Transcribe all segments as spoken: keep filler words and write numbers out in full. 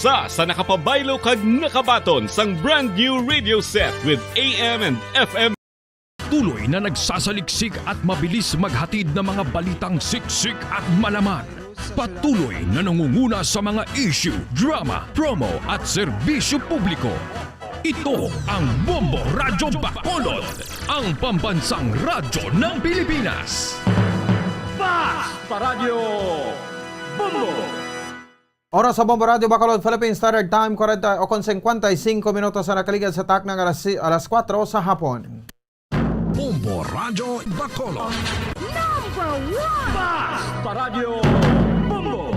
Sa, sa nakapabaylo kag nakabaton sang brand new radio set with A M and F M. Tuloy na nagsasaliksik at mabilis maghatid ng mga balitang siksik at malaman. Patuloy na nangunguna sa mga issue, drama, promo at serbisyo publiko. Ito ang Bombo Radyo Bacolod, ang pambansang radyo ng Pilipinas. Fast Radyo Bombo! Oras sa Bombo Radyo Bacolod, Philippine Standard Time, kwarenta o kon cincuenta y cinco minutos na nakaligad sa takna nga alas si-, alas kuwatro sa hapon. Bombo Radyo Bacolod. Number one! Fast Radyo Bombo!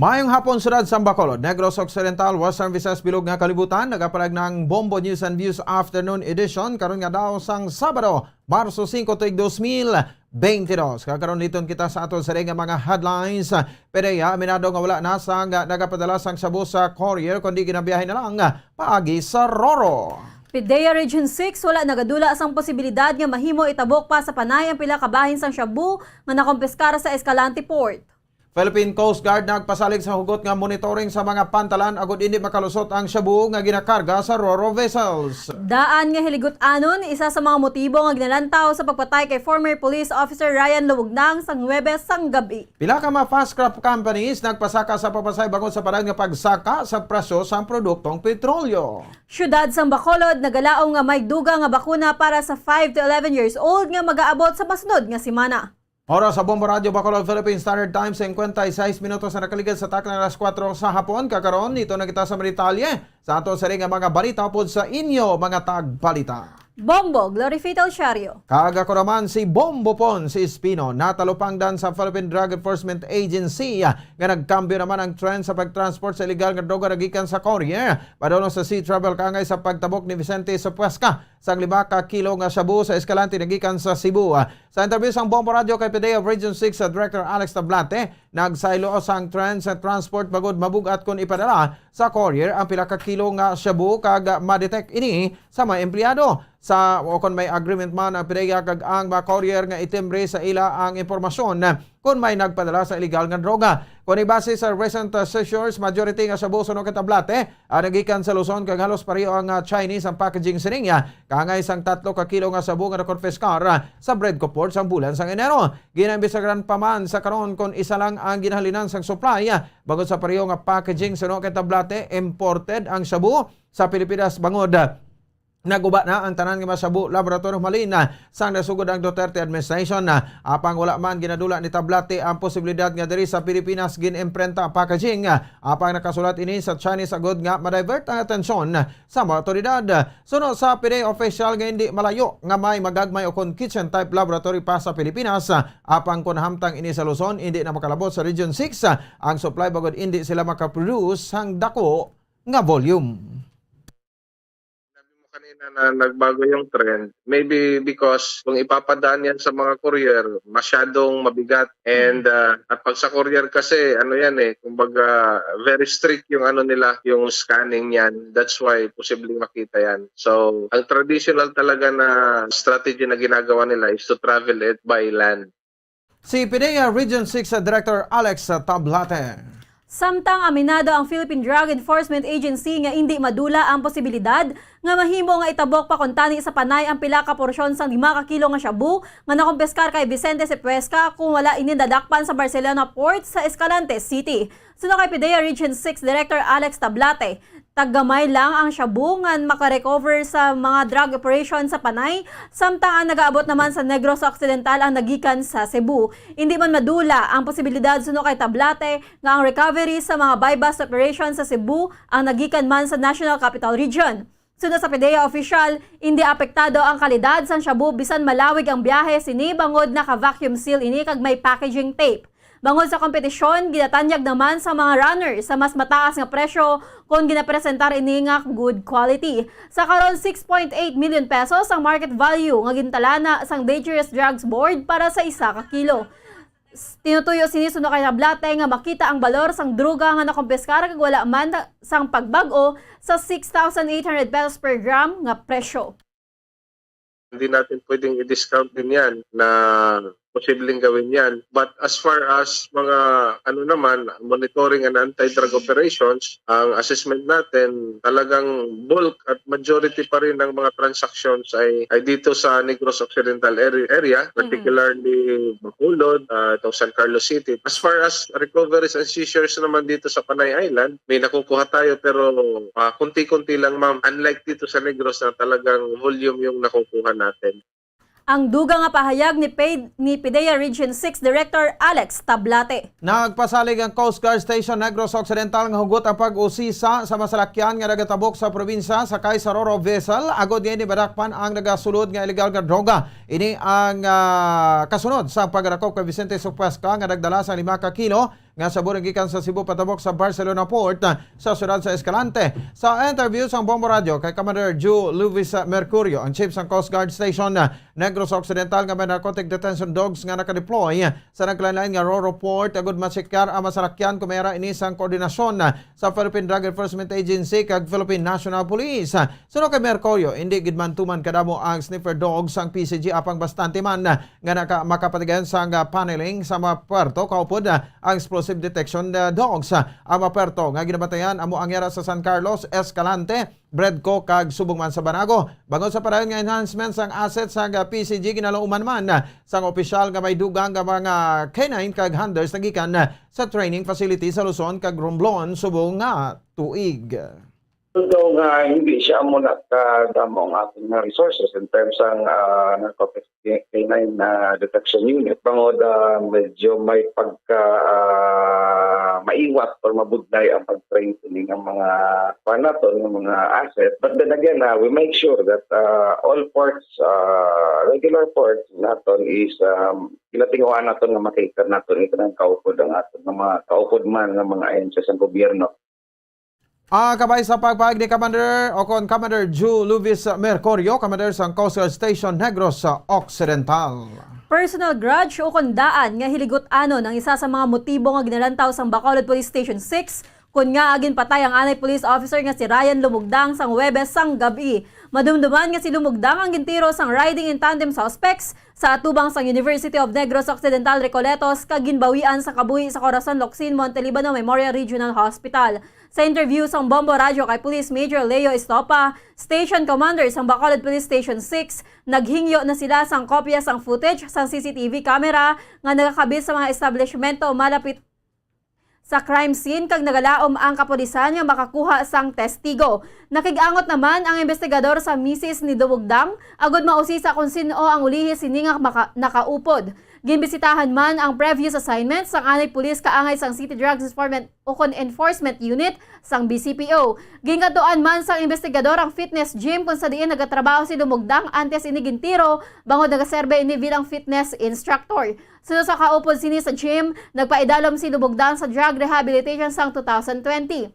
Mayong hapon, syudad sang Bacolod, Negros Occidental, Western Visayas, bilog nga kalibutan. Nagapalag na ang Bombo News and Views Afternoon Edition, karon nga daw sang Sabado, Marso singko, tuig dos mil beintidos. Kag karon liton kita sa aton sari nga mga headlines. PDEA aminado nga wala na sang nagapadala sang shabu sa courier, kundi ginabiyahe na lang paagi sa Roro. PDEA Region six wala nagadula sang posibilidad nga mahimo itabok pa sa Panay ang pila ka bahin sang shabu nga nakompiskar sa Escalante Port. Philippine Coast Guard nagpasalig sa hugot nga monitoring sa mga pantalan agud indi makalusot ang shabu nga ginakarga sa Roro vessels. Daan nga hiligutanon, isa sa mga motibo nga ginalantaw sa pagpatay kay former police officer Ryan Lubugnang sa Huwebes sang gabi. Pila ka mga fast craft companies nagpasaka sa pamasay bangod sa padagdag nga pagsaka sa presyo sang produktong petrolyo. Siyudad sang Bacolod nagalaom nga may dugang nga bakuna para sa five to eleven years old nga magaabot sa masunod nga semana. Oras sa Bombo Radyo Bacolod, Philippine Standard Time, cincuenta y seis minutos na nakaligad sa takna alas kuwatro sa hapon. Kakaron, dito na kita sa mga detalye sa ato sari nga mga balita upod sa inyo, mga tagbalita. Bombo, Glorifita Osiario. Kag ako naman si Bombo Pon, si Espino. Natalupangdan sa Philippine Drug Enforcement Agency, ah, nga nagkambyo naman ang trend sa pagtransport sa illegal nga droga nagikan sa courier padulong sa sea travel, kaangay sa pagtabok ni Vicente Sopuesca sang lima ka kilo nga shabu sa Escalante nagikan sa Cebu. Ah, sa interview sang Bombo Radyo kay PDEA Region six, ah, Director Alex Tablate, nagsaylo sang trend sa transport bangod mabug-at kon ipadala sa courier ang pila ka kilo nga shabu kag ma-detect ini sa mga empleyado. Sa, o kon may agreement man ang PDEA kag ang mga courier nga itimbre sa ila ang impormasyon kon may nagpadala sa illegal nga droga. Kung ibase sa recent, uh, seizures, majority nga shabu suno kay Tablate ang nagikan sa Luzon kag halos pareho ang, uh, Chinese ang packaging sining, uh, kaangay sang tatlo ka kilo nga shabu nga nakonpiskar, uh, sa Bredco Port sang bulan sang Enero. Ginaimbestigaran pa man sa karon kon isa lang ang ginahalinan sang supply, uh, bangod sa pareho nga packaging suno kay Tablate, imported ang shabu sa Pilipinas bangod, uh, naguba na ang tanan nga mga shabu laboratory malin, ah, sang nasugod ang Duterte administration, ah, apang wala man ginadula ni Tablate ang posibilidad nga diri sa Pilipinas gin-imprenta ang packaging, ah, apang nakasulat ini sa Chinese agud nga ma-divert ang atensyon sa mga awtoridad. Suno sa PDEA official nga hindi malayo nga may magagmay o kon kitchen type laboratory pa sa Pilipinas, ah, apang kon hamtang ini sa Luzon, hindi na makalabot sa Region six, ah, ang supply bangod hindi sila makaproduce sang dako nga volume. Sinabi mo kanina na nagbago yung trend. Maybe because kung ipapadaan yan sa mga courier, masyadong mabigat. And, ah, at pag sa courier kasi, ano yan eh, kumbaga, very strict yung ano nila, yung scanning yan. That's why posibleng makita yan. So, ang traditional talaga na strategy na ginagawa nila is to travel it by land. Si PDEA Region six Director Alex Tablate. Samtang aminado ang Philippine Drug Enforcement Agency nga indi madula ang posibilidad nga mahimo nga itabok pa kuntani sa Panay ang pila ka porsyon sang lima ka kilo nga shabu nga nakumpiskar kay Vicente Sepuesca kung wala ini nadakpan sa Barcelona Port sa Escalante City. Suno kay PDEA Region six Director Alex Tablate, taggamay lang ang shabu nga makarecover sa mga drug operation sa Panay, samtang ang nagaabot naman sa Negros Occidental ang nagikan sa Cebu. Indi man madula ang posibilidad suno kay Tablate nga ang recovery sa mga buy-bust operation sa Cebu ang nagikan man sa National Capital Region. Suno sa PDEA official, indi apektado ang kalidad sang shabu bisan malawig ang biyahe sini bangod naka-vacuum seal ini kag may packaging tape. Bangod sa kompetisyon, ginatanyag naman sa mga runner sa mas mataas nga presyo kon ginapresentar ini nga good quality. Sa karon, six point eight million pesos ang market value nga gintalana sang Dangerous Drugs Board para sa isa ka kilo. S-, tinutuyo sini suno kay Tablate nga makita ang balor sang droga nga nakumpiskar kag wala man ta-, sang pagbag-o sa six thousand eight hundred pesos per gram nga presyo. Hindi natin pwedeng i-discount din yan na posibleng gawin yan. But as far as mga, ano naman, monitoring and anti-drug operations, ang assessment natin, talagang bulk at majority pa rin ng mga transactions ay, ay dito sa Negros Occidental area, area, particularly Bacolod, ah, itong San Carlos City. As far as recoveries and seizures naman dito sa Panay Island, may nakukuha tayo, pero, ah, kunti-kunti lang, ma'am. Unlike dito sa Negros na talagang volume yung nakukuha natin. Ang dugang nga pahayag ni, Ped, ni PDEA Region six Director Alex Tablate. Nagpasalig ang Coast Guard Station Negros Occidental nga hugot ang pag-usisa sa masalakyan nga nagatabok sa probinsya sakay sa Roro vessel agod nga ini madakpan ang nagasulod nga illegal nga droga. Ini ang ah, kasunod sa pagdakop kay Vicente Supuesca nga nagdala sa lima ka kilo nga sabon gikan sa Cebu patabok sa Barcelona Port, ah, sa siyudad sa Escalante. Sa interview sang Bombo Radio kay Commander Ju Luis Mercurio, ang chief sang Coast Guard Station, ah, Negros Occidental nga may narcotic detention dogs nga nakadeploy sa nagkalain-lain nga Roro Port agud masikar ang masalakyan, kumera ini sang koordinasyon, ah, sa Philippine Drug Enforcement Agency kag Philippine National Police. Suno kay Mercurio, hindi gid man tuman kadamo ang sniffer dogs sang P C G apang bastante man nga naka, makapatigayon sang, ah, paneling sa mga puerto kaupod, ah, ang explosive detection, ah, dogs. Ah, ang mga puerto nga ginabantayan amo ang yara sa San Carlos, Escalante, Bredco kag subong man sa Banago. Bangod sa padayon nga enhancement sang assets sang, ah, P C G, ginalauman man, ah, sang opisyal nga may dugang nga mga canine kag handlers nagikan, ah, sa training facility sa Luzon kag Romblon subong nga tuig. Although nga hindi siya amo na kadamo ang aton nga resources in terms sang, ah, narcotics canine na detection unit, bangod, ah, medyo may pagka, ah, maiwat or mabudlay ang pag-train sining ang mga kuan naton, nga mga asset. But then again, ah, we make sure that, ah, all ports, ah, regular ports naton is, um, ginatinguhaan naton nga makater naton ito ng kaupod ang aton nga mga kaupod man nga mga ahensya sa gobyerno. Ah, kabay sa pagpahayag ni Commander o kon Commander Ju Luvis Mercurio, Commander sang Coast Guard Station Negros Occidental. Personal grudge o kon daan nga hiligot-anon ang isa sa mga motibo nga ginalantaw sang Bacolod Police Station six, kon ngaa ginpatay ang anay police officer nga si Ryan Lumugdang sang Huwebes sang gab-i. Madumduman nga si Lumugdang ang gintiro sang riding in tandem suspects sa atubang sang University of Negros Occidental Recoletos kag ginbawian sa kabuhi sa Corazon Locsin Montelibano Memorial Regional Hospital. Sa interview sang Bombo Radyo kay Police Major Leo Estopa, Station Commander sang Bacolod Police Station six, naghingyo na sila sang kopya sang footage sang C C T V camera nga nagakabit sa mga establishmento malapit sa crime scene kag nagalaom ang kapulisan nga makakuha sang testigo. Nakig-angot naman ang imbestigador sa misis ni Dumugdang agud mausisa kon sin-o ang ulihi sini nga maka- nakaupod. Ginbisitahan man ang previous assignment sang anay pulis kaangay sang City Drugs Enforcement ukon Enforcement Unit sang B C P O. Ginkadtuan man sang imbestigador ang fitness gym kung sa diin nagatrabaho si Dumugdang antes ini gintiro bangod nagaserbe ini bilang fitness instructor. Suno sa kaupod sini sa gym, nagpaidalom si Dumugdang sa drug rehabilitation sang two thousand twenty.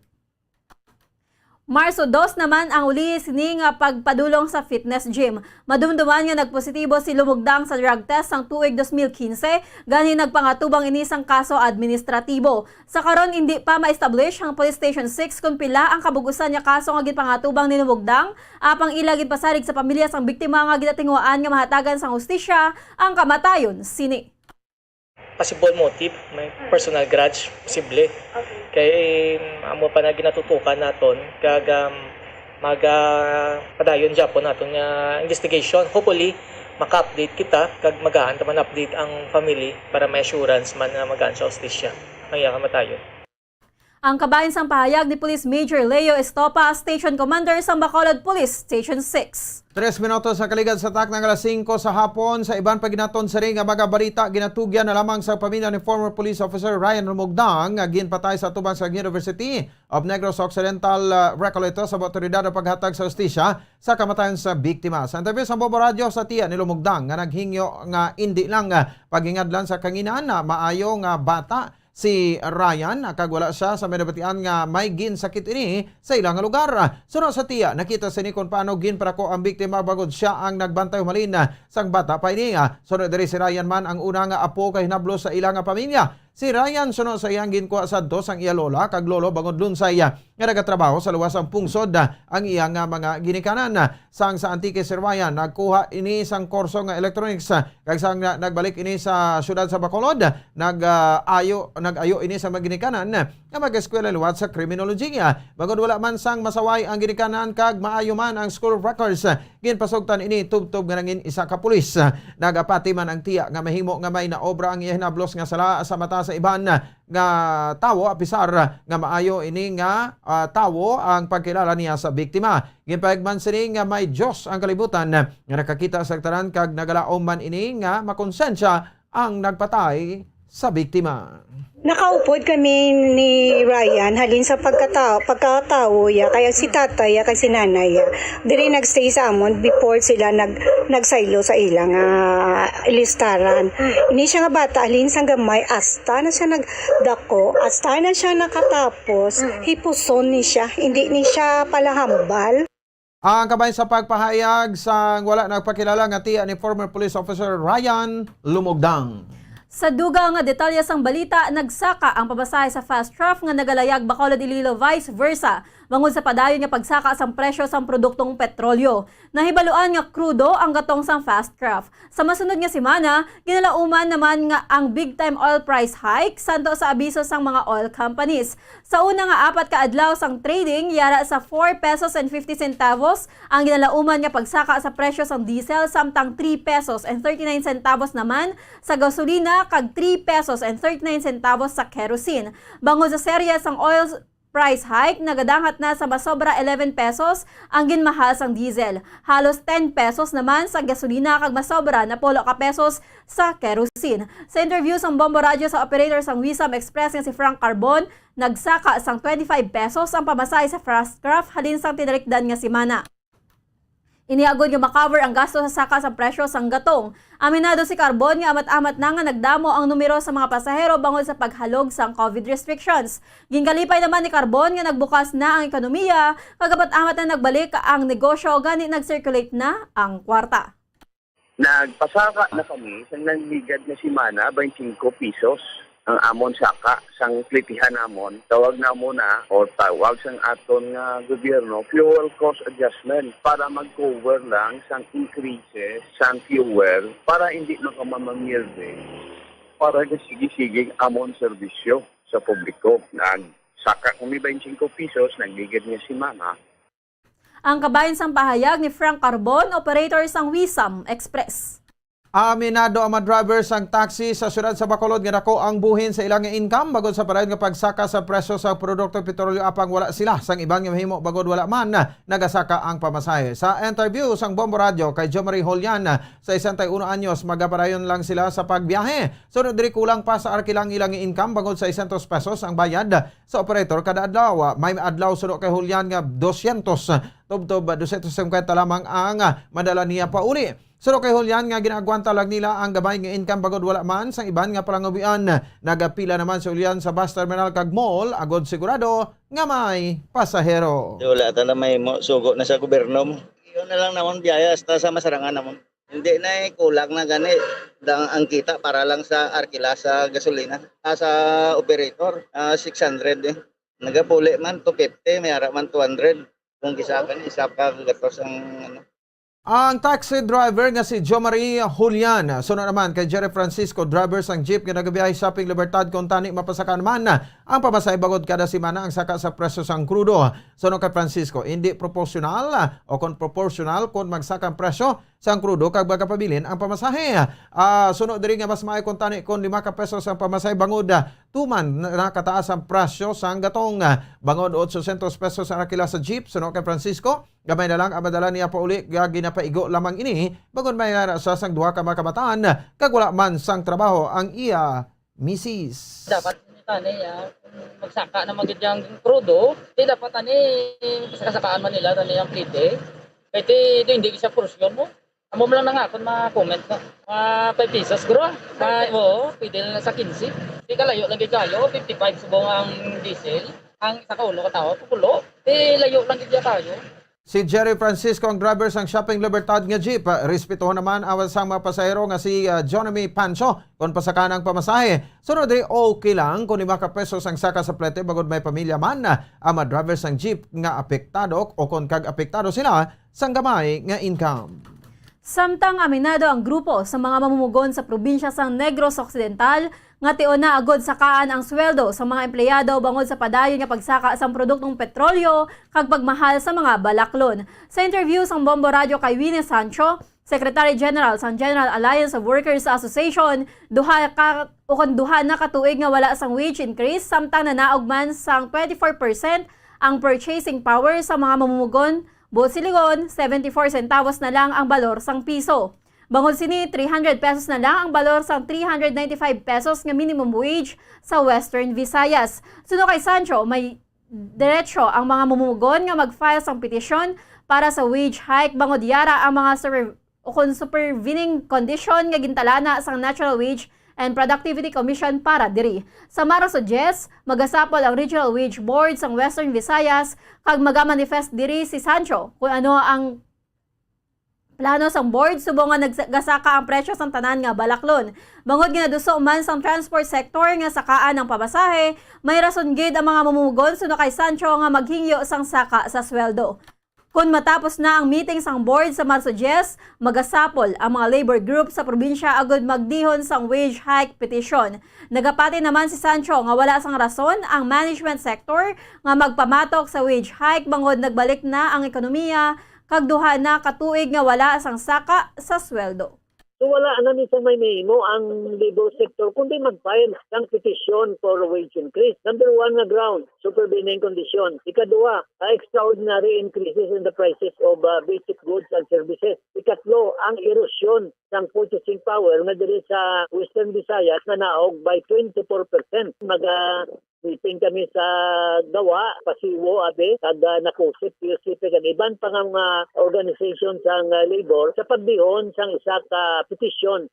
Marso dos naman ang ulihi sini nga pagpadulong sa fitness gym. Madumduman nga nagpositibo si Lumugdang sa drug test sang tuig dos mil quince, gani nagpangatubang ini sang kaso administratibo. Sa karon, indi pa ma-establish sang Police Station six kon pila ang kabug-usan nga kaso nga ginpangatubang ni Lumugdang, apang ila ginpasalig sa pamilya sang biktima nga ginatinguhaan nga mahatagan sang hustisya ang kamatayon sini. Possible motive, may personal grudge, posible. Kay amo pa na ginatutukan naton kag um, maga padayon gyapon naton nga investigation. Hopefully maka-update kita kag magaan ta man update ang family para may assurance man nga magaan sa hustisya ang iya kamatayon. Ang kabahin sang pahayag ni Police Major Leo Estopa, Station Commander sang Bacolod Police Station six. Tres minutos sa kaligad sa takna nga alas singko sa hapon. Sa iban pa ginaton sini nga mga balita, ginatugyan na lamang sa pamilya ni former police officer Ryan Lumugdang nga ginpatay sa atubang sa University of Negros Occidental, uh, Recoletos sa awtoridad ang paghatag sa hustisya sa kamatayon sa biktima. Sa interview sa Bobo Radyo sa tiya ni Lumugdang nga naghingyo nga indi lang, uh, paghingadlan sa kanginan na maayo nga bata si Ryan, kag wala sia sa may nabatian nga may ginsakit ini sa ila nga lugar. Suno sa tiya, nakita sini kon paano ginpadako ang biktima bangod sia ang nagbantay humalin sang bata pa ini. Suno diri, si Ryan man ang una nga apo kay hinablos sa ila nga pamilya. Si Ryan, suno sa iyang ginkuha sa dos ang iya lola kag lolo bangod lunsay, ah, nga nagatrabaho sa luwas sang pungsod, ah, ang iya nga mga ginikanan. Sang sa Antique, si Ryan nagkuha ini sang kurso nga electronics, ah, kag sang na-, nagbalik ini sa siyudad sa Bacolod, nag, ah, ayo, nag-ayo ini sa mga ginikanan nga mag-eskwela liwat sa kriminolohiya. Bangod wala man sang masaway ang ginikanan kag maayo man ang school records, ginpasugtan ini tubtob nga nangin isa ka pulis. Nagapati man ang tiya nga mahimo nga may naobra ang iya hinablos nga sala sa mata sa iban nga tawo, apisar nga maayo ini nga, ah, tawo ang pagkilala niya sa biktima. Ginpahayag man sini nga may Dios ang kalibutan nga nakakita sa tanan kag nagalaom man ini nga makonsensya ang nagpatay sa biktima. Nakaupod kami ni Ryan halin sa pagkatao, pagkatawo ya, kaya si tatay ya kag si nanay ya diri nagstay sa amon before sila nag nagsaylo sa ila nga listaran. Ini siya nga bata halin sang gamay hasta na siya nagdako, hasta na siya nakatapos, hipuson ni siya, hindi ni siya palahambal. Ang kabahin sa pagpahayag sang wala nagpakilala nga tiya ni former police officer Ryan Lumogdang. Sa dugang nga detalye sang balita, nagsaka ang pamasahe sa Fast Traff nga nagalayag Bacolod, Iloilo, vice versa, bangod sa padayon nga pagsaka sang presyo sang produktong petrolyo. Nahibaluan nga krudo ang gatong sang Fast Traff. Sa masunod nga semana, ginalauman naman nga ang big time oil price hike santo sa abiso sang mga oil companies. Sa una nga apat ka adlaw sang trading, yara sa four pesos and fifty centavos ang ginalauman nga pagsaka sa presyo sang diesel, samtang three pesos and thirty-nine centavos naman sa gasolina kag three pesos and thirty-nine centavos sa kerosene. Bangod sa serye sang oil price hike, nagadangat na sa masobra eleven pesos ang ginmahal sang diesel. Halos ten pesos naman sa gasolina kag masobra napulo ka pesos sa kerosene. Sa interview sang Bombo Radyo sa operator sang Wisam Express nga si Frank Carbon, nagsaka sang twenty-five pesos ang pamasahe sa Fast Traff halin sang tinalikdan nga semana. Ini agod nga ma-cover ang gasto sa saka sa presyo sang gatong. Aminado si Carbon nga amat-amat na nga nagdamo ang numero sa mga pasahero bangod sa paghalog sang covid restrictions. Ginkalipay naman ni Carbon nga nagbukas na ang ekonomiya, kag amat-amat na nagbalik ang negosyo, gani nag-circulate na ang kwarta. Nagpasaka na kami sang nagligad nga semana, twenty-five pesos ang amon saka sang plitihan namon. Tawag namon na, o tawag sang aton nga gobyerno, fuel cost adjustment para mag-cover lang sang increases sang fuel para hindi makamamangirde para sige-sige ang amon serbisyo sa publiko. Nagsaka kami twenty-five pesos, nagligad nga semana. Ang kabahin sang pahayag ni Frank Carbon, operator sang Wisam Express. Aminado ang mga driver sang taxi sa siyudad sa Bacolod nga dako ang buhin sa ila nga income bangod sa padayon nga pagsaka sa presyo sa produkto petrolyo, apang wala sila sang iban nga mahimo bangod wala man nagasaka ang pamasahe. Sa interview sang Bombo Radyo kay Jomari Julian, sesenta y uno anyos, magapadayon lang sila sa pagbiyahe. Sunod diri, kulang pa sa arkila ang ila nga income bangod seiscientos pesos ang bayad sa operator kada adlaw. May adlaw, suno kay Julian, nga dosyentos, tubtob dosyentos singkwenta lamang ang madala niya pauli. Suno kay Julian nga ginaagwanta lang nila ang gamay nga income bangod wala man sang iban nga palangabuhian. Nagapila naman si Julian sa bus terminal kag mall agod sigurado nga may pasahero. Wala ta na may mo, sugo na sa gobyerno mo. Iyon na lang namon biyahe hasta sa masarangan namon. Hindi na, eh, kulang na gani. Dang ang kita para lang sa arkila sa gasolina. Ah, sa operator, ah, six hundred, eh. Nagapuli man, two fifty, may ara man, two hundred. Kung isa ka, isa ka gatos ang, ano. Ang taxi driver nga si Jomari Julian, suno naman kay Jerry Francisco, driver sang jeep nga nagabiyahe sa Shopping Libertad, kung tani mapasakan man ang pamasahe bangod kada semana ang saka sa presyo sang krudo. Suno kay Francisco, hindi proporsyonal, o kon proporsyonal kon magsaka ang presyo sang krudo kag magapabilin ang pamasahe. Ah, suno diri nga mas maayo kon tani kon lima ka pesos ang pamasahe bangod, ah, tuman na-, nakataas ang presyo sang gatong, ah, bangod otsosyentos pesos ang arkila sa jeep, suno kay Francisco. Gamay na lang ang madala niya pauli, nga ginapaigo lamang ini bangod may ara sa sang duha ka mga kabataan kag wala man sang trabaho ang iya misis. Dapat tani, ah, kung magsaka na man gid yang krudo, di dapat tani sakasakaan man nila tani ang plite. Kay ti, ti hindi siya porsyon mo. Amo man lang na nga akon mga comment, no? Mga five pesos, bro. Mga, oo, pwede na sa quince. Di kalayo lang gid kayo, fifty-five subong ang diesel. Ang isa ka ulo ka tawo, pupulo. Di layo lang gid kayo. Si Jerry Francisco ang driver sang Shopping Libertad nga jeep. Respetuhon naman ang sang mga pasahero nga si, ah, Johnny Pancho kon pasakan ang pamasahe. Sunod diri, okay lang kung lima ka pesos ang saka sa plete bangod may pamilya man ang mga driver sang jeep nga apektado o kon kag apektado sila sang gamay nga income. Samtang aminado ang grupo sa mga mamumugon sa probinsya sang Negros Occidental nga tion na agod sakaan ang sweldo sa mga empleyado bangod sa padayon nga pagsaka sang produktong petrolyo kag pagmahal sa mga balaklon. Sa interview sang Bombo Radyo kay Winnie Sancho, Secretary General sang General Alliance of Workers Association, duha ka, ukon duha na ka tuig nga wala sang wage increase, samtang nanaog man sang twenty-four percent ang purchasing power sa mga mamumugon, buot silingon, seventy-four centavos na lang ang balor sang piso. Bangod sini, three hundred pesos na lang ang balor sang three hundred ninety-five pesos nga minimum wage sa Western Visayas. Suno kay Sancho, may diretsyo ang mga mamumugon nga mag-file sang petisyon para sa wage hike bangod yara ang mga super, o kon supervening condition nga gintalana sang National Wage and Productivity Commission para diri. Sa Marso diyes, magasapol ang Regional Wage Board sang Western Visayas kag magamanifest diri si Sancho kung ano ang plano sang board subong nga naggasaka ang presyo sang tanan nga balaklon. Bangod nga naduso man sang transport sector nga sakaan ang pamasahe, may rason gid ang mga mamumugon suno kay Sancho nga maghingyo sang saka sa sweldo. Kon matapos na ang meeting sang board sa Marso diyes, magasapol ang mga labor group sa probinsya agud magdihon sang wage hike petition. Nagapati naman si Sancho nga wala sang rason ang management sector nga magpamatok sa wage hike bangod nagbalik na ang ekonomiya kag duha na ka tuig nga wala sang saka sa sweldo. So, wala na ni sa may mahimo ang labor sector kundi mag-file sang petition for wage increase. Number one nga ground, supervening condition. Ikaduha, ah, extraordinary increases in the prices of, ah, basic goods and services. Ikatlo, ang erosion sang purchasing power nga diri sa Western Visayas nanaog by twenty-four percent. Maga-, meeting kami sa GAWA, Pasiwo, abi, kag, ah, Nakusip, P U C P, kag iban pa nga mga organization sang, ah, labor sa pagdihon sang isa ka petisyon.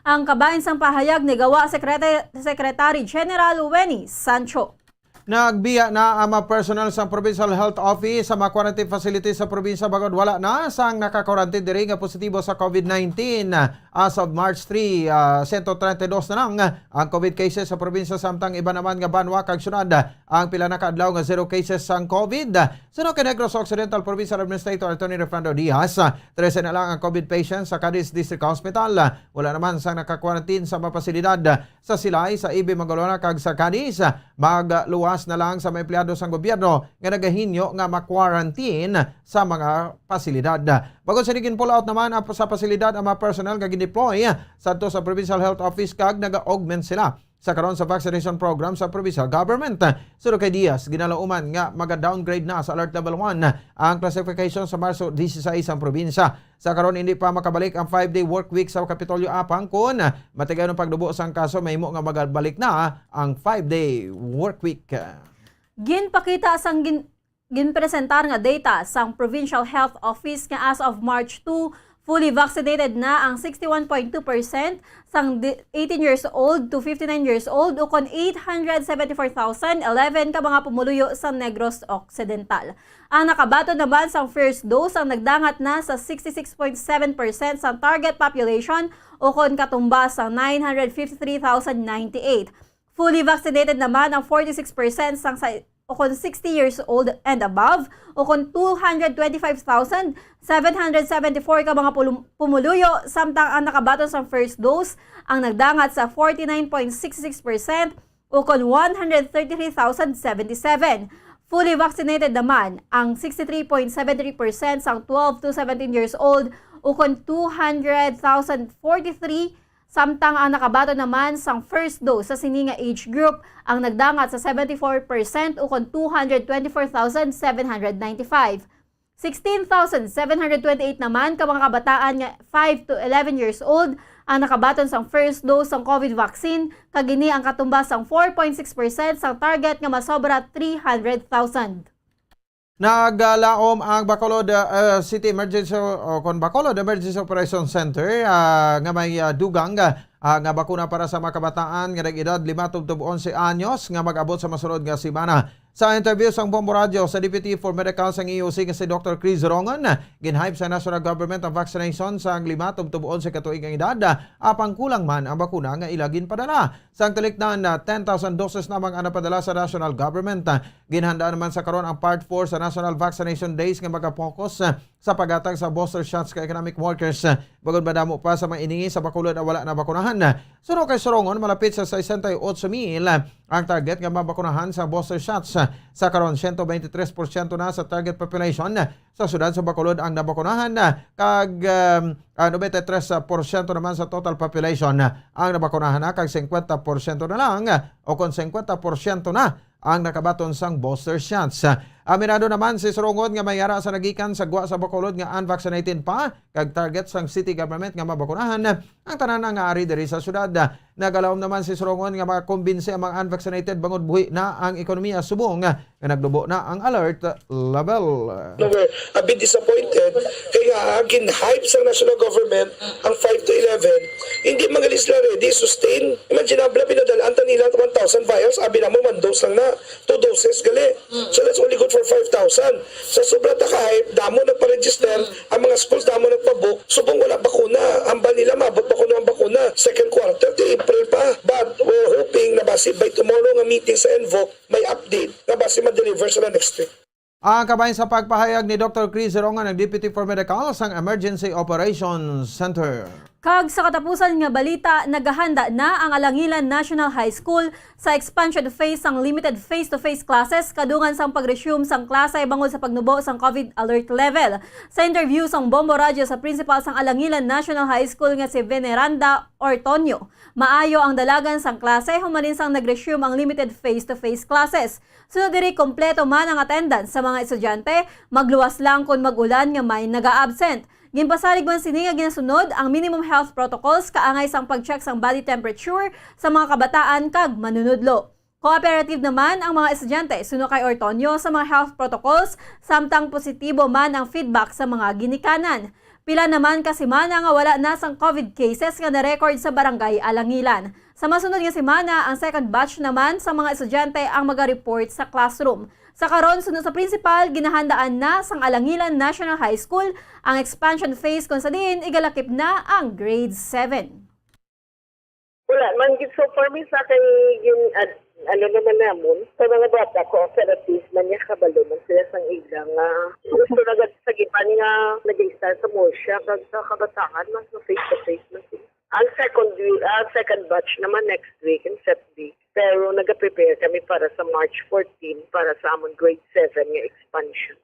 Ang kabahin sang pahayag ni GAWA Secreta-, Secretary General Wenny Sancho. Nagbiya na ang mga personnel sa Provincial Health Office sa mga quarantine facilities sa probinsya bangod wala na sang naka-quarantine diri nga positibo sa COVID nineteen. As of March three, ah, sento treinta y dos na lang ang COVID cases sa probinsya, samtang iba naman nga banwa kag syudad ang pila na ka adlaw nga zero cases sang COVID. Suno kay Negros Occidental Provincial Administrator Attorney Refrando Diaz, trese na lang ang COVID patients sa Cadiz District Hospital. Wala naman sang naka-quarantine sa mga pasilidad sa Silay, sa Ibi, Magalona, kag sa Cadiz. Magluwas na lang sa mga empleyado sang gobyerno nga nagahinyo nga ma-quarantine sa mga pasilidad. Bangod sini, gin-pull out naman ang, sa pasilidad ang mga personnel nga gin-deploy sadto sa Provincial Health Office kag naga-augment sila sa karon sa vaccination program sa provincial government. Suno kay Diaz, ginalauman nga maga-downgrade na sa Alert Level one ang classification sa Marso dieciséis ang probinsya. Sa karon, hindi pa makabalik ang five-day work week sa Kapitolyo apang kon matigayon ang pagdubo sang kaso, mahimo nga magabalik na ang five-day work week. Ginpakita sang gin-, ginpresentar nga data sang Provincial Health Office nga as of March two, fully vaccinated na ang sixty-one point two percent sang di-, eighteen years old to fifty-nine years old, ukon eight hundred seventy-four thousand eleven ka mga pumuluyo sa Negros Occidental. Ang nakabaton naman sang first dose ang nagdangat na sa sixty-six point seven percent sang target population, ukon katumbas sang nine hundred fifty-three thousand ninety-eight. Fully vaccinated naman ang forty-six percent sang sa, ukon sixty years old and above, ukon two hundred twenty-five thousand seven hundred seventy-four ka mga pulum-, pumuluyo, samtang ang nakabaton sang first dose ang nagdangat sa forty-nine point six six percent, ukon one hundred thirty-three thousand seventy-seven. Fully vaccinated naman ang sixty-three point seven three percent sang twelve to seventeen years old, ukon two hundred thousand forty-three, samtang ang nakabaton naman sang first dose sa sini nga age group ang nagdangat sa seventy-four percent, ukon two hundred twenty-four thousand seven hundred ninety-five. Sixteen thousand seven hundred twenty-eight naman ka mga kabataan nga five to eleven years old ang nakabaton sang first dose sang COVID vaccine, kag ini ang katumbas sang four point six percent sang target nga masobra three hundred thousand. Naglaom ang Bacolod, uh, City Emergency o kon Bacolod Emergency Operation Center, ah, nga may, ah, dugang, ah, nga bakuna para sa mga kabataan nga nag-edad lima tubtob onse anyos nga mag-abot sa masunod nga semana. Sa interview sang Bombo Radyo sa Deputy for Medical sang E O C nga si Doctor Chris Rongon, gin-hype sa national government ang vaccination sang lima tubtob onse ka tuig ang edad, apang kulang man ang bakuna nga ila ginpadala. Sang talikdan, ah, ten thousand doses lamang ang napadala sa national government. Ginhanda naman sa karon ang Part four sa National Vaccination Days nga magapokus, ah, sa paghatag sa booster shots ka economic workers, ah, bangod madamo pa sa mga iningi sa Bacolod ang wala nabakunahan. Suno kay Sorongon, malapit sa sesenta y ocho mil, ah, ang target nga mabakunahan sa booster shots. Sa karon, siyento bente tres porsyento na sa target population sa siyudad sa Bacolod ang nabakunahan, kag, um, ah, nobenta y tres porsyento naman sa total population ang nabakunahan na, kag singkwenta porsyento na lang, o kon singkwenta porsyento na ang nakabaton sang booster shots. Aminado naman si Sorongon nga may ara sa nagikan sa gwa sa Bacolod nga unvaccinated pa, kag target sang city government nga mabakunahan ang tanan nga ari diri sa syudad. Nagalaom naman si Sorongon nga makakumbinsi ang mga unvaccinated bangod buhi na ang ekonomiya subong nga naglubo na ang alert level. No, we're a bit disappointed kay nga gin-hype sang national government ang five to eleven. Hindi man gali sila ready sustain. Imagine, abla, pinadalaan ta nila one thousand vials, abi namo one dose lang na, two doses gali. So that's only good for five thousand. Sa sobra ta ka-hype, damo nagpa-register, ang mga schools damo nagpa-book, subong wala bakuna. Hambal nila maabot pa kuno ang bakuna second quarter, ti April pa. But we're hoping na basi by tomorrow nga meeting sa ENVOC, may update nga basi ma-deliver sila next week. Ang kabahin sa pagpahayag ni Doctor Chris Rongan, ang Deputy for Medical sang Emergency Operations Center. Kag sa katapusan nga balita, naghahanda na ang Alangilan National High School sa expansion phase sang limited face-to-face classes kadungan sang pag-resume sang klase bangod sa pagnubo sang COVID alert level. Sa interview sang Bombo Radyo sa principal sang Alangilan National High School nga si Veneranda Ortonio, maayo ang dalagan sang klase humalin sang nag-resume ang limited face-to-face classes. Sunod diri, kompleto man ang attendance sa mga estudyante, magluwas lang kon mag-ulan nga may naga-absent. Ginpasalig man sini nga ginasunod ang minimum health protocols kaangay sang pag-check sang body temperature sa mga kabataan kag manunudlo. Cooperative naman ang mga estudyante suno kay Ortonio sa mga health protocols, samtang positibo man ang feedback sa mga ginikanan. Pila naman ka semana nga wala na sang COVID cases nga na-record sa Barangay Alangilan. Sa masunod nga semana, ang second batch naman sa mga estudyante ang maga-report sa classroom. Sa karon, suno sa principal, ginahandaan na sang Alangilan National High School ang expansion phase, kung sa diin igalakip na ang grade seven. Wala man gid so far, Miss, sa kay gin-, ad-, ano naman namon, sa mga bata, cooperative man niya, kabalo man sila sang ila nga gusto na gad sa giban nga nag-start sa Murcia, kag sa kabataan, mas ma-face to face man sila. Ang second wi-, ah, second batch naman next week, in Feb week. Pero nagaprepare kami para sa March fourteen para sa amon grade seven nga expansion.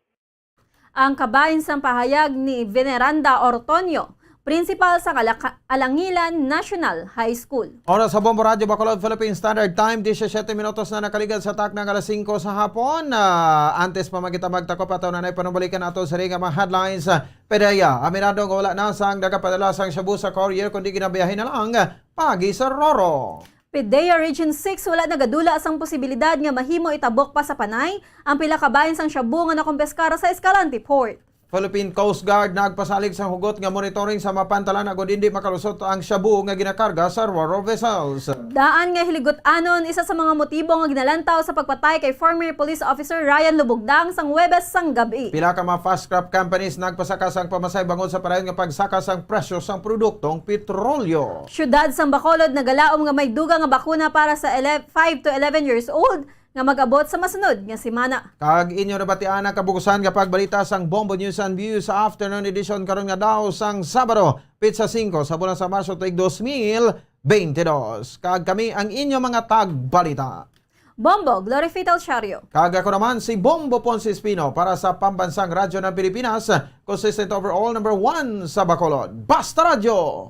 Ang kabahin sang pahayag ni Veneranda Ortonio, principal sa Kalaka-, Alangilan National High School. Oras sa Bombo Radyo Bacolod, Philippine Standard Time, disisyete minutos na nakaligad sa takna nga alas singko sa hapon. Ah, antes pa man kita magtakop, ato na nay panumalikan ato sa ring nga mga headlines. Ah, Pedeya, aminado nga wala na sang nagapadala sang shabu sa courier, kundi ginabiyahe na lang pagi sa Roro. PDEA Region six wala nagadula sang posibilidad nga mahimo itabok pa sa Panay ang pila ka bahin sang shabu nga nakumpiskara sa Escalante Port. Philippine Coast Guard nagpasalig sang hugot nga monitoring sa mapantalan agud indi makalusot ang shabu nga ginakarga sa Roro vessels. Daan nga hiligot-anon, isa sa mga motibo nga ginalantaw sa pagpatay kay former police officer Ryan Lubugdang sang Huwebes sang gab-i. Pila ka mga fast craft companies nagpasaka sang pamasahe bangod sa padayon nga pagsaka sang presyo sang produktong petrolyo. Siyudad sang Bacolod nagalaom nga may dugang nga bakuna para sa ele-, five to eleven years old nga mag-abot sa masunod nga semana. Kag inyo nabatian ang kabukusan nga pagbalita sang Bombo News and Views sa afternoon edition karon nga adlaw sang Sabado, pitsa singko sa bulan sa Marso tuig dos mil bente dos. Kag kami ang inyo mga tagbalita. Bombo, Glory Fatal Shario. Kag ako naman si Bombo Ponce Espino para sa Pambansang Radyo ng Pilipinas, consistent overall number one sa Bacolod. Basta Radyo!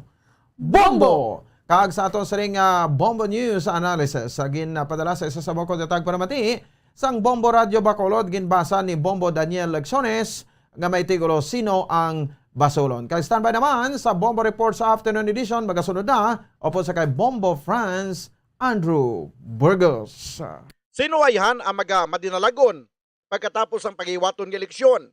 Bombo! Kag sa aton siring nga Bombo News Analysis, sa gin, ah, padala sa isa sa bukod nga tagparamati sang Bombo Radyo Bacolod, ginbasa ni Bombo Daniel Lecciones nga may titulo, "Sino ang Basulon?" Kag standby naman sa Bombo Report sa afternoon edition, magasunod na upod sa kay Bombo Franz Andrew Burgos. Sino ayhan ang mga madinalagon pagkatapos sang paghiwaton nga eleksyon?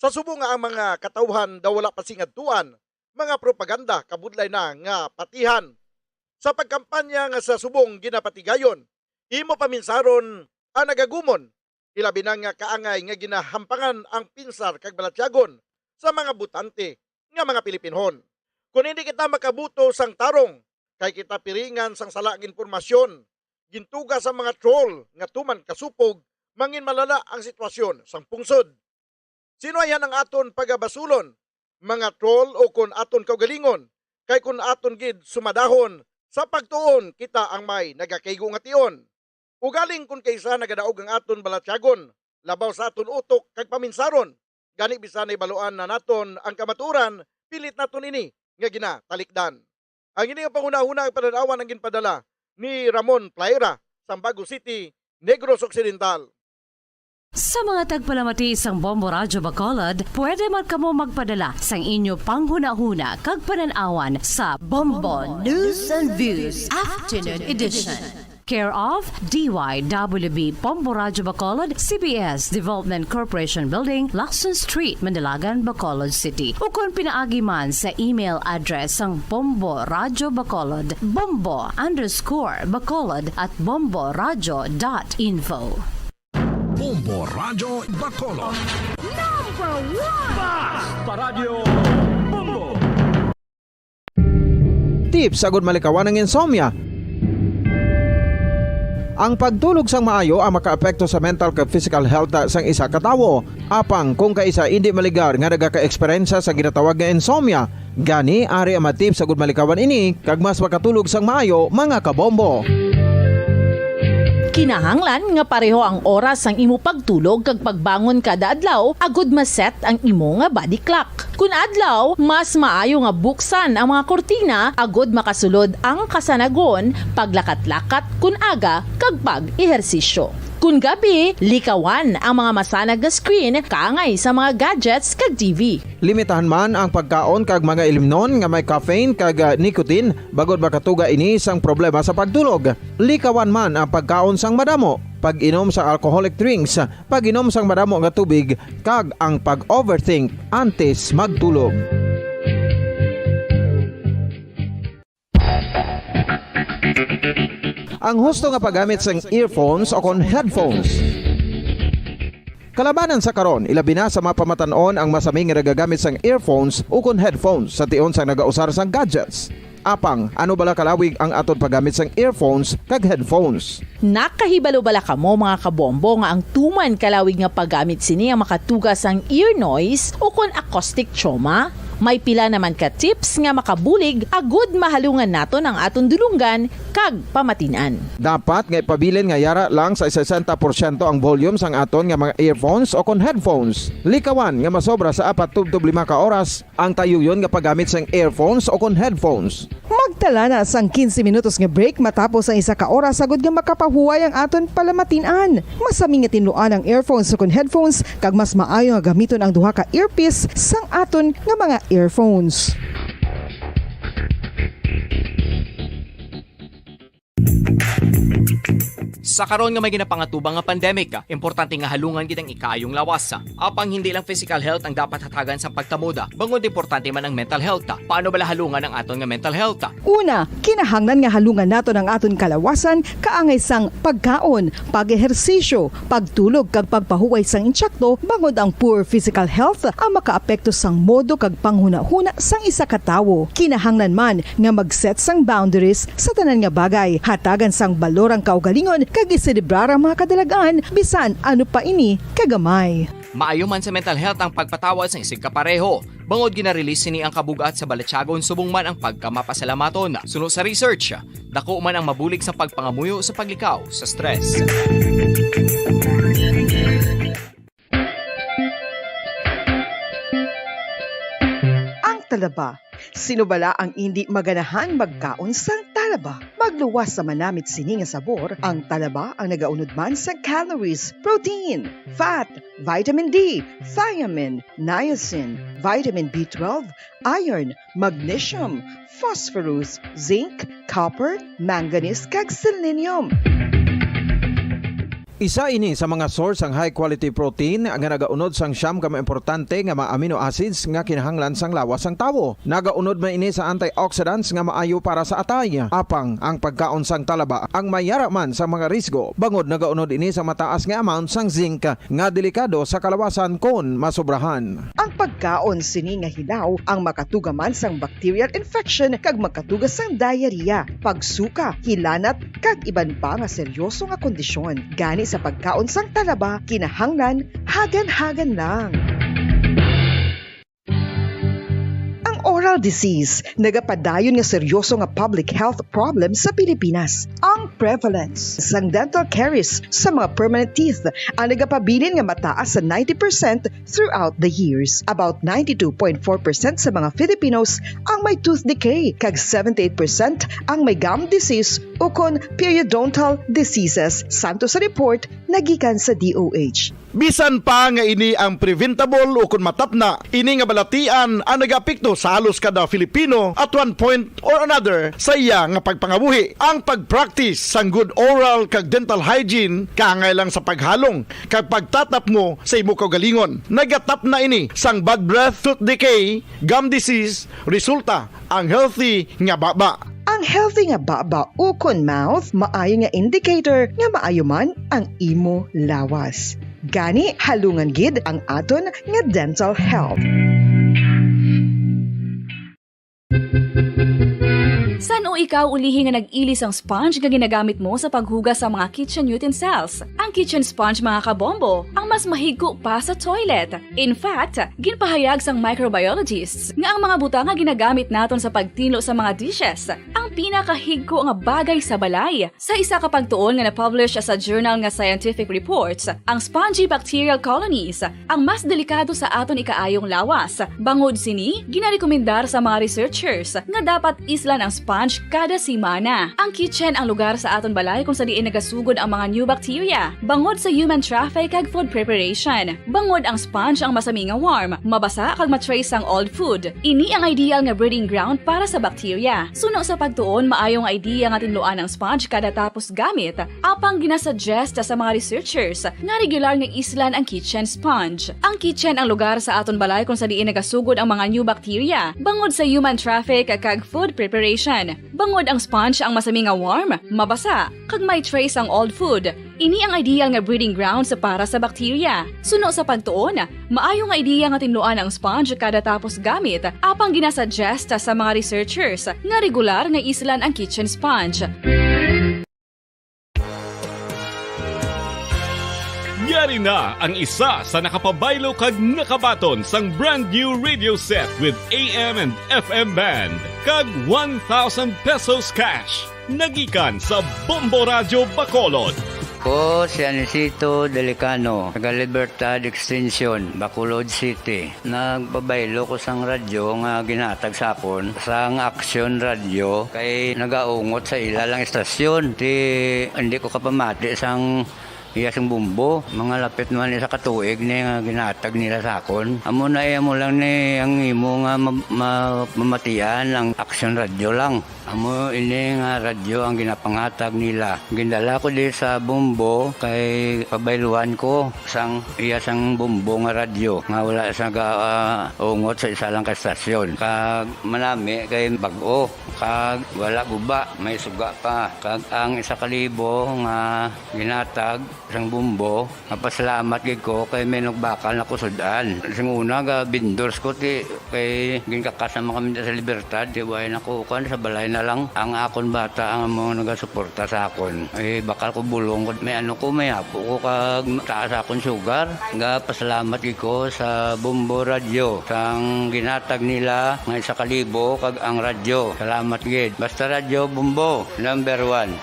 Sa subong nga ang mga katawhan daw wala pa sing adtuan, mga propaganda kabudlay na nga patihan. Sa pagkampanya nga sa subong ginapatigayon, imo paminsaron ang nagagumon Ilabi na nga kaangay nga ginahampangan ang pinsar kag balatyagon sa mga botante nga mga Pilipinhon. Kon hindi kita makabuto sang tarong, kay kita piringan sang sala nga impormasyon, gintuga sa mga troll nga tuman kasupog, mangin malala ang sitwasyon sang pungsod. Sino ayan ang aton pagabasulon, mga troll, o kon aton kaugalingon? Kay kon aton gid sumadahon, sa pagtuon kita ang may nagakaigo nga tion. Ugaling kon kaysa nagadaog ang aton balatyagon, labaw sa aton utok kag paminsaron, gani bisan nahibaluan na naton ang kamatuoran, pilit naton ini nga ginatalikdan. Ang ini nga panghunahuna ang pananawan ang ginpadala ni Ramon Plaira, Sambago City, Negros Occidental. Sa mga tagpalamati sang Bombo Radyo Bacolod, pwede man kamo magpadala sang inyo panghunahuna kag pananawan sa Bombo News and Views Afternoon Edition. Care of D Y W B Bombo Radyo Bacolod, C B S Development Corporation Building, Lacson Street, Mandilagan, Bacolod City. Ukon pinaagi man sa email address sang Bombo Radyo Bacolod, bombo underscore bacolod at bomboradyo dot info. Bombo Radyo Bacolod. Number one! Basta Radyo Bombo! Tips agud malikawan ang insomnia. Ang pagtulog sang maayo ang makaapekto sa mental kag physical health sang isa ka tawo. Apang kung kaisa indi maligar nga nagaka-eksperyensya sa ginatawag nga insomnia, gani ari ang mga tips agud malikawan ini kag mas makatulog sang maayo, mga kabombo. Kinahanglan nga pareho ang oras sang imo pagtulog kag pagbangon kada adlaw agud ma-set ang imo nga body clock. Kun adlaw, mas maayo nga buksan ang mga kurtina agud makasulod ang kasanagon, paglakat-lakat kun aga, kag pag-ehersisyo. Kun gabi, likawan ang mga masanag nga screen kaangay sa mga gadgets kag T V. Limitahan man ang pagkaon kag mga ilimnon nga may caffeine kag, ah, nicotine, bangod makatuga ini sang problema sa pagtulog. Likawan man ang pagkaon sang madamo, pag-inom sang alcoholic drinks, pag-inom sang madamo nga tubig, kag ang pag-overthink antes magtulog. Ang husto nga paggamit sang earphones o kon headphones. Kalabanan sa karon, ilabi na sa mga pamatan-on ang masami nga nagagamit sang earphones o kon headphones sa tion sang nagausar sang gadgets. Apang, ano bala kalawig ang aton paggamit sang earphones kag headphones? Nakahibalo bala kamo, mga kabombo, nga ang tuman kalawig nga paggamit sini ang makatuga sang ear noise o kon acoustic trauma? May pila naman ka tips nga makabulig agud mahalungan naton ang aton dulonggan kag pamatin-an. Dapat nga ipabilin nga yara lang sa sesenta porsyento ang volume sang aton nga mga earphones o kon headphones. Likawan nga masobra sa apat tubtob lima ka oras ang tayuyon nga paggamit sang earphones o kon headphones. Magtala na sang quince minutos nga break matapos ang isa ka oras, agud nga makapahuway ang aton palamatin-an. Masami nga tinluan ang earphones o kon headphones, kag mas maayo nga gamiton ang duha ka earpiece sang aton nga mga earphones. Sa karon nga may ginapangatubang nga pandemic, importante nga halungan gid ang ikaayong lawas. Apang hindi lang physical health ang dapat hatagan sang pagtamod, bangod importante man ang mental health. Paano bala halungan ang aton nga mental health? Una, kinahanglan nga halungan naton ang aton kalawasan kaangay sang pagkaon, pag-ehersisyo, pagtulog kag pagpahuway sang intsakto, bangod ang poor physical health ang makaapekto sang modo kag panghunahuna sang isa ka tawo. Kinahanglan man nga mag-set sang boundaries sa tanan nga bagay, hatagan sang balor ang kaugalingon kag iselebrar ang mga kadalag-an bisan ano pa ini kagamay. Maayo man sa mental health ang pagpatawad sang isigkapareho, bangod gina-release sini ang kabug-at sa balatyagon subong man ang pagkamapasalamaton. Suno sa research, dako man ang mabulig sa pagpangamuyo sa paglikaw sa stress. Ang talaba. Sino bala ang indi maganahan magkaon sang talaba? Magluwas sa manamit sini nga sabor, ang talaba ang nagaunod man sa calories, protein, fat, vitamin D, thiamine, niacin, vitamin B twelve, iron, magnesium, phosphorus, zinc, copper, manganese, kag selenium. Isa ini sa mga source sang high-quality protein nga nagaunod sang siyam ka mga importante nga mga amino acids nga kinahanglan sang lawas sang tawo. Nagaunod man ini sa antioxidants nga maayo para sa atay. Apang ang pagkaon sang talaba ang may yara man sa mga risgo, bangod nagaunod ini sa mataas nga amount sang zinc nga delikado sa kalawasan kon masobrahan. Ang pagkaon sini nga hilaw ang makatuga man sang bacterial infection kag makatuga sang diarrhea, pagsuka, hilanat, kag iban pa nga seryoso nga kondisyon. Gani sa pagkaon sang talaba, kinahanglan hagan-hagan lang. Ang oral disease nagapadayon nga seryoso nga public health problem sa Pilipinas. Ang prevalence sang dental caries sa mga permanent teeth ang nagapabilin nga mataas sa ninety percent throughout the years. About ninety-two point four percent sa mga Filipinos ang may tooth decay, kag seventy-eight percent ang may gum disease ukon periodontal diseases, santo sa report nagikan sa D O H. Bisan pa nga ini ang preventable ukon matapna, ini nga balatian ang nagaapekto sa halos kada Filipino at one point or another sa iya nga pagpangabuhi. Ang pag-practice sang good oral kag dental hygiene kaangay lang sa paghalong kag pagtatapngo sa imo kaugalingon. Nagatapna ini sang bad breath, tooth decay, gum disease, resulta ang healthy nga baba. Ang healthy nga baba ukon mouth maayo nga indicator nga maayo man ang imo lawas. Gani, halungan gid ang aton nga dental health. San-o ikaw ulihi nga nag-ili sang sponge nga ginagamit mo sa paghugas sa mga kitchen utensils? Ang kitchen sponge, mga kabombo, ang mas mahigko pa sa toilet. In fact, ginpahayag sang microbiologists nga ang mga butang nga ginagamit naton sa pagtinlo sa mga dishes ang pinakahigko nga bagay sa balay. Sa isa ka pagtuon nga na-publish sa journal nga Scientific Reports, ang spongy bacterial colonies ang mas delikado sa aton ikaayong lawas. Bangod sini, ginarekomendar sa mga researchers nga dapat islan ang sponge kada semana. Ang kitchen ang lugar sa aton balay kung sa diin nagasugod ang mga new bacteria, bangod sa human traffic kag food preparation. Bangod ang sponge ang masami nga warm, mabasa kag ma-trace sang old food. Ini ang ideal nga breeding ground para sa bacteria. Suno sa pagtuon, maayo nga idea nga tinluan ang sponge kada tapos gamit, apang ginasuggest sa mga researchers nga regular nga islan ang kitchen sponge. Ang kitchen ang lugar sa aton balay kung sa diin nagasugod ang mga new bacteria, bangod sa human traffic kag food preparation. Bangod ang sponge ang masami nga warm, mabasa, kag may trace ang old food. Ini ang ideal nga breeding grounds para sa bacteria. Suno sa pagtuon, maayo nga ideya nga tinluan ang sponge kada tapos gamit, apang ginasuggest sa mga researchers nga regular nga islan ang kitchen sponge. Yari na ang isa sa nakapabaylo kag nakabaton sang brand new radio set with A M and F M band kag one thousand pesos cash. Nagikan sa Bombo Radyo Bacolod. Ko si Anisito Delicano, taga Libertad Extension, Bacolod City. Nagpabaylo ko sang radyo nga ginhatag sa akon sang Action Radio kay nagaungot sa ila lang istasyon. Ti, hindi ko kapamati sang iya sing bumbo. Mga lapit naman isa ka tuig ni nga ginhatag nila sa akon. Amo na, eh, amo lang ni ang imo nga ma-, ma-, mamatian ang Action Radio lang. Amo ini nga radyo ang ginapanghatag nila. Gindala ko di sa bumbo kay pabayluan ko sang iya sang bumbo nga radyo nga wala sa ga-, ah, ungot sa isa lang ka estasyon. Kag manami kay bag-o, kag wala guba, may suga pa. Kag ang isa ka libo nga ginhatag sang bumbo, mapasalamat gid ko kay may nagbakal na ko sud-an. Sing una, ga vendors ko, ti, kay ginkakas naman kami sa Libertad, ti, way na ko, kuwan, sa balay na lang. Ang akon bata ang amo nagasuporta sa akon. Eh, bakal ko bulong ko, may ano ko, may apo ko, kag taas akon sugar. Ga pasalamat gid ko sa Bombo Radyo, sang ginhatag nila nga isa ka libo, kag ang radyo. Salamat gid. Basta Radyo Bombo, number one.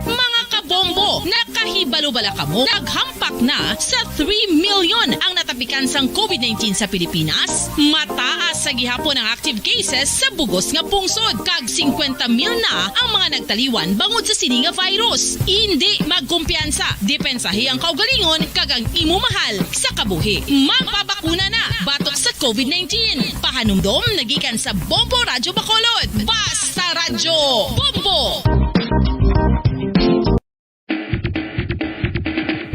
Mga kabombo, nakahibalo bala kamo? Naghampak Na sa three million ang natapikan sang covid nineteen sa Pilipinas, mataas sa gihapon ang active cases sa bugos nga pungsod, kag singkwenta mil na ang mga nagtaliwan bangod sa sini nga virus. Indi magkumpiyansa, depensahi ang kaugalingon kag ang imo mahal sa kabuhi. Magpabakuna na batok sa covid nineteen. Pahanumdom nagikan sa Bombo Radyo Bacolod. Basta Radyo Bombo!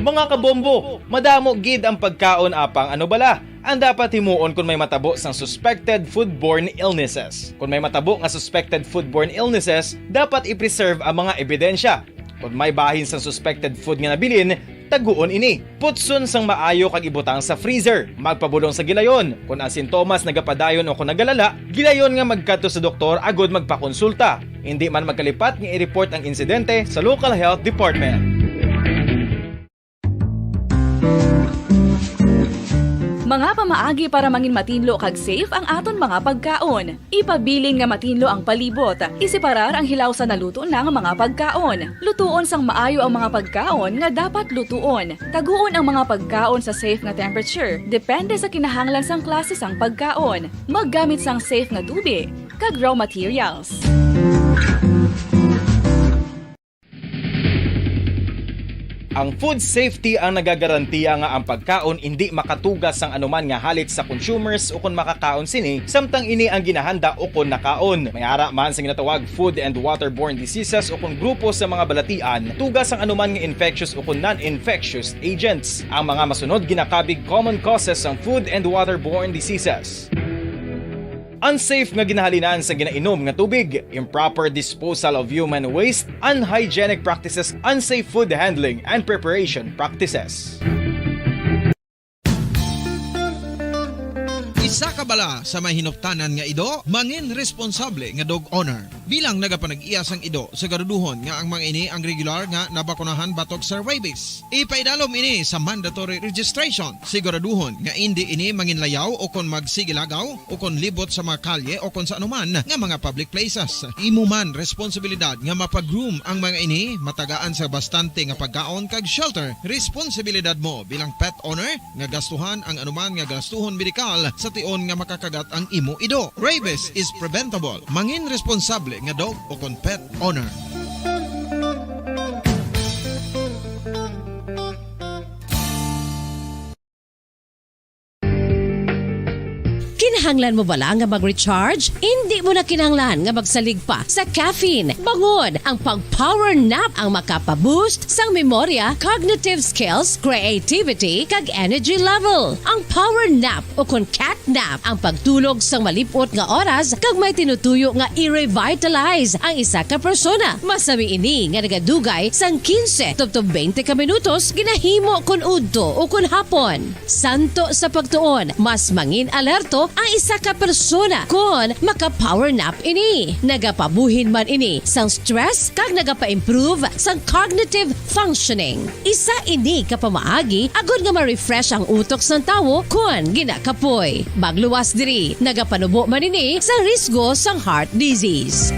Mga kabombo, madamo gid ang pagkaon, apang ano bala ang dapat himuon kon may matabo sang suspected foodborne illnesses? Kon may matabo nga suspected foodborne illnesses, dapat i-preserve ang mga ebidensya. Kon may bahin sang suspected food nga nabilin, taguon ini. Putson sang maayo kag ibutang sa freezer. Magpabulong sa gilayon. Kon ang sintomas nagapadayon o kon nagalala, gilayon nga magkadto sa doktor agud magpakonsulta. Indi man magkalipat nga i-report ang insidente sa local health department. Mga pamaagi para mangin matinlo kag safe ang aton mga pagkaon. Ipabilin nga matinlo ang palibot. Iseparar ang hilaw sa naluto na nga mga pagkaon. Lutuon sang maayo ang mga pagkaon nga dapat lutuon. Taguon ang mga pagkaon sa safe nga temperature, depende sa kinahanglan sang klase sang pagkaon. Maggamit sang safe nga tubi kag raw materials. Ang food safety ang nagagarantiya nga ang pagkaon indi makatuga sang anuman nga halit sa consumers ukon makakaon sini, samtang ini ang ginahanda ukon nakaon. May ara man sa ginatawag food and waterborne diseases ukon grupo sa mga balatian, tuga sang anuman nga infectious ukon non-infectious agents. Ang mga masunod ginakabig common causes sang food and waterborne diseases. Unsafe nga ginahalinan sa ginainom nga tubig, improper disposal of human waste, unhygienic practices, unsafe food handling and preparation practices. Isa ka bala sa may hinuptanan nga ido, mangin responsable nga dog owner. Bilang nagapanag-iya sang ido, siguraduhon nga ang mga ini ang regular nga nabakunahan batok sa rabies. Ipaidalom ini sa mandatory registration. Siguraduhon nga indi ini manginlayaw o kon magsigilagaw o kon libot sa mga kalye o kon sa anuman nga mga public places. Imo man responsibilidad nga mapag-groom ang mga ini, matagaan sa bastante nga pagkaon kag shelter. Responsibilidad mo bilang pet owner nga gastuhan ang anuman nga gastuhon medikal sa tion nga makakagat ang imo ido. Rabies is preventable. Mangin responsable nga dog o kon pet owner. Kinahanglan mo bala nga mag-recharge? Indi mo na kinahanglan nga magsalig pa sa caffeine. Bangod ang pag-power nap ang makapa-boost sang memorya, cognitive skills, creativity, kag energy level. Ang power nap o kon cat nap ang pagtulog sang malip-ot nga oras kag may tinutuyo nga i-revitalize ang isa ka persona. Masami ini nga nagadugay sang quince tubtob twenty ka minutos ginahimo kon udto o kon hapon. Santo sa pagtuon, mas mangin alerto ang isa ka persona kon maka-power nap ini. Nagapabuhin man ini sang stress kag nagapa-improve sang cognitive functioning. Isa ini ka pamaagi agud nga ma-refresh ang utok sang tawo kon ginakapoy. Magluwas diri, nagapanubo man ini sa risgo sang heart disease.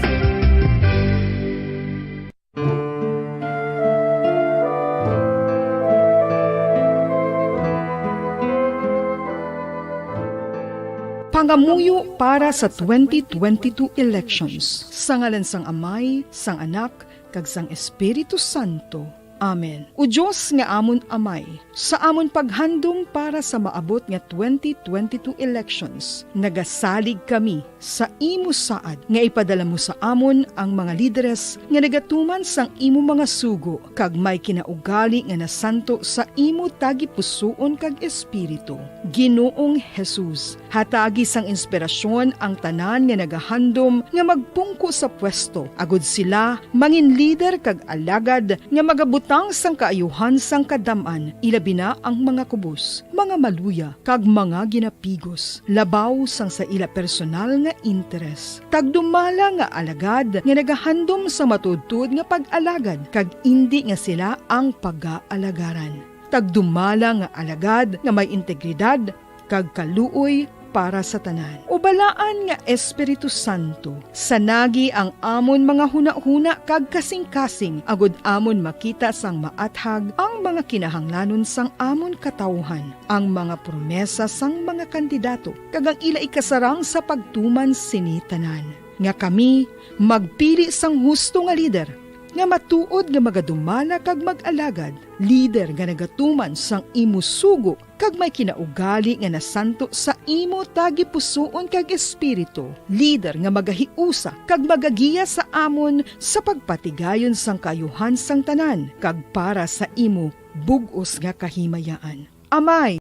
Pangamuyo para sa twenty twenty-two elections. Sa ngalan sang Amay, sang Anak, kag sang Espiritu Santo. Amen. O Dios nga amon Amay, sa amon paghandom para sa maabot nga twenty twenty-two elections, nagasalig kami sa imo saad nga ipadala mo sa amon ang mga lideres nga nagatuman sang imo mga sugo kag may kinaugali nga nasanto sa imo tagipusoon kag espiritu. Ginoong Jesus, hatagi sang inspirasyon ang tanan nga nagahandom nga magpungko sa pwesto, agud sila mangin lider kag alagad nga magabutang sang kaayuhan sang kadam-an, ilabi na ang mga kubos, mga maluya, kag mga ginapigos, labaw sang sa ila personal nga interes. Tagdumala nga alagad nga nagahandom sa matuodtuod nga pag-alagad, kag indi nga sila ang pagaalagarang. Tagdumala nga alagad nga may integridad kag kaluoy para sa tanan. O Balaan nga Espiritu Santo, sanagi ang amon mga hunahuna kag kasingkasing, agod amon makita sang maathag ang mga kinahanglanon sang amon katawuhan, ang mga promesa sang mga kandidato, kag ang ila ikasarang sa pagtuman sini tanan, nga kami magpili sang husto nga lider, nga matuod nga magadumala kag mag-alagad, lider nga nagatuman sang imo sugo kag may kinaugali nga nasanto sa imo tagipusoon kag espiritu, lider nga magahiusa kag magagiya sa amon sa pagpatigayon sang kaayuhan sang tanan kag para sa imo bug-os nga kahimayaan. Amay.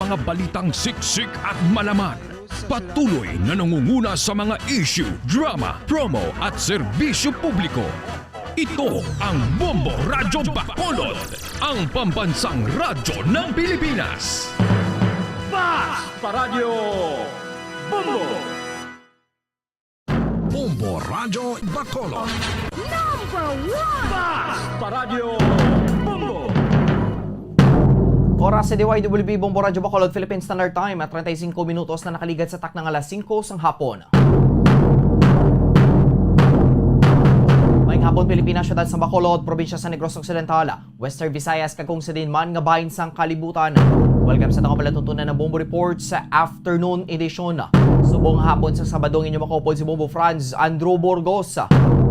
Mga balitang siksik at malaman. Patuloy na nangunguna sa mga issue, drama, promo at serbisyo publiko. Ito ang Bombo Radyo Bacolod, ang pambansang radyo ng Pilipinas. Fast Paradyo Bombo! Bombo Radyo Bacolod. Number one! Fast Paradyo Bombo! Oras sa D Y W B Bombo Radyo Bacolod, Philippine Standard Time, at treinta y cinco minutos na nakaligad sa takna nga alas singko sang hapon. Maayong hapon, Pilipinas, syudad sa Bacolod, probinsya sa Negros Occidental, Western Visayas, kag kung sa diin man nga bahin sang kalibutan. Welcome sa atong palatuntunan ng Bombo Report sa afternoon edition. Subong hapon sa Sabado, ang inyo makaupod si Bombo Franz Andrew Burgos.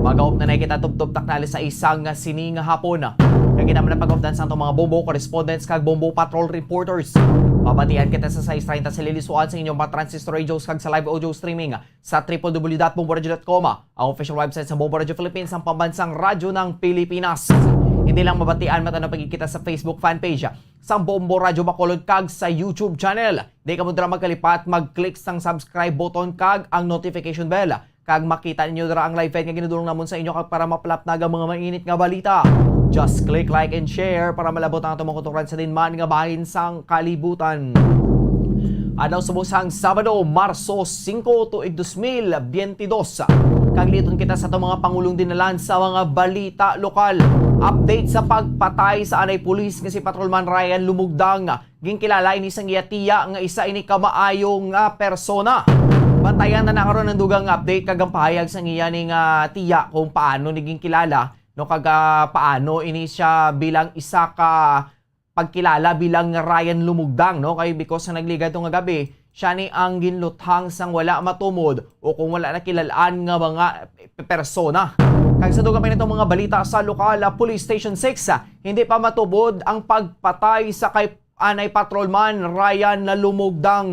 Mag-aop na na kita tubtob takna alas sais sang sini nga hapon. Kag kita man ang pag-updan sa atong mga Bombo correspondents kag Bombo Patrol reporters. Mabatian kita sa sais treinta sa lilisuan sa inyong mga transistor radios kag sa live audio streaming sa triple W dot bomboradio dot com, ang official website sa Bombo Radio Philippines, ang pambansang radyo ng Pilipinas. Hindi lang mabatian, matanan pagkikita sa Facebook fan page sang Bombo Radyo Bacolod kag sa YouTube channel. Di kamo dira magkalipat, mag-click sang subscribe button kag ang notification bell, kag makita ninyo dira ang live feed nga ginadulong namon sa inyo kag para mapalapnag ang mga mainit nga balita. Just click like and share para malabot ang atong mga kutoran sa diin man nga bahin sang kalibutan. Adlaw subong sang Sabado, Marso singko, tuig dos mil biyente dos. Kag liton kita sa atong mga pangulong dinalan sa mga balita lokal. Update sa pagpatay sa anay pulis nga si Patrolman Ryan Lumugdang. Ginkilala ini sang iya tiya nga isa ini ka maayo nga persona. Bantayan ta na karon ang dugang nga update kag ang pahayag sang iya ni nga tiya kung paano ni ginkilala, no, kag, ah, paano ini siya bilang isa ka pagkilala bilang Ryan Lumugdang, no? Kay because sa nagligad to nga gabi, siya ni ang ginluthang sang wala matumod o kung wala nakilal-an nga mga persona. Kag sa dugang pa nitong mga balita sa lokal, ah, Police Station six, ah, hindi pa matubod ang pagpatay sa kay anay patrolman Ryan na Lumugdang.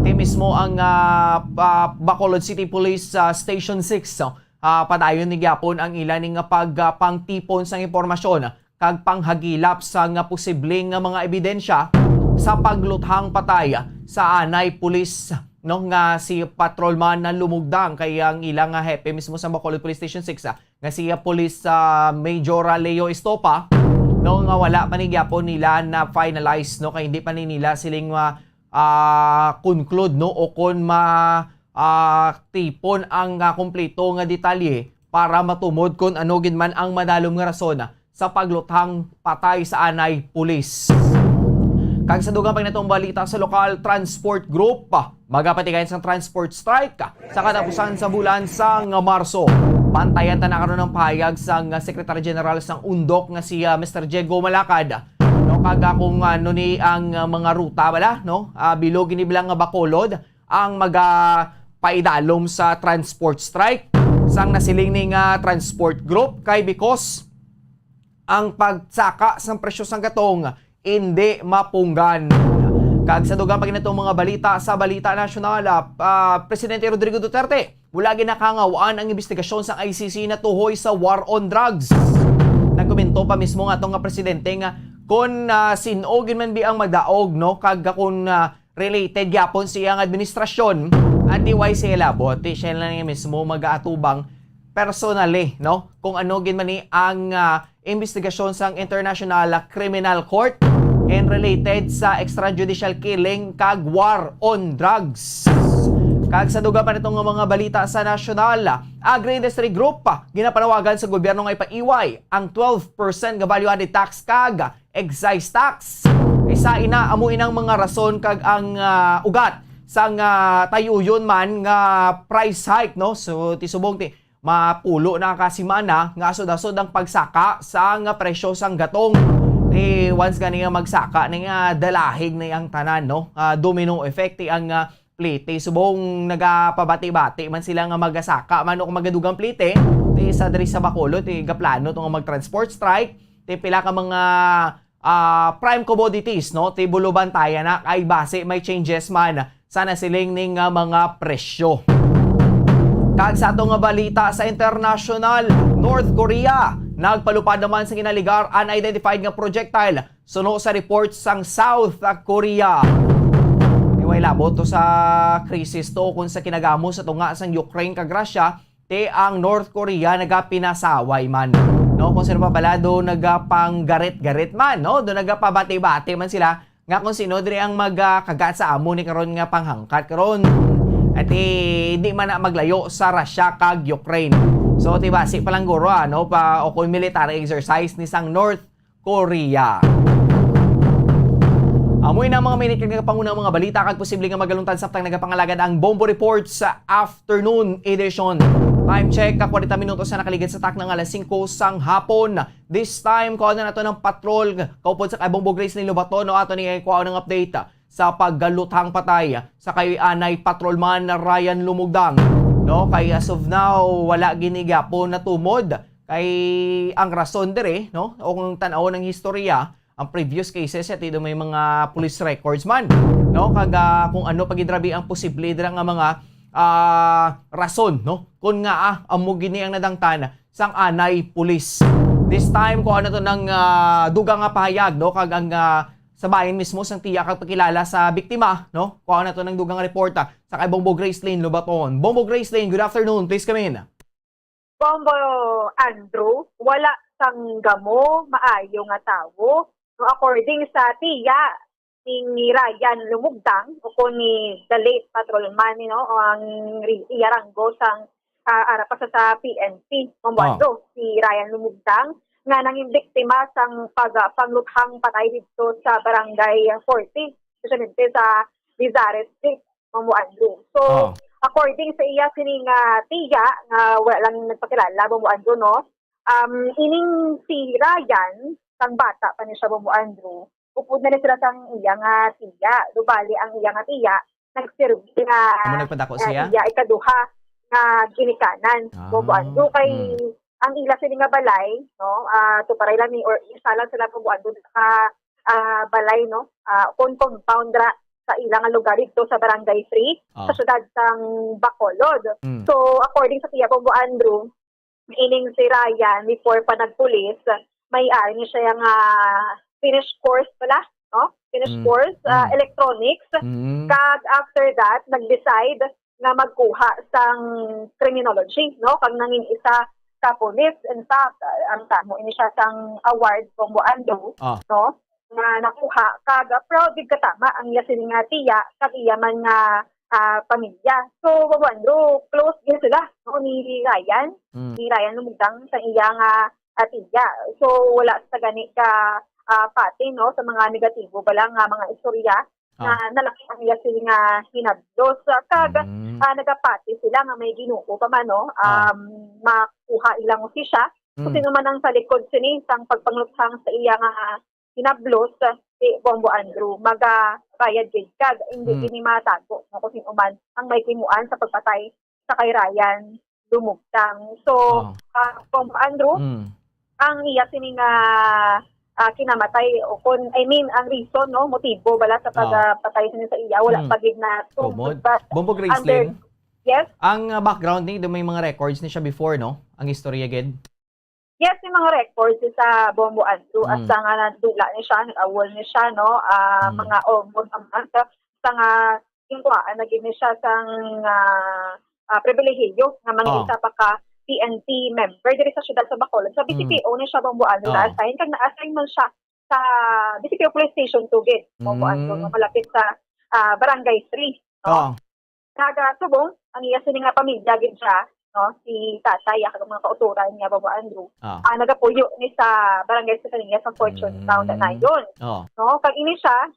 Ti mismo ang, ah, pa- Bacolod City Police, ah, Station six, no? Ah, padayon ni gyapon ang ila ni nga pag, ah, pangtipon sang impormasyon kag panghagilap sa nga posible nga mga ebidensya sa pagluthang patay sa anay pulis, no, nga si Patrolman na Lumugdang, kay ang ila nga hepe mismo sa Bacolod Police Station six, ah, nga si, ah, Police, ah, Major, ah, Leo Estopa, no, nga wala pa ni gyapon nila na finalize, no, kay hindi pa ni nila siling, ah, ah, conclude, no, o kon ma ah, tipon ang, ah, kompleto nga detalye para matumod kon ano gid man ang madalom nga rason sa pagluthang patay sa anay pulis. Kag sa dugang pa natong balita sa lokal, transport group, ah, magapatigayon sang transport strike, ah, sa katapusan sa bulan sang Marso. Bantayan ta na karon ang pahayag sang, ah, Secretary General sang undok nga si, ah, Mister Diego Malacad. No, kag, ah, kung ano ni ang, ah, mga ruta bala, no? Ah, bilog ini bilang nga Bacolod ang magapaidalom sa transport strike sang nasiling ni nga transport group, kay because ang pagsaka sang presyo sang gatong hindi mapunggan. Kag sa dugang pa natong mga balita sa Balita Nasyonal, ah, ah, Presidente Rodrigo Duterte, wala ginakangawaan ang imbestigasyon sang I C C na tuhoy sa war on drugs. Nagkomento pa mismo nga atong nga presidente nga kon, ah, sin-o gid man bi ang magdaog, no, kag kun, ah, related gyapon sa iyang administrasyon, at di way siya labot, di siya lang mismo mag-aatubang personally, no, kung ano gid man ni ang, ah, imbestigasyon sang International Criminal Court and related sa extrajudicial killing kag war on drugs. Kag sa dugang pa natong mga balita sa nasyonal, Agri-Industry Group, ginapanawagan sa gobyerno nga ipaiway ang twelve percent nga value-added tax kag excise tax. Isa ina amo inang mga rason kag ang, ah, ugat sang, ah, tayuyon man nga price hike, no? So, ti subong ti mapulo na ka semana nga asod-asod ang pagsaka sang presyo sang gatong. Ti once gani nga magsaka na nga dalahig na ang tanan, no? Ah, domino effect ti ang, ah, plite. Subong nagapabati-bati man sila nga magasaka man o kung magadugang plite, ti sa diri sa Bacolod, ti gaplano to nga mag-transport strike, ti pila ka mga, ah, prime commodities, no? Ti bulubantayan na kay basi may changes man sa nasiling ni nga mga presyo. Kag sa ato nga balita sa international, North Korea nagpalupad naman sa ginaligar unidentified nga projectile suno sa report sang South Korea. Di way labot to sa krisis to kung sa kinagamo sa tunga sang Ukraine kag Russia, ti ang North Korea nagapinasaway man. No, kung sino pa bala do nagapanggarit-garit man, no? Do nagapabati-bati man sila nga kung sino diri ang magkagat sa amo ni karon nga panghangkat karon. At eh, di man na maglayo sa Russia kag Ukraine. So, ti basi pa lang guro, ano, pa, o kung military exercise ni sang North Korea. Amoy na mga minute kag pangunang mga balita kag posible nga magalungtad samtang nagapangalagad ang Bombo Report sa afternoon edition. Time check, ka kwarenta minutos na nakaligid sa takna nga alas singko sang hapon. This time, kuha na nato ng patrol kaupod sa kay Bombo Grace ni Lobaton, no? Ato ni kuha ng update sa paggaluthang patay sa kay anay patrolman Ryan Lumugdang, no? Kay as of now, wala gini gyapon natumod kay ang rason diri, no? O kung tan-awon ang historya, ang previous cases, ya, ti do may mga police records man, no? Kag, ah, kung ano pa gid rabi ang posible dira nga mga, ah, rason, no? Kung nga, ah, amo gini ang nadangtan sang anay pulis. This time, kuha na to ng, ah, dugang nga pahayag, no? Kag ang, ah, sa bahin mismo sang tiya kag pakilala sa biktima, no? Kuha na to ng dugang nga report, ah, sa kay Bombo Gracelyn Lobaton. Bombo Gracelyn, good afternoon. Please come in. Bombo Andrew, wala sang gamo maayo nga tawo. No, according sa tiya ni, ni Ryan Lumugdang, o kon ni the late patrolman, you know, o ang ri-, iya ranggo sang, ah, ara pa sa, sa P N P, Bombo Ah. Andrew, si Ryan Lumugdang, nga nangin biktima sang pag-, pangluthang patay didto sa Barangay forty, especially sa Lizares Street, Bombo Andrew. So, Oh. according sa iya sini nga tiya, nga wala lang nagpakilala, Bombo Andrew, no? Um, ining si Ryan, sang bata pa ni siya, Bombo Andrew, upod na ni sila sang iya nga tiya. Dubali ang iya nga tiya, nagserbi nga, Amo nagpadako ah, siya? iya ikaduha nga ginikanan, Ah, Bombo Andrew. Kay mm. ang ila sini nga balay, no, ah, tuparay lang ni, or isa lang sila, Bombo Andrew, ka, ah, balay, no, ah, kon compound ra sa ila nga lugar dito sa Barangay three, Ah. sa siyudad sang Bacolod. Mm. So, according sa tiya, Bombo Andrew, ining si Ryan, before pa nagpulis, may ari ni siya nga finish course pala, no? Finish Mm. course, ah, Mm. electronics. Mm. Kag after that, nag-decide nga magkuha sang criminology, no? Kag nangin isa ka pulis. In fact, ah, ang tamo ini siya sang award, Bombo Andrew, Ah. no? Nga nakuha. Kag, ah, proud gid katama ang iya sini nga tiya, kag iya man nga, ah, pamilya. So, Bombo Andrew, close gid sila, no, ni Ryan, Mm. ni Ryan Lumugdang sa iya nga, ah, tiya. So, wala sa gani ka, ah, pati, no, sa mga negatibo bala nga mga istorya Ah. nga nalakip ang iya sini nga hinablos. Kag, Mm. ah, nagapati sila nga may Ginoo pa man, no, Ah. um, makuha ilang hustisya. Kung Mm. sino man ang sa likod sini sang pagpangluthang sa iya nga hinablos, si Bombo Andrew, magabayad gid kag hindi Mm. gini matago, no, kung sino man ang may kimuan sa pagpatay sa kay Ryan Lumugtang. So, Oh. ah, Bombo Andrew, Mm. ang iya sini nga, ah, kinamatay o kon, I mean, ang reason, no, motibo bala sa Oh. pagpatay sini sa iya, wala Mm. pa gid na Tumod. But Bombo under Gracelyn? Yes? Ang, ah, background ni, do may mga records ni siya before, no? Ang istorya gid? Yes, may mga records sa Bombo Andrew. Mm. Hasta nga nadula ni siya, nag-awol ni siya, no? Ah, Mm. mga almost a month. Hasta nga ginkuhaan na gid ni siya sang, ah, ah, pribilehiyo nga mga Oh. isa pa ka P N P member diri sa siyudad sa Bacolod. Sa Mm. B C P O ni siya, Bombo Andrew, Oh. na-assign. Kag na-assign man siya sa B C P O Police Station two gid, Bombo Andrew, Mm. nga malapit sa, ah, Barangay three, no? Oh. Nagasubong ang iya sini nga pamilya gid siya, no? Si tatay, kag mga kautoran niya, Bombo Andrew. Ah. Ah, nagapuyo ni sa barangay sa kaniya sa Fortune Mm. Town, Tanayon. Oh. No? Kag ini siya,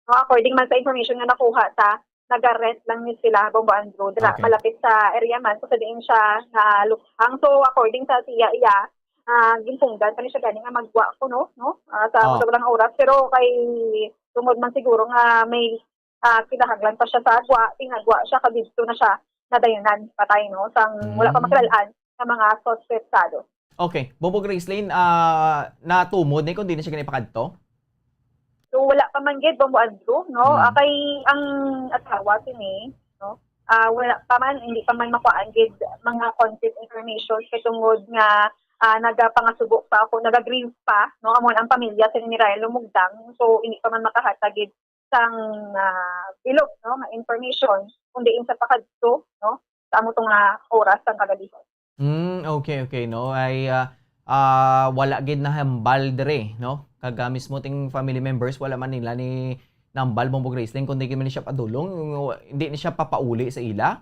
no, according man sa information nga nakuha sa naga-rent lang ni sila, Bombo Andrew, dira, okay, malapit sa area man kung sa diin siya naluthang. So, according sa tiya iya, ah, ginpunggan pa ni siya gani nga magwa kuno, no? Ah, sa, oh, sa ulang oras. Pero kay, tungod man siguro nga may, ah, kinahanglan pa siya sa agwa, tingagwa siya, kag didto na siya nadayonan patay, no? Sang wala pa, mm, makilal-an sa mga suspetsado. Okay. Bombo Gracelyn, ah, natumod ni kung di na siya ginipakadto? So, wala pa man gid, Bombo Andrew, no? Hmm. Ah, kay ang asawa sini, no? Ah, wala pa man, hindi pa man makuhaan gid mga concrete information kay tungod nga, ah, nagapangasubo pa ako, nagagrieves pa, no? Amo ang pamilya sa ni Ryan Lumugdang. So, hindi pa man makahatag gid sang, ah, bilog, no, nga information kung diin sa pakadto, no, sa amo to nga oras sang kagabihon. Mm, okay, okay, no. Ay, ah, ah, wala gid nahambal dire, no? Kag, ah, mismo ting family members, wala man nila ni nambal, Bombo Gracelyn, kundi gid man siya padulong, hindi ni siya papauli sa ila?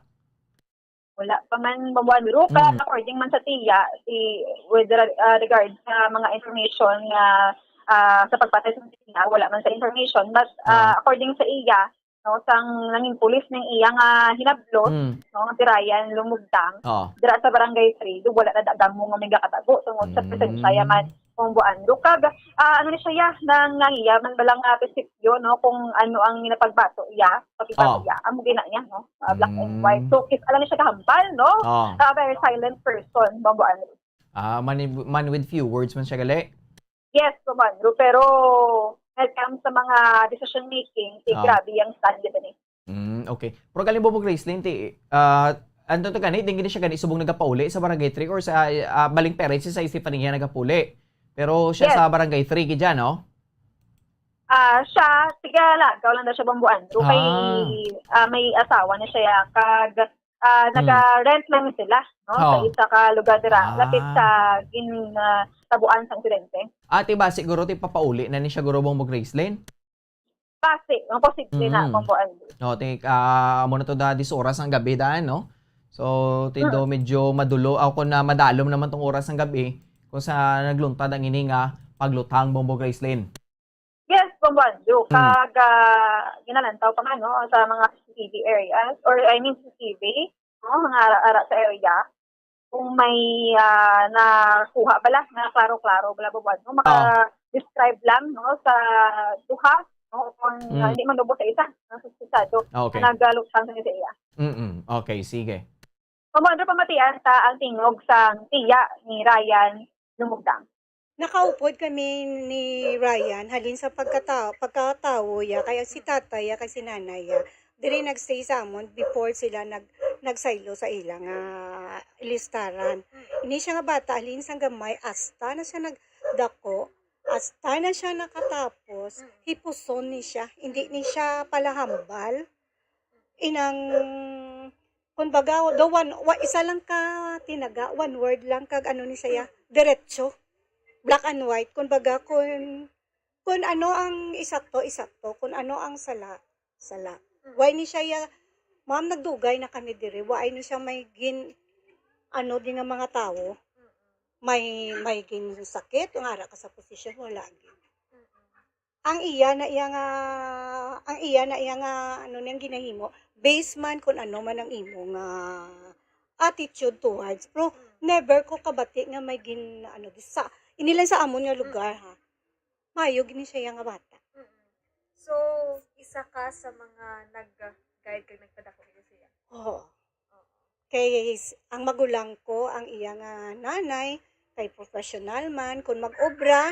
Wala pa man, Bombo Andrew, ka, mm, according man sa tiya, si, with re-, ah, regard sa mga information nga, ah, sa pagpatay sa tiya, wala man sa information. But, ah, ah, according sa iya, no, sang nangin pulis ning iya nga hinablos, mm, no, nga si Ryan Lumugdang, oh, dira sa Barangay three, do wala na damo nga may gakatago tungod sa, mm, presensya ya man, Bombo Andrew. Kag, ah, ano ni siya, ya, nang, nang iya man bala nga prinsipyo, no, kung ano ang ginapagbato iya, pakibati, oh, iya, amo gina niya, no? Ah, black and white. Mm. So, kis-a lang ni siya kahambal, no? Oh. Ah, very silent person, Bombo Andrew. Ah, man, man with few words man siya gali? Yes, Bombo Andrew. Pero when it comes sa mga decision making, si, ah, grabe ang stand gid ni. Mm, okay. Pero galing, Bombo Gracelyn, ti, ah, ano to gani? Di gid siya gani subong nagapauli sa Barangay three or sa, ah, baling parents sa Estefania nagapuli. Pero siya, yes, sa Barangay three gid dyan, no? Ah, siya, sige, lagaw lang daw siya, Bombo Andrew. Kay, ah, ah, may asawa na siya, kag, ah, hmm, naga-rent lang sila, no, sa, oh, isa ka lugar dira, ah, lapit sa gin-, ah, tabuan sa insidente. Ate, ba siguro ti papauli na ni siya, guro, Bombo Gracelyn? Basi, ang posible na, mm, Bombo Andrew. No, ti, ah, amo na to da diyes oras ang gabi daan, no? So, ti do, mm, medyo madulo, ako na madalom naman tong oras ng gabi kung sa nagluntad ang ini nga pagluthang, Bombo Gracelyn. Yes, Bombo Andrew. Mm. Kag, ah, ginalantaw pa man, no, sa mga C C T V areas, or I mean C C T V, no, mga ara-ara sa area. Kung may, ah, nakuha bala, na klaro-klaro bala, Bombo Andrew, no? Ah. Maka-describe lang, no, sa duha, no, kung, ah, mm, hindi man lubos sa isa, no, sa suspetsado, ah, okay, na nagaluthang sa iya. Mm-mm. Okay, sige. Bombo Andrew, pamatian ta ang tingog sang tiya ni Ryan Lumugdang. Nakaupod kami ni Ryan halin sa pagkata-, pagkatawo ya, kay si tatay ya, kay si nanay ya, diri nagstay sa amon before sila nag-, nagsaylo sa ila nga listaran. Ini siya nga bata, halin sang gamay, hasta na siya nagdako, hasta na siya nakatapos, hipuson ni siya, hindi ni siya palahambal. Inang, kun baga, daw one, wa-, isa lang ka tinaga, one word lang, kag ano ni siya, diretso. Black and white. Kun baga, kun, kun ano ang isakto, isakto. Kun ano ang sala, sala. Why ni siya, ya-, ma'am, nagdugay na kami diri. Why ni siya may gin-, ano, di nga mga tawo? May, may ginsakit, kung ara ka sa posisyon, wala gid. Ang iya na iya nga, ang iya na iya nga, ano, niyang ginahimo, based man kung ano man ang imo nga attitude towards, pero never ko kabati nga may gin-, ano, di sa, ini lang sa amon nga lugar, ha. Maayo gini siya nga bata. Mm. So, isa ka sa mga nag-guide kag nagpadako sa iya? Oo. Oo. Kay s-, ang magulang ko, ang iya nga nanay, kay professional man. Kung mag-obra,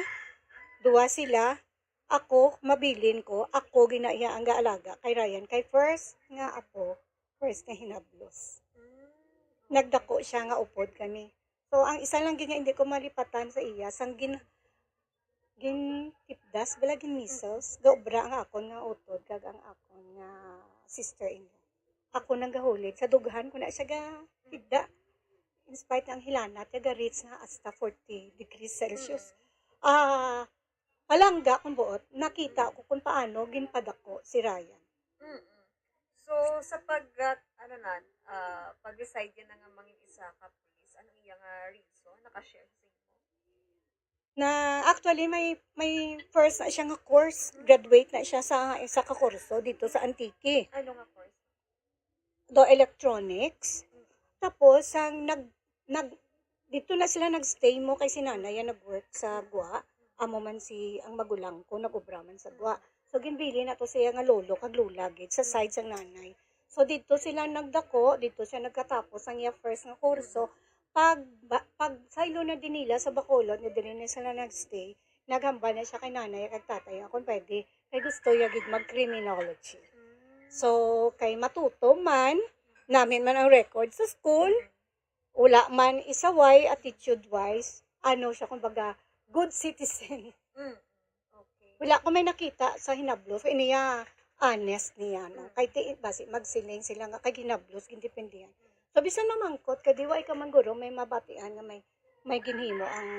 duwa sila, ako, mabilin ko, ako gina iya ang gaalaga kay Ryan. Kay first nga apo, first nga hinablos. Mm, okay. Nagdako siya nga upod kami. So, ang isa lang gid nga hindi ko malipatan sa iya, sang gin-, gintipdas, bala, gin-measles, gaobra ang akon nga utod, kag ang akon nga sister-in-law. Ako nang gahulid. Sa dughan ko na siya gahigda. In spite ang hilanat, niya ga-reach nga hasta forty degrees Celsius. Mm. Ah, palangga kung buot, nakita ko kung paano ginpadako si Ryan. Mm-mm. So, sa pag, ah, ano na, ah, pag-decide niya na nga mangin isa ka pulis, ano iya nga reason? Naka-share sa imo? Na, actually, may, may first na siya nga course. Graduate na siya sa isa ka kurso dito sa Antique. Ano nga course? do electronics. Tapos, ang nag-, nag-, dito na sila nag-stay mo kay si nanay ang nag-work sa Gwa. Amo man si, ang magulang ko, nag-obra man sa Gwa. So, ginbilin na to siya nga lolo, kag lola, gid, sa side sang nanay. So, dito sila nagdako, dito siya nagkatapos ang iya first nga kurso. Pag, ba, pag saylo na din nila sa Bacolod, nga diri na sila nag-stay, naghambal na siya kay nanay kag tatay nga kung pwede, kay gusto ya gid mag-criminology. So, kay matuto man, namin man ang record sa school, wala man isaway, attitude-wise, ano siya, kumbaga, good citizen. Mm. Okay. Wala ko may nakita sa hinablos. Ini ya, honest niya, no? Mm. Kay ti, basi magsiling sila nga kay hinablos, gindependihan. So, bisan mamangkot, kay di wa ikaw man guro, may mabatian nga may, may ginhimo ang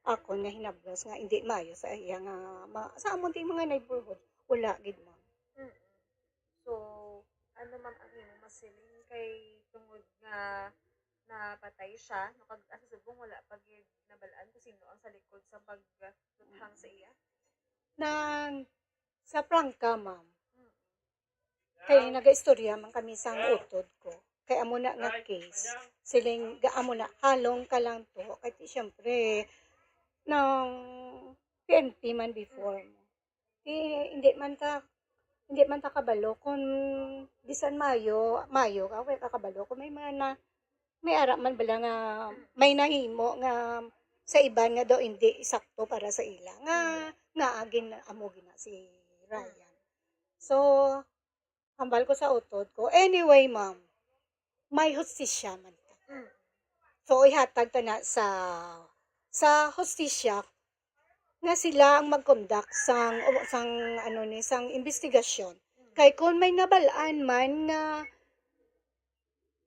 akon nga hinablos nga hindi maayo sa iya nga, ma-, sa amon ti mga neighborhood. Wala gid, ma'am. Mm. So, ano, ma'am, ang imong masiling kay tungod nga napatay siya, no, kag ang sa subong wala pa gid nabal-an kung sino ang sa likod sa pagluthang sa iya? Nang, sa prangka, ma'am. Mm. Kay nagaistorya man kami sang utod ko. Kay amo na nga case. Siling, ga-, amo na, halong ka lang to. Kay ti, siyempre, nang P N P man before mo. Eh, hindi man ta, hindi man ta kabalo kung bisan maayo, maayo ka, okay ka kabalo kung may mga na, may ara man bala nga may nahimo nga sa iban nga daw hindi sakto para sa ila, nga, nga agin amo gina si Ryan. So, hambal ko sa utod ko. Anyway, ma'am, may hustisya man ta. Mm. So, ihatag ta na sa, sa hustisya nga sila ang mag-conduct sang, o sang, ano ni, sang investigasyon. Mm. Kay kung may nabal-an man nga,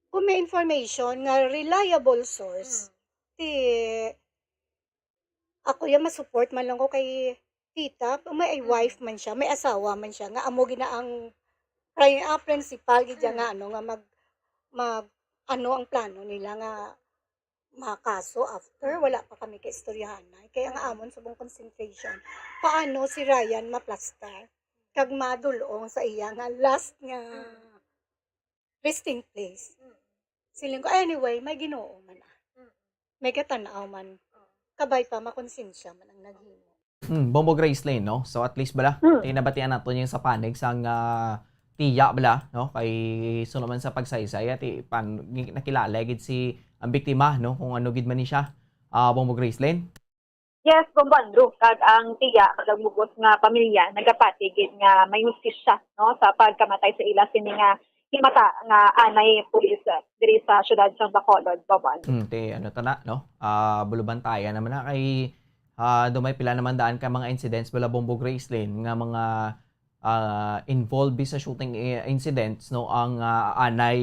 kung may information nga reliable source, Mm. ti, ako ya, ma-support man lang ko kay tita, may Mm. wife man siya, may asawa man siya, nga amo gina ang pri-, ah, principal gid siya Mm. nga, ano, nga mag, mag, ano ang plano nila nga makaso after, Mm. wala pa kami kaistoryahanay. Kaya nga Mm. amon subong concentration, paano si Ryan maplastar kag madulong sa iya nga last nga Mm. resting place. Mm. Siling ko, anyway, may Ginoo man, ah. Mm. May gatan-aw man. Oh. Kabay pa, makonsensya man ang naghimo. Hmm, Bombo Gracelyn, no? So, at least bala, Hmm. eh, nabatian nato yung sa panig sang, ah, tiya bala, no? Kay suno man sa pagsaysay, at i-, pan-, gi-, nakilala gid si ang biktima, no? Kung ano gid man ni siya, ah, Bombo Gracelyn. Yes, Bombo Andrew, kag ang tiya kag ang bug-os nga pamilya nagapati gid nga may hustisya, no, sa pagkamatay sa ila sini nga himata nga anay pulis, ah, diri sa siyudad sa Bacolod, Bombo Andrew. Hmm, ti, ano ta na, no? Ah, bulubantayan naman na kay, ah, dumay pila naman daan ka mga incidents bala, Bombo Gracelyn, nga mga ah, involved sa shooting i-, incidents, no, ang, ah, anay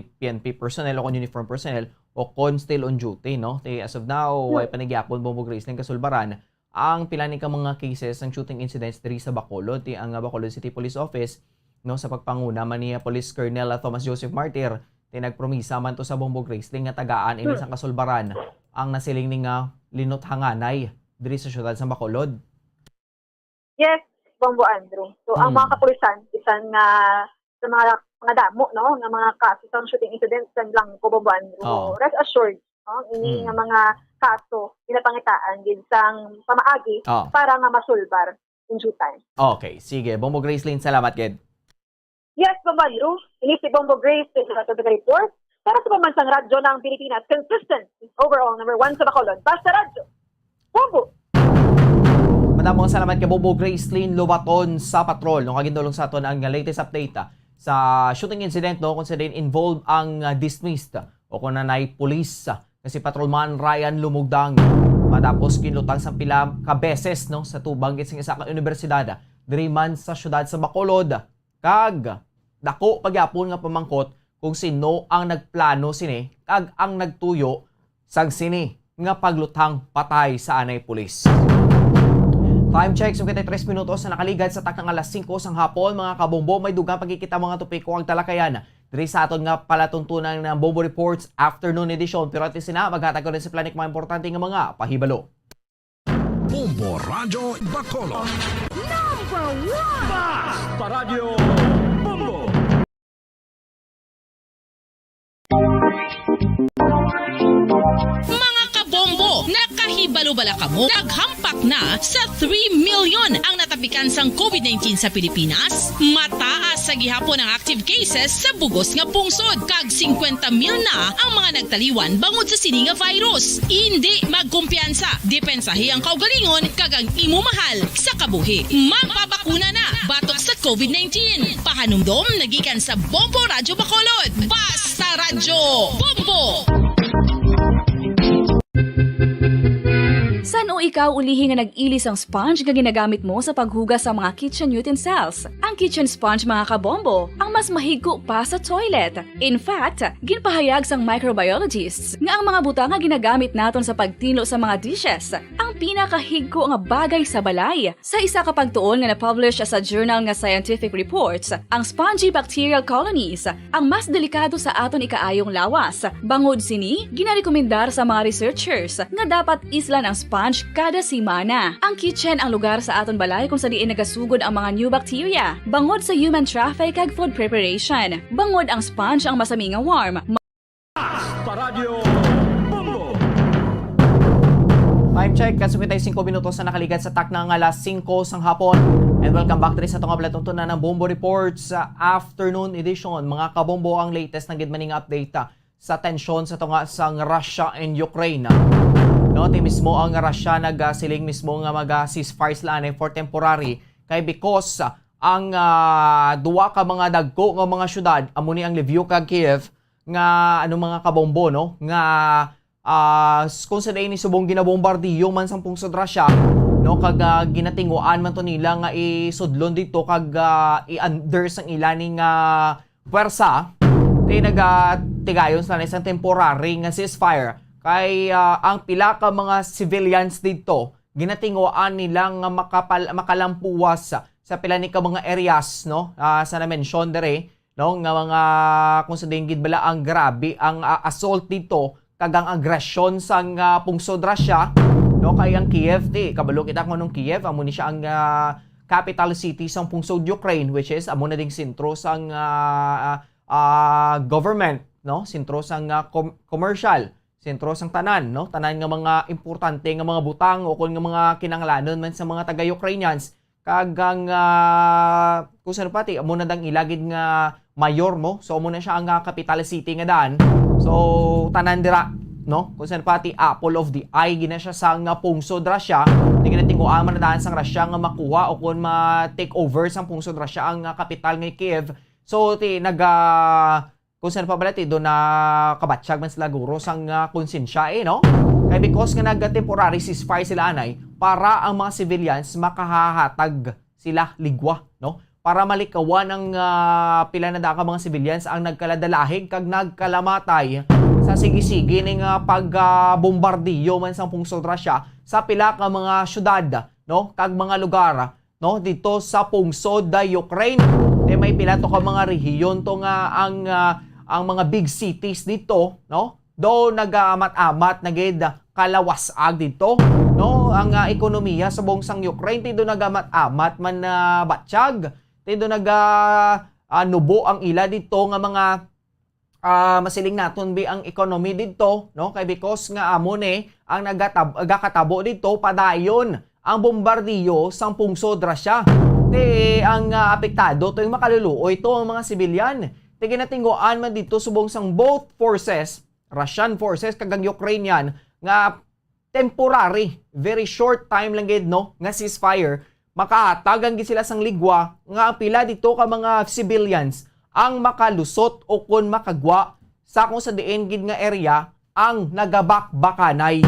P N P personnel o kon uniform personnel o kon still on duty, no? Ti as of now, Hmm. way pa ni gyapon, Bombo Gracelyn, kasulbaran ang pila ni ka mga cases sang shooting incidents diri sa Bacolod. Ti ang, ah, Bacolod City Police Office, no, sa pagpanguna man ni, ah, Police Colonel, ah, Thomas Joseph Martir, ti nagpromisa man to sa, Bombo Gracelyn, nga tagaan ini Hmm. sang kasulbaran ang nasiling ni nga linuthanganay diri sa siyudad sa Bacolod. Yes, Bombo Andrew. So, ang Mm. mga kapulisan, bisan nga sa mga, mga damo, no, nga mga kaso sa shooting incident sa Blanco, Bombo Andrew, Oo. rest assured, no, ini Mm. nga mga kaso, ginapangitaan gid sang pamaagi Oo. para nga masulbar in due time. Okay, sige. Bombo Gracelyn, salamat gid. Yes, Bombo Andrew. Ini si Bombo Grace, sa Tubig Report. Para sa Pambansang Radyo ng Pilipinas, consistent, overall number one sa Bacolod. Basta Radyo. Bombo! Madamong salamat kay Bombo Gracelyn Lobaton sa Patrol, no, nga gindulong sa aton ang latest update, ah, sa shooting incident, no, kung sa din involved ang, ah, dismissed o kung nanay police, ah, nga si Patrolman Ryan Lumugdang. Matapos ginlutang sa pila ka beses, no, sa tubang gid sing isa ka universidad, ah, diri man sa siyudad sa Bacolod. Kag dako pa gyapon nga pamangkot kung sino ang nagplano sini kag ang nagtuyo sang sini nga pagluthang patay sa anay pulis. Time check, singkwenta y tres minutos na nakaligad sa takna nga alas singko sang hapon. Mga kabombo, may dugang pagkikita, mga topiko ang talakayan diri sa aton nga palatuntunan nga Bombo Reports Afternoon Edition. Pero antes sina, maghatag ko rin sa planik mga importante nga mga pahibalo. Bombo Radyo Bacolod. Number one! Basta Radyo Bombo! Mga kabombo, nakahibalo bala kamo? Naghampak na sa three million ang natapikan sang COVID nineteen sa Pilipinas. Mataas sa gihapon ang active cases sa bugos nga pungsod, kag singkwenta mil na ang mga nagtaliwan bangod sa sini nga virus. Indi magkumpiyansa, depensahi ang kaugalingon kag ang imo mahal sa kabuhi. Magpabakuna na batok sa COVID nineteen. Pahanumdom na gikan sa Bombo Radyo Bacolod. Basta Radyo Bombo! San-o ikaw ulihi nga nag-ili sang sponge nga ginagamit mo sa paghugas sa mga kitchen utensils? Ang kitchen sponge, mga kabombo, ang mas mahigko pa sa toilet. In fact, ginpahayag sang microbiologists nga ang mga butang nga ginagamit naton sa pagtinlo sa mga dishes ang pinakahigko nga bagay sa balay. Sa isa ka pagtuon nga na-publish sa journal nga Scientific Reports, ang spongy bacterial colonies ang mas delikado sa aton ikaayong lawas. Bangod sini, ginarekomendar sa mga researchers nga dapat islan ang sponge kada semana. Ang kitchen ang lugar sa aton balay kung sa diin nagasugod ang mga new bacteria. Bangod sa human traffic kag food preparation, bangod ang sponge ang masami nga worm, Paradyo Bombo! Time check, kasunod tayo singko minutos na nakaligat sa takna nga alas singko sang hapon. And welcome back diri sa tunga palatuntunan ng Bombo Report sa afternoon edition. Mga kabombo, ang latest na gid maning update, ah, sa tensyon sa tunga sang Russia and Ukraine. No, ti mismo ang Russia nagasiling mismo nga maga ceasefire sila anay for temporary, kay because, ah, ang, ah, duwa ka mga dagko nga mga syudad, amo ni ang Lviv kag Kiev, nga, ano, mga kabombo, no, nga, ah, s-, kung sa diin ni subong ginabombardiyo man sang pungsod Russia, no, kag, ah, ginatinguan man to nila nga isudlon dito kag, ah, i-under sang ila ni nga pwersa, ti nagatigayon sila na isang temporary nga ceasefire kay, ah, ang pila ka mga civilians dito ginatinguan nila nga makapal-, makalampuwas sa pila ni ka mga areas, no? Ah, sa na-mention diri, no, nga mga, kung sa diin gid bala ang grabe ang, ah, assault dito kag ang agresyon sang, ah, pungsod Russia, no, kay ang Kiev, ti kabalo kita kung anong Kiev, amo ni siya ang, ah, capital city sang pungsod Ukraine, which is amo na ding sentro sang, ah, ah, ah, government, no, sentro sang, ah, com-, commercial, sentro sang tanan, no, tanan nga mga importante nga mga butang o kon nga mga kinahanglanon man sa mga taga-Ukrainians. Kag ang, ah, kung sa pa ti, amo na dang ila gid nga mayor mo. So, amo na siya ang, ah, capital city nga daan. So, tanan dira, no? Kung sa pa ti, apple of the eye gid na siya sa nga pungsod Russia. Ti ginatinguan man na daan sang Russia nga makuha o kon ma-take over sang pungsod Russia ang, ah, kapital nga Kiev. So, ti nag, ah, kung sa pa bala ti do na kabatyag man sila guro sang, ah, konsensya, eh, no? Kay because nga nag-temporary ceasefire sila anay para ang mga civilians makahahatag sila ligwa, no? Para malikawan ang, ah, pila na daan ka mga civilians ang nagkaladalahig kag nagkalamatay sa sige-sige ning, ah, pag, ah, bombardiyo man sang pungsod Russia sa pila ka mga syudad, no? Kag mga lugar, no, dito sa pungsod da Ukraine. Te may pila to ka mga rehiyon to nga ang, ah, ang mga big cities dito, no, do nagaamat-amat na gid kalawas-ag dito, no, ang, ah, ekonomiya sa buong sang Ukraine, ti do nagamat-amat man na batyag, ti do naga, ah, nubo ang ila dito nga mga, ah, masiling naton bi ang economy didto, no? Kay because nga amo ni ang nagatab-, nagakatabo didto padayon ang bombardiyo sang pungsod Russia. Ti ang, ah, apektado to yung makaluluoy to ang mga sibilyan. Ti ginatinguan man didto subong sang both forces, Russian forces kag ang Ukrainian, nga temporary, very short time lang gid, no, nga ceasefire, makahatag ang gid sila sang ligwa nga ang pila dito ka mga civilians ang makalusot o kon makagwa sa kung sa diin gid nga area ang nagabakbakanay.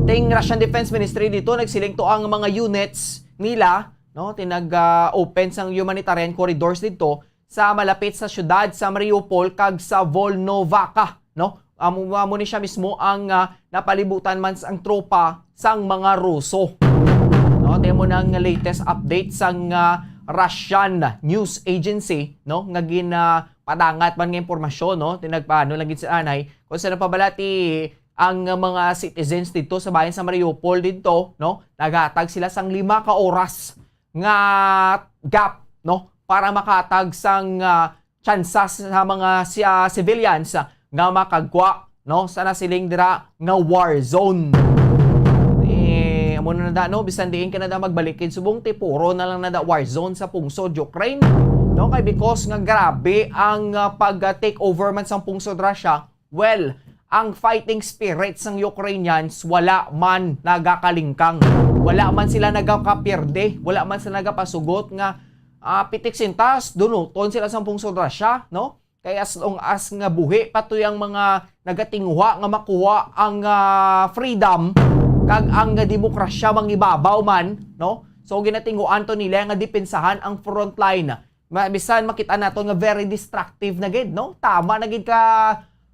Ting Russian Defense Ministry dito nagsiling to ang mga units nila, no, tinag, ah, open sang humanitarian corridors dito sa malapit sa siyudad sa Mariupol kag sa Volnovakha, no? Amo, amo ni siya mismo ang, ah, napalibutan man sang tropa sang mga Ruso. No, demo na ang latest update sang, ah, Russian news agency, no, nga gin, ah, padangat man nga impormasyon, no? Tinagpaano lang gid sa anay kung sa napabala ti ang, ah, mga citizens dito sa bayan sa Mariupol dito, no, naghatag sila sang lima ka oras nga gap, no, para makatag sang, ah, tsansa sa mga si-, ah, civilians, ah, nga makagwa, no, sa nasiling dira nga war zone. Eh, amo na nada, no, bisan diin ka nada magbalikid subong, ti puro na lang nada war zone sa pungsod Ukraine, no, kay because nga grabe ang, ah, pag, ah, take over man sang pungsod Russia. Well, ang fighting spirit sang Ukrainians wala man nagakalingkang. Wala man sila nagakapierde, wala man sila nagapasugot nga, ah, pitik sintas, dunuton sila sang pungsod Russia, no? Kay as long as nga buhi pa to ang mga nagatinguha nga makuha ang, ah, freedom kag ang demokrasya mangibabaw man, no? So, ginatinguhan to nila nga depensahan ang frontline. Ma-, bisan makita nato nga very destructive na gid, no? Tama na gid ka,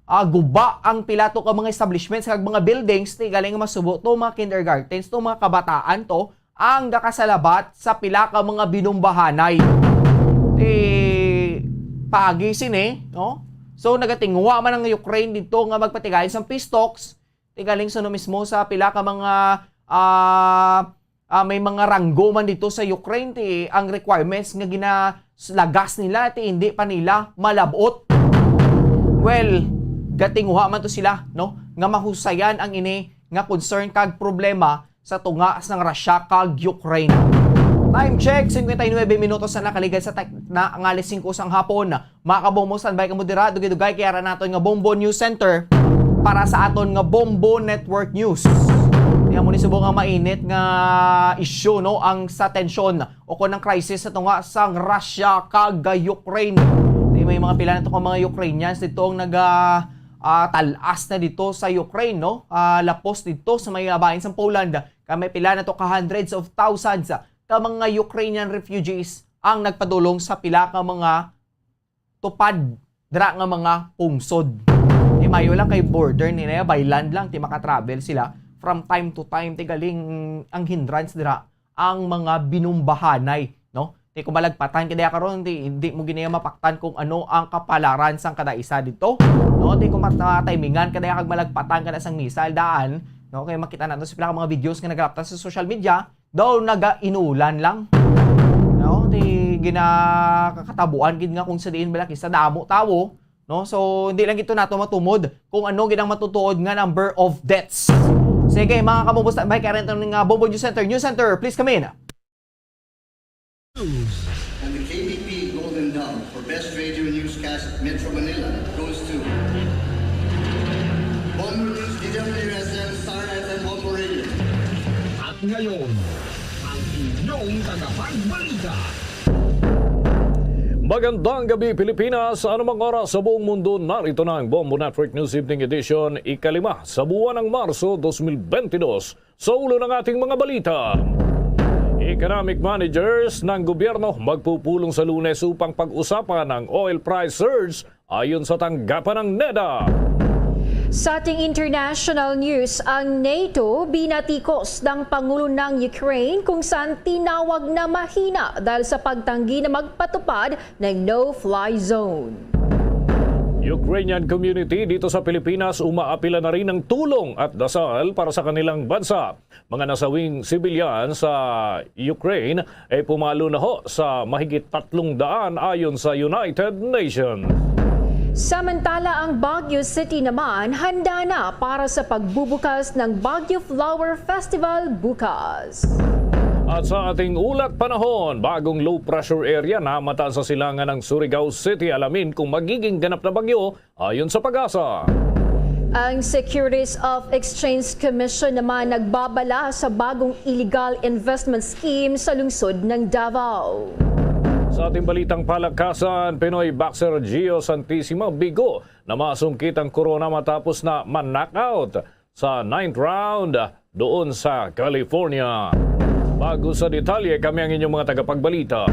ah, guba ang pila to ka mga establishments kag mga buildings, ti galing nga masubo to mga kindergartens to, mga kabataan to, ang gakasalabat sa pila ka mga binumbahanay. Ti pagi sini, no? So, nagatinguha man ang Ukraine dito nga magpatigayon sang peace talks. Ti galing suno mismo sa pila ka mga, ah, ah, may mga ranggo man dito sa Ukraine, ti ang requirements nga ginalagas nila, ti hindi pa nila malabot. Well, gatinguha man to sila, no? Nga mahusayan ang ini nga concern kag problema sa tunga sang Russia kag Ukraine. Time check, cincuenta y nueve minutos na nakaligad sa tak-, na nga alas singko sang hapon. Mga kabombo, standby kamo dira, dugay-dugay kay ara naton nga Bombo News Center para sa aton nga Bombo Network News. Kaya mo ni subong nga mainit nga issue, no, ang sa tensyon o kon ang crisis sa tunga sang Russia kag Ukraine. Di may mga pila na to ka mga Ukrainians dito ang naga, ah, talas na dito sa Ukraine, no? Ah, lapos dito sa may bahin sang Poland. Kay may pila na to ka hundreds of thousands ka mga Ukrainian refugees ang nagpadulong sa pila ka mga tupad dira nga mga pungsod. Ti mayo lang kay border nila, by land lang, ti makatravel sila. From time to time, ti galing ang hindrance dira ang mga binumbahanay, no? Ti kung malagpatan ka diya karon, ti hindi mo gid niya mapaktan kung ano ang kapalaran sang kada isa dito, no? Ti kung mat-, ah, timingan ka diya kag malagpatan ka na sang missile daan, no? Kay makita nato sa pila ka mga videos nga nagalaptan sa social media, daw nagainulan lang. No? Ti ginakatabuan gid nga kung sa diin bala kisa damo tawo, no? So, hindi lang ito nato matumod kung ano gid ang matutuod nga number of deaths. Sige, mga kamubo, standby kay rento nga Bombo News Center. News Center, please come in. And the K B P Golden Dove for Best Radio Newscast Metro Manila goes to Bombo News, D W S M, Star F M, Bombo Radio. At ngayon, ang inyong tagapagbalita. Magandang gabi, Pilipinas. Anumang oras sa buong mundo, narito na ang Bombo Network News Evening Edition, ikalima sa buwan ng Marso dos mil bentidós. Sa ulo ng ating mga balita, economic managers ng gobyerno magpupulong sa Lunes upang pag-usapan ang oil price surge, ayon sa tanggapan ng neda. Sa ating international news, ang NATO binatikos ng Pangulo ng Ukraine kung saan tinawag na mahina dahil sa pagtanggi na magpatupad ng no-fly zone. Ukrainian community dito sa Pilipinas umaapila na rin ng tulong at dasal para sa kanilang bansa. Mga nasawing sibilyan sa Ukraine ay pumalo na ho sa mahigit tatlong daan ayon sa United Nations. Samantala, ang Baguio City naman handa na para sa pagbubukas ng Baguio Flower Festival bukas. At sa ating ulat panahon, bagong low pressure area namata sa silangan ng Surigao City. Alamin kung magiging ganap na bagyo ayon sa PAGASA. Ang Securities of Exchange Commission naman nagbabala sa bagong illegal investment scheme sa lungsod ng Davao. Sa ating balitang palakasan, Pinoy boxer Gio Santissimo bigo na masungkit ang corona matapos na ma-knockout sa ninth round doon sa California. Bago sa detalye, kami ang inyong mga tagapagbalita.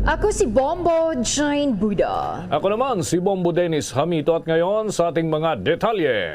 Ako si Bombo Jane Buda. Ako naman si Bombo Dennis Hamito, at ngayon sa ating mga detalye.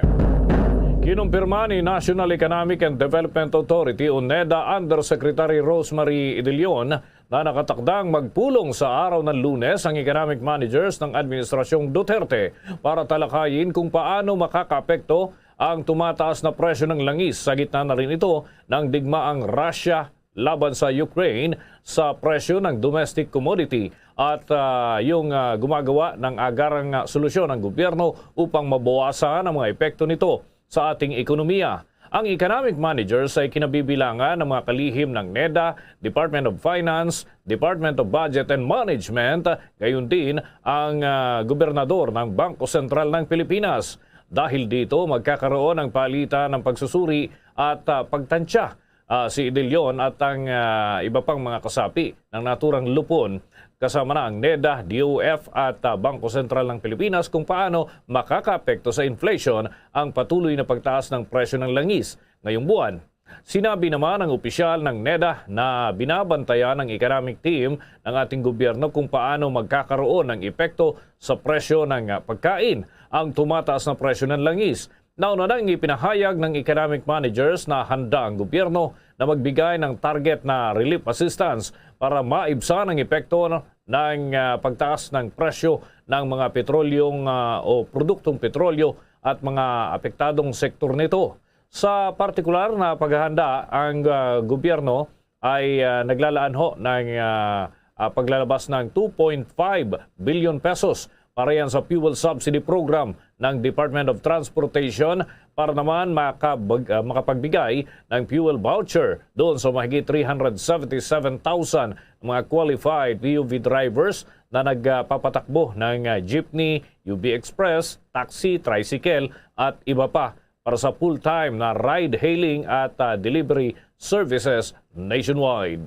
Kinumpirma ni National Economic and Development Authority o neda Undersecretary Rosemary Idilion na nakatakdang magpulong sa araw ng Lunes ang economic managers ng Administrasyong Duterte para talakayin kung paano makakaapekto ang tumataas na presyo ng langis, sa gitna na rin ito ng digmaang Russia laban sa Ukraine sa presyo ng domestic commodity at, ah, yung, ah, gumagawa ng agarang, ah, solusyon ang gobyerno upang mabawasan ang mga epekto nito sa ating ekonomiya. Ang economic managers ay kinabibilangan ng mga kalihim ng NEDA, Department of Finance, Department of Budget and Management, gayon din ang, ah, gobernador ng Bangko Sentral ng Pilipinas. Dahil dito, magkakaroon ng palitan ng pagsusuri at, ah, pagtansya, ah, si De Leon at ang, ah, iba pang mga kasapi ng naturang lupon, kasama na ang NEDA, D O F at, ah, Bangko Sentral ng Pilipinas, kung paano makakaapekto sa inflation ang patuloy na pagtaas ng presyo ng langis ngayong buwan. Sinabi naman ng opisyal ng NEDA na binabantayan ng economic team ng ating gobyerno kung paano magkakaroon ng epekto sa presyo ng, ah, pagkain ang tumataas na presyo ng langis. Nauna nang ipinahayag ng economic managers na handa ang gobyerno na magbigay ng target na relief assistance para maibsan ang epekto ng, ah, pagtaas ng presyo ng mga petrolyong, ah, o produktong petrolyo at mga apektadong sektor nito. Sa partikular na paghahanda, ang, ah, gobyerno ay, ah, naglalaan ho ng, ah, ah, paglalabas ng two point five billion pesos para yan sa fuel subsidy program ng Department of Transportation para naman makabag-, ah, makapagbigay ng fuel voucher doon sa mahigit three hundred seventy-seven thousand mga qualified P U V drivers na nagpapatakbo ng, ah, jeepney, U V Express, taxi, tricycle at iba pa para sa full-time na ride-hailing at, ah, delivery services nationwide.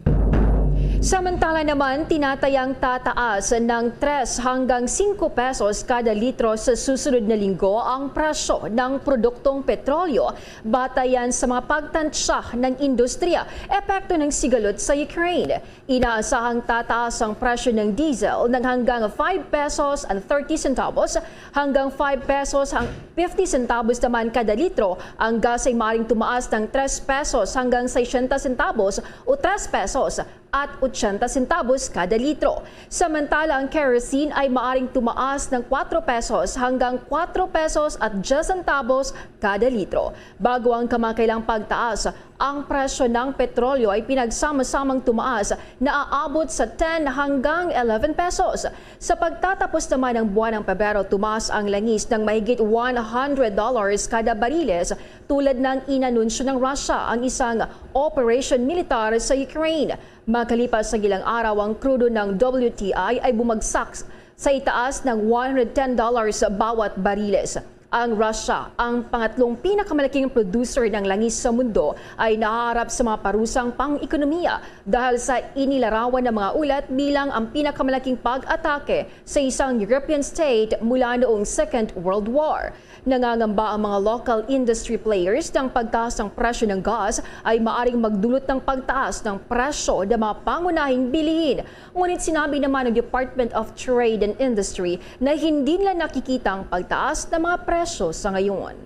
Samantala naman, tinatayang tataas ng tres hanggang singko pesos kada litro sa susunod na linggo ang presyo ng produktong petrolyo, batayan sa mga pagtansya ng industriya epekto ng sigalot sa Ukraine. Inaasahang tataas ang presyo ng diesel ng hanggang five pesos and thirty centavos hanggang five pesos ang fifty centavos naman kada litro. Ang gas ay maring tumaas ng tres pesos hanggang sesenta centavos o tres pesos at ochenta centavos kada litro. Samantala, ang kerosene ay maaring tumaas ng kwatro pesos hanggang kwatro pesos at diyes centavos kada litro. Bago ang kamakailang pagtaas, ang presyo ng petrolyo ay pinagsama-samang tumaas na aabot sa ten hanggang eleven pesos. Sa pagtatapos naman ng buwan ng Pebrero, tumaas ang langis ng mahigit one hundred dollars kada bariles, tulad ng inanunsyo ng Russia ang isang operasyon militar sa Ukraine. Makalipas ang ilang araw, ang krudo ng W T I ay bumagsak sa itaas ng one hundred ten dollars bawat bariles. Ang Russia, ang pangatlong pinakamalaking producer ng langis sa mundo, ay nahaharap sa mga parusang pang-ekonomiya dahil sa inilarawan ng mga ulat bilang ang pinakamalaking pag-atake sa isang European state mula noong Second World War. Nangangamba ang mga local industry players na ang pagtaas ng presyo ng gas ay maaring magdulot ng pagtaas ng presyo ng mga pangunahing bilihin. Ngunit sinabi naman ng Department of Trade and Industry na hindi nila nakikita ang pagtaas ng mga presyo sa ngayon.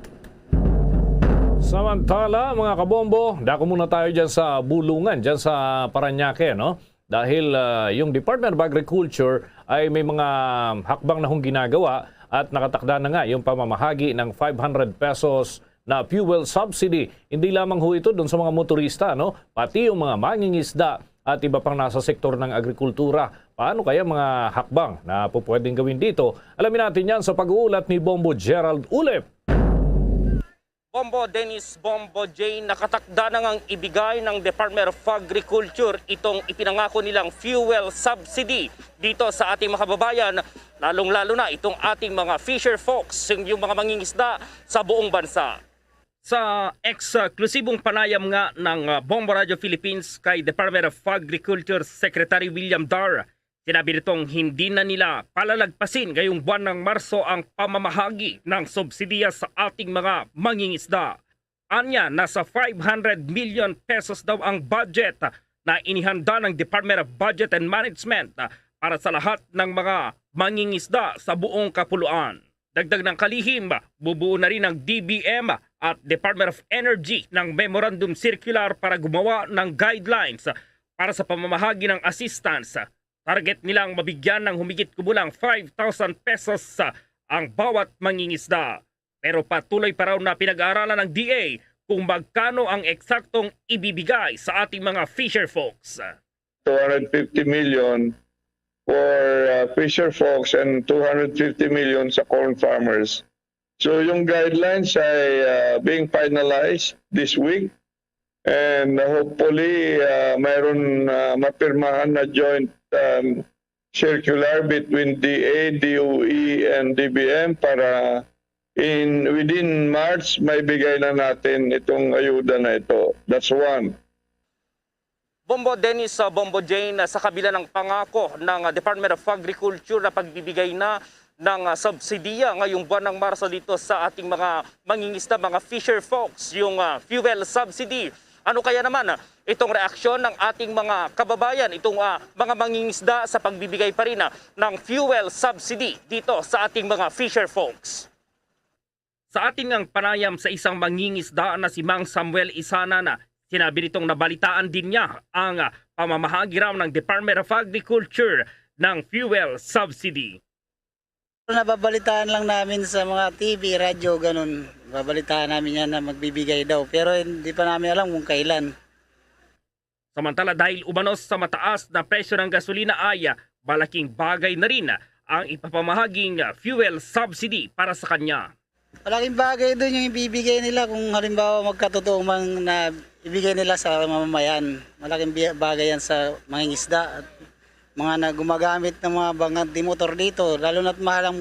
Samantala, mga kabombo, dako muna tayo dyan sa bulungan, dyan sa Parañaque, no? Dahil, ah, yung Department of Agriculture ay may mga hakbang na hong ginagawa at nakatakda na nga yung pamamahagi ng five hundred pesos na fuel subsidy. Hindi lamang ho ito dun sa mga motorista, no? Pati yung mga mangingisda at iba pang nasa sektor ng agrikultura. Paano kaya mga hakbang na pupwedeng gawin dito? Alamin natin yan sa pag-uulat ni Bombo Gerald Ulep. Bombo Dennis, Bombo Jane, nakatakda na ngang ibigay ng Department of Agriculture itong ipinangako nilang fuel subsidy dito sa ating mga kababayan, lalong-lalo na itong ating mga fisher folks, yung mga mangingisda sa buong bansa. Sa eksklusibong panayam nga ng, ah, Bombo Radio Philippines kay Department of Agriculture Secretary William Dar, sinabi nitong hindi na nila palalagpasin ngayong buwan ng Marso ang pamamahagi ng subsidiya sa ating mga mangingisda. Anya, nasa five hundred million pesos daw ang budget na inihanda ng Department of Budget and Management, ah, para sa lahat ng mga mangingisda sa buong kapuluan. Dagdag ng kalihim, bubuo na rin ng D B M at Department of Energy ng Memorandum Circular para gumawa ng guidelines para sa pamamahagi ng assistance. Target nilang mabigyan ng humigit kumulang five thousand pesos ang bawat mangingisda. Pero patuloy pa raw na pinag-aaralan ng D A kung magkano ang eksaktong ibibigay sa ating mga fisher folks. two hundred fifty million for uh, fisher folks and two hundred fifty million sa corn farmers. So yung guidelines ay uh, being finalized this week, and hopefully uh, mayroon uh, mapirmahan na joint um, circular between D A, D O E, and D B M para in within March may bigay na natin itong ayuda na ito. That's one. Bombo Dennis, uh, Bombo Jane, uh, sa kabila ng pangako ng uh, Department of Agriculture na pagbibigay na ng uh, subsidiya ngayong buwan ng Marso dito sa ating mga mangingisda, mga fisher folks, yung uh, fuel subsidy. Ano kaya naman uh, itong reaksyon ng ating mga kababayan, itong uh, mga mangingisda sa pagbibigay pa rin uh, ng fuel subsidy dito sa ating mga fisher folks? Sa ating ang panayam sa isang mangingisda na si Mang Samuel Isana na sinabi nitong nabalitaan din niya ang ah, pamamahagi raw ng Department of Agriculture ng fuel subsidy. Nababalitaan lang namin sa mga T V, radyo, ganun. Babalitaan namin yan na magbibigay daw. Pero hindi pa namin alam kung kailan. Samantala, dahil umanos sa mataas na presyo ng gasolina ay ah, malaking bagay na rin ang ipapamahaging ah, fuel subsidy para sa kanya. Malaking bagay doon yung ibibigay nila kung halimbawa magkatotoo man na ibigay nila sa mamamayan. Malaking bi- bagay yan sa mangingisda at mga na gumagamit ng mga bangag di motor dito, lalo na't mahal ang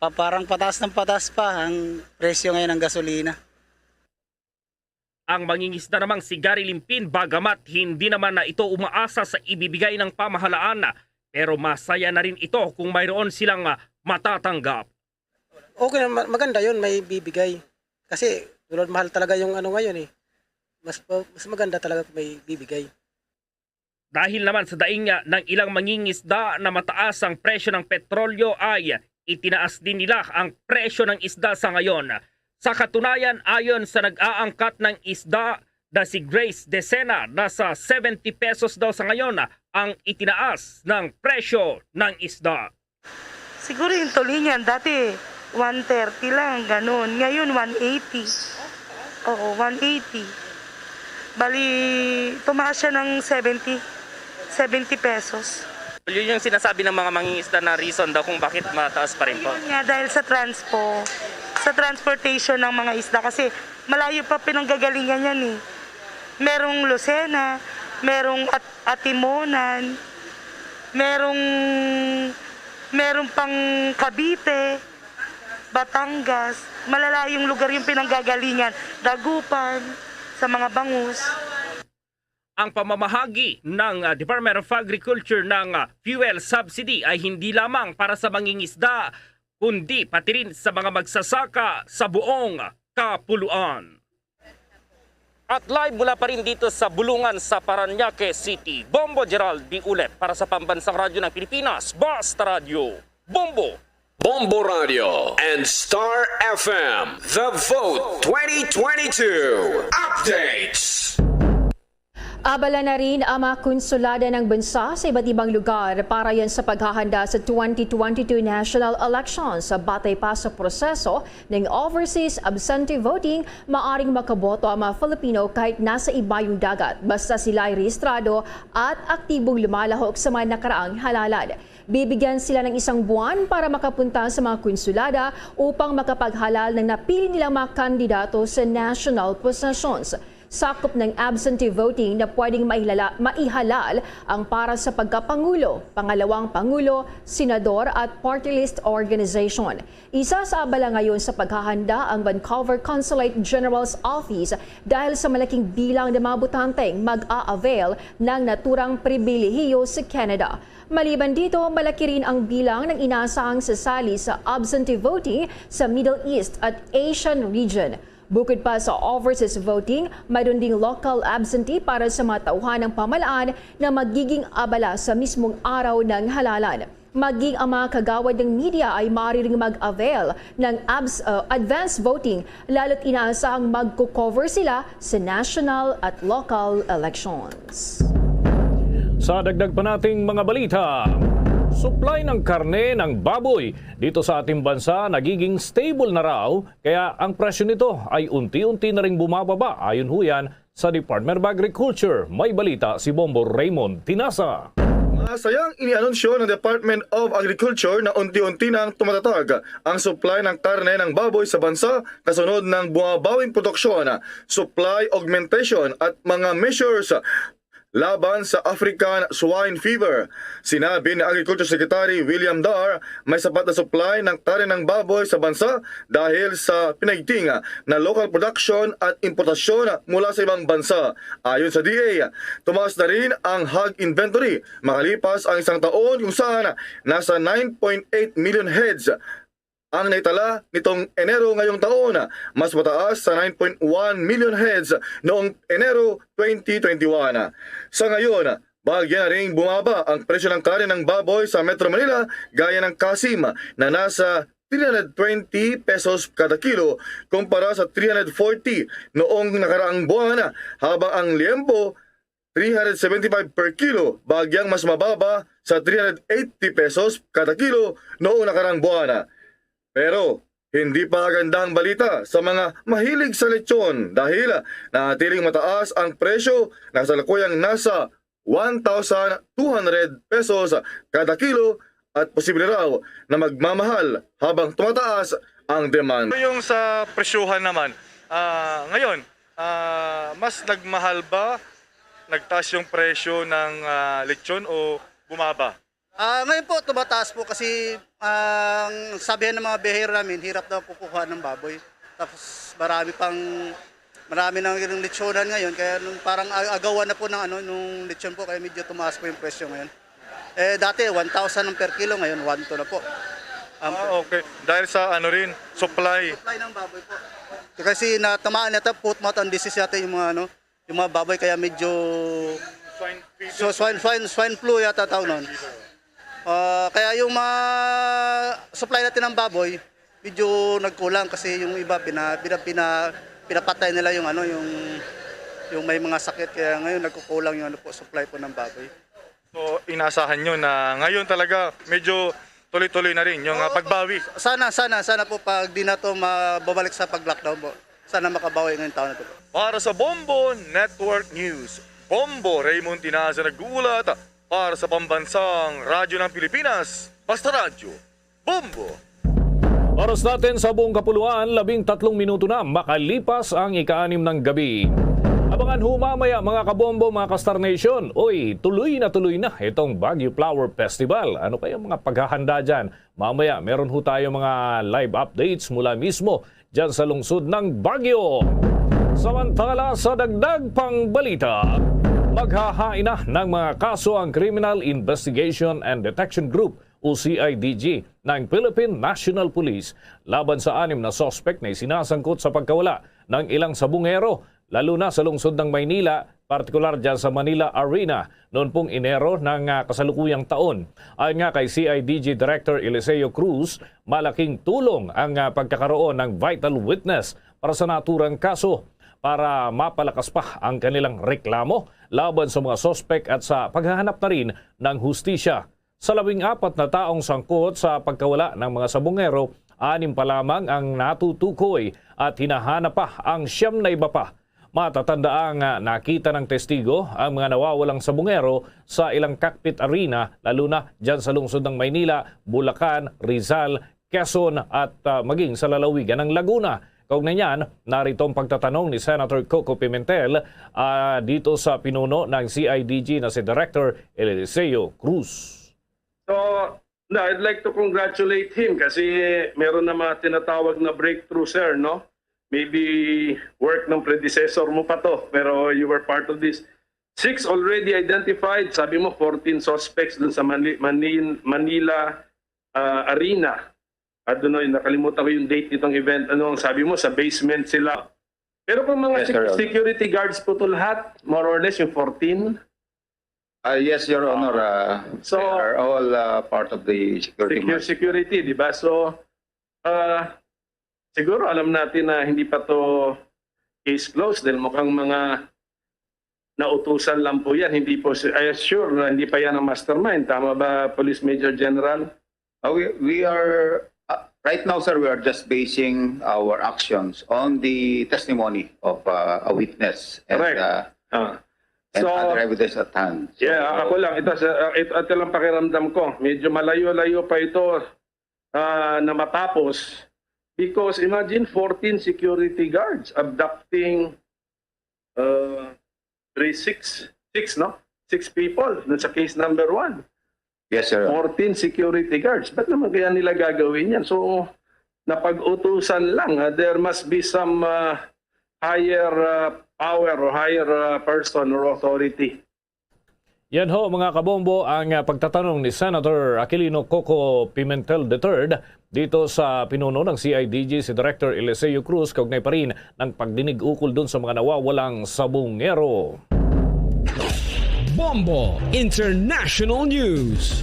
pa- parang pataas ng pataas pa ang presyo ngayon ng gasolina. Ang mangingisda namang si Gary Limpin, bagamat hindi naman na ito umaasa sa ibibigay ng pamahalaan, pero masaya na rin ito kung mayroon silang ah, matatanggap. Okay na, ma- maganda yun, may bibigay. Kasi tulad mahal talaga yung ano ngayon eh. Mas, mas maganda talaga kung may bibigay. Dahil naman sa daing nga ng ilang mangingisda na mataas ang presyo ng petrolyo ay itinaas din nila ang presyo ng isda sa ngayon. Sa katunayan, ayon sa nag-aangkat ng isda na si Grace Decena, nasa seventy pesos daw sa ngayon ang itinaas ng presyo ng isda. Siguro yung tulingan, dati one thirty lang, ganun. Ngayon, one eighty. Oo, one eighty. Bali, tumaas siya ng seventy, seventy pesos. Yun yung sinasabi ng mga mangingisda na reason daw kung bakit mataas pa rin po. Yun nga, dahil sa transpo, sa transportation ng mga isda. Kasi malayo pa pinanggagalingan yan eh. Merong Lucena, merong At- Atimonan, merong, merong pang Cavite, Batangas. Malalayong lugar yung pinanggagalingan. Dagupan, sa mga bangus. Ang pamamahagi ng ah, Department of Agriculture ng ah, fuel subsidy ay hindi lamang para sa mangingisda, kundi pati rin sa mga magsasaka sa buong Kapuluan. At live mula pa rin dito sa Bulungan sa Parañaque City, Bombo Gerald D. Ulep para sa Pambansang Radyo ng Pilipinas, Basta Radyo, Bombo! Bombo Radio and Star F M, The Vote twenty twenty-two Updates. Abala na rin ang mga konsulada ng bansa sa iba't ibang lugar para yan sa paghahanda sa twenty twenty-two national elections. Batay pa sa proseso ng overseas absentee voting, maaring makaboto ang mga Filipino kahit nasa ibayong dagat, basta sila ay rehistrado at aktibong lumalahok sa mga nakaraang halalan. Bibigyan sila ng isang buwan para makapunta sa mga konsulada upang makapaghalal ng napili nilang mga kandidato sa national positions. Sakop ng absentee voting na pwedeng mailala, maihalal ang para sa pagkapangulo, pangalawang pangulo, senador at party list organization. Isa sa abala ngayon sa paghahanda ang Vancouver Consulate General's Office dahil sa malaking bilang ng mga botanteng mag-a-avail ng naturang pribilehiyo sa Canada. Maliban dito, malaki rin ang bilang ng inaasahang sasali sa absentee voting sa Middle East at Asian region. Bukod pa sa overseas voting, mayroon ding local absentee para sa mga tauhan ng pamahalaan na magiging abala sa mismong araw ng halalan. Maging ang mga kagawad ng media ay maaari ring mag-avail ng abs- uh, advance voting, lalo't inaasahang magko-cover sila sa national at local elections. Sa dagdag pa nating mga balita, Supply ng karne ng baboy dito sa ating bansa nagiging stable na raw, kaya ang presyo nito ay unti-unti na ring bumababa, ayon ho yan sa Department of Agriculture. May balita si Bombo Raymond Tinasa. Masayang inianunsyo ng Department of Agriculture na unti-unti nang tumatatag ang supply ng karne ng baboy sa bansa kasunod ng bumabawing produksyon, supply augmentation at mga measures laban sa African Swine Fever. Sinabi ni Agriculture Secretary William Dar, may sapat na supply ng karne ng baboy sa bansa dahil sa pinaigting na local production at importasyon mula sa ibang bansa. Ayon sa D A, tumaas na rin ang hog inventory makalipas ang isang taon, kung saan nasa nine point eight million heads ang naitala nitong Enero ngayong taon, mas mataas sa nine point one million heads noong Enero twenty twenty-one. Sa ngayon, bahagya na ring bumaba ang presyo ng karne ng baboy sa Metro Manila, gaya ng kasim na nasa three hundred twenty pesos kada kilo kumpara sa three hundred forty noong nakaraang buwan, habang ang liempo three hundred seventy-five per kilo, bagyang mas mababa sa three hundred eighty pesos kada kilo noong nakarang buwan. Pero hindi pa gandang balita sa mga mahilig sa lechon, dahil nanatiling mataas ang presyo na kasalukuyang nasa one thousand two hundred pesos kada kilo, at posible raw na magmamahal habang tumataas ang demand. Yung sa presyuhan naman, ah, ngayon, ah, mas nagmahal ba, nagtaas yung presyo ng, ah, lechon o bumaba? Ah, ngayon po, tumataas po kasi ang sabihan ng mga biyahero namin, hirap daw kukuha ng baboy. Tapos marami pang, marami nang yung lechonan ngayon, kaya nung parang a-, agawan na po ng ano, nung lechon po, kaya medyo tumaas po yung presyo ngayon. Eh, dati, one thousand ang per kilo, ngayon, one two na po. Ang Ah, okay. Dahil sa ano rin, supply. Supply ng baboy po. Kasi natamaan yata, foot mouth and disease yata yung mga ano, yung mga baboy, kaya medyo Swine fever. So, swine, swine, swine flu yata tawag nun. Ah, kaya yung mga supply natin ng baboy, medyo nagkulang kasi yung iba pina-, pina-, pina-, pinapatay nila yung ano, yung, yung may mga sakit. Kaya ngayon nagkukulang yung ano po, supply po ng baboy. So, inaasahan nyo na ngayon talaga medyo tuloy-tuloy na rin yung, ah, Oo po. pagbawi? Sana, sana, sana po pag di na to mababalik sa pag-lockdown po. Sana makabawi ngayong taon na to po. Para sa Bombo Network News, Bombo Raymond Tinaza nag-uulat para sa Pambansang Radyo ng Pilipinas, Basta Radyo, Bombo. Oras natin sa buong kapuluan, labing tatlong minuto na makalipas ang ika-anim ng gabi. Abangan ho mamaya, mga kabombo, mga ka-Star Nation. Uy, tuloy na tuloy na itong Baguio Flower Festival. Ano kaya mga paghahanda dyan? Mamaya, meron ho tayo mga live updates mula mismo dyan sa lungsod ng Baguio. Samantala, sa dagdag pang balita, maghahain na ng mga kaso ang Criminal Investigation and Detection Group o C I D G ng Philippine National Police laban sa anim na suspek na isinasangkot sa pagkawala ng ilang sabungero, lalo na sa lungsod ng Maynila, partikular dyan sa Manila Arena, noon pong Enero ng, ah, kasalukuyang taon. Ayon nga kay C I D G Director Eliseo Cruz, malaking tulong ang, ah, pagkakaroon ng vital witness para sa naturang kaso para mapalakas pa ang kanilang reklamo laban sa mga suspek at sa paghahanap na rin ng hustisya. Sa labing apat na taong sangkot sa pagkawala ng mga sabungero, anim pa lamang ang natutukoy at hinahanap pa ang siyam na iba pa. Matatandaang, ah, nakita ng testigo ang mga nawawalang sabungero sa ilang cockpit arena, lalo na dyan sa lungsod ng Maynila, Bulacan, Rizal, Quezon at, ah, maging sa lalawigan ng Laguna. Kaugnay niyan, narito ang pagtatanong ni Senator Coco Pimentel, ah, dito sa pinuno ng C I D G na si Director Eliseo Cruz. So, no, I'd like to congratulate him kasi meron na mga tinatawag na breakthrough, sir, no? Maybe work ng predecessor mo pa to, pero you were part of this. Six already identified, sabi mo, fourteen suspects dun sa Mani-, Manin-, Manila, ah, Arena. At doon, nakalimutan ko yung date nitong event. Ano ang sabi mo? Sa basement sila. Pero kung mga Yes, sec-, Your Honor. security guards po to lahat, more or less yung fourteen? Ah, yes, Your Honor. Ah, So, they are all, ah, part of the security secure mask. security, di ba? So, ah, siguro alam natin na hindi pa to case closed dahil mukhang mga nautusan lang po yan. Hindi po, si- I assure na hindi pa yan ang mastermind. Tama ba, Police Major General? Uh, we, we are, uh, right now, sir, we are just basing our actions on the testimony of uh, a witness and, Correct. uh, Ah. and So, other evidence at hand. So, yeah, ako lang. Ito, sa- ito, ito lang pakiramdam ko. Medyo malayo-layo pa ito ah, na matapos. Because imagine fourteen security guards abducting uh, three, six, six, no? Six people dun sa case number one. Yes, sir. Fourteen security guards. Ba't naman kaya nila gagawin yan? So, napag-utusan lang. Ah, there must be some ah, higher ah, power or higher ah, person or authority. Yan ho, mga kabombo, ang ah, pagtatanong ni Senator Aquilino Coco Pimentel the third dito sa pinuno ng C I D G, si Director Eliseo Cruz, kaugnay pa rin ng pagdinig ukol dun sa mga nawawalang sabungero. Bombo International News.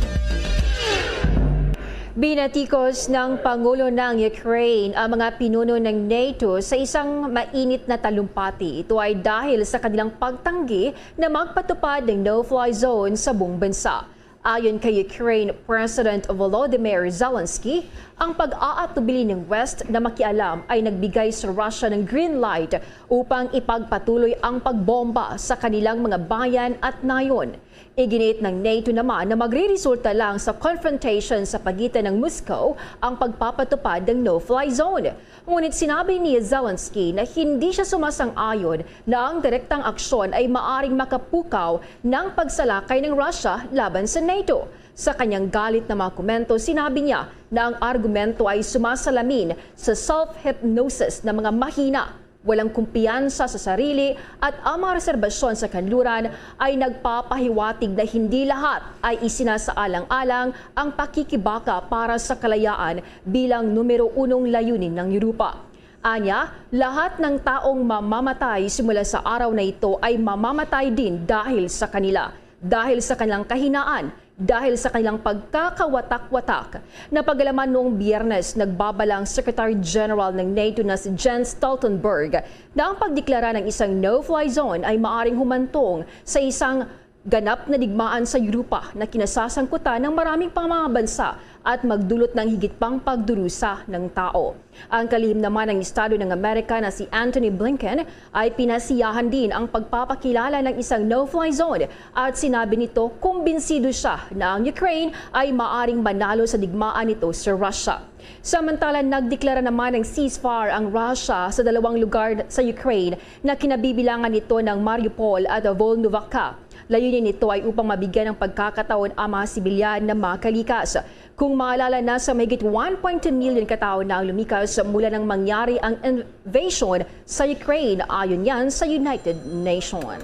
Binatikos ng Pangulo ng Ukraine ang mga pinuno ng NATO sa isang mainit na talumpati. Ito ay dahil sa kanilang pagtanggi na magpatupad ng no-fly zone sa buong bansa. Ayon kay Ukraine President Volodymyr Zelensky, ang pag-aatubili ng West na makialam ay nagbigay sa Russia ng green light upang ipagpatuloy ang pagbomba sa kanilang mga bayan at nayon. Iginiit ng NATO naman na magreresulta lang sa confrontation sa pagitan ng Moscow ang pagpapatupad ng no-fly zone. Ngunit sinabi ni Zelensky na hindi siya sumasang-ayon na ang direktang aksyon ay maaring makapukaw ng pagsalakay ng Russia laban sa NATO. Sa kanyang galit na mga komento, sinabi niya na ang argumento ay sumasalamin sa self-hypnosis ng mga mahina, walang kumpiyansa sa sarili at ang mga reserbasyon sa kanluran ay nagpapahiwatig na hindi lahat ay isinasaalang-alang ang pakikibaka para sa kalayaan bilang numero unong layunin ng Europa. Anya, lahat ng taong mamamatay simula sa araw na ito ay mamamatay din dahil sa kanila, dahil sa kanilang kahinaan, dahil sa kanilang pagkakawatak-watak. Napagalaman noong Biyernes, nagbabala ang Secretary General ng NATO na si Jens Stoltenberg na ang pagdeklara ng isang no-fly zone ay maaring humantong sa isang ganap na digmaan sa Europa na kinasasangkutan ng maraming pang mga bansa at magdulot ng higit pang pagdurusa ng tao. Ang kalihim naman ng Estado ng Amerika na si Antony Blinken ay pinasiyahan din ang pagpapakilala ng isang no-fly zone at sinabi nito kumbinsido siya na ang Ukraine ay maaring manalo sa digmaan nito sa Russia. Samantala, nagdeklara naman ng ceasefire ang Russia sa dalawang lugar sa Ukraine na kinabibilangan nito ng Mariupol at Volnovakha. Layunin nito ay upang mabigyan ng pagkakataon ang mga sibilyan na makalikas. Kung maalala, nasa mahigit one point two million ka tawo na ang lumikas mula nang mangyari ang invasion sa Ukraine, ayon yan sa United Nations.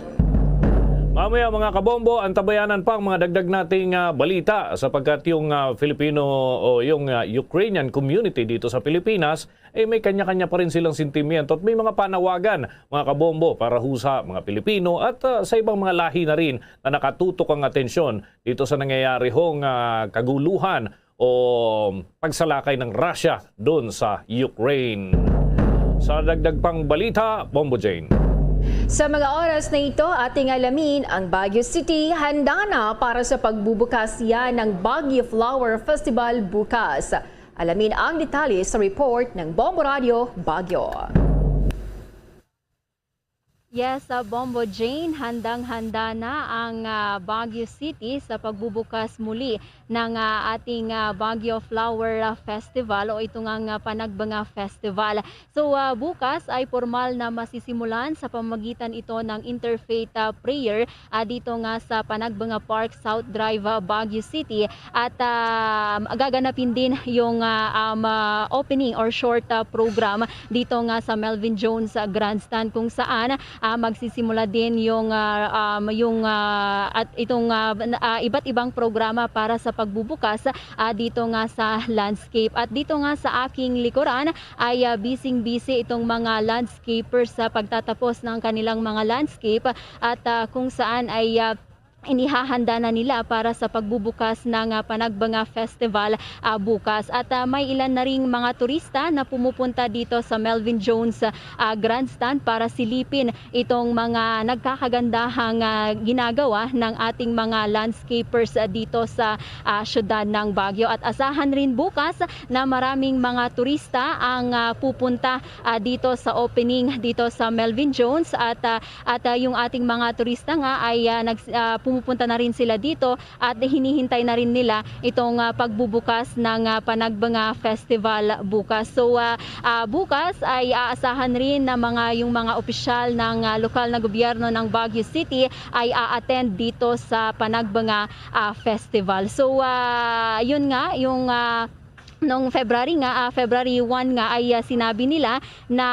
Mamaya, mga kabombo, antabayanan pa ang mga dagdag nating ah, balita, sapagkat yung ah, Filipino o yung ah, Ukrainian community dito sa Pilipinas, eh, may kanya-kanya pa rin silang sentimiento at may mga panawagan, mga kabombo, para ho sa mga Pilipino at ah, sa ibang mga lahi na rin na nakatutok ang atensyon dito sa nangyayari hong ah, kaguluhan o pagsalakay ng Russia doon sa Ukraine. Sa dagdag pang balita, Bombo Jane. Sa mga oras na ito, ating alamin ang Baguio City handa na para sa pagbubukas yan ng Baguio Flower Festival bukas. Alamin ang detalye sa report ng Bombo Radio Baguio. Yes, sa Bombo Jane, handang-handa na ang ah, Baguio City sa pagbubukas muli ng ah, ating ah, Baguio Flower ah, Festival o ito nga nga Panagbanga Festival. So ah, bukas ay formal na masisimulan sa pamamagitan ito ng interfaith ah, prayer ah, dito nga sa Panagbanga Park, South Drive, ah, Baguio City. At ah, gaganapin din yung ah, um, ah, opening or short ah, program dito nga sa Melvin Jones ah, Grandstand, kung saan ah, magsisimula din yung ah, um, yung ah, at itong ah, na- ah, iba't ibang programa para sa pagbubukas ah, dito nga sa landscape. At dito nga sa aking likuran ay ah, busy-busy itong mga landscapers sa pagtatapos ng kanilang mga landscape at ah, kung saan ay ah, inihahanda na nila para sa pagbubukas ng, ah, Panagbenga Festival, ah, bukas. At, ah, may ilan na ring mga turista na pumupunta dito sa Melvin Jones, ah, Grandstand para silipin itong mga nagkakagandahang, ah, ginagawa ng ating mga landscapers, ah, dito sa, ah, siyudad ng Baguio. At asahan rin bukas na maraming mga turista ang, ah, pupunta, ah, dito sa opening dito sa Melvin Jones. At, ah, at, ah, yung ating mga turista nga ay, ah, nags-, ah, pumupunta na rin sila dito at hinihintay na rin nila itong, ah, pagbubukas ng, ah, Panagbenga Festival bukas. So, ah, ah, bukas ay aasahan rin na mga, yung mga opisyal ng, ah, lokal na gobyerno ng Baguio City ay a-attend dito sa Panagbenga, ah, Festival. So, ah, yun nga, yung, ah, nung February nga, ah, February one nga ay, ah, sinabi nila na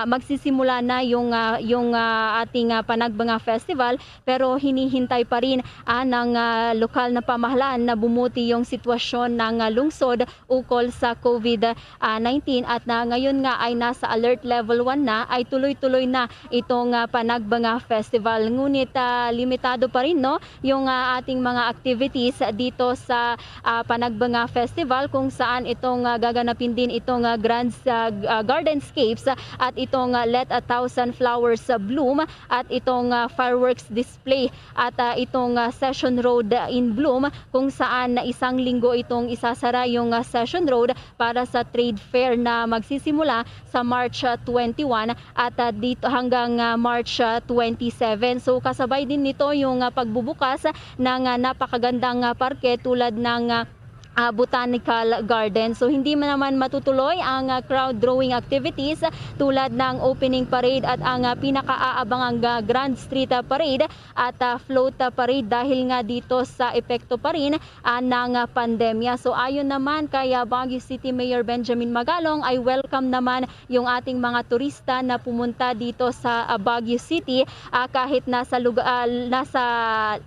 magsisimula na yung, ah, yung, ah, ating, ah, Panagbenga Festival, pero hinihintay pa rin, ah, ng, ah, lokal na pamahalaan na bumuti yung sitwasyon ng, ah, lungsod ukol sa COVID, ah, nineteen, at na ngayon nga ay nasa alert level one na, ay tuloy-tuloy na itong, ah, Panagbenga Festival. Ngunit, ah, limitado pa rin, no, yung, ah, ating mga activities dito sa, ah, Panagbenga Festival, kung saan itong, ah, gaganapin din itong, ah, Grand, ah, g-, ah, Gardenscapes, ah, at itong, ah, Let a Thousand Flowers, ah, Bloom, at itong, ah, fireworks display at, ah, itong, ah, Session Road, ah, in Bloom, kung saan na isang linggo itong isasara yung, ah, Session Road para sa trade fair na magsisimula sa March, ah, twenty-one at, ah, dito hanggang, ah, March, ah, twenty-seven. So, kasabay din nito yung, ah, pagbubukas ng, ah, napakagandang, ah, parke tulad ng, ah, ah, Botanical Garden. So, hindi man naman matutuloy ang, ah, crowd drawing activities tulad ng opening parade at ang, ah, pinakaaabangang, ah, Grand Street, ah, Parade at, ah, Float, ah, Parade dahil nga dito sa epekto pa rin, ah, ng, ah, pandemya. So, ayon naman kay, ah, Baguio City Mayor Benjamin Magalong, ay welcome naman yung ating mga turista na pumunta dito sa, ah, Baguio City, ah, kahit nasa luga-, ah, nasa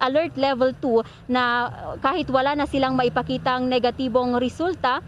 alert level two na, ah, kahit wala na silang maipakitang negatibong resulta,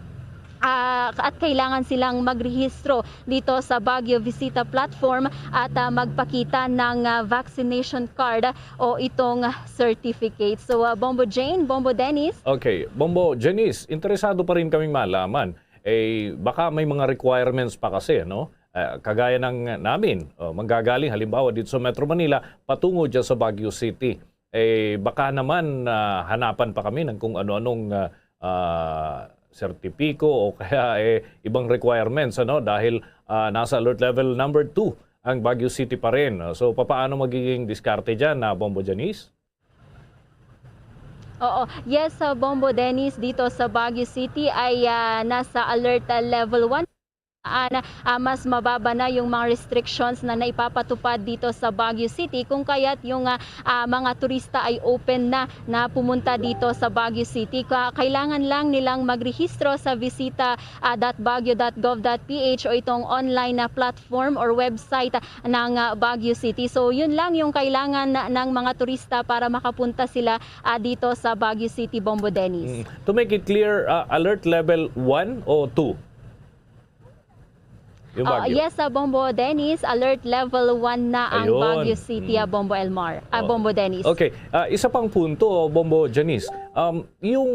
ah, at kailangan silang magrehistro dito sa Baguio Visita Platform at, ah, magpakita ng, ah, vaccination card o itong certificate. So, ah, Bombo Jane, Bombo Dennis. Okay, Bombo Janice, interesado pa rin kaming malaman. Eh, baka may mga requirements pa kasi, no? Ah, kagaya ng namin, oh, manggagaling halimbawa dito sa Metro Manila, patungo dyan sa Baguio City. Eh, baka naman, ah, hanapan pa kami ng kung ano-anong, ah, ah, sertipiko o kaya, eh, ibang requirements, ano? Dahil, ah, nasa alert level number two ang Baguio City pa rin. So, papaano magiging diskarte dyan, ah, Bombo Janice? Oo. Yes, sa Bombo Dennis, dito sa Baguio City ay, ah, nasa alert, ah, level one. An, ah, mas mababa na yung mga restrictions na naipapatupad dito sa Baguio City, kung kaya't yung, ah, ah, mga turista ay open na na pumunta dito sa Baguio City. Ka-, kailangan lang nilang magrehistro sa visita, ah, dot baguio dot gov dot P H o itong online na platform or website ng, ah, Baguio City. So, yun lang yung kailangan na, ng mga turista para makapunta sila, ah, dito sa Baguio City, Bombo Dennis. Mm. To make it clear, ah, alert level one o two? Yung Ah, Baguio? Yes, sa Bombo Dennis, alert level one na ang Ayun. Baguio City, Mm. ah, Bombo Elmar, ah, Oo. Bombo Dennis. Okay, ah, isa pang punto, Bombo Janice. Um, yung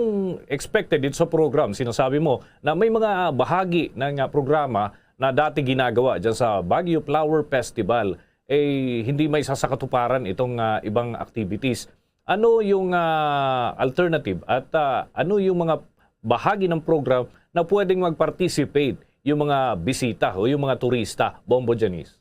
expected dito sa program, sinasabi mo na may mga bahagi ng, ah, programa na dati ginagawa dyan sa Baguio Flower Festival, eh, hindi maisasakatuparan itong, ah, ibang activities. Ano yung, ah, alternative at, ah, ano yung mga bahagi ng program na pwedeng mag-participate yung mga bisita o yung mga turista, Bombo Janice?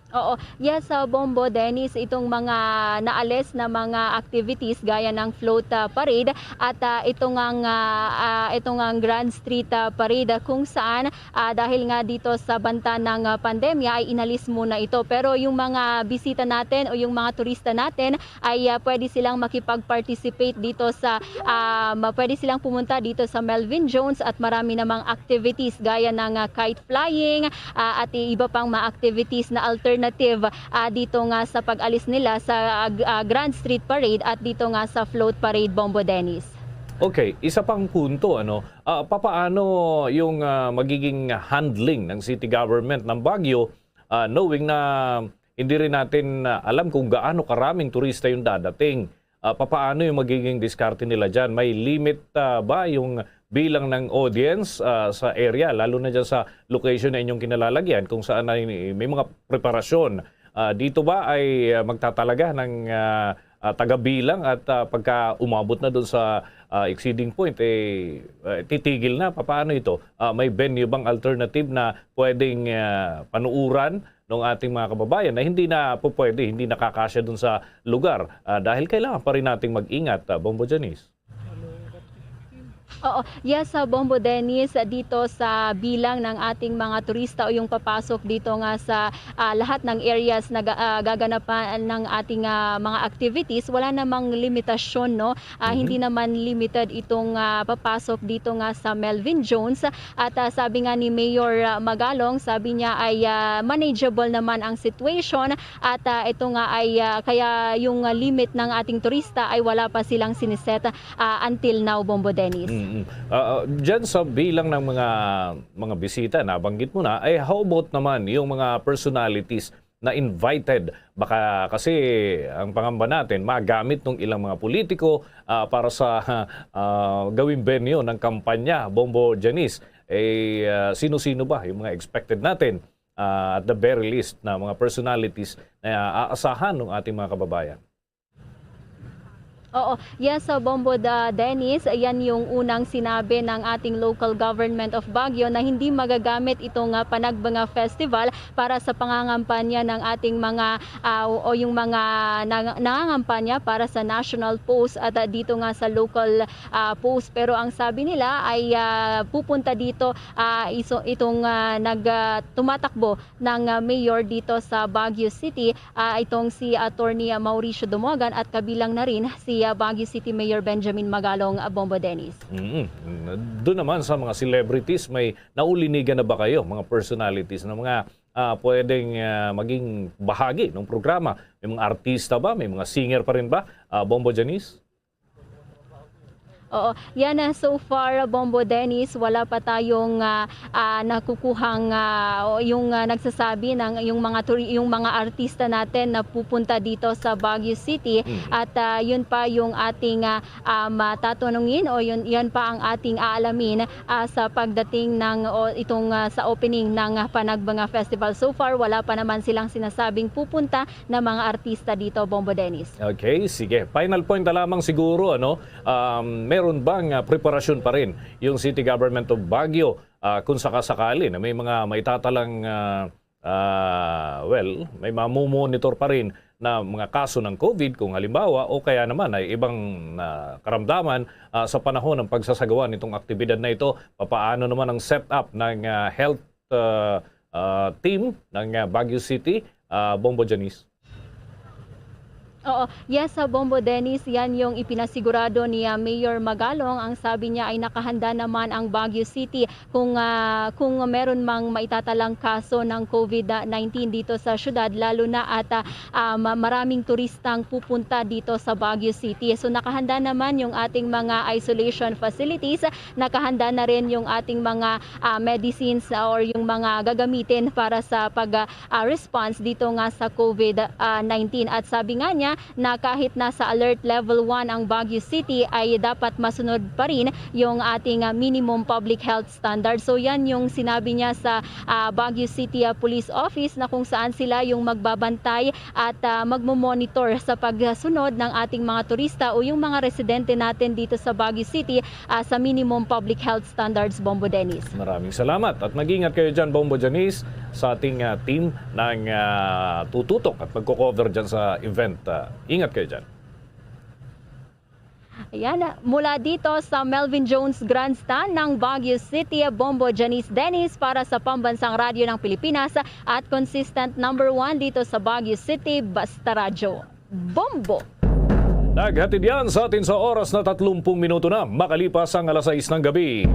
Oo. Yes, ah, Bombo Dennis, itong mga naalis na mga activities gaya ng float, ah, parade at, ah, ito ngang, ah, ah, ito ngang Grand Street, ah, Parade, ah, kung saan, ah, dahil nga dito sa banta ng, ah, pandemya ay inalis muna ito. Pero yung mga bisita natin o yung mga turista natin ay, ah, pwede silang makipag-participate dito sa, ah, ma-, pwede silang pumunta dito sa Melvin Jones at marami namang activities gaya ng, ah, kite flying, ah, at iba pang mga activities na alternative, ah, dito nga sa pag-alis nila sa, ah, g-, ah, Grand Street Parade at dito nga sa Float Parade, Bombo Dennis. Okay, isa pang punto, ano, ah, papaano yung, ah, magiging handling ng city government ng Baguio, ah, knowing na hindi rin natin, ah, alam kung gaano karaming turista yung dadating. Ah, papaano yung magiging diskarte nila diyan? May limit, ah, ba yung bilang ng audience, ah, sa area, lalo na diyan sa location na inyong kinalalagyan, kung saan ay may mga preparasyon? Ah, dito ba ay, ah, magtatalaga ng, ah, ah, taga-bilang at, ah, pagka umabot na dun sa, ah, exceeding point, eh, ah, titigil na? Papaano ito? Ah, may venue bang alternative na pwedeng, ah, panuuran ng ating mga kababayan na hindi na pupwede, hindi nakakasya dun sa lugar, ah, dahil kailangan pa rin nating mag-ingat, ah, Bombo Janice. Oo. Yes, sa Bombo Dennis, dito sa bilang ng ating mga turista o yung papasok dito nga sa, ah, lahat ng areas na ga-, ah, gaganapan ng ating, ah, mga activities, wala namang limitasyon, no? Ah, Mhm. Hindi naman limited itong, ah, papasok dito nga sa Melvin Jones. At, ah, sabi nga ni Mayor, ah, Magalong, sabi niya ay, ah, manageable naman ang situation at, ah, ito nga ay, ah, kaya yung, ah, limit ng ating turista ay wala pa silang siniset, ah, until now, Bombo Dennis. Mm-mm. Ah, ah, dyan sa bilang ng mga, mga bisita, nabanggit mo na, ay how about naman yung mga personalities na invited? Baka kasi ang pangamba natin, magamit ng ilang mga politiko, ah, para sa, ah, gawing venue ng kampanya, Bombo Janice. Eh, ah, sino-sino ba yung mga expected natin, ah, at the very least, na mga personalities na aasahan ng ating mga kababayan? Oo. Yes, sa Bombo da Dennis, yan yung unang sinabi ng ating local government of Baguio na hindi magagamit itong, ah, Panagbenga Festival para sa pangangampanya ng ating mga, ah, o, o yung mga nang-, nangangampanya para sa national post at, ah, dito nga sa local, ah, post. Pero ang sabi nila ay, ah, pupunta dito, ah, iso-, itong, ah, nag, ah, tumatakbo ng, ah, mayor dito sa Baguio City, ah, itong si Attorney Mauricio Dumogan at kabilang na rin si, ah, Baguio City Mayor Benjamin Magalong, ah, Bombo Dennis. Mm. Doon naman sa mga celebrities, may naulinigan na ba kayo, mga personalities na mga, ah, pwedeng, ah, maging bahagi ng programa? May mga artista ba? May mga singer pa rin ba, ah, Bombo Janice? Oo. Yan, ah, so far, Bombo Dennis, wala pa tayong, ah, ah, nakukuhang, ah, o yung, ah, nagsasabi ng yung mga turi-, yung mga artista natin na pupunta dito sa Baguio City. Mm. At, ah, yun pa yung ating, ah, um, ah, tatanungin o yun, yan pa ang ating aalamin, ah, sa pagdating ng, o itong, ah, sa opening ng, ah, Panagbenga Festival. So far, wala pa naman silang sinasabing pupunta na mga artista dito, Bombo Dennis. Okay, sige. Final point na lamang siguro, ano, um, meron bang, ah, preparasyon pa rin yung City Government of Baguio, ah, kung sakasakali na may mga maitatalang, ah, ah, well, may mamumonitor pa rin na mga kaso ng COVID, kung halimbawa, o kaya naman ay ibang, ah, karamdaman, ah, sa panahon ng pagsasagawa nitong aktibidad na ito? Papaano naman ang setup ng, ah, health, ah, ah, team ng, ah, Baguio City, ah, Bombo Janice? Oo. Yes, sa Bombo Dennis, yan yung ipinasigurado ni, ah, Mayor Magalong. Ang sabi niya ay nakahanda naman ang Baguio City kung, ah, kung meron mang maitatalang kaso ng COVID nineteen dito sa syudad, lalo na at, ah, ah, ma-, maraming turistang pupunta dito sa Baguio City. So, nakahanda naman yung ating mga isolation facilities, nakahanda na rin yung ating mga, ah, medicines, ah, or yung mga gagamitin para sa pag, ah, ah, response dito nga sa COVID, ah, nineteen. At sabi nga niya na kahit nasa alert level one ang Baguio City, ay dapat masunod pa rin yung ating, ah, minimum public health standard. So, yan yung sinabi niya sa, ah, Baguio City, ah, Police Office, na kung saan sila yung magbabantay at, ah, magmo-monitor sa pagsunod ng ating mga turista o yung mga residente natin dito sa Baguio City, ah, sa minimum public health standards, Bombo Dennis. Maraming salamat at mag-ingat kayo dyan, Bombo Janice, sa ating, ah, team ng, ah, tututok at magko-cover dyan sa event. Ah, ingat kayo dyan. Ayan, mula dito sa Melvin Jones Grandstand ng Baguio City, Bombo Janice Dennis para sa Pambansang Radyo ng Pilipinas at consistent number one dito sa Baguio City, Basta Radyo. Bombo! Naghatid yan sa atin sa oras na tatlumpung minuto na makalipas ang alas sais ng gabi.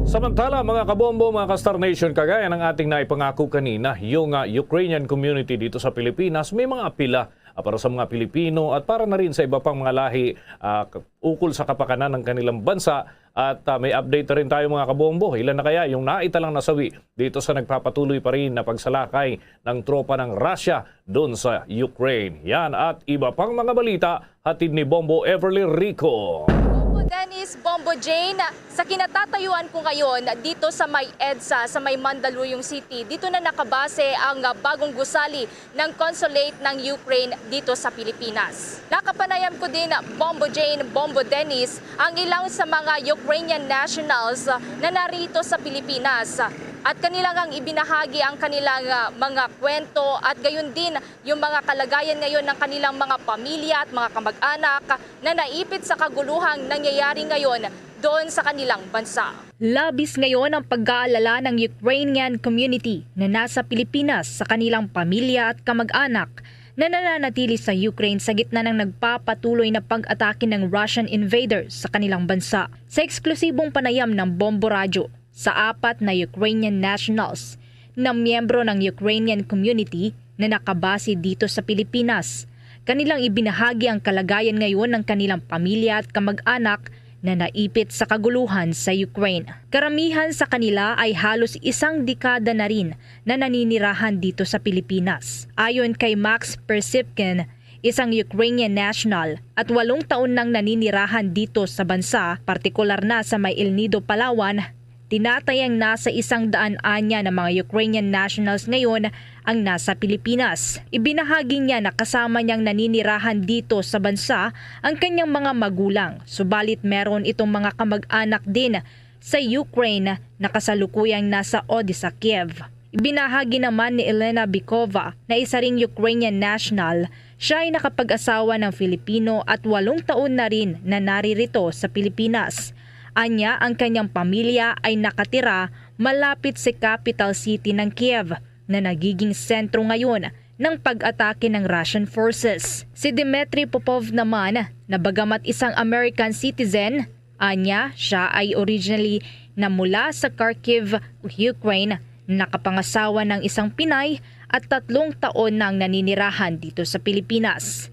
Samantala, mga kabombo, mga ka-Star Nation, kagaya ng ating naipangako kanina, yung, ah, Ukrainian community dito sa Pilipinas, may mga apila, ah, para sa mga Pilipino at para na rin sa iba pang mga lahi, ah, k-, ukol sa kapakanan ng kanilang bansa At ah, may update na rin tayo, mga kabombo. Ilan na kaya yung naitalang nasawi dito sa nagpapatuloy pa rin na pagsalakay ng tropa ng Russia doon sa Ukraine? Yan at iba pang mga balita, hatid ni Bombo Everly Rico. Bombo Dennis, Bombo Jane, sa kinatatayuan ko ngayon dito sa may EDSA, sa may Mandaluyong City, dito na nakabase ang ah, bagong gusali ng consulate ng Ukraine dito sa Pilipinas. Nakapanayam ko din, Bombo Jane, Bombo Dennis, ang ilang sa mga Ukrainian nationals na narito sa Pilipinas at kanilang ang ibinahagi ang kanilang ah, mga kwento at gayon din yung mga kalagayan ngayon ng kanilang mga pamilya at mga kamag-anak na naipit sa kaguluhang nangyayari ngayon doon sa kanilang bansa. Labis ngayon ang pag-aalala ng Ukrainian community na nasa Pilipinas sa kanilang pamilya at kamag-anak na nananatili sa Ukraine sa gitna ng nagpapatuloy na pag-atake ng Russian invaders sa kanilang bansa. Sa eksklusibong panayam ng Bombo Radyo sa apat na Ukrainian nationals na miyembro ng Ukrainian community na nakabase dito sa Pilipinas, kanilang ibinahagi ang kalagayan ngayon ng kanilang pamilya at kamag-anak na naipit sa kaguluhan sa Ukraine. Karamihan sa kanila ay halos isang dekada na rin na naninirahan dito sa Pilipinas. Ayon kay Max Persipkin, isang Ukrainian national at walong taon nang naninirahan dito sa bansa, partikular na sa may El Nido, Palawan, tinatayang nasa isang daan anya na mga Ukrainian nationals ngayon ang nasa Pilipinas. Ibinahagi niya na kasama niyang naninirahan dito sa bansa ang kanyang mga magulang, subalit meron itong mga kamag-anak din sa Ukraine na kasalukuyang nasa Odessa, Kiev. Ibinahagi naman ni Elena Bikova na isa ring Ukrainian national, siya ay nakapag-asawa ng Filipino at walong taon na rin na naririto sa Pilipinas. Anya, ang kanyang pamilya ay nakatira malapit sa capital city ng Kiev na nagiging sentro ngayon ng pag-atake ng Russian forces. Si Dmitry Popov naman, na bagamat isang American citizen, anya, siya ay originally na mula sa Kharkiv, Ukraine, nakapangasawa ng isang Pinay at tatlong taon nang naninirahan dito sa Pilipinas.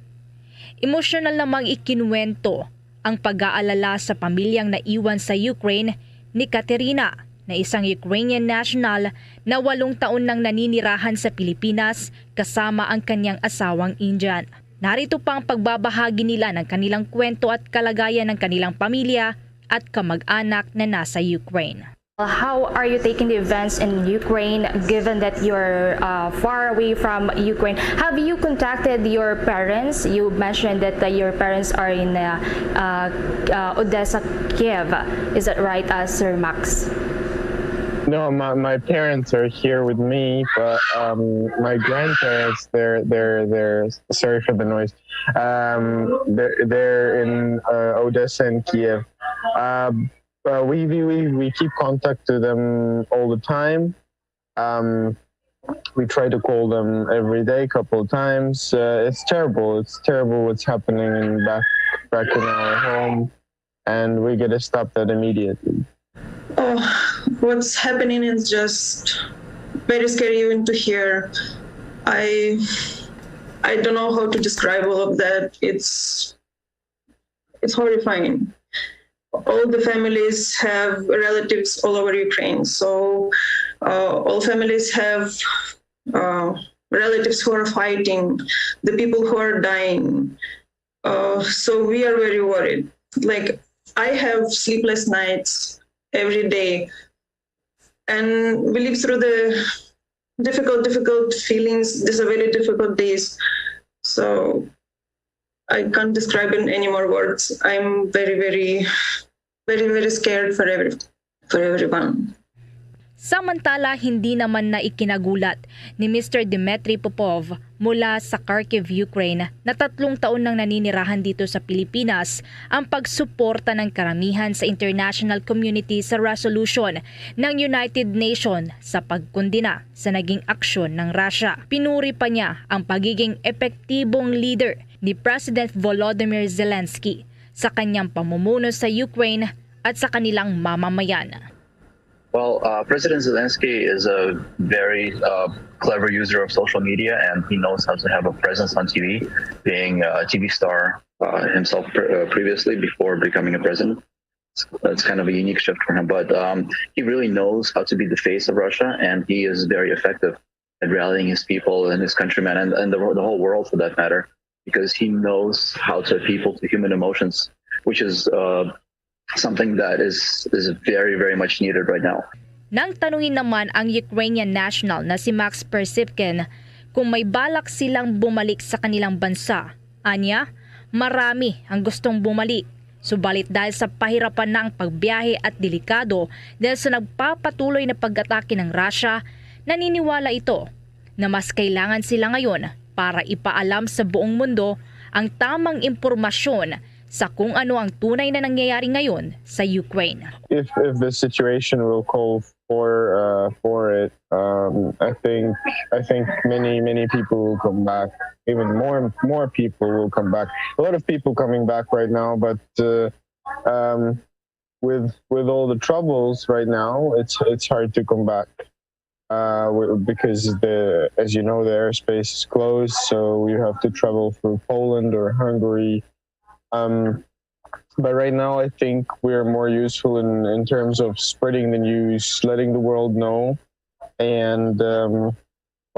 Emosyonal namang ikinuwento ang pag-aalala sa pamilyang naiwan sa Ukraine ni Katerina, na isang Ukrainian national na walong taon nang naninirahan sa Pilipinas kasama ang kanyang asawang Indian. Narito pa ang pagbabahagi nila ng kanilang kwento at kalagayan ng kanilang pamilya at kamag-anak na nasa Ukraine. How are you taking the events in Ukraine, given that you're uh, far away from Ukraine? Have you contacted your parents? You mentioned that uh, your parents are in uh, uh, uh, Odessa, Kiev. Is that right, uh, Sir Max? No, my, my parents are here with me, but um, my grandparents, they're they're they're sorry for the noise. Um, they're they're in uh, Odessa and Kiev. Uh, uh, we, we we we keep contact to them all the time. Um, we try to call them every day, couple of times. Uh, it's terrible. It's terrible what's happening in back back in our home, and we gotta stop that immediately. Oh, what's happening is just very scary even to hear. I I don't know how to describe all of that. It's it's horrifying. All the families have relatives all over Ukraine, so uh, all families have uh, relatives who are fighting, the people who are dying. Uh, so we are very worried. Like, I have sleepless nights every day, and we live through the difficult, difficult feelings. These are very difficult days. So I can't describe in any more words. I'm very, very, very, very scared for every, for everyone. Samantala, hindi naman na ikinagulat ni Mister Dmitry Popov mula sa Kharkiv, Ukraine, na tatlong taon nang naninirahan dito sa Pilipinas ang pagsuporta ng karamihan sa international community sa resolution ng United Nations sa pagkondena sa naging aksyon ng Russia. Pinuri pa niya ang pagiging epektibong leader ni President Volodymyr Zelensky sa kanyang pamumuno sa Ukraine at sa kanilang mamamayan. Well, uh, President Zelensky is a very uh, clever user of social media, and he knows how to have a presence on T V, being a T V star uh, himself pre- uh, previously before becoming a president. it's kind of a unique shift for him. But um, he really knows how to be the face of Russia, and he is very effective at rallying his people and his countrymen and, and the, the whole world, for that matter, because he knows how to appeal to human emotions, which is uh, something that is is very, very much needed right now. Nang tanungin naman ang Ukrainian national na si Max Persipkin kung may balak silang bumalik sa kanilang bansa, anya, marami ang gustong bumalik. Subalit, dahil sa pahirapan na ang pagbiyahe at delikado dahil sa nagpapatuloy na pag-atake ng Russia, naniniwala ito na mas kailangan sila ngayon para ipaalam sa buong mundo ang tamang impormasyon sa kung ano ang tunay na nangyayari ngayon sa Ukraine. If if the situation will call for uh, for it, um, I think I think many many people will come back. Even more more people will come back. A lot of people coming back right now, but uh, um, with with all the troubles right now, it's it's hard to come back. Uh, w- because the as you know, the airspace is closed, so you have to travel through Poland or Hungary. Um, but right now, I think we're more useful in in terms of spreading the news, letting the world know, and um,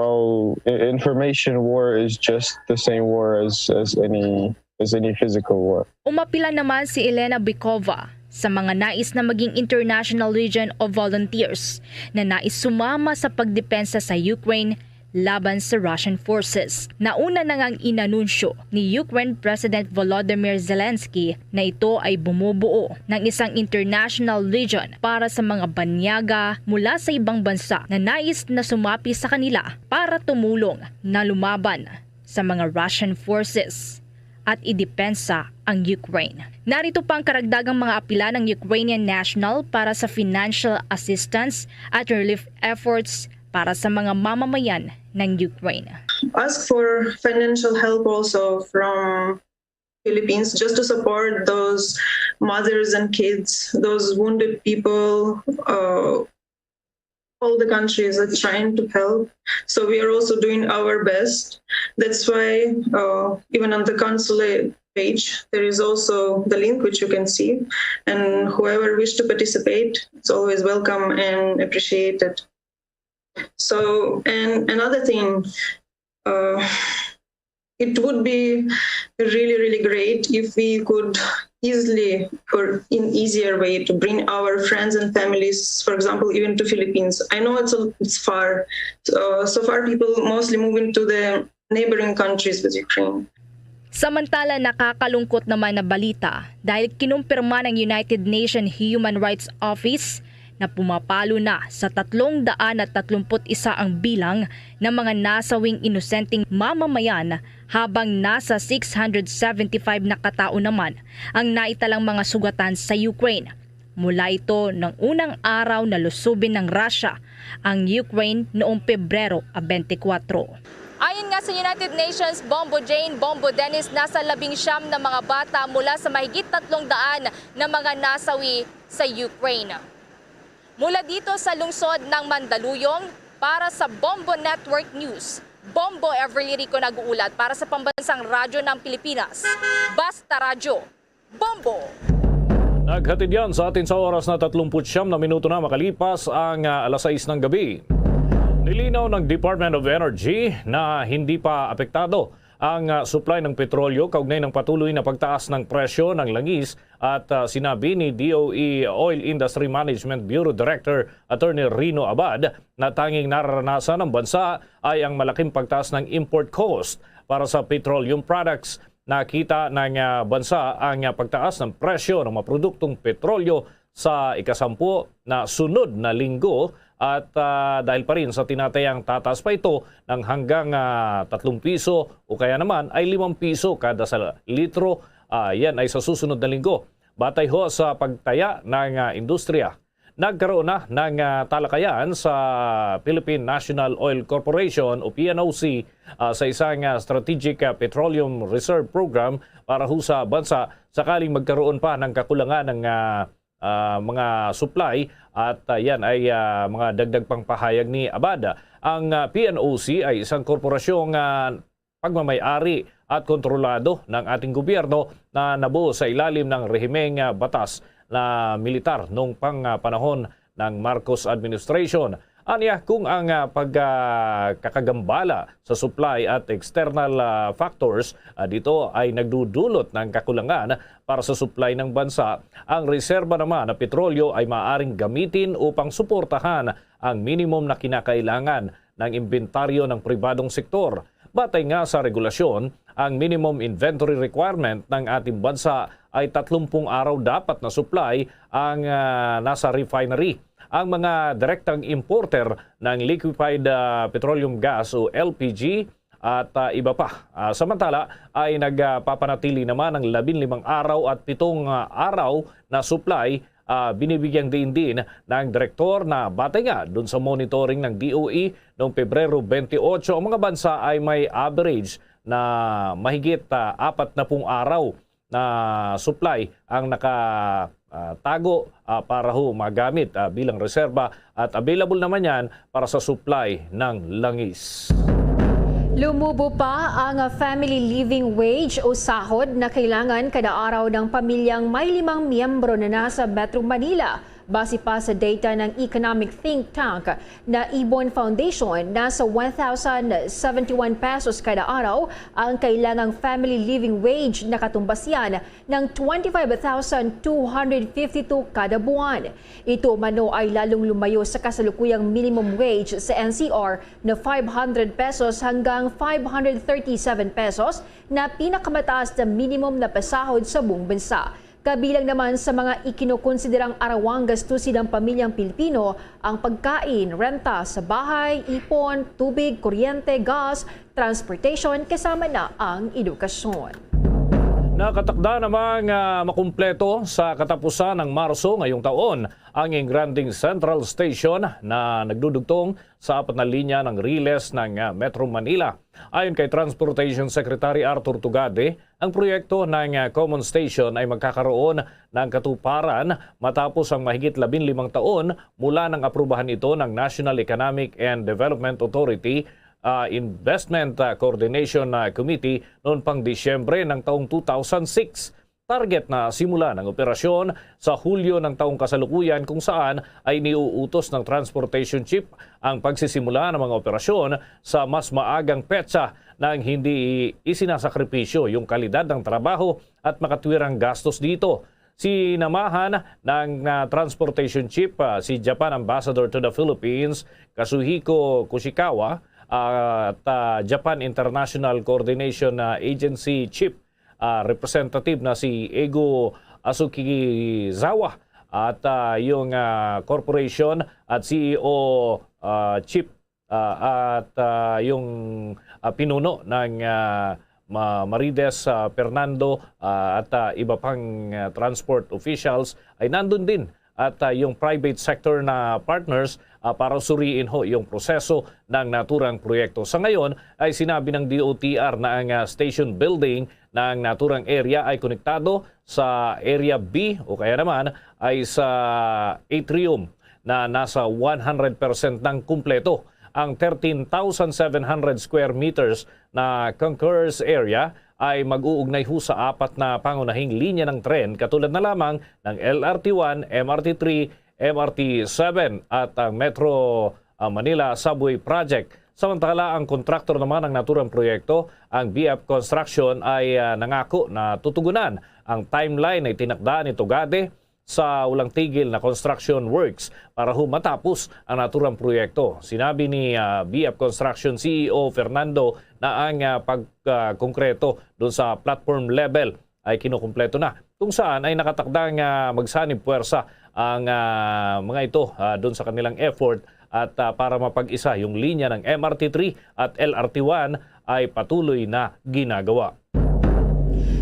well, i- information war is just the same war as as any as any physical war. Umapila naman si Elena Bikova sa mga nais na maging International Legion of Volunteers na nais sumama sa pagdepensa sa Ukraine laban sa Russian forces. Nauna na ngang inanunsyo ni Ukraine President Volodymyr Zelensky na ito ay bumubuo ng isang International Legion para sa mga banyaga mula sa ibang bansa na nais na sumapi sa kanila para tumulong na lumaban sa mga Russian forces at idepensa ang Ukraine. Narito pa ang karagdagang mga apila ng Ukrainian national para sa financial assistance at relief efforts para sa mga mamamayan ng Ukraine. Ask for financial help also from Philippines, just to support those mothers and kids, those wounded people. Uh, all the countries are trying to help, so we are also doing our best. That's why uh, even on the consulate page, there is also the link which you can see, and whoever wish to participate, it's always welcome and appreciated. So, and another thing, uh, it would be really, really great if we could easily or in easier way to bring our friends and families, for example, even to Philippines. I know it's a, it's far. Uh, so far, people mostly moving to the neighboring countries with Ukraine. Samantala, nakakalungkot naman na balita dahil kinumpirma ng United Nations Human Rights Office na pumapalo na sa tatlong daan at tatlumpu't isa ang bilang ng mga nasawing inosenteng mamamayan, habang nasa six hundred seventy-five na katao naman ang naitalang mga sugatan sa Ukraine. Mula ito ng unang araw na lusubin ng Russia ang Ukraine noong Pebrero twenty-four. Ayon nga sa United Nations, Bombo Jane, Bombo Dennis, nasa labing siyam na mga bata mula sa mahigit tatlong daan na mga nasawi sa Ukraine. Mula dito sa lungsod ng Mandaluyong, para sa Bombo Network News, Bombo Everly Rico nag-uulat para sa Pambansang Radyo ng Pilipinas, Basta Radyo, Bombo! Naghatid yan sa atin sa oras na tatlumpu't siyam na minuto na makalipas ang ah, alas sais ng gabi. Nilinaw ng Department of Energy na hindi pa apektado ang ah, supply ng petrolyo kaugnay ng patuloy na pagtaas ng presyo ng langis at ah, sinabi ni D O E Oil Industry Management Bureau Director Attorney Rino Abad na tanging nararanasan ng bansa ay ang malaking pagtaas ng import cost para sa petroleum products. Nakita ng ah, bansa ang ah, pagtaas ng presyo ng mga produktong petrolyo sa ikasampu na sunod na linggo at ah, dahil pa rin sa tinatayang tataas pa ito ng hanggang ah, tatlong piso o kaya naman ay limang piso kada sa litro. Ah, yan ay sa susunod na linggo. Batay ho sa pagtaya ng ah, industriya, nagkaroon na ng ah, talakayan sa Philippine National Oil Corporation o P N O C ah, sa isang ah, strategic ah, petroleum reserve program para ho sa bansa sakaling magkaroon pa ng kakulangan ng ah, ah, mga supply at ah, yan ay ah, mga dagdag pang pahayag ni Abad. Ang ah, P N O C ay isang korporasyong ah, pagmamay-ari at kontrolado ng ating gobyerno na nabuo sa ilalim ng rehimeng ah, batas na militar nung pang, ah, panahon ng Marcos administration. Anya, kung ang, ah, pag, ah, kakagambala sa supply at external, ah, factors, ah, dito ay nagdudulot ng kakulangan para sa supply ng bansa, ang reserba naman na petrolyo ay maaaring gamitin upang suportahan ang minimum na kinakailangan ng imbentaryo ng pribadong sektor. Batay nga sa regulasyon, ang minimum inventory requirement ng ating bansa ay tatlumpung araw dapat na supply ang, ah, nasa refinery. Ang mga direktang importer ng liquefied, ah, petroleum gas o L P G at, ah, iba pa. Ah, samantala ay nagpapanatili naman ang labing limang araw at pitong, ah, araw na supply, ah, binibigyang diin din ng direktor na batay nga dun sa monitoring ng D O E noong Pebrero twenty-eight, ang mga bansa ay may average na mahigit, ah, apat na pung araw na supply ang naka, ah, tago, ah, para ho magamit, ah, bilang reserba at available naman yan para sa supply ng langis. Lumubo pa ang family living wage o sahod na kailangan kada araw ng pamilyang may limang miyembro na nasa Metro Manila. Base pa sa data ng economic think tank na Ibon Foundation, nasa one thousand seventy-one pesos kada araw ang kailangang family living wage, nakatumbas yan ng twenty-five thousand two hundred fifty-two kada buwan. Ito umano ay lalong lumayo sa kasalukuyang minimum wage sa N C R na five hundred pesos hanggang five hundred thirty-seven pesos na pinakamataas na minimum na pasahod sa buong bansa. Kabilang naman sa mga ikinokonsiderang arawang gastusin ng pamilyang Pilipino ang pagkain, renta sa bahay, ipon, tubig, kuryente, gas, transportation, kasama na ang edukasyon. Nakatakda namang, ah, makumpleto sa katapusan ng Marso ngayong taon ang Ingranding Central Station na nagdudugtong sa apat na linya ng riles ng, ah, Metro Manila. Ayon kay Transportation Secretary Arthur Tugade, ang proyekto ng, ah, Common Station ay magkakaroon ng katuparan matapos ang mahigit labing limang taon mula nang aprubahan ito ng National Economic and Development Authority, ah, Investment, ah, Coordination, ah, Committee noon pang Disyembre ng taong two thousand six. Target na simulan ang operasyon sa Hulyo ng taong kasalukuyan, kung saan ay iniuutos ng Transportation Chief ang pagsisimula ng mga operasyon sa mas maagang petsa nang hindi isinasakripisyo yung kalidad ng trabaho at makatwirang gastos dito. Sinamahan ng, ah, Transportation Chief, ah, si Japan Ambassador to the Philippines, Kazuhiko Kushikawa, ah, at, ah, Japan International Coordination, ah, Agency Chief, ah, Representative na si Ego Asukizawa at, ah, yung, ah, corporation at C E O, ah, Chief, ah, at, ah, yung, ah, pinuno ng, ah, Ma-, Marides, ah, Fernando, ah, at, ah, iba pang, ah, transport officials ay nandun din at, ah, yung private sector na partners, ah, para suriin ho yung proseso ng naturang proyekto. Sa ngayon ay sinabi ng D O T R na ang, ah, station building ng naturang area ay konektado sa Area B o kaya naman ay sa atrium na nasa one hundred percent ng kumpleto. Ang thirteen thousand seven hundred square meters na concourse area ay mag-uugnay ho sa apat na pangunahing linya ng tren, katulad na lamang ng L R T one, M R T three, M R T seven at ang Metro, ah, Manila Subway Project. Samantala, ang kontraktor naman ng naturang proyekto, ang B F Construction, ay, ah, nangako na tutugunan ang timeline na itinakda ni Tugade sa walang tigil na construction works para ho matapos ang naturang proyekto. Sinabi ni, ah, B F Construction C E O Fernando na ang, ah, pagkongkreto dun sa platform level ay kinukumpleto na, kung saan ay nakatakda nga magsanib puwersa ang, ah, mga ito, ah, dun sa kanilang effort at, ah, para mapag-isa yung linya ng M R T three at L R T one ay patuloy na ginagawa.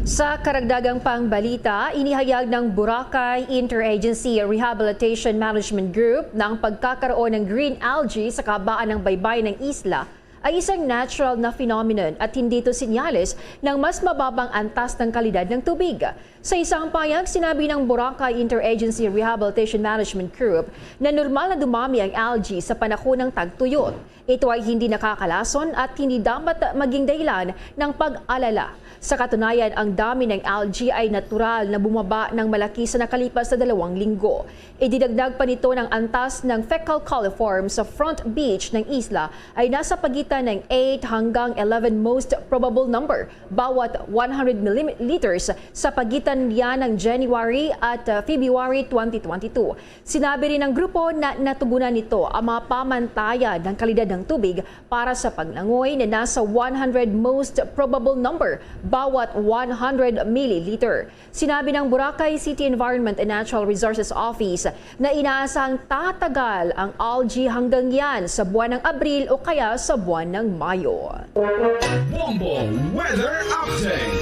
Sa karagdagang pangbalita, inihayag ng Boracay Interagency Rehabilitation Management Group na ang pagkakaroon ng green algae sa kahabaan ng baybayin ng isla ay isang natural na phenomenon at hindi ito senyales ng mas mababang antas ng kalidad ng tubig. Sa isang pahayag, sinabi ng Boracay Interagency Rehabilitation Management Group na normal na dumami ang algae sa panahon ng tagtuyot. Ito ay hindi nakakalason at hindi dapat maging dahilan ng pag-alala. Sa katunayan, ang dami ng algae ay natural na bumaba ng malaki sa nakalipas na dalawang linggo. Idinagdag pa nito ng antas ng fecal coliform sa Front Beach ng isla ay nasa pagitan ng eight hanggang eleven most probable number bawat one hundred milliliters sa pagitan niya ng January at, uh, February twenty twenty-two. Sinabi rin ng grupo na natugunan nito ang mga pamantayan ng kalidad ng tubig para sa paglangoy na nasa one hundred most probable number bawat one hundred milliliter. Sinabi ng Boracay City Environment and Natural Resources Office na inaasahang tatagal ang algae hanggang yan sa buwan ng Abril o kaya sa buwan ng Mayo. Bombo Weather Update.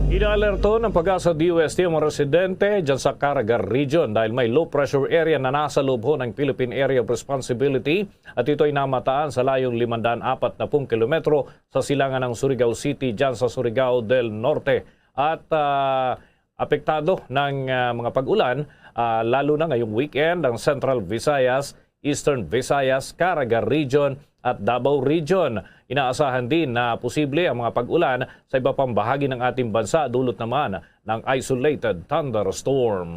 Inaalerto ng PAGASA DOST ang mga residente dyan sa Caraga Region dahil may low pressure area na nasa loob ho ng Philippine Area of Responsibility at ito ay namataan sa layong limandaan apat na pung kilometro sa silangan ng Surigao City dyan sa Surigao del Norte. At ah, apektado ng ah, mga pag-ulan, ah, lalo na ngayong weekend ang Central Visayas, Eastern Visayas, Caraga Region at Davao Region. Inaasahan din na posible ang mga pag-ulan sa iba pang bahagi ng ating bansa dulot naman ng isolated thunderstorm.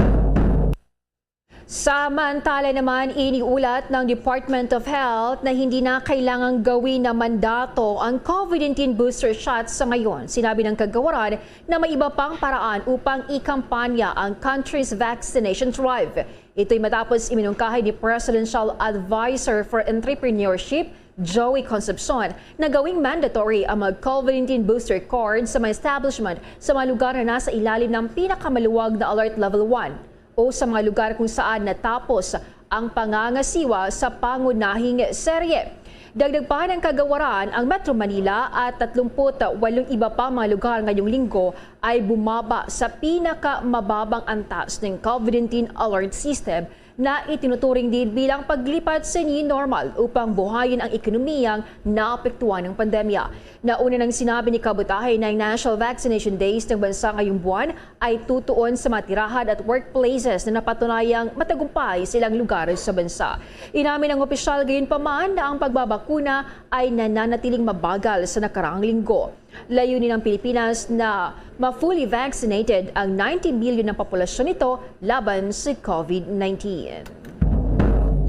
Samantala naman, iniulat ng Department of Health na hindi na kailangang gawin na mandato ang COVID nineteen booster shot sa ngayon. Sinabi ng kagawaran na may iba pang paraan upang ikampanya ang country's vaccination drive. Ito'y matapos iminungkahi ni Presidential Advisor for Entrepreneurship, Joey Concepcion, na gawing mandatory ang mag-COVID nineteen booster card sa mga establishment sa mga lugar na nasa ilalim ng pinakamaluwag na Alert Level one o sa mga lugar kung saan natapos ang pangangasiwa sa pangunahing serye. Dagdag pa ng kagawaran, ang Metro Manila at tatlumpu't walong iba pa mga lugar ngayong linggo ay bumaba sa pinakamababang antas ng COVID nineteen alert system na itinuturing din bilang paglipat sa new normal upang buhayin ang ekonomiyang naapektuhan ng pandemya. Nauna nang sinabi ni kabutahe na ang National Vaccination Days ng bansa ngayong buwan ay tutuon sa mga tirahan at workplaces na napatunayang matagumpay sa ilang lugar sa bansa. Inamin ng opisyal gayunpaman na ang pagbabakuna ay nananatiling mabagal sa nakaraang linggo. Layunin ng Pilipinas na ma-fully vaccinated ang ninety million ng populasyon nito laban sa COVID nineteen.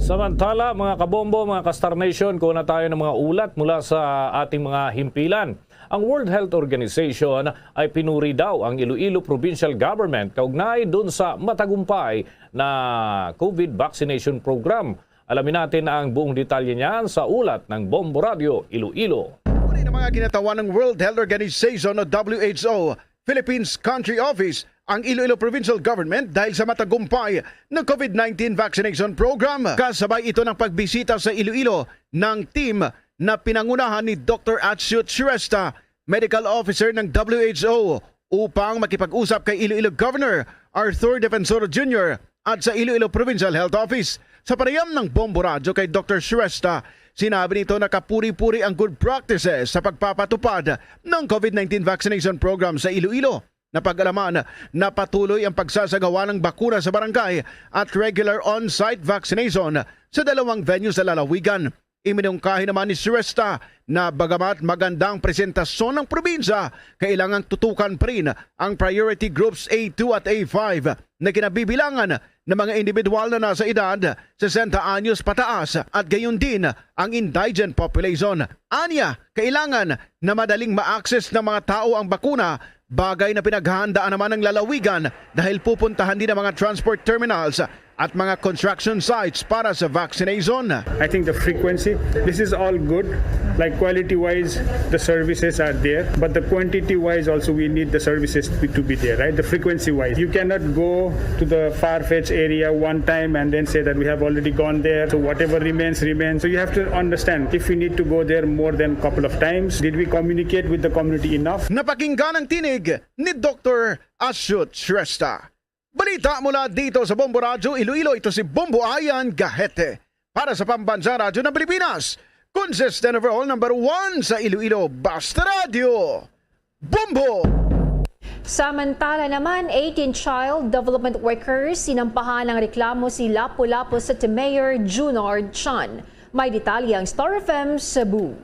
Samantala, mga kabombo, mga ka-Star Nation, kuha na tayo ng mga ulat mula sa ating mga himpilan. Ang World Health Organization ay pinuri daw ang Iloilo Provincial Government kaugnay dun sa matagumpay na COVID vaccination program. Alamin natin ang buong detalye niyan sa ulat ng Bombo Radio Iloilo. Uri ng mga ginatawan ng World Health Organization o W H O Philippines Country Office ang Iloilo Provincial Government dahil sa matagumpay na COVID nineteen vaccination program. Kasabay ito ng pagbisita sa Iloilo ng team na pinangunahan ni Doctor Achyut Shrestha, Medical Officer ng W H O, upang makipag-usap kay Iloilo Governor Arthur Defensor Junior at sa Iloilo Provincial Health Office. Sa panayam ng Bombo Radyo kay Doctor Shrestha, sinabi nito na kapuri-puri ang good practices sa pagpapatupad ng COVID nineteen vaccination program sa Iloilo. Napag-alaman na patuloy ang pagsasagawa ng bakuna sa barangay at regular on-site vaccination sa dalawang venue sa lalawigan. Iminungkahi naman ni Shrestha na bagamat maganda ang presentasyon ng probinsya, kailangang tutukan pa rin ang priority groups A two at A five na kinabibilangan ng mga individual na nasa edad sesenta anyos pataas at gayon din ang indigent population. Anya, kailangan na madaling ma-access ng mga tao ang bakuna, bagay na pinaghahandaan naman ng lalawigan dahil pupuntahan din ang mga transport terminals at mga construction sites para sa vaccination. I think the frequency, this is all good. Like quality wise, the services are there, but the quantity wise also we need the services to, to be there, right? The frequency wise. You cannot go to the far fetched area one time and then say that we have already gone there. So whatever remains, remains. So you have to understand if we need to go there more than couple of times. Did we communicate with the community enough? Napakinggan ang tinig ni Doctor Achyut Shrestha. Balita mula dito sa Bombo Radyo Iloilo, ito si Bombo Ayan Gahete. Para sa Pambansang Radyo ng Pilipinas, Consistent overall, number one sa Iloilo, Basta Radyo, Bombo! Samantala naman, eighteen child development workers sinampahan ng reklamo si Lapu-Lapu City Mayor Junard Chan. May detalye ang Star F M Cebu.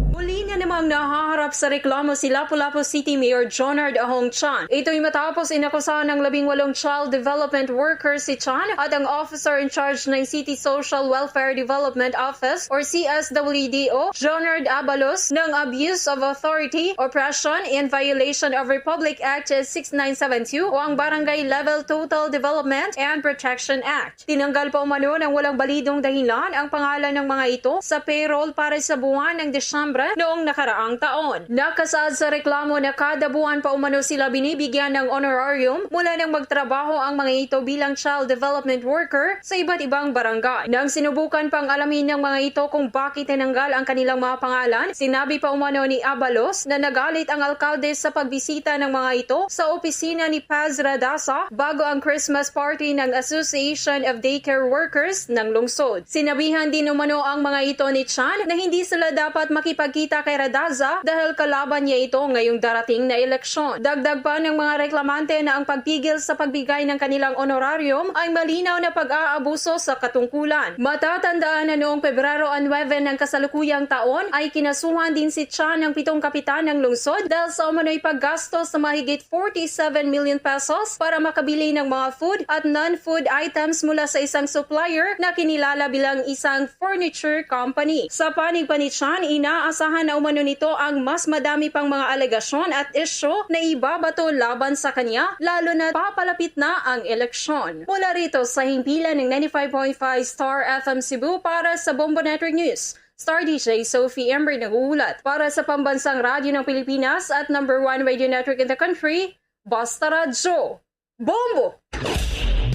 Muli na namang nahaharap sa reklamo si Lapu-Lapu City Mayor Junard Ahong Chan. Ito'y matapos inakusahan ng labing walong child development worker si Chan at ang officer in charge ng City Social Welfare Development Office or C S W D O, Junard Abalos, ng abuse of authority, oppression, and violation of Republic Act six nine seven two o ang Barangay Level Total Development and Protection Act. Tinanggal pa umano ng walang balidong dahilan ang pangalan ng mga ito sa payroll para sa buwan ng Disyembre noong nakaraang taon. Nakasaad sa reklamo na kada buwan pa umano sila binibigyan ng honorarium mula nang magtrabaho ang mga ito bilang child development worker sa iba't ibang barangay. Nang sinubukan pang alamin ng mga ito kung bakit tinanggal ang kanilang mga pangalan, sinabi pa umano ni Abalos na nagalit ang alkalde sa pagbisita ng mga ito sa opisina ni Paz Radasa bago ang Christmas party ng Association of Daycare Workers ng lungsod. Sinabihan din umano ang mga ito ni Chan na hindi sila dapat makipagkita kay Radaza dahil kalaban niya ito ngayong darating na eleksyon. Dagdag pa ng mga reklamante na ang pagpigil sa pagbigay ng kanilang honorarium ay malinaw na pag-aabuso sa katungkulan. Matatandaan na noong Pebrero nuebe ng kasalukuyang taon ay kinasuhan din si Chan ng pitong kapitan ng lungsod dahil sa umano'y paggastos sa mahigit forty-seven million pesos para makabili ng mga food at non-food items mula sa isang supplier na kinilala bilang isang furniture company. Sa panig pa ni Chan, inaasahan na umano nito ang mas madami pang mga alegasyon at isyu na ibabato laban sa kanya, lalo na papalapit na ang eleksyon. Mula rito sa himpilan ng ninety-five point five Star F M Cebu para sa Bombo Network News, Star D J Sophie Ember nag-uulat. Para sa Pambansang Radyo ng Pilipinas at number one radio network in the country, Basta Radyo. Bombo!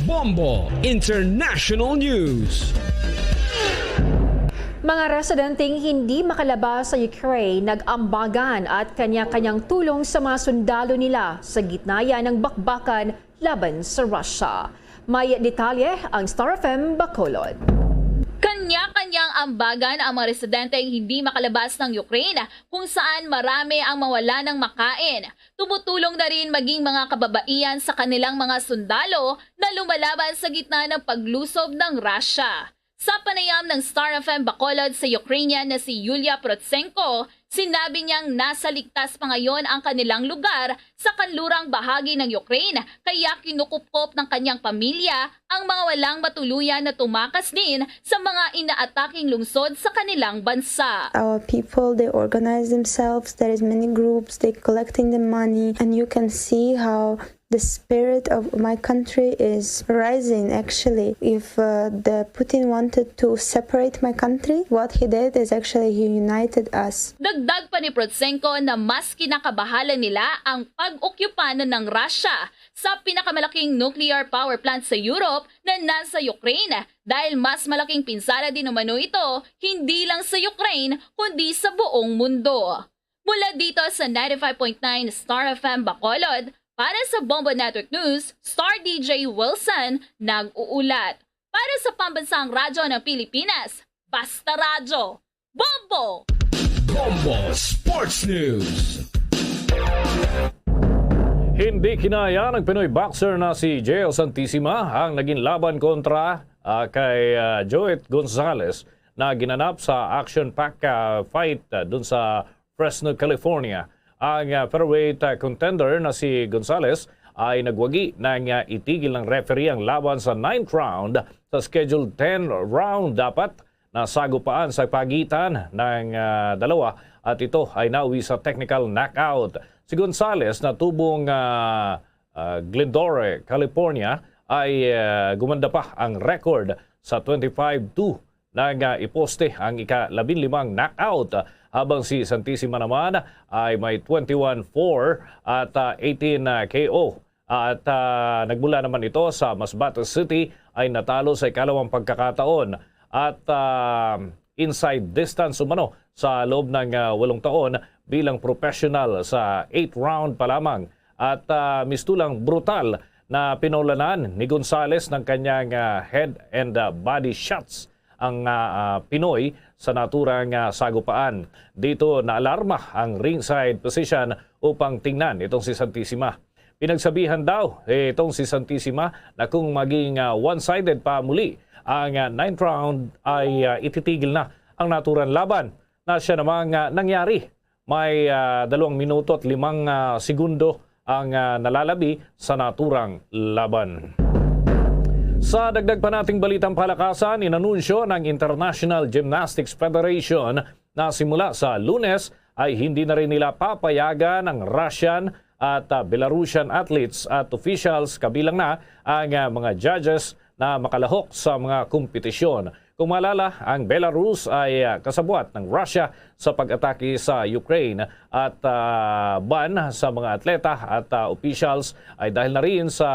Bombo International News. Mga residenteng hindi makalabas sa Ukraine nag-ambagan at kanya-kanyang tulong sa mga sundalo nila sa gitna yan ng bakbakan laban sa Russia. May detalye ang Star F M Bacolod. Kanya-kanyang ambagan ang mga residenteng hindi makalabas ng Ukraine, kung saan marami ang mawala ng makain. Tumutulong na rin maging mga kababaihan sa kanilang mga sundalo na lumalaban sa gitna ng paglusob ng Russia. Sa panayam ng Star F M Bacolod sa Ukrainian na si Yulia Protsenko, sinabi niyang nasa ligtas pa ngayon ang kanilang lugar sa kanlurang bahagi ng Ukraine, kaya kinukupkop ng kanyang pamilya ang mga walang matuluyan na tumakas din sa mga inaataking lungsod sa kanilang bansa. Our people, they organize themselves. There is many groups. They collecting the money, and you can see how the spirit of my country is rising, actually. If, uh, the Putin wanted to separate my country, what he did is actually he united us. Dagdag pa ni Protsenko na mas kinakabahalan nila ang pag-okyupan ng Russia sa pinakamalaking nuclear power plant sa Europe na nasa Ukraine, dahil mas malaking pinsala din umano ito, hindi lang sa Ukraine, kundi sa buong mundo. Mula dito sa ninety-five point nine Star F M Bacolod, para sa Bombo Network News, Star D J Wilson nag-uulat. Para sa Pambansang Radyo ng Pilipinas, Basta Radyo, Bombo! Bombo Sports News. Hindi kinaya ng Pinoy boxer na si J L Santisima ang naging laban kontra, ah, kay, ah, Joet Gonzalez na ginanap sa action-packed, ah, fight, ah, dun sa Fresno, California. Ang, ah, featherweight, ah, contender na si Gonzalez ay nagwagi nang, ah, itigil ng referee ang laban sa ninth round sa scheduled ten round dapat na sagupaan sa pagitan ng, ah, dalawa, at ito ay nauwi sa technical knockout. Si Gonzalez na tubong, ah, ah, Glendora, California, ay, ah, gumanda pa ang record sa twenty-five two nang, ah, iposte ang ika-labinlimang knockout, ah, habang si Santisima naman ay may twenty-one four at, ah, eighteen, ah, K O. At, ah, nagmula naman ito sa Masbate City ay natalo sa ikalawang pagkakataon at, ah, inside distance umano sa loob ng, ah, walong taon bilang professional sa eight round pa lamang. At, ah, mistulang brutal na pinaulanan ni Gonzalez ng kanyang, ah, head and, ah, body shots. ang, ah, ah, Pinoy sa naturang, ah, sagupaan. Dito naalarma ang ringside physician upang tingnan itong si Santissima. Pinagsabihan daw itong si Santissima na kung maging, ah, one-sided pa muli ang, ah, ninth round ay, ah, ititigil na ang naturang laban na siya namang, ah, nangyari. May, ah, dalawang minuto at limang, ah, segundo ang, ah, nalalabi sa naturang laban. Sa dagdag pa nating balitang palakasan, inanunsyo ng International Gymnastics Federation na simula sa Lunes ay hindi na rin nila papayagan ang Russian at, ah, Belarusian athletes at officials, kabilang na ang, ah, mga judges na makalahok sa mga kompetisyon. Kung maalala, ang Belarus ay, ah, kasabwat ng Russia sa pag-atake sa Ukraine at, ah, ban sa mga atleta at, ah, officials ay dahil na rin sa,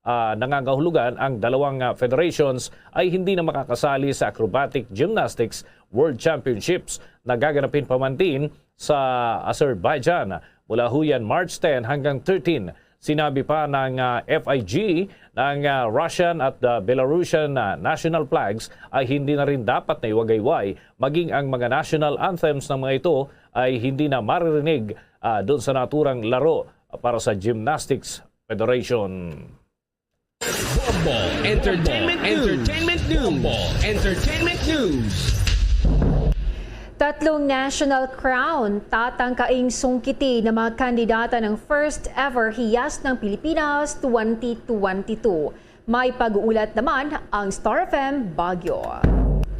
ah, nangangahulugan ang dalawang, ah, federations ay hindi na makakasali sa Acrobatic Gymnastics World Championships na gaganapin pa man din sa Azerbaijan mula huyan March ten hanggang thirteen. Sinabi pa ng, ah, F I G na ang, ah, Russian at, ah, Belarusian, ah, national flags ay hindi na rin dapat na iwagayway, maging ang mga national anthems ng mga ito ay hindi na maririnig, ah, doon sa naturang laro para sa Gymnastics Federation. Bombo Entertainment News. Entertainment News. Bombo Entertainment News. Tatlong National Crown tatangkaing sungkiti ng mga kandidata ng first ever Hiyas ng Pilipinas twenty twenty-two. May pag-uulat naman ang Star F M Baguio.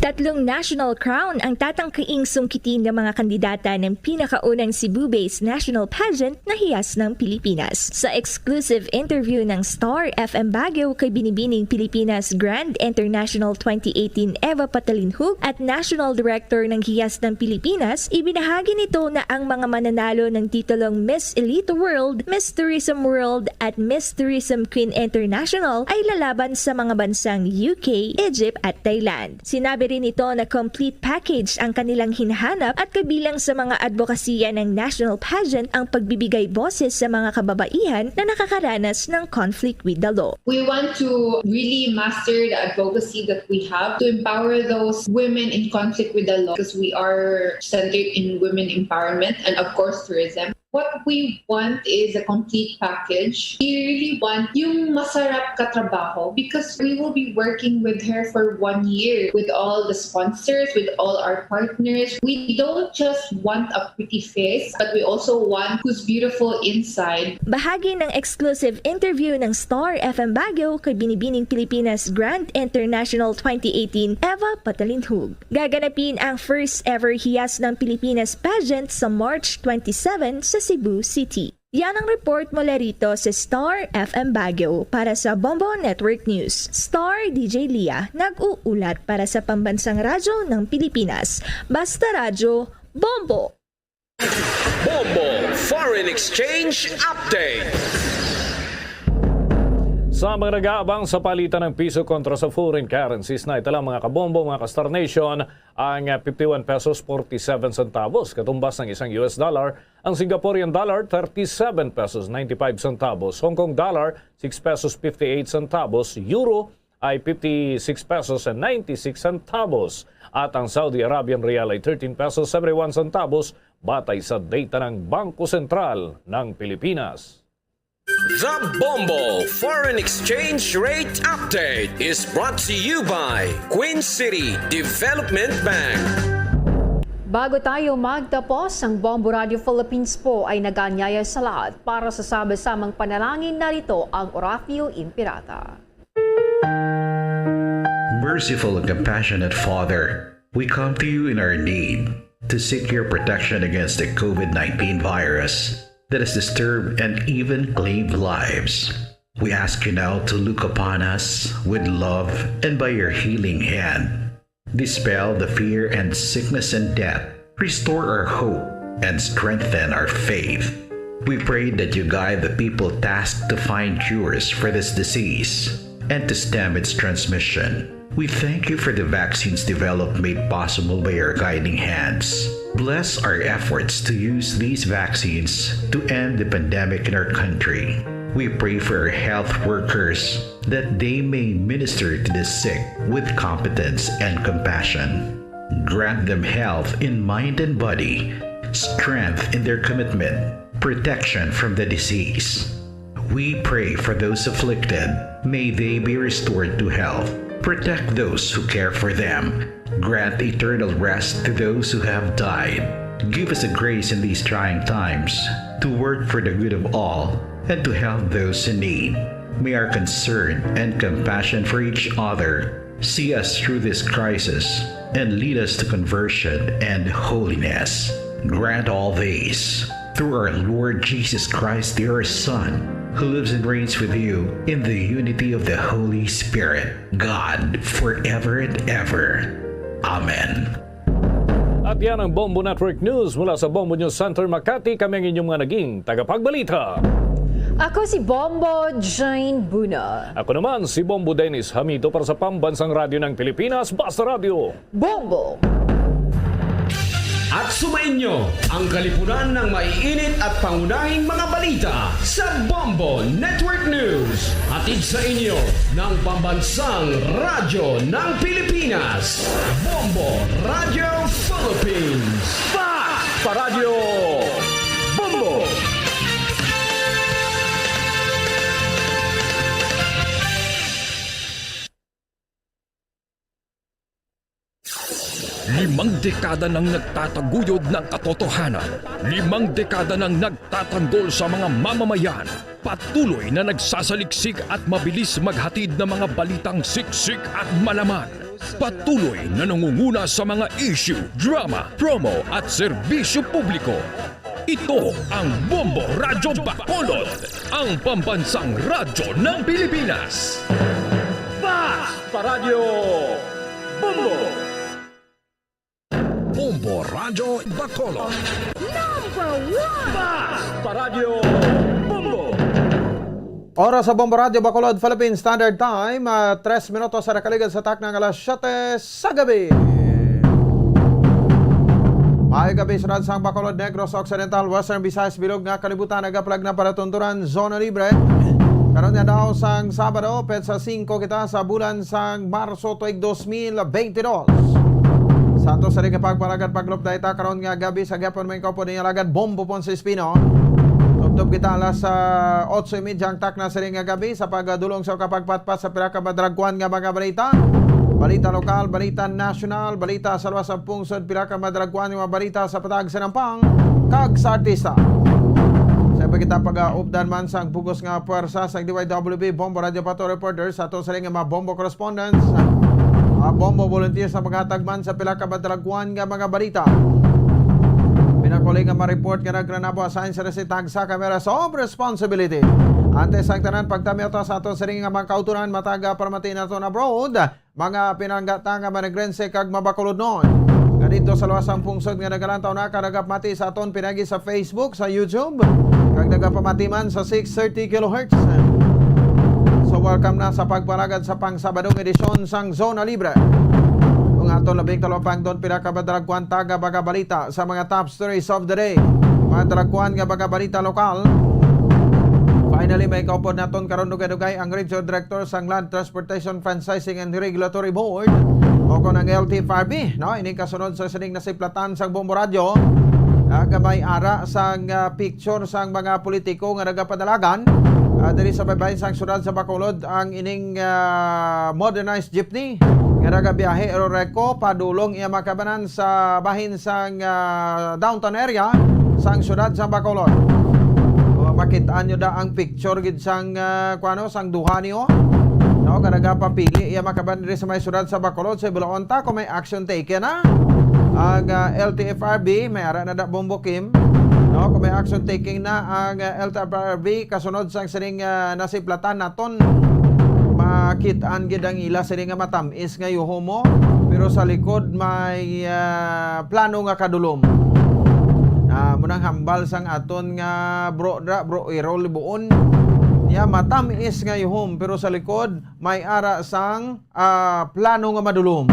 Tatlong National Crown ang tatangkaing sungkitin ng mga kandidata ng pinakaunang Cebu-based national pageant na Hiyas ng Pilipinas. Sa exclusive interview ng Star F M Baguio kay Binibining Pilipinas Grand International twenty eighteen Eva Patalinhug at National Director ng Hiyas ng Pilipinas, ibinahagi nito na ang mga mananalo ng titulong Miss Elite World, Miss Tourism World at Miss Tourism Queen International ay lalaban sa mga bansang U K, Egypt at Thailand. Sinabi rin nito na complete package ang kanilang hinahanap at kabilang sa mga advokasya ng national pageant ang pagbibigay boses sa mga kababaihan na nakakaranas ng conflict with the law. We want to really master the advocacy that we have to empower those women in conflict with the law, because we are centered in women empowerment and, of course, tourism. What we want is a complete package. We really want yung masarap katrabaho, because we will be working with her for one year with all the sponsors, with all our partners. We don't just want a pretty face, but we also want who's beautiful inside. Bahagi ng exclusive interview ng Star F M Baguio kay Binibining Pilipinas Grand International twenty eighteen, Eva Patalinhug. Gaganapin ang first ever Hiyas ng Pilipinas pageant sa March twenty-seven sa Cebu City. Yan ang report mula rito sa Star F M Baguio. Para sa Bombo Network News, Star D J Lia nag-uulat para sa Pambansang Radyo ng Pilipinas. Basta Radyo, Bombo! Bombo Foreign Exchange Update. Sa mga nag-aabang sa palitan ng piso kontra sa foreign currencies, naitala, mga kabombo, mga ka-Star Nation, ang fifty-one pesos forty-seven centavos, katumbas ng isang U S dollar, ang Singaporean dollar, thirty-seven pesos ninety-five centavos, Hong Kong dollar, six pesos fifty-eight centavos, euro ay fifty-six pesos and ninety-six centavos, at ang Saudi Arabian rial ay thirteen pesos seventy-one centavos, batay sa data ng Bangko Sentral ng Pilipinas. The Bombo Foreign Exchange Rate Update is brought to you by Queen City Development Bank. Bago tayo magtapos, ang Bombo Radio Philippines po ay nag-aanyaya sa lahat para sa sama-samang panalangin. Narito ang Oratio Imperata. Merciful and compassionate Father, we come to you in our need to seek your protection against the COVID nineteen virus that has disturbed and even claimed lives. We ask you now to look upon us with love and by your healing hand, dispel the fear and sickness and death, restore our hope, and strengthen our faith. We pray that you guide the people tasked to find cures for this disease and to stem its transmission. We thank you for the vaccines developed made possible by your guiding hands. Bless our efforts to use these vaccines to end the pandemic in our country. We pray for our health workers that they may minister to the sick with competence and compassion. Grant them health in mind and body, strength in their commitment, protection from the disease. We pray for those afflicted. May they be restored to health. Protect those who care for them. Grant eternal rest to those who have died. Give us the grace in these trying times to work for the good of all and to help those in need. May our concern and compassion for each other see us through this crisis and lead us to conversion and holiness. Grant all these through our Lord Jesus Christ, your Son, who lives and reigns with you in the unity of the Holy Spirit, God, forever and ever. Amen. At yan ang Bombo Network News mula sa Bombo News Center Makati. Kami ang inyong mga naging tagapagbalita. Ako si Bombo Jane Buna. Ako naman si Bombo Dennis Hamito para sa Pambansang Radyo ng Pilipinas, Basta Radyo. Bombo! At sumainyo ang kalipunan ng maiinit at pangunahing mga balita sa Bombo Network News. Hatid sa inyo ng Pambansang Radyo ng Pilipinas, Bombo Radio Philippines. Fast pa Radyo Bombo! Limang dekada nang nagtataguyod ng katotohanan. Limang dekada nang nagtatanggol sa mga mamamayan. Patuloy na nagsasaliksik at mabilis maghatid ng mga balitang siksik at malaman. Patuloy na nangunguna sa mga issue, drama, promo at serbisyo publiko. Ito ang Bombo Radyo Bacolod, ang pambansang radyo ng Pilipinas. Fast pa Radyo Bombo! Bombo Radyo Bacolod. Number one! Fast pa Radyo Bombo! Oras sa Bombo Radyo Bacolod, Philippine Standard Time, ah, tres minutos sa nakaligad sa takna nga alas siyete sa gabi. Maayong gabi, syudad sang Bacolod, Negros Occidental, Western Visayas, bilog nga kalibutan, nagapalag na palatunturan, zona libre. Karon nga daw sang Sabado, petsa singko kita sa bulan sang Marso tuig dos mil bente dos. Sa ato sa rin nga pagpalagad, pag-update ta karon nga gabi sa gihapon, may kaupod niya alagad Bombo Ponce Espino. Tubtob kita alas, ah, otso y media ang takna sa rin nga gabi sa pagdulong sa kapagpatpat sa pila ka madalagkuan nga mga balita. Balita lokal, balita nasyonal, balita sa luwas sa pungsod, pila ka madalagkuan nga mga balita sa patag sa nampang kag sa artista. Sa pa kita pag-updan man sang bug-os nga pwersa sang D Y W B, Bombo Radyo Pato Reporters, ato sa rin nga mga Bombo correspondents, mga Bombo volunteers sa maghatag man sa pila ka madalagkuan nga mga balita. Pinakuli nga ma-report nga nagranabo asahin sa resitag sa cameras of responsibility. Antes ang tanan, pagtamyaw ta sa ato sa rin nga mga kauturan, matag, ah, paramati naton abroad. Mga pinanggata nga managrense kag mabakulodnon nga dito sa luwas sang pungsod nga nagalantaw na ka nagapamati sa aton pinagi sa Facebook, sa YouTube, kag nagapamati man sa six thirty kilohertz. So, welcome na sa pagpalagad sa pang-Sabadong edisyon sang Zona Libre. Kung aton labing talupangdon, pila ka madalagkuan taga baga balita sa mga top stories of the day. Mga dalagkuan nga baga balita lokal. Finally, may kaupod naton karon dugay-dugay ang Regional Director sang Land Transportation Franchising and Regulatory Board, o kon ang L T F R B, no? Ining kasunod sa sining nasiplatan sang Bombo Radyo, ah, nga may ara sang, ah, picture sang mga politiko nga nagapadalagan, ah, diri sa baybayon sang siyudad sa Bacolod, ang ining, ah, modernized jeepney nga nagabiyahe Roreco padulong iya makabanan sa bahin sang, ah, downtown area sang siyudad sa Bacolod. O, makit-an nyo da ang picture gid sang, ah, kuano, sang duha niyo, no, nga nagapapili iya makaban diri sa may siyudad sa Bacolod. Sa bulaon ta kung may action taken na ang, ah, L T F R B, may ara na da Bombo Kim, no, kung may action taking na ang, ah, L T F R B kasunod sang sining, ah, nasiplatan naton. Makit-an gid ang ila sining nga matam-is nga yuhom mo, pero sa likod may, ah, plano nga kadulom. Ah, mo nang hambal sang aton nga bro dra, bro Errol Libuon. Niya, matam-is nga yuhom, pero sa likod may ara sang, ah, plano nga madulom.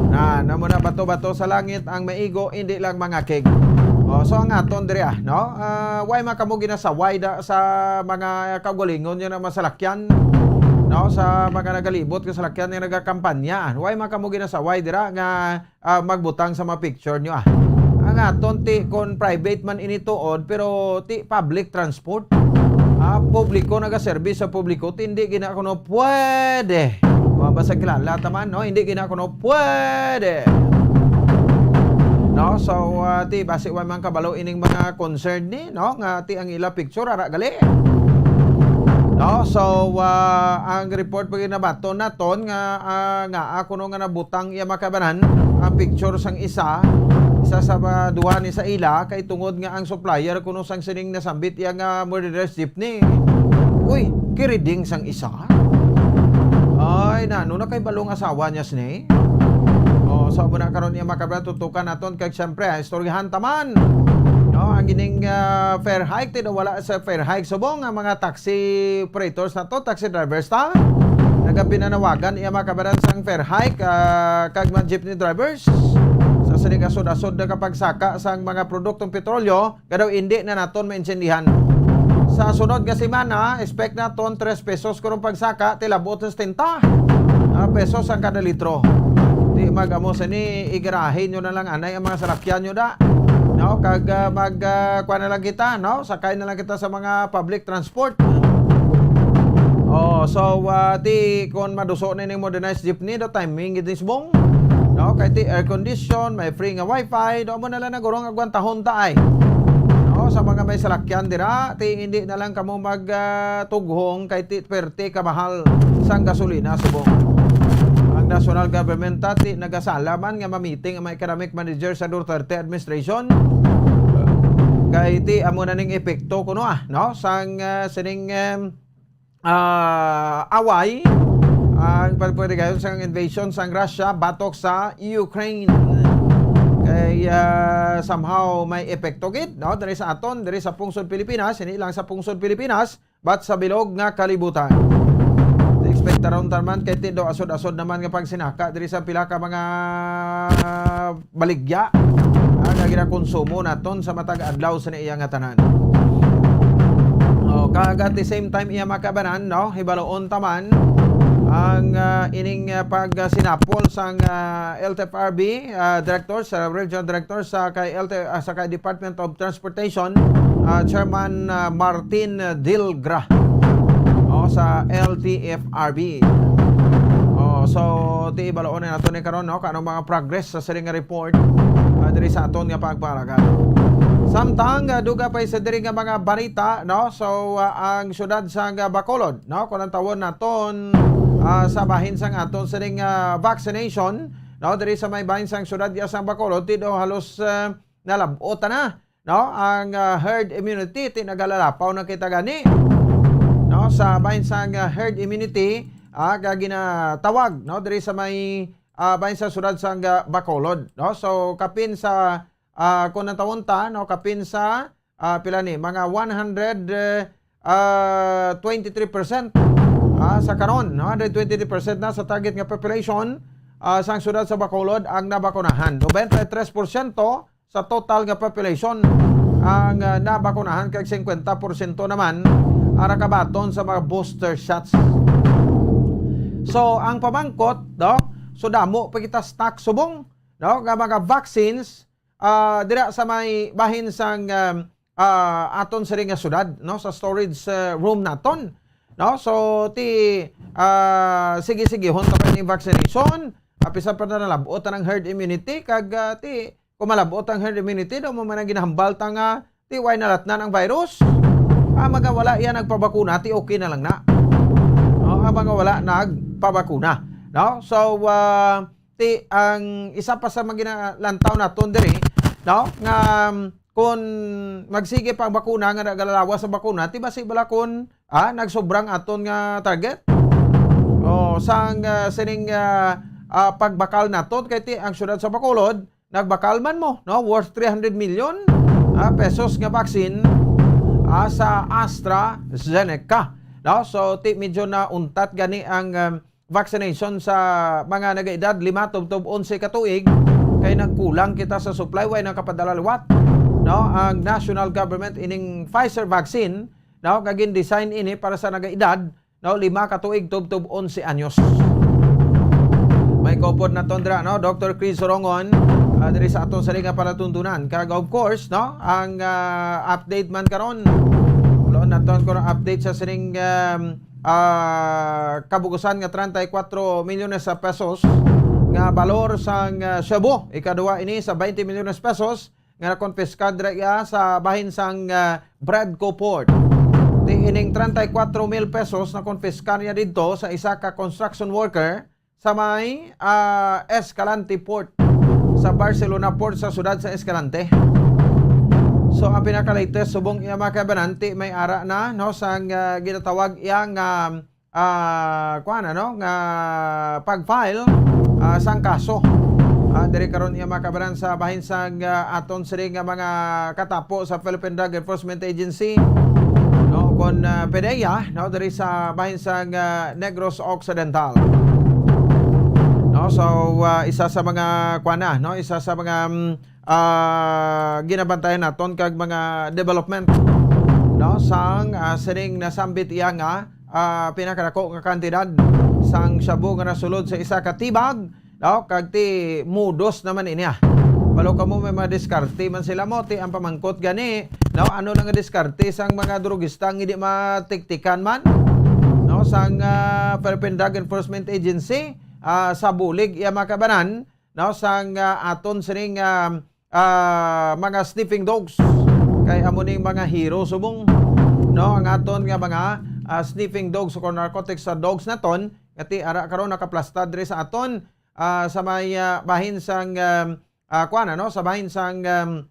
Na, namo na, bato-bato sa langit ang maigo, indi lang mangakig. Oh, so ang aton diri, ah, no? Ah, why man kamo ginasaway da, sa mga kaugalingon nga mga salakyan, no? Sa mga nagalibot nga salakyan nga nagakampanya, why man kamo ginasaway dira nga, ah, magbutang sa mga picture nyo, ah? Ang aton ti kon private man ini tuod, pero ti public transport. Ah, publiko, nagaservice sa publiko, ti hindi gina kuno pwede. Wa ba sa kilala taman, no? Hindi gina kuno pwede. No? So, ah, ti basi wa man kabalo ining mga concern ni, no? Nga ti ang ila picture ara gali. No? So, ah, ang report pa ginabaton naton nga, ah, nga kuno nga nabutang iya makabanan ang picture sang isa, isa sa ba-, duha ni sa ila, kay tungod nga ang supplier kuno sang sining nasambit iya nga murderous jeepney. Uy, kiriding sang isa. Ay, nano na kay balong asawa niya sini? Oh, so amo na karon niya makabanan tutukan naton kag siyempre, ah, istoryahan taman. No, ang gining, ah, fare hike, ti daw wala sa fare hike. Subong nga mga taxi operators na to, taxi drivers ta. Nagapinanawagan iya makabanan sang fare hike, ah, kag mga jeepney drivers sa sining asod-asod nga kapagsaka sang mga produktong petrolyo, nga daw indi na naton maintindihan. Sa sunod nga semana, expect naton tres pesos kurong pagsaka, ti lab-ot sa setenta, ah, pesos ang kada litro. Di mag-amo sini, igarahe nyo na lang anay ang mga salakyan nyo da. No, kag, ah, mag, ah, kuha na lang kita, no? Sakay na lang kita sa mga public transport. Oh, so, ah, ti kon maduso na ning modernized jeepney, do timing gid ni subong. No, kay ti air condition, may free nga wifi, do mo na lang nagurong agwantahon ta ay. No, sa mga may salakyan dira, ti hindi na lang kamo mag, ah, tughong kay ti perte ka mahal sang gasolina subong. Ang national government ta ti nagasala man nga mamiting ang mga economic manager sa Duterte administration. Kay ti amo na ning epekto kuno, ah, no, sang, ah, sining, em, ah, away, ang pagpatigayon sang invasion sang Russia batok sa Ukraine. Kay, ah, somehow may epekto gid, no, diri sa aton, diri sa pungsod Pilipinas, hindi lang sa pungsod Pilipinas, but sa bilog nga kalibutan. Expectaron ta man kay ti daw asod-asod naman nga pagsinaka diri sa pila ka mga baligya, ah, nga ginakonsumo naton sa matag adlaw sa iya nga tanan. Oh, kag at the same time, iya makabanan, no? Hibaloon ta man ang, ah, ining, ah, pagsinapol sang, ah, L T F R B, ah, director, sa regional director sa kay L T, ah, sa kay Department of Transportation, ah, Chairman, ah, Martin Dilgra. Oh, sa L T F R B. Oh, so, ti baloon na nato ni karon, no? Kanong mga progress sa sining nga report, ah, diri sa aton nga pagpalagad. Samtang, ah, duga pa sa diri nga mga balita, no? So, ah, ang siyudad sa, ah, Bacolod, no? Kung ang tawon naton, ah, sa bahin sang aton sining, ah, vaccination, no? Diri sa may bahin sang siyudad ya sang Bacolod, ti daw halos, ah, nalab-ot na, no? Ang, ah, herd immunity, ti nagalalapaw na kita gani, no? Sa bahin sang, ah, herd immunity, ah, nga ginatawag, no? Diri sa may, ah, bahin sa siyudad sang, ah, Bacolod, no? So, kapin sa, ah, kung natawon ta, no? Kapin sa, ah, pila ni? Mga one hundred, eh, ah, twenty-three percent, ah, sa karon, no? Hundred twenty-three percent na sa target nga population, ah, sang siyudad sa Bacolod ang nabakunahan. Nobenta y tres porsyento sa total nga population ang, ah, nabakunahan, kag singkwenta porsyento naman ara kabaton sa mga booster shots. So, ang pamangkot, no? So, damo pa kita stock subong, no? Nga mga vaccines, ah, dira sa may bahin sang, um, ah, aton sini nga syudad, no? Sa storage, ah, room naton, no? So, ti, ah, sige-sigehon ta pa ni vaccination. Apisan pa na nalab-ot ang herd immunity, kag, ah, ti, kung malab-ot ang herd immunity, daw mo man ang ginahambal ta nga, ti, way nalatnan ang virus. Ah, mga wala yan nagpabakuna, ti, okay na lang na. No? Ang mga wala nagpabakuna, no? So, ah, ti, ang isa pa sa mga ginalantaw naton diri, no? Nga, um, kung magsige pa ang bakuna, nga nagalalawas ang bakuna, ti basi bala kung, ah, nagsobrang aton nga target? O, sang, ah, sining, ah, ah, pagbakal naton, kay ti, ang syudad sa Bacolod, nagbakal man mo, no? Worth three hundred million, ah, pesos nga vaccine, ah, sa AstraZeneca, no? So, ti, medyo nauntat gani ang, um, vaccination sa mga nagaedad lima tubtob onse ka tuig, kay nagkulang kita sa supply, way nakapadala liwat, no, ang national government ining Pfizer vaccine, no, nga gin-design ini para sa nagaedad, no, lima ka tuig tubtob onse anyos. May kaupod naton dira, no, Doctor Chris Sorongon, ah, diri sa aton sini nga palatuntunan. Kag of course, no, ang, ah, update man karon. Wala naton ko update sa sining, um, ah, kabugusan nga treinta y cuatro milyones sa pesos nga balor sang, ah, shabu. Ikaduha ini sa twenty milyones pesos nga nakonpiskar dira iya sa bahin sang, ah, Bradco Port. Ti ining treinta y cuatro mil pesos nakonpiskar niya didto sa isa ka construction worker sa may, ah, Escalante Port, sa Barcelona Port sa siyudad sa Escalante. So, ang pinaka-latest, subong iya mga kabanan, ti may ara na, no, sang, ah, ginatawag iya nga, ah, kuwan, ano, nga pag-file, ah, sang kaso. Ah, diri karon iya mga kabanan sa bahin sang, ah, aton sini nga mga katapo sa Philippine Drug Enforcement Agency, no, kon, ah, PDEA, no, diri sa bahin sang, ah, Negros Occidental. No, so, ah, isa sa mga, kuwan na, no, isa sa mga, mm, ah, ginabantayan naton kag mga development, no, sang, ah, sining nasambit iya nga, ah, pinakadako nga kantidad sang shabu nga nasulod sa isa ka tibag, no, kag ti modus naman ini, ah. Balo kamo may mga diskarte man sila mo, ti ang pamangkot gani, no, ano na nga diskarte sang mga drugista nga hindi matiktikan man, no, sang, ah, Philippine Drug Enforcement Agency, ah, sa bulig iya mga kabanan, no, sang, ah, aton sining, ah, ah, mga sniffing dogs. Kay amo ning mga hero subong, no, ang aton nga mga, ah, sniffing dogs o narcotics sa dogs naton, nga ti ara karon nakaplasta diri sa aton, ah, sa may, ah, bahin sang, um, ah, kuwan, ano, sa bahin sang, um,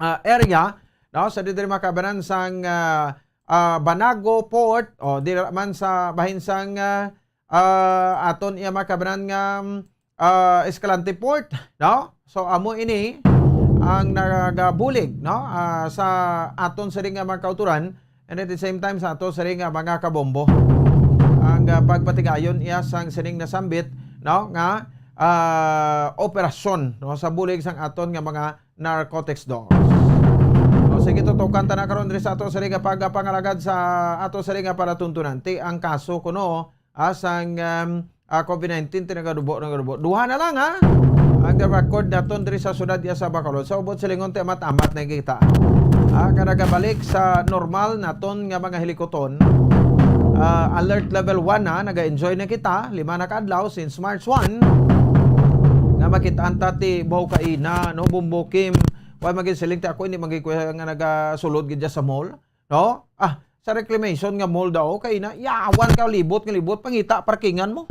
ah, area, no, sa diri mga kabanan sang, ah, ah, Banago Port, o dira man sa bahin sang, ah, ah, aton iya mga kabanan nga, mm, ah, Escalante Port, no? So, amo ini ang nagabulig, no, ah, sa aton sini nga mga kauturan, and at the same time sa ato sini nga mga kabombo. Ang, ah, pagpatigayon iya sang sining nasambit, no, nga, ah, operasyon, no, sa bulig sang aton nga mga narcotics dogs. O, sige, tutukan ta na karon diri sa ato sini nga pagpangalagad sa ato sini nga palatuntunan. Ti ang kaso kuno, ah, sang, um, ah, COVID nineteen, ti nagadubo, nagadubo. Duha na lang, ha? Ang record naton diri sa siyudad iya sa Bacolod. Sa ubot silingon, ti amat-amat na kita. Ah, nga nagabalik sa normal naton nga mga hilikuton. Ah, alert level one na, naga-enjoy na kita. Lima na ka adlaw since March one. Nga makit-an ta ti baw kaina, no, Bumbukim. Wa magin siling ti ako, hindi magin kuya nga nagasulod gid dyan sa mall. No? Ah, sa reclamation nga mall daw, kay na, yawan ka, libot nga libot, pangita, parkingan mo.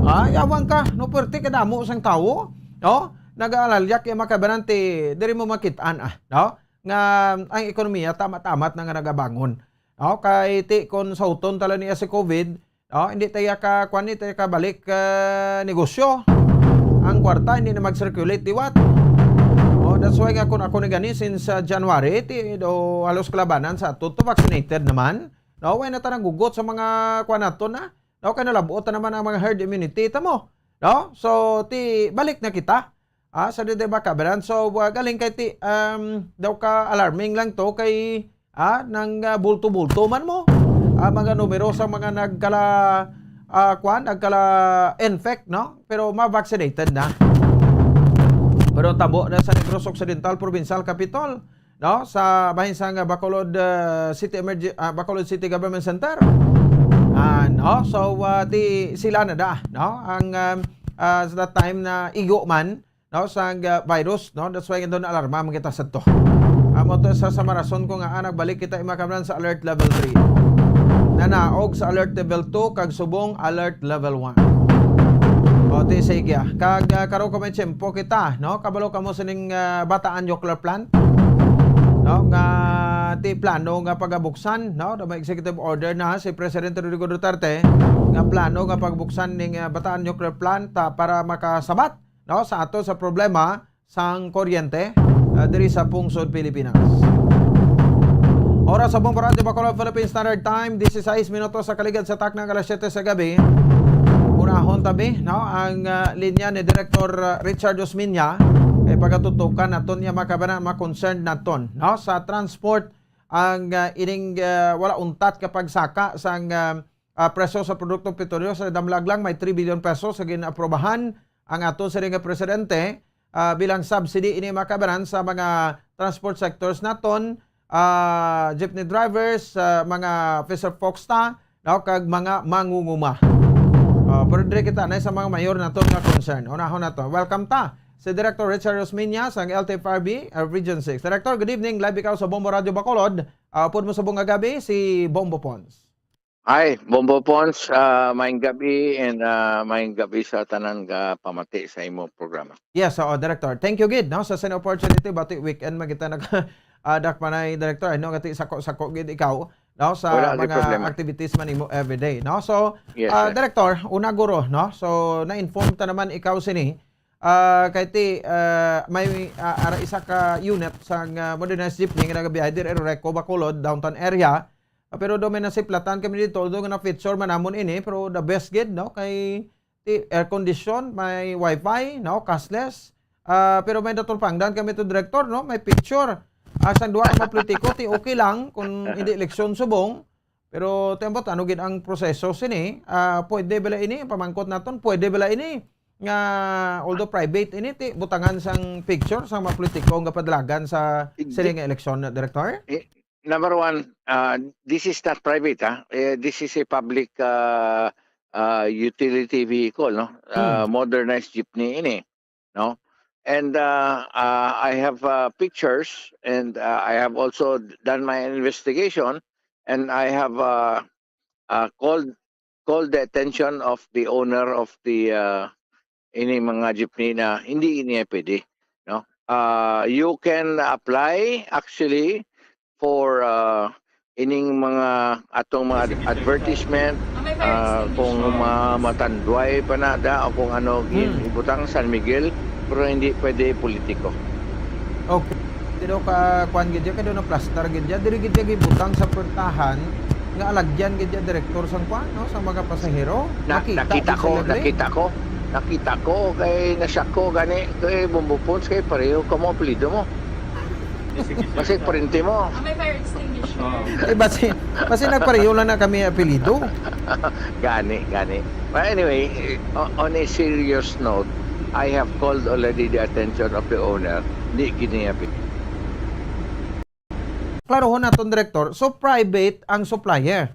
Ah, yawan ka, no, pwerte ka damo sang tawo, no? Nagaalalyak yung mga kabanante, diri mo makitaan, ah, no? Nga ang ekonomiya, tama-tamat na nga nagabangon. No? Kay ti, kon sauton tala niya si COVID, no? Hindi tayo ka, kwan, hindi tayo ka balik, ah, negosyo. Ang kwarta, hindi na mag-circulate, liwat. Oh, that's why nga kung ako ni gani, since, ah, January, ti, do, halos kalabanan sa ato, to vaccinated naman. No? Why na ta nang gugot sa mga kwan nato na? No? Kaya nalabot na naman ang mga herd immunity, tamo. No? So, ti, balik na kita. Ah, sa dede ba kabaran? So, ah, galing kay ti, um, daw ka alarming lang to kay, ah, nang, ah, bulto-bulto man mo. Ah, mga numero sa mga nagkala, ah, kwan, nagkala infect, no? Pero ma-vaccinated na. Pero tabo na sa Negros Occidental Provincial Capitol, no? Sa bahin sang Bacolod, ah, City Emerg-, ah, Bacolod City Government Center. Ah, no? So, ah, ti sila na da, no? Ang, um, ah, sa that time na igo man, no, sang, ah, virus, no? That's why doon alarma man kita sa to. Amo to sa, sa marason ko nga, ah, nagbalik kita imakablan sa alert level three. Nanaog sa alert level two kag subong alert level one. O, ti, sige, ah. Kag, ah, karo ko may tiyempo kita, no? Kabalo kamo sining, ah, Bataan Nuclear Plant, no? Nga ti plano nga pagabuksan, no? May executive order na si President Rodrigo Duterte nga plano nga pagbuksan ning, ah, Bataan Nuclear Plant, ah, para makasabat, no, sa ato sa problema sang kuryente, ah, diri sa pungsod Pilipinas. Oras sa Bombo Radio Bacolod, Philippine Standard Time, dieciséis minutos sa kaligad sa takna nga alas siyete sa gabi. Unahon tabi, no, ang, ah, linya ni Director, ah, Richard Osmeña. Kay pagatutukan naton niya, mga kabanan, mga concerned naton, no, sa transport, ang, ah, ining, ah, wala untat nga pagsaka sang, ah, ah, presyo sa produktong petrolyo. Sa damlag lang, may three billion pesos sa ginaprobahan ang aton sini nga presidente, ah, bilang subsidy ini, mga kabanan, sa mga transport sectors naton, ah, jeepney drivers, ah, mga fisher folks ta, no, kag mga mangunguma. Ah, pero dire kita na sa mga mayor naton nga concern. Unahon nato. Welcome ta si Director Richard Rosmiña sang L T F R B, uh, Region six. Director, good evening. Live ikaw sa Bombo Radio Bacolod. Uh, upod mo subong nga gabi, si Bombo Pons. Hi, Bombo Pons. Uh, maayong gabi and, uh, maayong gabi sa tanan nga pamati sa imo programa. Yes, oo, Director. Thank you gid, no, sa sini opportunity. Bati weekend man kita nag-, ah, dakpanay, Director. I know nga ti sako-sako gid ikaw, no, sa Wala gid mga problema. activities man nimo everyday, no? So, Yes, ah, sir. Director, una guro, no? So, na-inform ta naman ikaw sini. Ah, kay ti, ah, may, ah, ara isa ka unit sang, ah, modernized jeepney nga nagabiyahe diri Reco, Bacolod, downtown area. Ah, pero do may nasiplatan kami dito, although nga na-feature man namon ini, pero the best gid, no? Kay ti air condition, may wifi, no? Cashless. Ah, pero may natulpangdan kami to, Director, no? May picture. Ah, sang duha ka mga politiko, ti okay lang kung hindi eleksyon subong. Pero ti ambot, ano gid ang proseso sini? Ah, pwede bala ini? Ang pamangkot naton, pwede bala ini? Nga, although private ini, ti butangan sang picture sang mga politiko nga padalagan sa Hindi. sini nga eleksyon, Director? Eh, number one, uh, this is not private, ha? Eh, this is a public, uh, uh, utility vehicle, no? Uh, Hmm. Modernized jeepney ini, no? And, uh, uh, I have, uh, pictures, and, uh, I have also d-, done my investigation, and I have, uh, uh, called, called the attention of the owner of the, uh, ini mga jeepney na hindi ini pwede, no? Ah, you can apply actually for, ah, ining mga atong mga ad-, advertisement, ah, kung ma-, matanduay pa na da o kung ano gin-, Hmm. ibutang San Miguel, pero hindi pwede politiko. Okay. Pero ka, kuwan gid ya, kay doon na plaster gid ya. Diri gid ya gibutang sa puwertahan nga alagyan gid ya, direktor, sang kuwan, no, sa mga pasahero. Na-, Makita nakita gid ko, sa libre. nakita ko. Nakita ko, kay nasyak ko gani, kay Bombo Pons, kay pareho ka mo apelyido mo. Kasi parente mo. Ah, may fire extinguisher. Oo. Eh, basi, basi nagpareho lang na kami apelyido. Gani, gani. But anyway, o-, on a serious note, I have called already the attention of the owner. Di gid niya pi- Klarohon naton, Director. So, private ang supplier?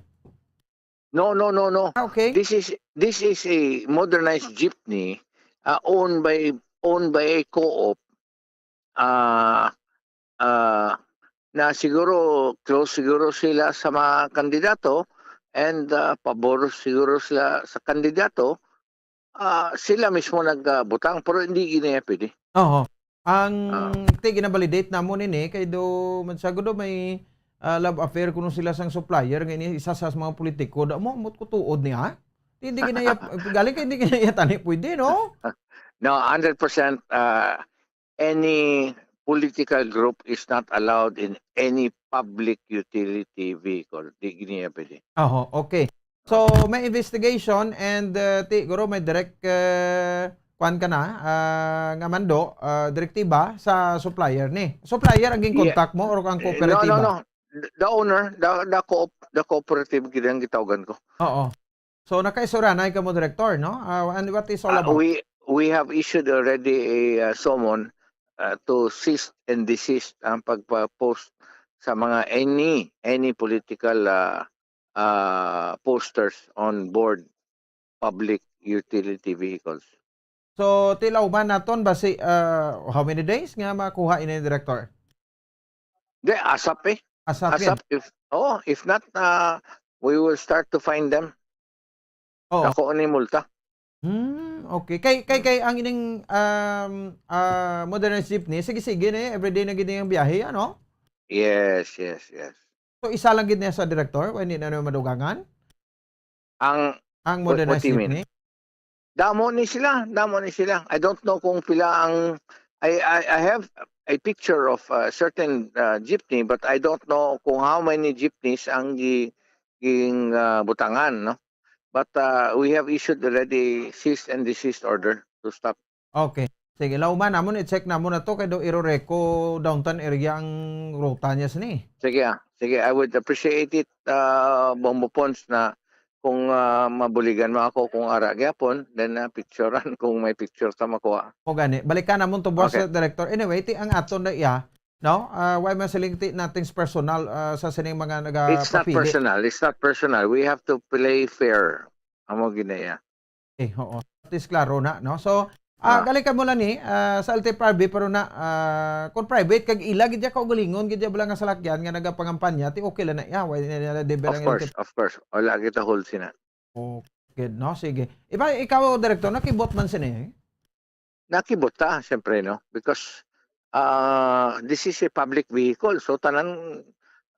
No, no, no, no. Ah, okay. This is, this is a modernized jeepney, uh, owned by, owned by a co-op. Uh, uh, na siguro, close siguro sila sa mga kandidato and, uh, pabor siguro sila sa kandidato. Ah, sila mismo nagbutang, pero hindi gid niya pwede. Oho. Ang Ah. ti gina-validate namon ini kay do man sa gudo may, ah, love affair kuno sila sang supplier nga ini isa sa mga politiko. Da mo, mo ko tuod niya. Hindi gid niya, galing kay hindi gid niya tani pwede, no? No, hundred percent, ah, any political group is not allowed in any public utility vehicle. Di gid niya pwede. Oho, okay. So, may investigation and, uh, ti-, guro, may direct, uh, kwan ka na, uh, nga mando, uh, direktiba sa supplier ni. Supplier ang Yeah. ginkontak mo or ang Eh, no, no, kooperatiba? no. The, the owner, the, the co-op, the cooperative gid ang gitawgan ko. Oo. So, nakaisuranay ka mo, Director, no? Uh, and what is all Ah, about? we, we have issued already a, uh, summon, uh, to cease and desist ang pagpa-post sa mga any, any political, uh, uh, posters on board public utility vehicles. So, tilaw man naton basi, uh, how many days nga makuha ini, Director? Di, asap eh. Asap yan. Asap, if, oh, if not, uh, we will start to find them. Oo. Dako ni multa. Hmm, okay. Kay, kay, Hmm. kay ang ining, um, ah, modernized jeepney, sige-sige na eh. Everyday na gid ang biyahe, ano? Yes, yes, yes. So, isa lang gid niya sa, Director? Wa, hindi na naman madugangan? Ang, Ang what, what modernized do you mean? jeepney? Damo ni sila, damo ni sila. I don't know kung pila ang, I, I, I have a picture of a certain, uh, jeepney, but I don't know kung how many jeepneys ang gi-, ging, uh, butangan, no? But, uh, we have issued already cease and desist order to stop. Okay. Sige, lauman namon, i-check namon na to kay daw Iroreco downtown area ang ruta niya sini. Sige, ah. Sige, I would appreciate it, ah, Bombo Pons, na kung, ah, mabuligan mo ako kung ara gyapon, then, ah, picturean kung may picture ka makuha. O gani, balikan namon to, boss, Okay. Director. Anyway, ti ang aton na iya, no? Ah, why masiling ti nothing's personal, ah, sa sining mga It's not nagapapili? personal. It's not personal. We have to play fair. Amo gina iya. Eh, oo. At least klaro na, no? So, ah, Ah. galing ka mo lang ni, ah, sa L T F R B, pero na, ah, kung private, kag ila gid ya kaugalingon gid ya bala nga salakyan nga nagapangampanya, ti okay lang na iya, wala na, na, na, di ba Of lang course, L T F R B? Of course. Wala kita hold sina. Okay, no? Sige. Iba, ikaw, Director, nakibot man sini, eh? Nakibot ta, siyempre, no? Because, ah, this is a public vehicle. So, tanan,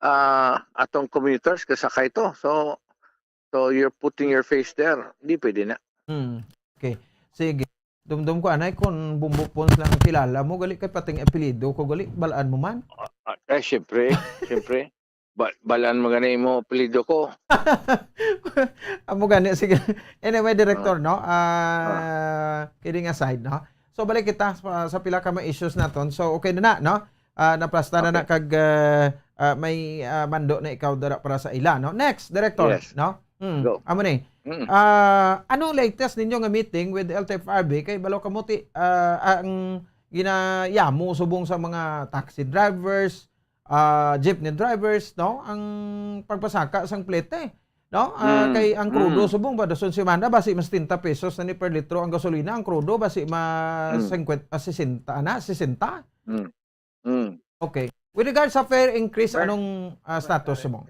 ah, atong commuters kasakay to. So, so you're putting your face there. Di pwede na. Hmm. Okay. Sige. Dumdum ko, anay, kung Bumbo Pons lang ang kilala mo, gali kay pating apelyido ko, gali, balaan mo man. Ah, ah, eh, siyempre, siyempre. Ba-, balaan mo gani mo apelyido ko. Amo gani, sige. Anyway, Director, Ah. no? Ah, Ah. kidding aside, no? So, balik kita sa, sa pila ka mga issues naton. So, okay na na, no? Ah, naplasta na na Okay. kag, ah, ah, may, ah, mando na ikaw dara para sa ila, no? Next, Director, Yes. no? Hmm, Go. amo ni. Mm. Ah, anong latest ninyo nga meeting with L T F R B? Kay balo ka mo ti, ah, ang ginayamo subong sa mga taxi drivers, ah, jeepney drivers, no? Ang pagpasaka sang plete, no? Ah, Mm, kay ang krudo mm. subong ba, dason semana, basi mas setenta pesos na ni per litro ang gasolina, ang krudo, basi ma Mm. singkwenta, ah, sesenta na, sesenta? Mm. Mm. Okay. With regards sa fare increase, Well, anong, ah, status mo?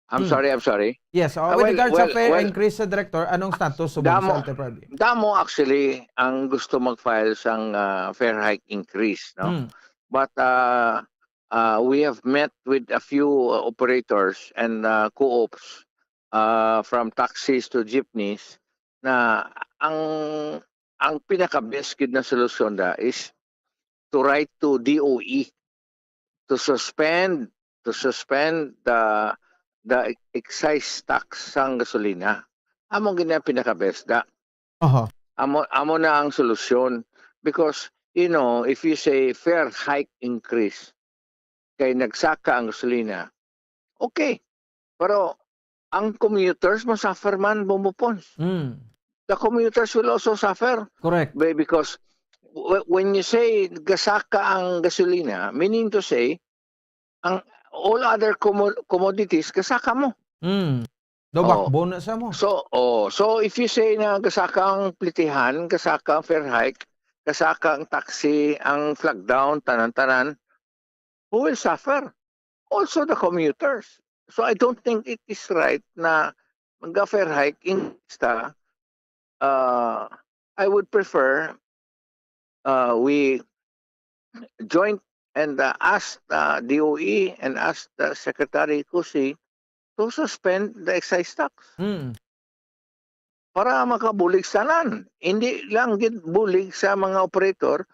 I'm Hmm. sorry, I'm sorry. Yes, oh, Ah, with well, regards sa well, fare well, increase, sa Director, anong status mo damo, sa L T F R B? Damo actually ang gusto mag-file sang, ah, fare hike increase, no? Hmm. But, ah, ah, we have met with a few, uh, operators and, uh, co-ops, uh, from taxis to jeepneys, na ang, ang pinaka-best gid na solusyon da is to write to D O E to suspend, to suspend the, the excise tax sang gasolina. Amo gid na pinaka-best da. Aha. Amo, amo na ang solusyon. Because, you know, if you say fare hike increase, kay nagsaka ang gasolina, okay. Pero ang commuters mo-suffer man, Bombo Pons. Mm. The commuters will also suffer. Correct. Be-, because w-, when you say gasaka ang gasolina, meaning to say, ang all other commo-, commodities, gasaka mo. Mm. Daw Oh. backbone na sa mo. So, oh, so if you say na gasaka ang plitihan, gasaka ang fare hike, gasaka ang taxi, ang flag down, tanan-tanan, who will suffer? Also the commuters. So I don't think it is right na mag-fare hike in ta, uh, I would prefer, uh, we joint and, uh, ask, uh, D O E and ask the Secretary Cusi to suspend the excise tax. Mm. Para makabulig sa tanan. Hindi lang gid bulig sa mga operator,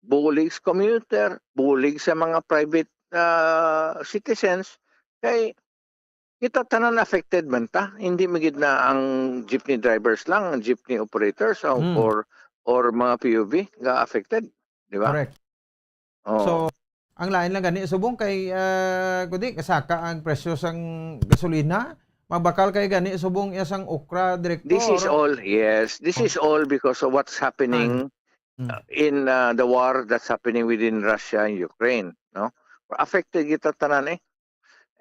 bulig sa commuter, bulig sa mga private, ah, citizens. Kay kita tanan affected man ta. Hindi man gid na ang jeepney drivers lang, ang jeepney operators o, Hmm. or, or mga P U V nga affected, di ba? Correct. Oo. So, ang lain lang gani subong kay, ah, kundi kasaka ang presyo sang gasolina, mabakal kay gani subong iya sang okra, Director. This is all, yes. This Oh. is all because of what's happening, Mm. uh, in, uh, the war that's happening within Russia and Ukraine, no? Affected kita tanan, eh.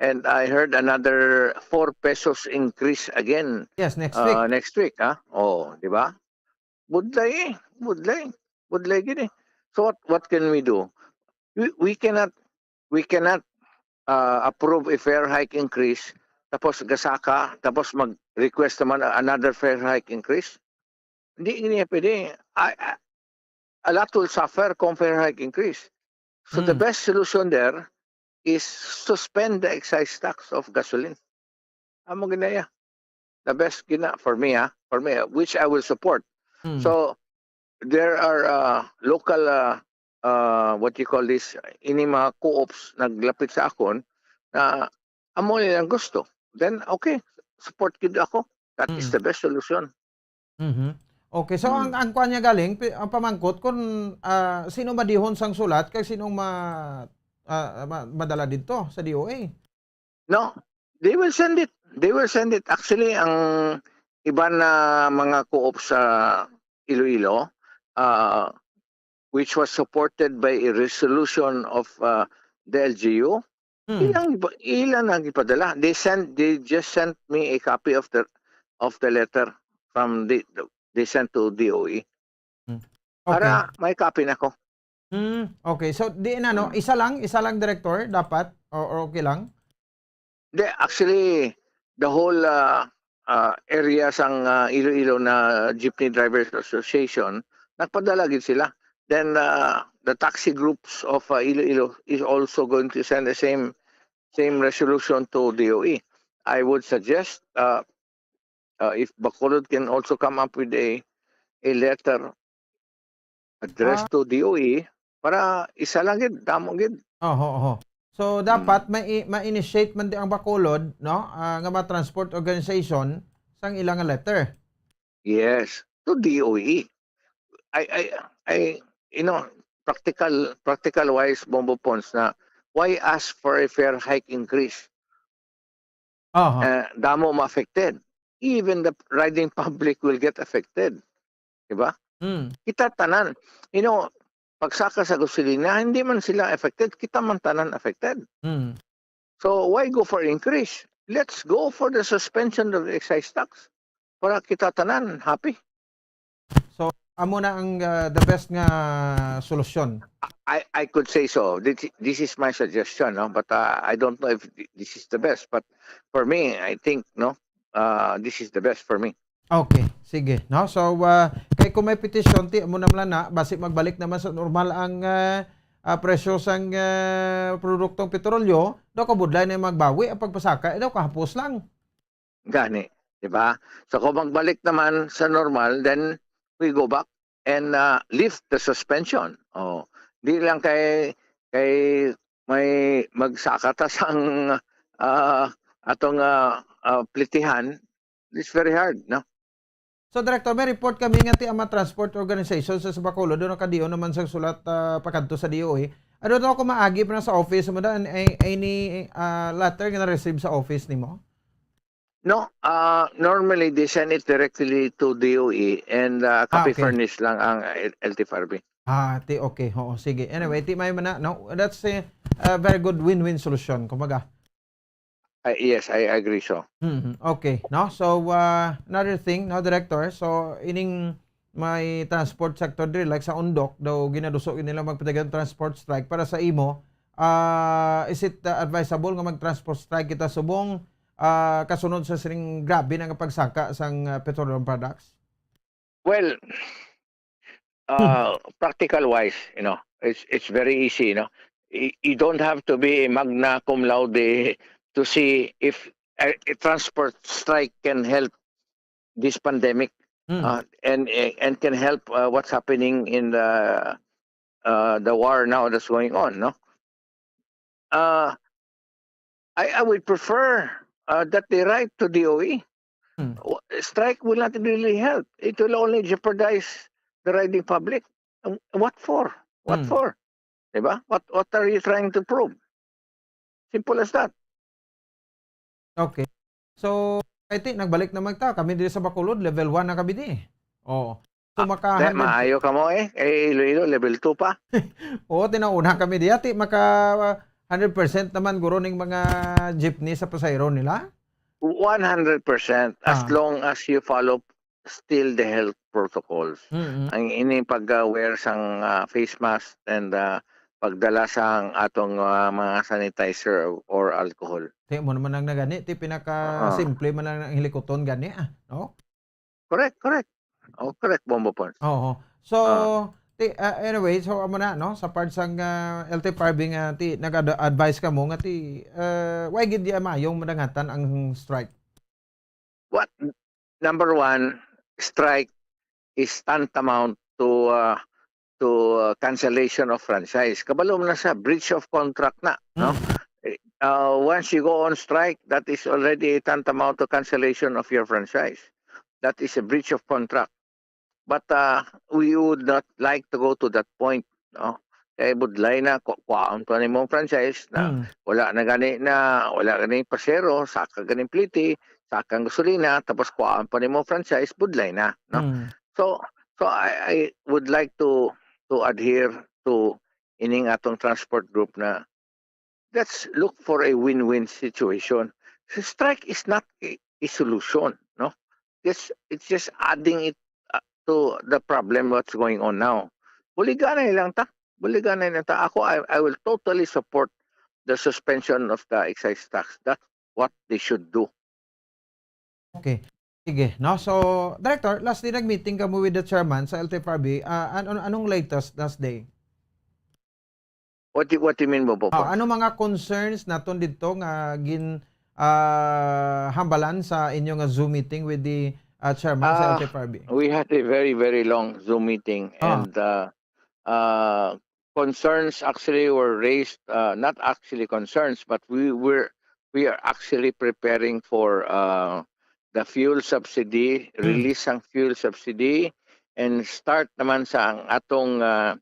And I heard another four pesos increase again, Yes, next uh, week. next week, ha? Oh, di ba? Budlay, eh. Budlay. Budlay gid, eh. So what, what can we do? We, we cannot, we cannot, uh, approve a fare hike increase, tapos gasaka, tapos mag-request naman a-, another fare hike increase. Hindi, hindi pwede. I, I, a lot will suffer kung fare hike increase. So the Hmm. best solution there is suspend the excise tax of gasoline. Amo gid na iya. The best gina for me, ha, for me, which I will support. Hmm. So, there are, uh, local, uh, uh, what you call this, ini mga co-ops naglapit sa akon na amo nilang gusto. Then, okay, support gid ako. That is Hmm. the best solution. Mhm. Okay, so ang, Hmm. ang kuwan niya galing, pi-, ang pamangkot kung, ah, sino madihon sang sulat kag sinong ma-, ah, ma-, madala didto sa D O A? No, they will send it. They will send it. Actually, ang iban na mga co-op sa Iloilo, ah, which was supported by a resolution of, ah, the L G U, Hmm. ilang iba, ila na gipadala. They sent, they just sent me a copy of the, of the letter from the, they sent to D O E. Hmm. Para Okay. may copy na ko. Hmm, okay. So, di na, no? Hmm. Isa lang, isa lang, Director, dapat? O, or okay lang? Di, actually, the whole, ah, ah, area sang, ah, Iloilo na Jeepney Drivers Association, nagpadala gid sila. Then, ah, the taxi groups of, ah, Iloilo is also going to send the same, same resolution to D O E. I would suggest, ah, ah, if Bacolod can also come up with a, a letter addressed Ah. to D O E, para isa lang gid, damo gid. Oho, oho. So, Hmm. dapat ma-, ma-initiate man di ang Bacolod, no? Ah, nga ma-transport organization sang ila nga letter. Yes, to D O E. I, I, I, you know, practical, practical wise, Bombo Pons, na why ask for a fare hike increase? Aha. Eh, damo ma-affected. Even the riding public will get affected. Diba? Mm. Kita tanan. You know, pagsaka sa gasolina, hindi man sila affected. Kita man tanan affected. Mm. So, why go for increase? Let's go for the suspension of the excise tax. Para kita tanan happy. So, amo na ang, ah, the best nga solusyon. I, I could say so. This, this is my suggestion, no? But, uh, I don't know if th-, this is the best. But for me, I think, no, uh, this is the best for me. Okay, sige, no? So, ah, kay kung may petisyon, ti, amo na man na, basi magbalik naman sa normal ang, ah, ah, presyo sang, ah, produktong petrolyo, daw kabudlay na magbawi ang pagpasaka, eh, daw kahapos lang. Gani, di ba? So, kung magbalik naman sa normal, then we go back and, ah, lift the suspension. Oh, di lang kay, kay may magsaka ta sang, ah, atong, ah, ah, plitihan, it's very hard, no? So, Director, may report kami nga ti ang mga transport organization sa, sa Bacolod, doon nakadiyo naman sa sulat, ah, pakadto sa D O A. Ano daw kung maagi pa na sa office mo, da, any, any, ah, letter nga na-receive sa office nimo? No, ah, normally they send it directly to D O E and, ah, Ah, okay. Copy furnish lang ang L-, L T F R B. Ah, ti, okay. Oo, sige. Anyway, Mm. ti may man na, no? That's a, a very good win-win solution, kumbaga. Ah, yes, I agree so. Mhm. Okay, no? So, ah, another thing, no, Director? So, ining may transport sector diri, like sa Undok, daw ginaduso gid nila magpatag og transport strike. Para sa imo, ah, is it, ah, advisable nga mag-transport strike kita subong, ah, kasunod sa sining grabe na nga pagsaka sang, ah, petroleum products? Well, Hmm. uh, practical wise, you know, it's, it's very easy, you know. Y-, you don't have to be a magna cum laude to see if a, a transport strike can help this pandemic, Hmm. uh, and, and can help, uh, what's happening in the, uh, the war now that's going on, no? Uh, I, I would prefer, uh, that they write to D O E. Hmm. W-, strike will not really help. It will only jeopardize the riding public. Um, what for? What Hmm. for? Diba? What, what are you trying to prove? Simple as that. Okay. So, I think nagbalik naman ta. Kami diri sa Bacolod, level one na kami di. Oo. So, Ah, maka di, hundred maayo ka mo eh. Eh, Iloilo, level two pa. Oo, tinauna kami di. Ati, maka, ah, hundred percent naman guro ning mga jeepney sa pasahero nila? One hundred percent, as Ah. long as you follow still the health protocols. Mm-mm. Ang ini pag, ah, wear sang, ah, face mask and, ah, pagdala sang atong, ah, mga sanitizer or alcohol. Ti mo naman ang nagani, ti pinaka Oo. simple man lang ang hilikuton gani, ah, no? Correct, correct. Oh, correct, Bombo Pons. Oo. So, Ah. ti, ah, anyway, so amo na, no, sa part sang, ah, L T F R B nga ti nag-ad-, advise ka mo nga ti, ah, why gid di mayong madangatan ang strike? What, number one, strike is tantamount to, uh, to, uh, cancellation of franchise. Kabalo mo na sa breach of contract na, no? Mm. Eh, uh, once you go on strike, that is already tantamount to cancellation of your franchise. That is a breach of contract. But, ah, we would not like to go to that point, no? Kay budlay na, ku-, kuhaon pa nimo ang franchise na Mm. wala na gani na, wala gani pasero, saka ganing pliti, saka ang gasolina, tapos kuhaon pa nimo ang franchise, budlay na, no? Mm. So, so I, I would like to, to adhere to ining atong transport group na let's look for a win-win situation. Strike is not a, a solution, no? It's, it's just adding it, uh, to the problem what's going on now. Buliganay lang ta. Buliganay lang ta. Ako, I, I will totally support the suspension of the excise tax. That's what they should do. Okay. Sige, no? So, Director, last day nag-meeting kamo with the chairman sa L T F R B. Ah, an-, an-, anong latest last day? What do, what do you mean, Bobo Ah, Pons? Ano mga concerns naton dito nga gin, ah, hambalan sa inyo nga Zoom meeting with the, ah, chairman sa Ah, L T F R B? We had a very, very long Zoom meeting Ah. and, uh, uh, concerns actually were raised, uh, not actually concerns, but we were, we are actually preparing for, uh, the fuel subsidy, Mm. release ang fuel subsidy, and start naman sa ang atong, uh,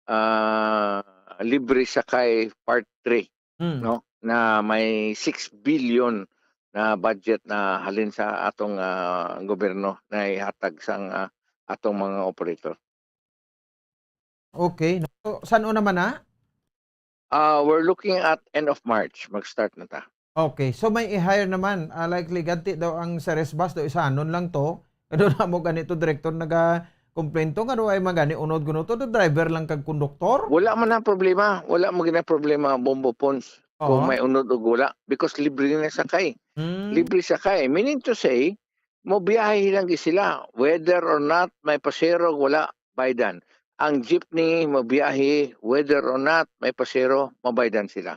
uh, libre sakay part three, Mm. no? Na may six billion na budget na halin sa atong, ah, gobyerno na ihatag sang, ah, atong mga operator. Okay. So, san-o naman na? Ah, we're looking at end of March, mag-start na ta. Okay. So, may i-hire naman. Ah, likely, ganti daw ang Ceres bus, daw isanon lang to. Ano na mo ganito, Director, naga-complain to? Nga daw ay magani unod kuno to, daw driver lang kag konduktor? Wala man ang problema. Wala mo gina problema, Bombo Pons, kung Oo. may unod o wala. Because libre na sakay. Hmm. Libre sakay. Meaning to say, mobiyahe lang gid sila. Whether or not may pasero, wala, baydan. Ang jeepney, mobiyahe, whether or not may pasero, mabaydan sila.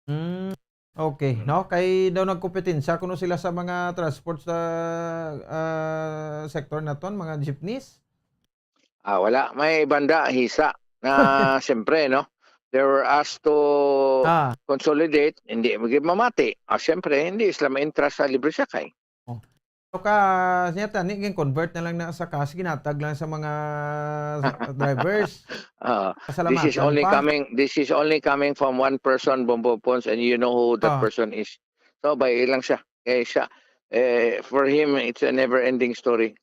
Hmm, okay, no? Kay daw nagkompetensya kuno sila sa mga transport sa, ah, sektor naton, mga jeepneys? Ah, wala. May banda, hisa na siyempre, no? They were asked to Ah. consolidate, hindi magi-, mamati. Ah, siyempre, hindi sila ma-entra sa libre sakay. Oh. So ka, siya tani, gin-convert na lang na sa cash, ginatag lang sa mga drivers. Ah, this is Pasalamatan only pa. coming, this is only coming from one person, Bombo Pons, and you know who that Ah. person is. So, bay lang siya. Eh, siya, eh, for him, it's a never-ending story.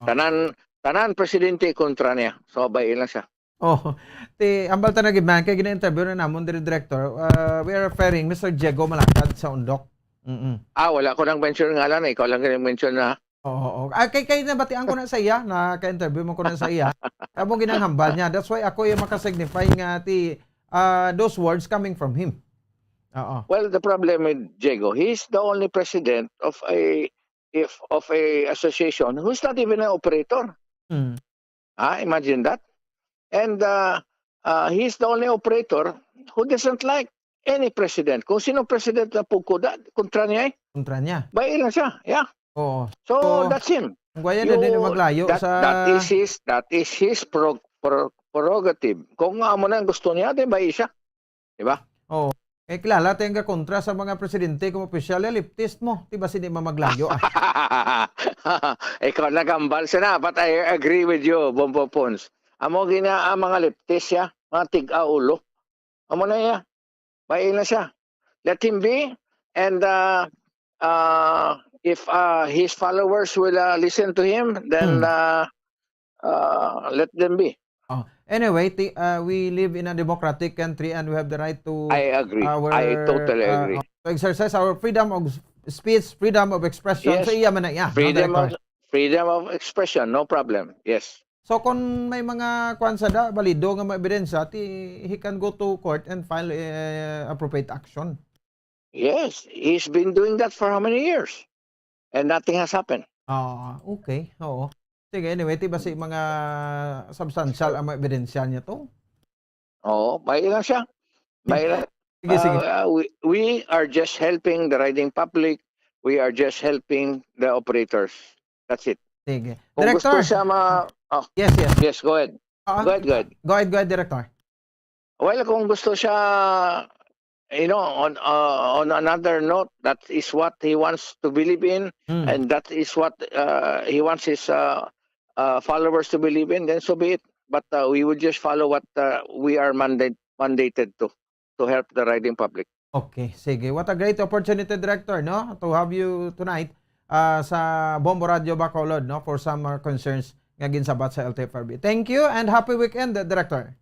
Ah. Tanan, tanan presidente kontra niya. So, bay lang siya. Oh, ti, ambal ta na gid man, kay gina-interview na namon diri, Director. Uh, we are referring Mister Diego Malacad sa Undok. Mm-mm. Ah, wala ko nang mention ngalan, eh. Ikaw lang gina-mention na. Oo, oo. Ah, kay, kay nabatian ko na sa iya, naka-interview man ko na sa iya. Amo ginahambal niya. That's why ako yung makasignify nga ti, ah, those words coming from him. Oo. Well, the problem with Diego, he's the only president of a, if, of a association who's not even an operator. Mm. Ah, imagine that. And, uh, uh, he's the only operator who doesn't like any president. Kung sino president na pugkoda, kontra niya eh. Kontra niya. Bay lang siya. Yeah. Oo. So, So, that's him. ang guya na You, din maglayo that, sa that is his, that is his pro-, pro-, prerogative. Kung amo na ang gusto niya, di bay siya. Di ba? Oo. Eh, kilala tayong kakontra sa mga presidente kung opisyal, eh, leftist mo. Di ba, sini mamaglayo, ah? Ikaw nagambal siya na, but I agree with you, Bombo Pons. Amo gina ang mga leftist, ya, mga tig-aulo. Amo na, ya. Bay na siya. Let him be, and, uh, uh, if, uh, his followers will, uh, listen to him, then, Hmm. uh, uh, let them be. Oh, anyway, ti-, uh, we live in a democratic country and we have the right to I agree. our, I totally uh, agree. uh, to exercise our freedom of s-, speech, freedom of expression. Yes. So, iya man na iya, no, Freedom of, Director? freedom of expression, no problem. Yes. So, kung may mga kwan sa da, balido nga mga ebidensya, ti, he can go to court and file, eh, appropriate action. Yes, he's been doing that for how many years? And nothing has happened. Ah, okay. Oo. Sige, anyway, ti ba si mga substantial ang mga ebidensya niya to? Oo, bay lang siya. Bay lang. Sige, sige. Uh, we, we are just helping the riding public. We are just helping the operators. That's it. Sige. Kung gusto Director. siya ma-, oh, Yes, yes. yes, go ahead. Ah, Go ahead, go ahead. go ahead, go ahead, Director. Well, kung gusto siya, you know, on, uh, on another note, that is what he wants to believe in, Hmm. and that is what, uh, he wants his, uh, uh, followers to believe in, then so be it. But uh, we will just follow what uh, we are mandate, mandated to, to help the riding public. Okay, sige. What a great opportunity, Director, no? To have you tonight uh, sa Bombo Radio Bacolod, no? For some uh, concerns nga ginsabat sa L T F R B. Thank you and happy weekend, Director.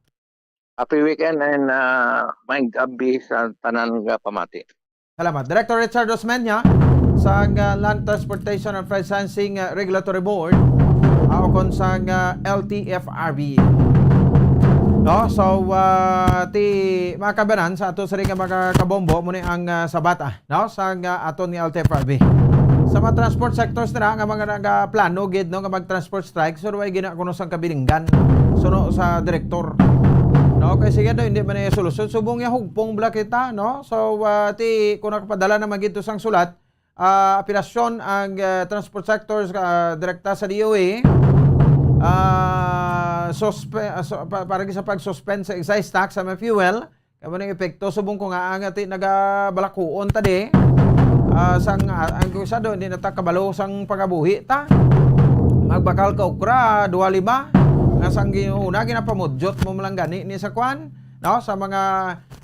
Happy weekend and uh, maayong gabi sa tanan nga pamati. Salamat. Director Richard Osmeña sa uh, Land Transportation and Freight Financing uh, Regulatory Board uh, o kon sa uh, L T F R B. No? So, uh, ti mga kabanan sa ato sa nga mga kabombo, muna ang uh, sabata, no? Sa uh, aton nga L T F R B. Sa mga transport sectors na nga mga nagaplano gid no nga mag-transport strike, so way gina kuno sang kabilinggan suno sa direktor. No, kay sige daw hindi man niya solusyon, subong niya hugpong bala kita, no? So uh, ti kung nakapadala naman gid to sang sulat, uh, apelasyon ang uh, transport sector uh, direkta sa D O A. Uh, suspe, uh, so, pa, para sa pag-suspend sa excise tax sa mga fuel, kamo ning epekto subong ko nga ang ati nagabalakhuon ta di. Uh, sang uh, ang kusa do hindi na ta kabalo sang pagabuhi ta. Magbakal ka okra, dua lima. Nga sang una ginapamudyot mo lang gani ni sa kwan, no, sa mga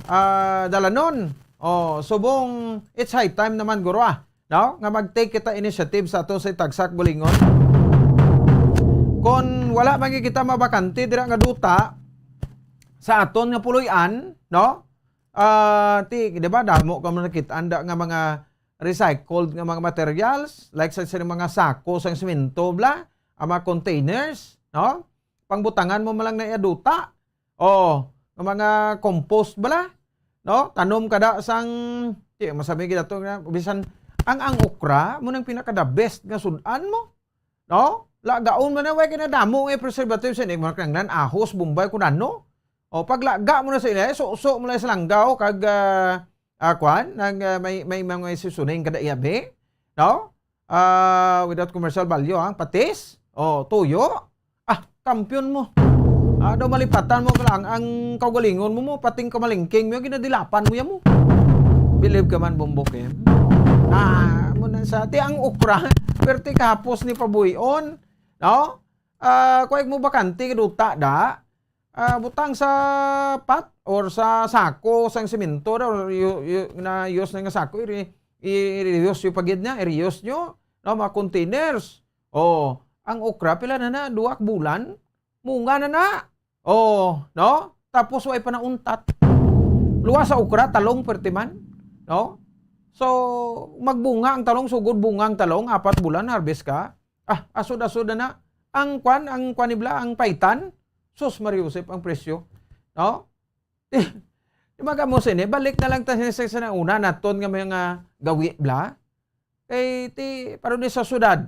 uh, dalanon. Oh, subong it's high time naman guro ah, no? Nga mag-take kita initiative sa ato sa tagsak bulingon. Kung wala man kita mabakante dira nga duta sa aton nga puloy-an, no? Ah, ti, di ba, damo ka man nakita anda nga mga recycled nga mga materials, like sa, sa mga sako sang semento bla, ang mga containers, no? Pangbutangan mo man lang na iya duta. Oh, nga mga compost bala, no? Tanom kada sang, di, masabi gid ato nga bisan ang ang okra mo nang pinaka the best nga sud-an mo. No? Lagaon man na way kinadamo nga preservative sa inig mga kinahanglan ahos, bombay kun ano. O paglaga mo na sa ila, suso mo lang sa langgaw kag uh, uh, kwan, nag uh, may may mga susuning kada iyabi. No? Uh, without commercial value, ang patis, oh, tuyo. Ah, kampiyon mo. Ah, daw malipatan mo lang ang kaugalingon mo mo, pating kamalingking mo, ginadilapan mo yan mo. Believe ka man, Bombo Kim. Ah, mo na sa, ti ang okra, perti kahapos ni pabuyon, no? Ah, kuwag mo bakante, duta da. Ah, butang sa pat or sa sako sang semento da, or yu, yu, na use na nga sako, iri, i-reuse yung pagid niya, i-reuse nyo, no, mga containers. Oh, ang okra, pila na na, duwak bulan, munga na na. Oh, no? Tapos way pa nauntat. Luwa sa okra, talong, perti man. No? So, magbunga ang talong, sugod bunga ang talong, apat bulan, harvest ka. Ah, asod-asod na na. Ang kwan, ang kwan ni bla, ang paitan, sus, Maria Josep, ang presyo. No? Di magamo sini, balik na lang ta sa, sa nauna naton nga mga gawi bla. Kay ti, pero di sa syudad.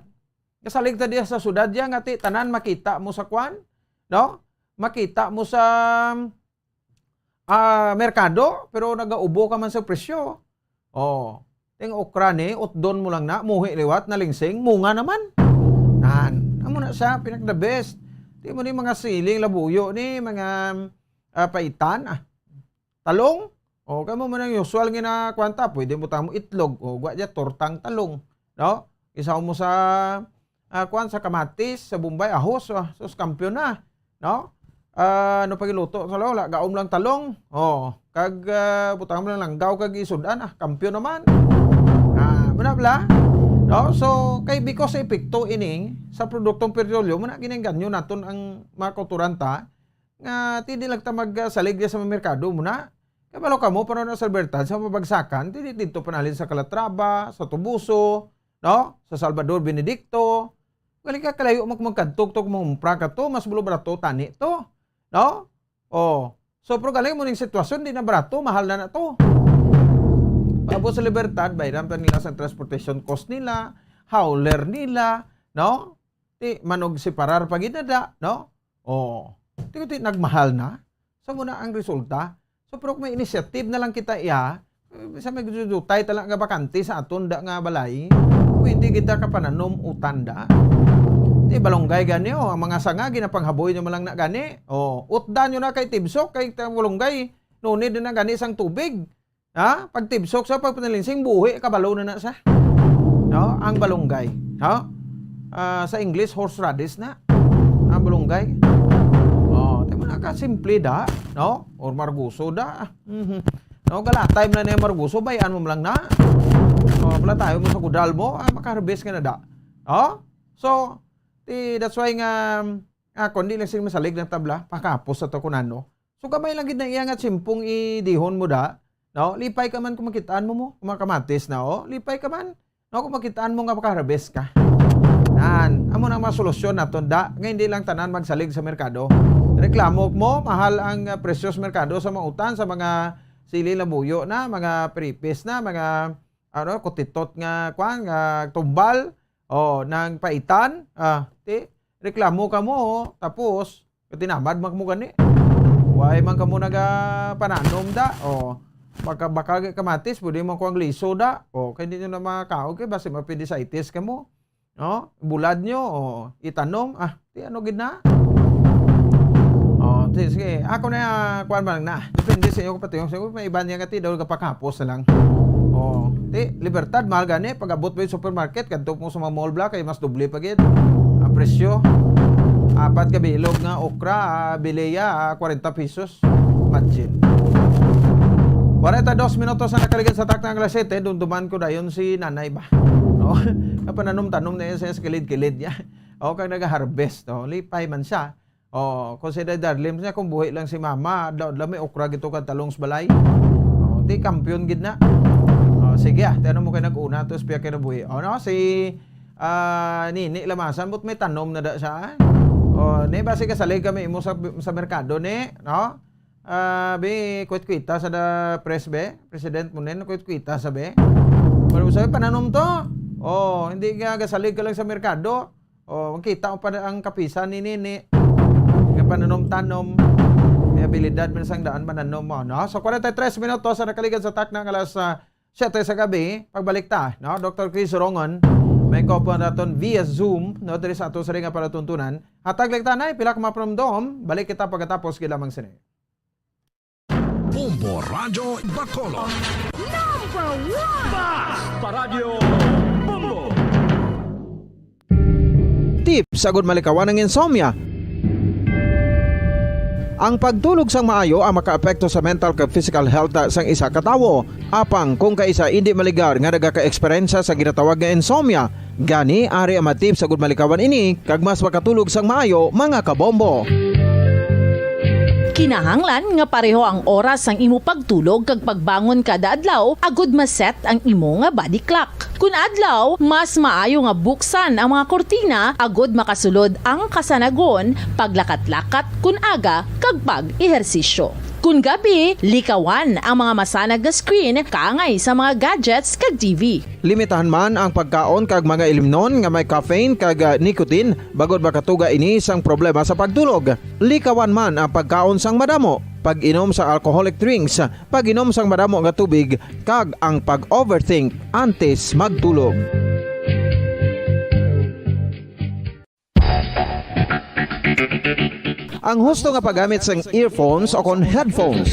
Kasalig ta diya sa syudad diya nga ti tanan makita mo sa kwan, no? Makita mo sa ah, merkado, pero nagaubo ka man sa presyo. Oh, ting okra ni, utdon mo lang na, muhi liwat, nalingsing, munga naman. Nan, amo na siya, pinag the best. Di mo ni mga siling, labuyo ni, mga ah, paitan, ah. Talong, oh, kamo mo nang usual nga na kwanta, pwede mo tamo itlog, o gwa dya, tortang talong, no? Isaw mo sa ah, kuan sa kamatis, sa bombay, ahos, ah, sus, kampiyon na, no? Ah, ano pa giluto sa wala, gaom lang talong. Oh, kag ah, butang mo lang langgaw kag isud-an, ah, kampiyon naman. Ah, muna bla? No? So, kay because sa epekto ini sa produktong petrolyo, muna ginangganyo naton ang mga kauturan ta nga ti di lang ta magsalig sa mga merkado muna. Kabalo kamo, pero na sa Libertad, sa mabagsakan, ti di dito panalin sa Calatrava, sa Toboso, no? Sa Salvador Benedicto. Gali ka kalayo mo magkadto to, mangumpra ka to, mas bulo barato tani to, no? Oh. So, pero galing mo ning sitwasyon, di na barato, mahal na na to. Paabot sa Libertad, bayran pa nila sa transportation cost nila, hauler nila, no? Ti manog separar pa gid na da, no? Oh. Ti, ti nagmahal na. So, muna ang resulta. So, pero kung may initiative na lang kita iya, eh, sa may gudutay tala nga bakante sa aton da nga balay, pwede kita kapananom utan da. Ti balunggay gani, oh, ang mga sanga, ginapanghaboy nyo man lang na gani. Oh, utdan nyo na kay tibsok, kay ta-, balunggay, nunid na gani sang tubig. Ha? Pag tibsok sa pagpanalinsing, buhi, kabalo na na sa. No? Ang balunggay. No? Ah, sa English, horseradish na. Ang bulunggay. Oh, tayo mo na ka simple da, no? Or marguso da. Mhm. No, galatay mo na niya marguso, bayan mo lang na. Oh, pala tayo mo sa kudal mo, ah, maka-harvest ka na da. Oh? So, ti, that's why nga, ah, kung di lang sila masalig ng tabla, pakapos sa to kung ano. So, gamay lang gid na iya nga simpong idihon mo da. No? Lipay ka man kung makitaan mo mo, kung makamatis na, oh. Lipay ka man. No, kung makitaan mo nga maka-harvest ka. Nan, amo na ang mga solusyon naton da, nga hindi lang tanan magsalig sa merkado. Reklamo mo, mahal ang, ah, presyo sa merkado sa mga utan, sa mga sili labuyo na, mga peripis na, mga, ano, kutitot nga, kwan, nga tumbal, o, nang paitan, ah, ti, reklamo ka mo, oh, tapos, katinamad man mo gani. Why man ka mo nagapananom da? O, baka, baka kamatis, pwede mo kuwang liso da. O, kay di nyo na makakaon kay basi ma-appendicitis ka mo. No? Bulad nyo, o, itanom. Ah, ti ano gid na? O, ti, sige. Ako na, ah, kuwan man na. Depende sa iyo, kapatid. Sige, may iba niya nga ti, daw kapakapos na lang. O, ti, libertad, mahal gani. Pag-abot mo yung supermarket, kadto mo sa mga mall bla, kay mas doble pa gid ang presyo. Apat ka bilog nga okra, ah, biliya, ah, kwarenta pesos. Imagine. Kwarenta dos minutos na nakaligid sa takna ang alas siyete, dumduman ko dayon si nanay ba? No? Kapananom-tanom na yun sa kilid-kilid niya. O, kag nag-harvest, no? Lipay man siya. O, kung si Day Darlene niya, kung buhi lang si mama, adlaw-adlaw may okra gito kag talong sa balay. O, di kampiyon gid na. O, sige ah, ti ano mo kay nag-una, to espiya kay nabuhi. O, no? Si, ah, Nini Lamasan, but may tanom na da siya. O, ni, basi kasalig kami imo sa, sa merkado, ni, no? Ah, be, kwit-kwita sa da pres, be. President mo nin, kwit-kwita sa, be. Pero sabi, pananom to. O, hindi nga gasalig ka lang sa merkado. O, kita mo pa ang kapisan ni Nini. Nga pananom-tanom. May abilidad man sang daan mananom mo, no? So, kwarenta y tres minutos sa nakaligad sa takna nga alas, ah, siyete sa gabi. Pagbalik ta, no? Doctor Chris Rongon, may kopo naton via Zoom, no? Diri sa ato sa ring nga palatuntunan. Hatag lang tanay, pila ka mapanumdom. Balik kita pagkatapos gid lamang sini. Bombo Radyo Bacolod. Number one! Bas pa Radyo Bombo! Tips agud malikawan ang insomnia. Ang pagtulog sang maayo ang makaapekto sa mental kag physical health sang isa ka tawo. Apang kung kaisa indi maligar nga nagaka-eksperyensya sa ginatawag nga insomnia, gani ari ang mga tips agud malikawan ini kag mas makatulog sang maayo, mga kabombo. Kinahanglan nga pareho ang oras sang imo pagtulog kag pagbangon kada adlaw agud ma-set ang imo nga body clock. Kun adlaw, mas maayo nga buksan ang mga kurtina agud makasulod ang kasanagon, paglakat-lakat kun aga, kag pag-ehersisyo. Kun gabi, likawan ang mga masanag nga screen kaangay sa mga gadgets kag T V. Limitahan man ang pagkaon kag mga ilimnon nga may caffeine kag, ah, nicotine, bangod makatuga ini sang problema sa pagtulog. Likawan man ang pagkaon sang madamo, pag-inom sa alcoholic drinks, pag-inom sang madamo nga tubig, kag ang pag-overthink antes magtulog. Ang husto nga paggamit sang earphones o kon headphones.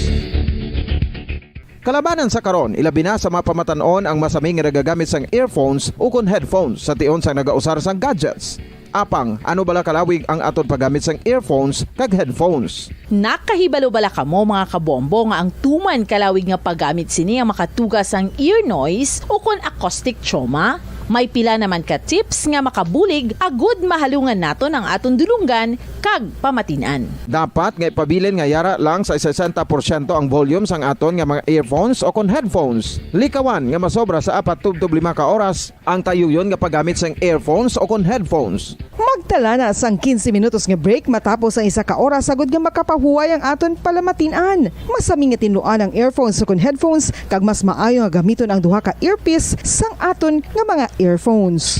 Kalabanan sa karon, ilabi na sa mga pamatan-on ang masami nga nagagamit sang earphones o kon headphones sa tion sang nagausar sang gadgets. Apang, ano bala kalawig ang aton paggamit sang earphones kag headphones? Nakahibalo bala kamo, mga kabombo, nga ang tuman kalawig nga paggamit sini ang makatuga sang ear noise o kon acoustic trauma? May pila naman ka tips nga makabulig agud mahalungan naton ang aton dulonggan kag pamatin-an. Dapat nga ipabilin nga yara lang sa sesenta porsyento ang volume sang aton nga mga earphones o kon headphones. Likawan nga masobra sa apat tubtob lima ka oras ang tayuyon nga paggamit sang earphones o kon headphones. Magtala na sang quince minutos nga break matapos ang isa ka oras agud nga makapahuway ang aton palamatin-an. Masami nga tinluan ang earphones ukon headphones, kag mas maayo nga gamiton ang duha ka earpiece sang aton nga mga earphones.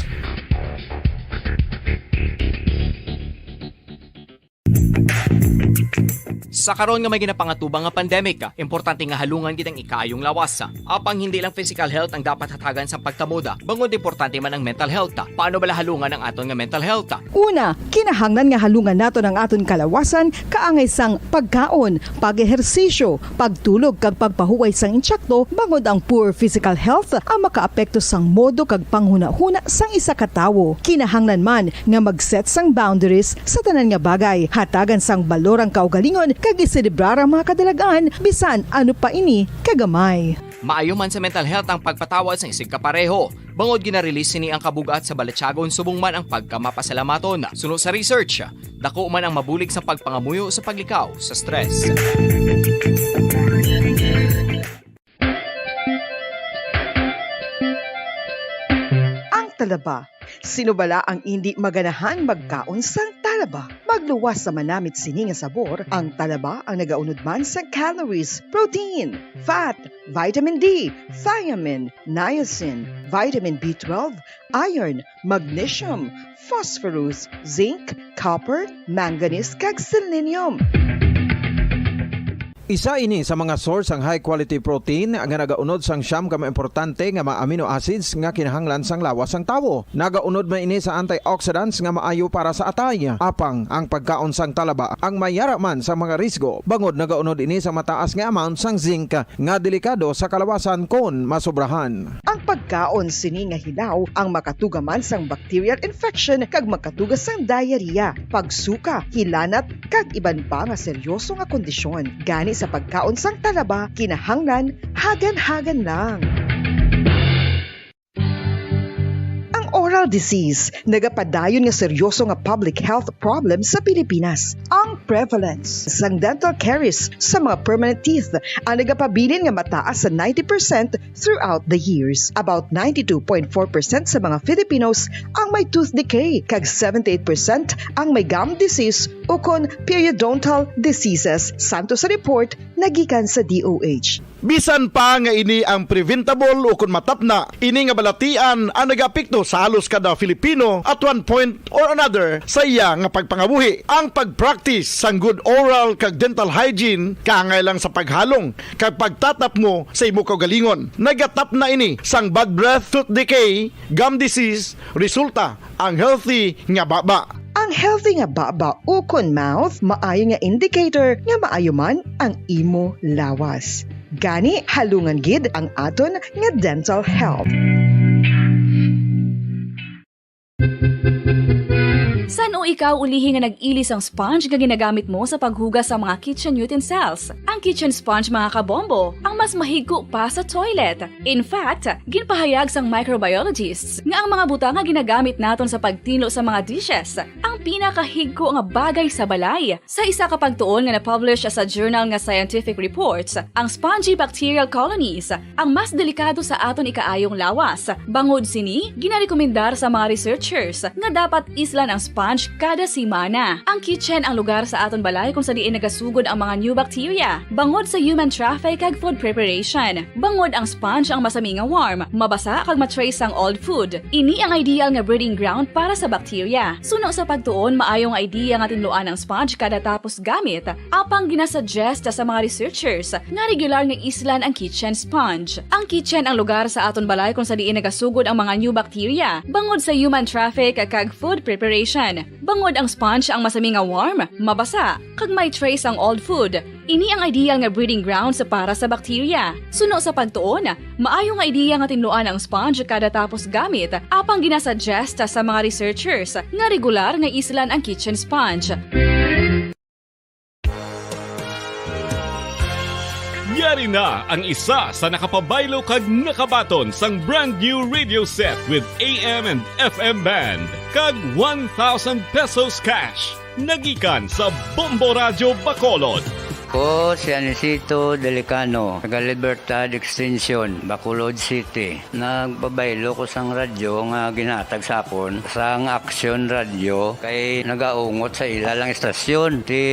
Sa karon nga may ginapangatubang nga pandemic, importante nga halungan gid ang ikaayong lawas. Apang hindi lang physical health ang dapat hatagan sang pagtamod, bangod importante man ang mental health. Paano bala halungan ang aton nga mental health? Una, kinahanglan nga halungan naton ang aton kalawasan kaangay sang pagkaon, pag-ehersisyo, pagtulog kag pagpahuway sang intsakto, bangod ang poor physical health ang makaapekto sang modo kag panghunahuna sang isa ka tawo. Kinahanglan man nga mag-set sang boundaries sa tanan nga bagay, hatagan sang balor ang kaugalingon kag iselebrar ang mga kadalag-an, bisan ano pa ini kagamay. Maayo man sa mental health ang pagpatawad sang isigkapareho, bangod gina-release sini ang kabug-at sa balatyagon subong man ang pagkamapasalamaton. Suno sa research, dako man ang mabulig sa pagpangamuyo sa paglikaw sa stress. Ang talaba. Sino bala ang indi maganahan magkaon sang talaba? Magluwas sa manamit sini nga sabor, ang talaba ang nagaunod man sa calories, protein, fat, vitamin D, thiamine, niacin, vitamin B twelve, iron, magnesium, phosphorus, zinc, copper, manganese, kag selenium. Isa ini sa mga source sang high quality protein nga nagaunod sang siyam ka mga importante nga mga amino acids nga kinahanglan sang lawas sang tawo. Nagaunod man ini sa antioxidants nga maayo para sa atay. Apang ang pagkaon sang talaba ang mayara man sa mga risgo, bangod nagaunod ini sa mataas nga amount sang zinc nga delikado sa kalawasan kon masobrahan. Ang pagkaon sini nga hilaw ang makatuga man sang bacterial infection kag makatuga sang diarrhea, pagsuka, hilanat, kag iban pa nga seryoso nga kondisyon. Gani sa pagkaon sang talaba, kinahanglan hagan-hagan lang. Ang oral disease nagapadayon nga seryoso nga public health problem sa Pilipinas. Ang prevalence sang dental caries sa mga permanent teeth ang nagapabilin nga mataas sa ninety percent throughout the years. About ninety-two point four percent sa mga Filipinos ang may tooth decay, kag seventy-eight percent ang may gum disease ukon periodontal diseases, santo sa report nagikan sa D O H. Bisan pa nga ini ang preventable ukon matapna, ini nga balatian ang nagaapekto sa halos kada Filipino at one point or another sa iya nga pagpangabuhi. Ang pag-practice sang good oral kag dental hygiene kaangay lang sa paghalong kag pagtatapmo sa imo kaugalingon. Nagatapna ini sang bad breath, tooth decay, gum disease, resulta ang healthy nga baba. Ang healthy nga baba ukon mouth maayo nga indicator nga maayo man ang imo lawas. Gani, halungan gid ang aton nga dental health. San-o ikaw ulihi nga nag-ili sang sponge nga ginagamit mo sa paghugas sa mga kitchen utensils? Ang kitchen sponge, mga kabombo, ang mas mahigko pa sa toilet. In fact, ginpahayag sang microbiologists nga ang mga butang nga ginagamit naton sa pagtinlo sa mga dishes ang pinakahigko nga bagay sa balay. Sa isa ka pagtuon nga na-publish sa journal nga Scientific Reports, ang spongy bacterial colonies ang mas delikado sa aton ikaayong lawas. Bangod sini, ginarekomendar sa mga researchers nga dapat islan ang sponge kada semana. Ang kitchen ang lugar sa aton balay kung sa diin nagasugod ang mga new bacteria, bangod sa human traffic kag food preparation. Bangod ang sponge ang masami nga warm, mabasa kag ma-trace sang old food. Ini ang ideal nga breeding ground para sa bacteria. Suno sa pagtuon, maayo nga idea nga tinluan ang sponge kada tapos gamit. Apang ginasuggest sa mga researchers nga regular nga islan ang kitchen sponge. Ang kitchen ang lugar sa aton balay kung sa diin nagasugod ang mga new bacteria, bangod sa human traffic kag food preparation. Bangod ang sponge ang masami nga warm, mabasa, kag may trace ang old food. Ini ang ideal nga breeding grounds para sa bacteria. Suno sa pagtuon, maayo nga idea nga tinluan ang sponge kada tapos gamit, apang ginasuggest sa mga researchers nga regular nga islan ang kitchen sponge. Yari na ang isa sa nakapabaylo kag nakabaton sang brand new radio set with A M and F M band kag one thousand pesos cash. Nagikan sa Bombo Radyo Bacolod. Ko si Anisito Delicano, taga Libertad Extension, Bacolod City. Nagpabaylo ko sang radyo nga ginhatag sa akon sang Aksyon Radyo kay nagaungot sa ila lang istasyon. Ti,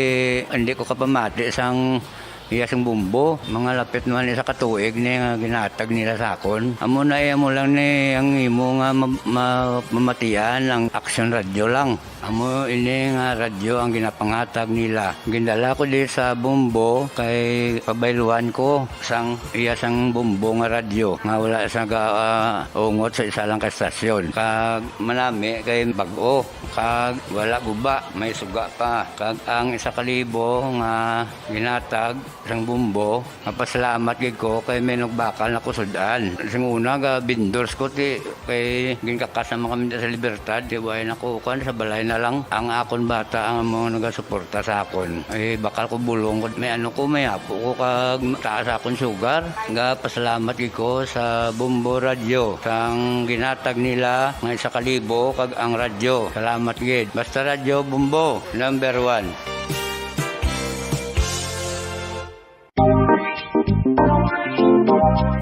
hindi ko kapamati sang Iya sang Bombo, mga lapit naman isa ka tuig ni nga ginatag nila sa akon. Amo na, iya mo lang ni ang imo nga ma-, ma-, mamatian ang Action Radio lang. Amo ini nga radyo ang ginapangatag nila. Gindala ko di sa Bombo kay pabayluan ko sang iya sang Bombo nga radyo nga wala sa ga-, ah, ungot sa isa lang ka estasyon. Kag manami kay bag-o, kag wala guba, may suga pa. Kag ang isa ka libo nga ginatag sang Bombo, mapasalamat gid ko kay may nagbakal na ko sud-an. Sing una, ga vendors ko, ti, kay ginkakas naman kami sa Libertad, ti, way na ko, kuwan, sa balay na lang. Ang akon bata ang mga nagasuporta sa akon. Ay, bakal ko bulong ko, may ano ko, may apo ko, kag taas akon sugar. Ga pasalamat gid ko sa Bombo Radyo, sang ginatag nila nga isa ka libo, kag ang radyo. Salamat gid. Basta Radyo Bombo, number one.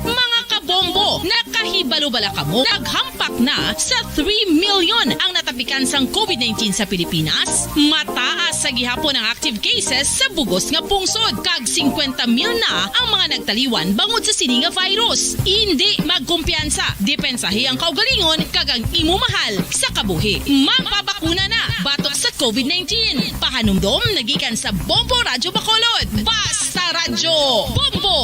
Mga kabombo, nakahibalo bala kamo? Naghampak na sa three million ang natapikan sang covid nineteen sa Pilipinas. Mataas sa gihapon ang active cases sa bugos nga pungsod, kag singkwenta mil na ang mga nagtaliwan bangod sa sini nga virus. Indi magkumpiyansa, depensahi ang kaugalingon kag ang imo mahal sa kabuhi. Magpabakuna na batok sa covid nineteen. Pahanumdom na gikan sa Bombo Radyo Bacolod. Basta Radyo Bombo!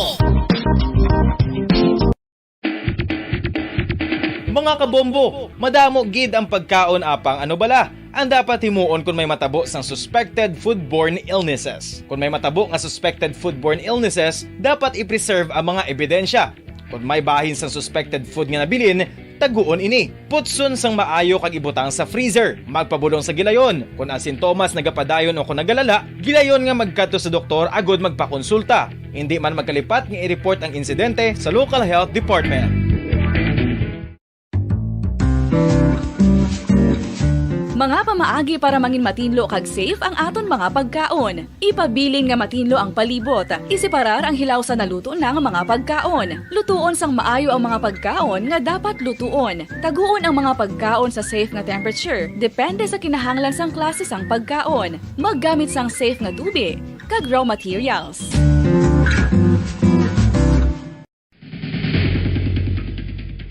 Mga kabombo, madamo gid ang pagkaon, apang ano bala ang dapat himuon kon may matabo sang suspected foodborne illnesses? Kon may matabo nga suspected foodborne illnesses, dapat i-preserve ang mga ebidensya. Kon may bahin sang suspected food nga nabilin, taguon ini. Putson sang maayo kag ibutang sa freezer. Magpabulong sa gilayon. Kon ang sintomas nagapadayon o kon nagalala, gilayon nga magkadto sa doktor agud magpakonsulta. Indi man magkalipat nga i-report ang insidente sa local health department. Mga pamaagi para mangin matinlo kag safe ang aton mga pagkaon. Ipabilin nga matinlo ang palibot. Iseparar ang hilaw sa naluto na nga mga pagkaon. Lutuon sang maayo ang mga pagkaon nga dapat lutuon. Taguon ang mga pagkaon sa safe nga temperature, depende sa kinahanglan sang klase sang pagkaon. Maggamit sang safe nga tubi kag raw materials.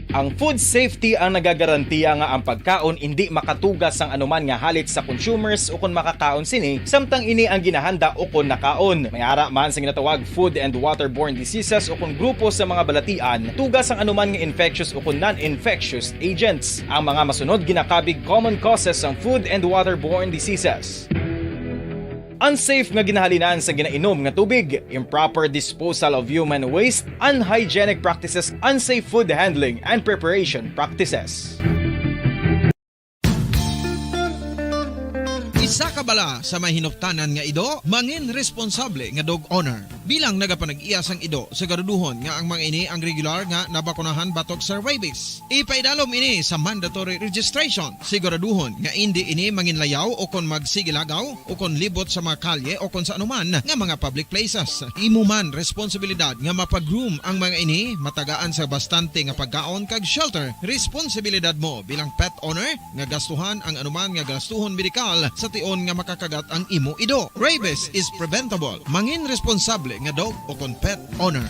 Ang food safety ang nagagarantiya nga ang pagkaon indi makatuga sang anuman nga halit sa consumers ukon makakaon sini, samtang ini ang ginahanda ukon nakaon. May ara man sa ginatawag food and waterborne diseases ukon grupo sa mga balatian, tuga sang anuman nga infectious ukon non-infectious agents. Ang mga masunod ginakabig common causes sang food and waterborne diseases. Unsafe nga ginahalinan sa ginainom nga tubig, improper disposal of human waste, unhygienic practices, unsafe food handling and preparation practices. Isa ka bala sa may hinuptanan nga ido, mangin responsable nga dog owner. Bilang nagapanag-iya sang ido, siguraduhon nga ang mga ini ang regular nga nabakunahan batok sa rabies. Ipaidalom ini sa mandatory registration. Siguraduhon nga indi ini manginlayaw o kon magsigilagaw o kon libot sa mga kalye o kon sa anuman nga mga public places. Imo man responsibilidad nga mapag-groom ang mga ini, matagaan sa bastante nga pagkaon kag shelter. Responsibilidad mo bilang pet owner nga gastuhan ang anuman nga gastuhon medikal sa tion nga makakagat ang imo ido. Rabies is preventable. Mangin responsable nga dog o kon pet owner.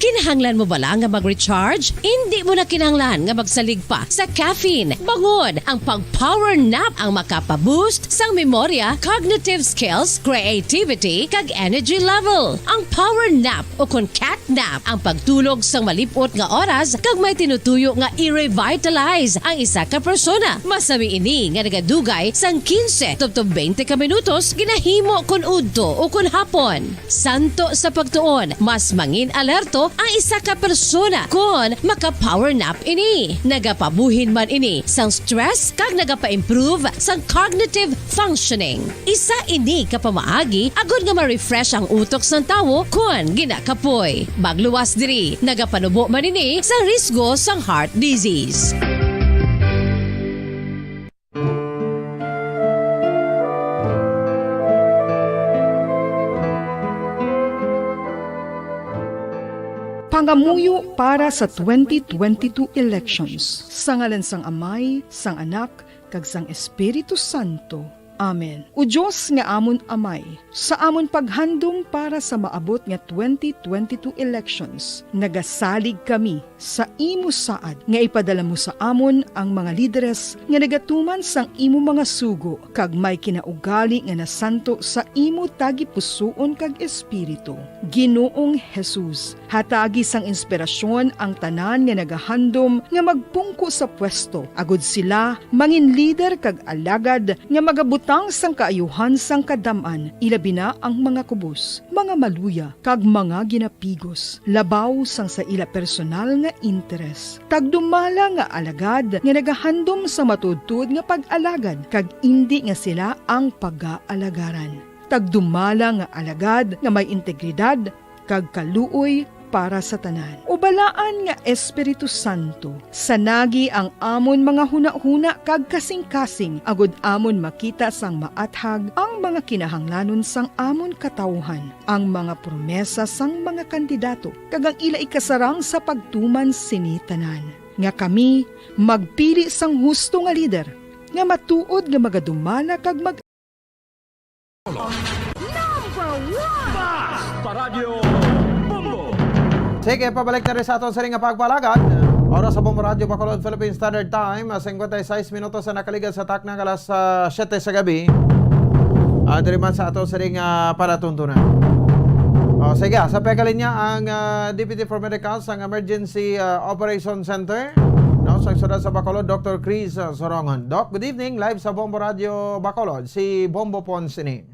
Kinahanglan mo bala nga mag-recharge? Indi mo na kinahanglan nga magsalig pa sa caffeine. Bangod ang pag-power nap ang makapa-boost sang memorya, cognitive skills, creativity, kag energy level. Ang power nap o kon cat nap ang pagtulog sang malip-ot nga oras kag may tinutuyo nga i-revitalize ang isa ka persona. Masami ini nga nagadugay sang quince tubtob twenty ka minutos ginahimo kon udto o kon hapon. Santo sa pagtuon, mas mangin-alerto ang isa ka persona kon maka-power nap ini. Nagapabuhin man ini sang stress kag nagapa-improve sang cognitive functioning. Isa ini ka pamaagi agod nga ma-refresh ang utok sang tawo kon ginakapoy. Magluwas diri, nagapanubo man ini sang risgo sang heart disease. Pangamuyo para sa twenty twenty-two elections. Sa ngalan sang Amay, sang Anak, kag sang Espiritu Santo. Amen. O Dios nga amon Amay, sa amon paghandom para sa maabot nga twenty twenty-two elections, nagasalig kami sa imo saad nga ipadala mo sa amon ang mga lideres nga nagatuman sang imo mga sugo kag may kinaugali nga nasanto sa imo tagipusoon kag espiritu. Ginoong Jesus, hatagi sang inspirasyon ang tanan nga nagahandom nga magpungko sa pwesto, agud sila mangin lider kag alagad nga magabutang sang kaayuhan sang kadam-an, ilabi na ang mga kubos, mga maluya, kag mga ginapigos, labaw sang sa ila personal nga interes. Tagdumala nga alagad nga nagahandom sa matuodtuod nga pag-alagad, kag indi nga sila ang pagaalagan. Tagdumala nga alagad nga may integridad kag kaluoy para sa tanan. O Balaan nga Espiritu Santo, sanagi ang amon mga hunahuna kag kasingkasing, agud amon makita sang maathag ang mga kinahanglanon sang amon katawuhan, ang mga promesa sang mga kandidato, kag ang ila ikasarang sa pagtuman sini tanan, nga kami magpili sang husto nga lider nga matuod nga magadumala kag mag Number one! Paradyo Bombo! Sige, pabalik na rin sa aton sining nga pagpalagad. Oras sa Bombo Radyo Bacolod, Philippine Standard Time, ah, singkwenta y seis minutos na nakaligad sa takna nga alas, ah, siyete sa gabi. Ah, diri man sa aton sining nga palatuntunan. Oh, sige, ah, sa pagkalinya ang, ah, Deputy Former Council ang Emergency, ah, Operation Center, no, sa siyudad sa Bacolod, Doctor Chris, ah, Sorongon. Doc, good evening. Live sa Bombo Radyo Bacolod, si Bombo Pons ini.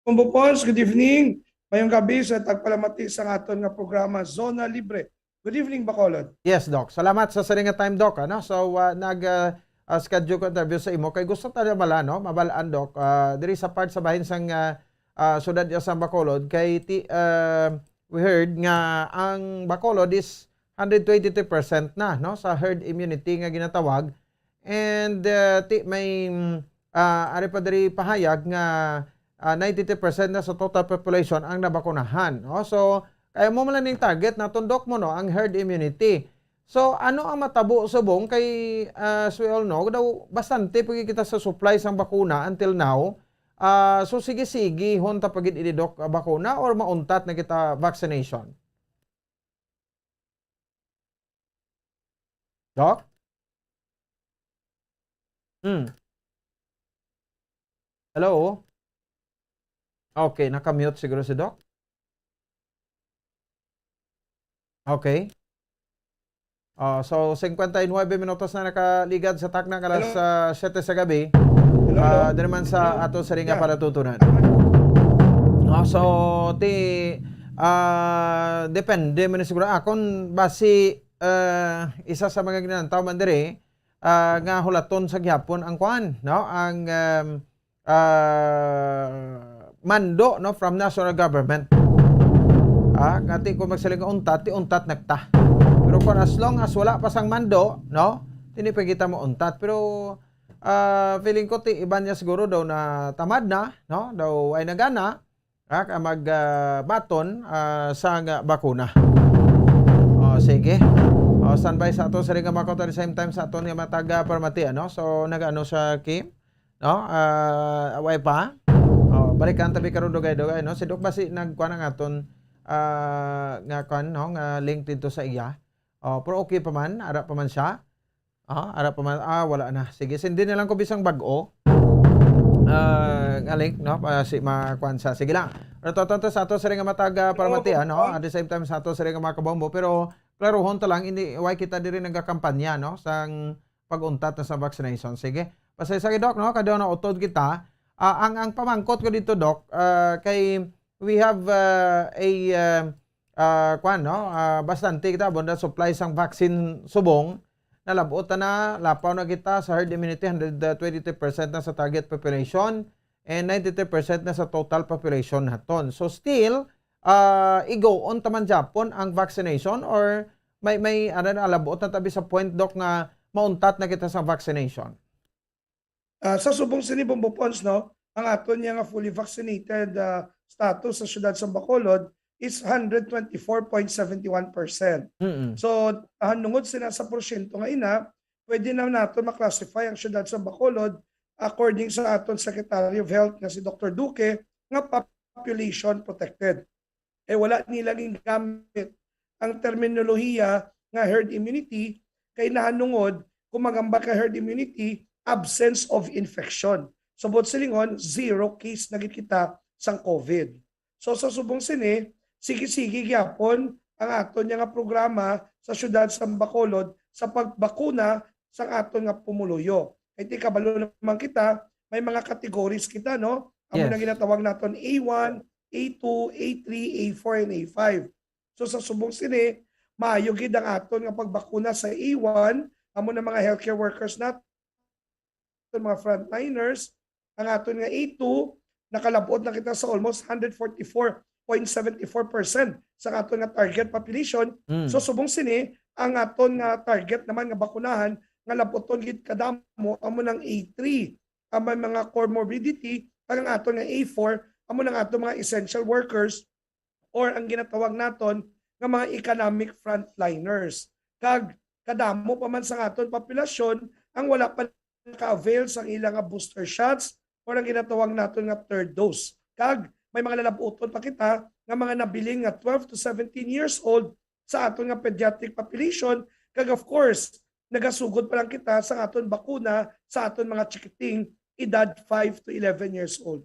Bombo Pons, good evening. Mayong gabi sa tagpalamati sa aton nga programa, Zona Libre. Good evening, Bacolod. Yes, Doc. Salamat sa sining nga time, Doc. Ano? So, ah, nag, ah, ah, schedule ko interview sa imo. Kay gusto ta na mala, no? Mabalaan, Doc. Ah, diri sa part sa bahin sang, ah, ah, siyudad sa Bacolod. Kay ti, ah, we heard nga ang Bacolod is hundred twenty-two percent na, no, sa herd immunity nga ginatawag. And, uh, ti-, may, mm, ah, ari pa diri pahayag nga, ah, ninety-two percent na sa total population ang nabakunahan, no? So, kaya mo man lang ning target naton, Doc, mo, no, ang herd immunity. So, ano ang matabo subong kay, ah, as we all know, daw bastante pa kita sa supply sang bakuna until now. Ah, so, sige-sige, hon ta pa gid ini, Doc, ah, bakuna or mauntat na kita vaccination? Doc? Hmm. Hello? Okay, naka-mute siguro si Doc. Okay. Ah, so, singkwenta y nuebe minutos na nakaligad sa takna nga alas, Hello? ah, siyete sa gabi. Hello, hello. Ah, diri man sa Hello? ato sining nga Yeah. palatuntunan. Ah, so, ti, ah, depende man siguro. Ah, kung basi, ah, isa sa mga ginanantaw man diri, ah, nga hulaton sa gihapon ang kuan, no? Ang, um, ah, mando, no, from national government. Ah, kati kung magsiling nga untat, ti untat nagta. Pero kung as long as wala pa sang mando, no, dili pa kita mo untat. Pero, ah, feeling ko ti iban niya siguro daw na tamad na, no, daw ay nagana, ah, ka mag, ah, baton, ah, sa nga bakuna. Oh, sige. Oh, standby sa ato sining nga mga kautoran, at the same time sa aton nga matag, ah, palamati, ano? So, nag-ano siya, Kim? No? Ah, away pa? Oh, balikan tabi karon dugay-dugay, no? Si Doc basi nagkuan ang aton, ah, nga kuan, no? Nga link dito sa iya. Oh, pero okay pa man, ara pa man siya. Ah, ara pa man, ah, wala na. Sige, sindi na lang ko bisang bag-o. Ah, nga link, no? Para si makuan sa. Sige lang. Pero to, to, to, sa ato sining nga matag, ah, palamati, Oo, ano? oo. At the same time, sa ato sining nga mga kabombo. Pero, klaruhon ta lang, hindi, why kita diri nagakampanya, no? Sang pag-untat na sa vaccination. Sige. Pasensya kay Doc, no? Kadaw na utod kita. Ah, ang, ang pamangkot ko dito, Doc, ah, kay we have, ah, a, ah, ah, kwan, no? Ah, bastante kita, abundant supply sang vaccine subong. Nalabot na, lapaw na kita sa herd immunity, hundred twenty-two percent na sa target population, and ninety-three percent na sa total population naton. So still, ah, igoon ta man gyapon ang vaccination, or may, may, ano na, labot na tabi sa point, Doc, nga mauntat na kita sa vaccination? Ah, sa subong sini, Bombo Pons, no, ang aton niya nga fully vaccinated, ah, status sa siyudad sa Bacolod is hundred twenty-four point seventy-one percent. Mm-mm. So, ah, nungod sina sa porsyento nga ina, pwede na nato ma-classify ang siyudad sa Bacolod according sa aton Secretary of Health nga si Doctor Duque nga population protected. Eh, wala nila gingamit ang terminolohiya nga herd immunity kay nahanungod kung mag-ambal ka herd immunity, absence of infection. So, buot silingon, zero case na gid kita sang COVID. So, sa subong sini, sige-sige gyapon ang aton nga programa sa siyudad sa Bacolod sa pagbakuna sang aton nga pumuluyo. Kay ti kabalo naman kita, may mga categories kita, no? Amo na Yes. ginatawag naton A one, A two, A three, A four, and A five. So, sa subong sini, maayo gid ang aton nga pagbakuna sa A one, amo na mga healthcare workers naton, mga frontliners, ang aton nga A two, nakalab-ot na kita sa almost hundred forty-four point seventy-four percent sa aton nga target population. Mm. So, subong sini, ang aton nga target naman nga bakunahan nga lab-oton gid kadamo amo nang A three, ang may mga comorbidity, kag ang aton nga A four, amo nang aton mga essential workers or ang ginatawag naton nga mga economic frontliners. Kag kadamo pa man sa aton populasyon ang wala pa naka-avail sang ila nga booster shots or ang ginatawag naton nga third dose. Kag may mga lalab-oton pa kita nga mga nabilin nga twelve to seventeen years old sa aton nga pediatric population. Kag of course, nagasugod pa lang kita sa aton bakuna sa aton mga chikiting edad five to eleven years old.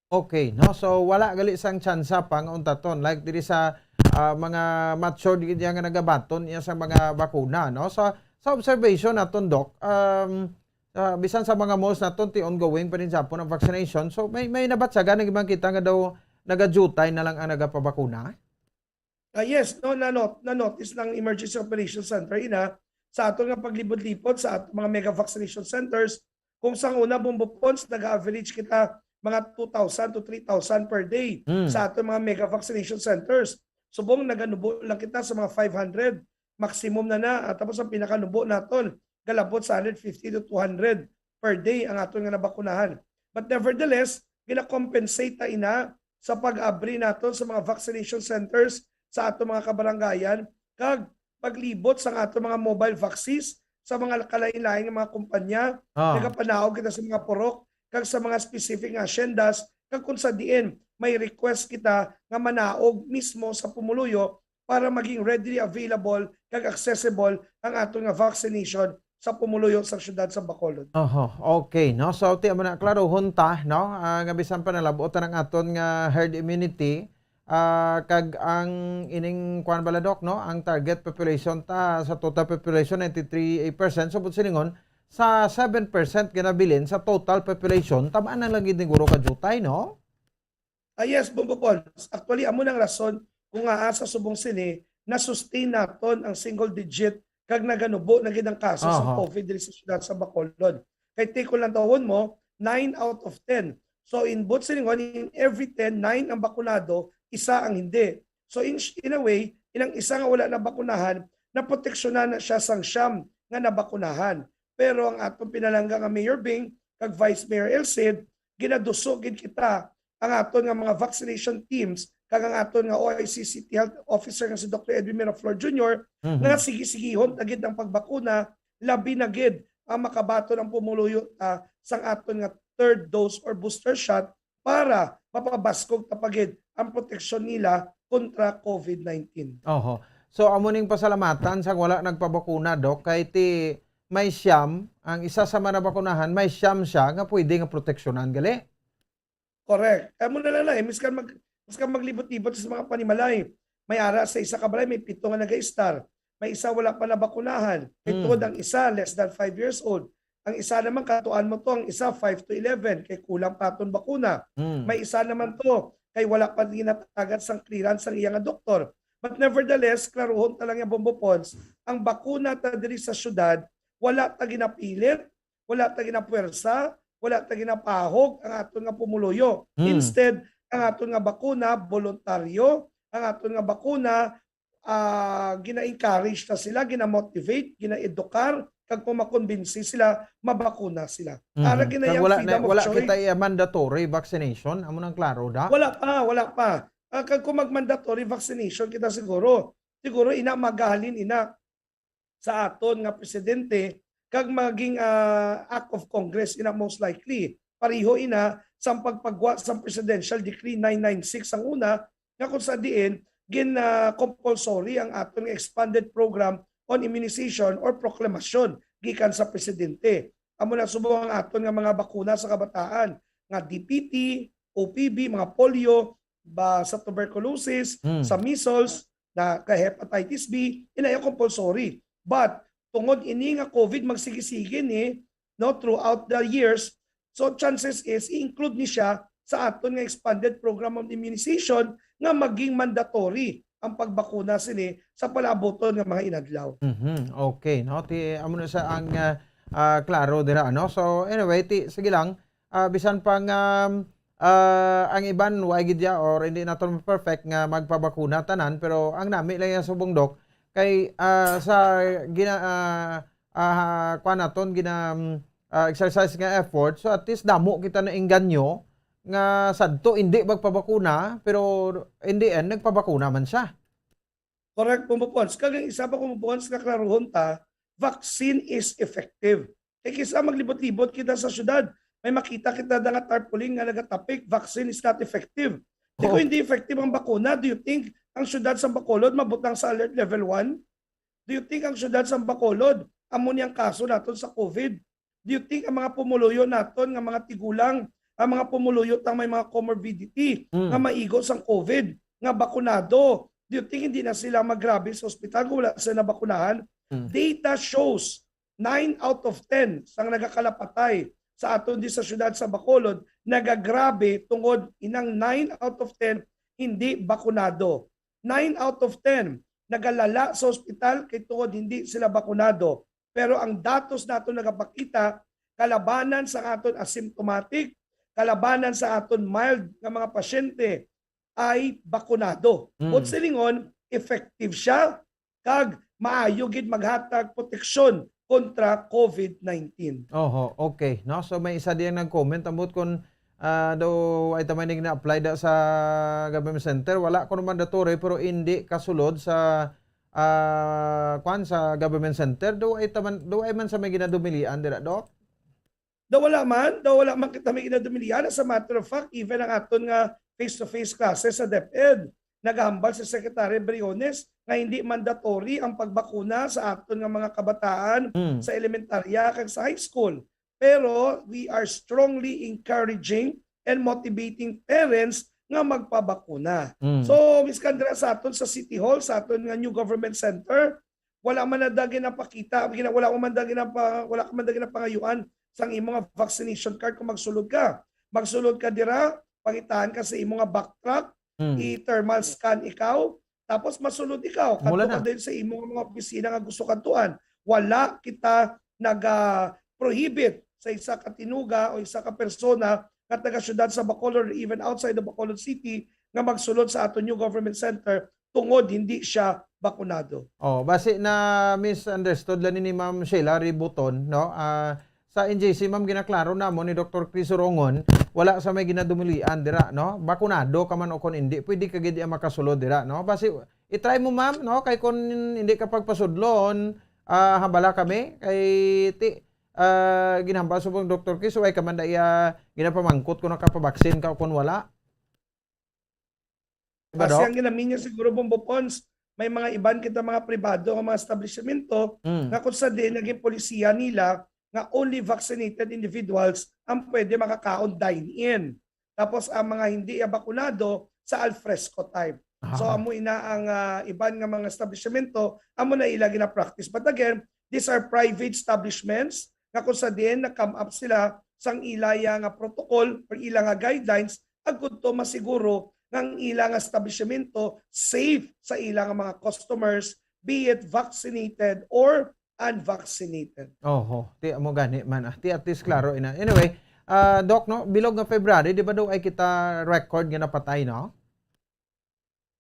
Okay, no? So, wala gali sang tsansa pa nga untaton. Like, diri sa, ah, mga matured gid nga nagabaton niya sa mga bakuna, no? Sa, sa observation naton, Doc, um, ah, bisan sa mga malls naton, ti ongoing pa rin sa ang vaccination. So, may, may nabatyagan na gid man kita nga daw nagadutay na lang ang nagapabakuna? Ah, yes, no, na-, not-, na-notice ng Emergency Operations Center ina sa aton nga paglibot-libot sa aton mga mega vaccination centers. Kung sang una, Bombo Pons, nag-average kita mga two thousand to three thousand per day Mm. sa aton mga mega vaccination centers. Subong, naganubo lang kita sa mga five hundred, maximum na na, at tapos ang pinakanubo naton, galabot sa hundred fifty to two hundred per day ang aton nga nabakunahan. But nevertheless, gina-compensate ta ina sa pag-abri naton sa mga vaccination centers sa aton mga kabarangayan, kag paglibot sa aton mga mobile vaccines sa mga kalain-lain nga mga kumpanya. Ah. Nagapanaog kita sa mga purok kag sa mga specific nga asyendas, kag kung sa diin may request kita nga manaog mismo sa pumuluyo para maging readily available kag accessible ang aton nga vaccination sa pumuluyo sa siyudad sa Bacolod. Oho, okay, no? So, ti amo na, klarohon ta, no? Ah, nga bisan pa nalab-ot ang aton nga herd immunity, ah, kag ang ining, kuwan bala, Doc, no? Ang target population ta sa total population, ninety-three percent. So, buot silingon, sa seven percent ginabilin sa total population, tamaan na lang gid ni guro ka jutay, no? Ah, yes, Bombo Pons. Actually, amo nang rason kung ngaa sa subong sini, na-sustain naton ang single digit kag naganubo na gid ang kaso sa Aha. COVID diri sa siyudad sa Bacolod. Kay ti kung lantawon mo, nine out of ten. So, in buot silingon, in every ten, nine ang bakunado, isa ang hindi. So, in, in a way, inang isa nga wala nabakunahan, naproteksyonan na siya sang siyam nga nabakunahan. Pero ang atong pinalangga nga Mayor Bing kag Vice Mayor El Cid, ginaduso gid kita ang aton nga mga vaccination teams kag ang aton nga O I C City Health Officer nga si Doctor Edwin Miraflor Junior Mhm. nga sige-sigihon ta gid ang pagbakuna, labi na gid ang makabaton ang pumuluyo ta sang aton nga third dose or booster shot para mapabaskog ta pa gid ang proteksyon nila kontra COVID nineteen. Oho. So, amo ning pasalamatan sa wala nagpabakuna, Doc, kay ti may siyam, ang isa sa mga nabakunahan, may siyam siya nga pwede nga proteksyonan, gali? Correct. Amo na lang na, eh, miskan mag-, miskan maglibot-libot sa mga panimalay. May ara sa isa ka balay, may pito nga nag-a-star. May isa wala pa nabakunahan. Kay Hmm. tuod ang isa, less than five years old. Ang isa naman, katuan mo to, ang isa, five to eleven, kay kulang pa aton bakuna. Hmm. May isa naman to, kay wala pa ginatagad sang clearance sang iya nga doktor. But nevertheless, klaruhon ta lang nga, Bombo Pons, ang bakuna ta diri sa syudad, wala ta ginapilit, wala ta ginapuwersa, wala ta ginapahog ang aton nga pumuluyo. Hmm. Instead, ang aton nga bakuna, boluntaryo, ang aton nga bakuna, ah, gina-encourage ta sila, gina-motivate, gina-edukar, kag kung makumbinsi sila, mabakuna sila. Mhm. Ara gid na Kag yang wala na, freedom of wala choice. Kita iya mandatory vaccination, amo nang klaro, da? Wala pa, wala pa. Ah, kag kung mag-mandatory vaccination kita, siguro, siguro ina magahalin ina sa aton nga presidente kag maging, ah, act of Congress ina, most likely. Pareho ina sang pagpagwa sang Presidential Decree nine nine six ang una, nga kung sa diin gin, ah, compulsory ang aton nga expanded program on immunization or proklamasyon gikan sa presidente. Amo na subong ang aton nga mga bakuna sa kabataan, nga D P T, O P V, mga polio, ba sa tuberculosis, Hmm. sa measles, na kay hepatitis B, ina iya compulsory. But tungod ini nga COVID magsigi-sige ni, no, throughout the years, so chances is i-include ni siya sa aton nga expanded program of immunization nga maging mandatory ang pagbakuna sini sa palabuton nga mga inadlaw. Mhm. Okay, no? Ti, amo na sa ang, ah, ah, klaro dira, no? So, anyway, ti, sige lang. Ah, bisan pa nga, ah, ang iban, wa gid ya, or hindi naton perfect nga magpabakuna tanan, pero ang nami lang yan subong, Doc, kay, ah, sa gina-, ah, ah, kuwan naton, gina-, ah, exercise nga effort, so at least damo kita na engganyo nga sadto hindi magpabakuna, pero in the end, nagpabakuna man siya. Correct, Bombo Pons. Kag ang isa pa, Bombo Pons, nga klaruhon ta, vaccine is effective. Kay kisa maglibot-libot kita sa syudad, may makita kita da nga tarpaulin nga nagatapik, "Vaccine is not effective." Di ko Oo. Hindi effective ang bakuna, do you think ang syudad sa Bacolod mabutang sa alert level one? Do you think ang syudad sa Bacolod, amo ni ang kaso naton sa COVID? Do you think ang mga pumuluyo naton nga mga tigulang, ang mga pumuluyo tang may mga comorbidity, Mm. nga maigo sang COVID, nga bakunado, do you think hindi na sila magrabe sa ospital kung wala sila nabakunahan? Mm. Data shows, nine out of ten sang nagakalapatay sa aton di sa syudad sa Bacolod nagagrabe tungod inang nine out of ten hindi bakunado. Nine out of ten nagalala sa ospital kay tungod hindi sila bakunado. Pero ang datos naton nagapakita, kalabanan sa aton asymptomatic, kalabanan sa aton mild nga mga pasyente ay bakunado. Mm. Buot silingon, effective siya kag maayo gid maghatag proteksyon kontra COVID nineteen. Oho, okay, no? So may isa diyan nag-comment, ambot kon, ah, daw ay ta man gina-apply da sa government center, wala ko naman mandatory pero hindi kasulod sa, ah, kwan, sa government center, daw ay ta man, daw ay man sa may ginadumilian dira, Doc? Daw wala man, daw wala man kita may ginadumilian. As a matter of fact, even ang aton nga face-to-face classes sa DepEd, nagahambal si Secretary Briones nga hindi mandatory ang pagbakuna sa aton nga mga kabataan Mm. sa elementarya kag sa high school. Pero we are strongly encouraging and motivating parents nga magpabakuna. Mm. So, Miss Candra, sa aton sa City Hall, sa aton nga new government center, wala man na da ginapakita, gina-, wala man da ginapa-, wala man da ginapangayuan sang imo nga vaccination card kung magsulod ka. Magsulod ka dira, pangitaan ka sa imo nga backtrack, Mm. i-thermal scan ikaw, tapos masulod ikaw. Mula Kadto na. ka din sa imo nga mga opisina nga gusto kadtuan. Wala kita naga-prohibit sa isa ka tinuga o isa ka persona nga taga-siyudad sa Bacolod or even outside the Bacolod City nga magsulod sa aton new government center tungod hindi siya bakunado. Oh, basi na misunderstood lang ni Ma'am Sheila Ributon, no? Ah, sa N J C, ma'am, ginaklaro namo ni Doktor Chris Urongon, wala sa may ginadumilaan dira, no? Bakunado ka man o kon hindi, pwede ka gid iya makasulod dira, no? Basi, i-try mo, ma'am, no? Kay kon hindi ka pagpasudlon, ah, hambala kami, kay ti-, ah, ginhambal subong Doktor Chris, way ka man da iya ginapamangkot kung nakapabaksin ka o kon wala. Diba, Kasi Doc? Ang ginaminya siguro, Bombo Pons, may mga iban kita mga pribado nga mga establishmento Mm. nga kung sa din naging polisiya nila nga only vaccinated individuals ang pwede makakaon dine-in. Tapos ang mga hindi ya bakunado sa alfresco type. So, Ah. amo ina ang, ah, iban nga mga establishmento, amo na ila gina-practice. But again, these are private establishments nga kung sa din nag-come up sila sang ila ya nga protocol or ila nga guidelines agud to masiguro nga ang ila nga establishmento safe sa ila nga mga customers, be it vaccinated or unvaccinated. Oho, ti amo gani man, ah. Ti at least klaro ina. Anyway, ah, Doc, no, bilog nga February, di ba daw ay kita record nga napatay, no?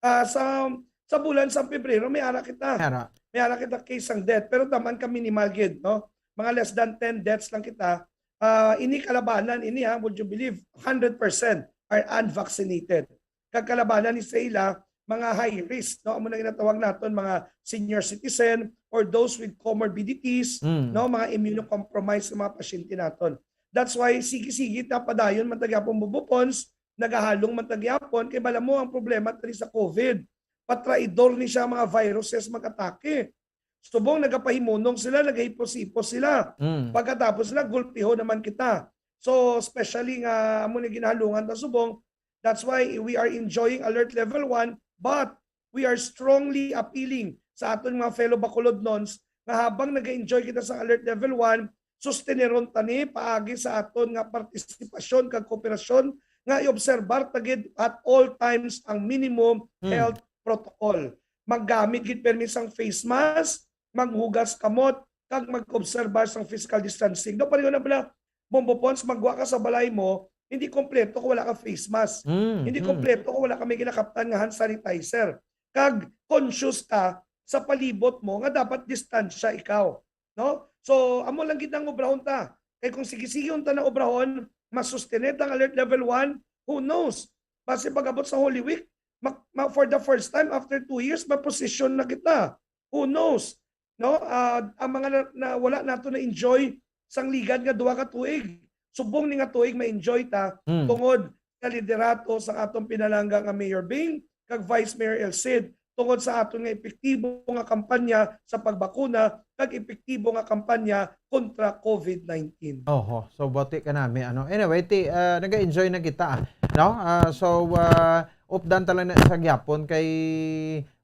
Ah, sa, sa bulan sa Pebrero, may ara kita. May ara. May ara kita case sang death, pero taman ka minimal gid, no? Mga less than ten deaths lang kita. Ah, ini kalabanan, ini, ha, would you believe, hundred percent are unvaccinated. kag kalabanan ni sa ila, mga high risk, no? Amo na ginatawag naton mga senior citizen or those with comorbidities, Mm. no? Mga immunocompromised nga mga pasyente naton. That's why sige-sige na padayon man ta gyapon, Bombo Pons, nagahalong man ta gyapon, kay bala mo ang problema diri sa COVID. Patraidor ni siya mga viruses mag-atake. Subong nagapahimunong sila, nagahipos-hipos sila. Mm. Pagkatapos sila, gulpiho naman kita. So, especially nga amo ni ginahalungan ta subong, that's why we are enjoying alert level one, but we are strongly appealing sa aton mga fellow Bacolodnons nga habang nag-enjoy kita sa alert level one, susteneron ta ni paagi sa aton nga partisipasyon kag kooperasyon nga i-obserbar ta gid at all times ang minimum Hmm. health protocol. Maggamit gid permi sang face mask, maghugas kamot, kag mag-obserbar sang physical distancing. Daw pareho na pala, Bombo Pons, magwa ka sa balay mo, hindi kompleto kung wala ka face mask. Mm, Hindi mm. kompleto kung wala ka may ginakaptan nga hand sanitizer. Kag conscious ka sa palibot mo nga dapat distansya ikaw, no? So, amo lang gid ang obrahon ta. Kay kung sige-sige ta na obrahon, masustain ang alert level one, who knows? Basi pag-abot sa Holy Week, ma- ma- for the first time after two years, maposisyon na kita. Who knows? No? Ah, ang mga na, na wala nato na-enjoy sang ligad nga duha ka tuig. Subong ni nga tuig ma-enjoy ta Mm. tungod sa liderato sa atong pinalangga nga Mayor Bing kag Vice Mayor El Cid, tungod sa aton nga epektibo nga kampanya sa pagbakuna kag epektibo nga kampanya kontra COVID nineteen. Oho, so bati ka nami, ano. Anyway, ti, ah, naga-enjoy na kita, ah. No? Ah, so, ah, updan ta lang na sa gyapon kay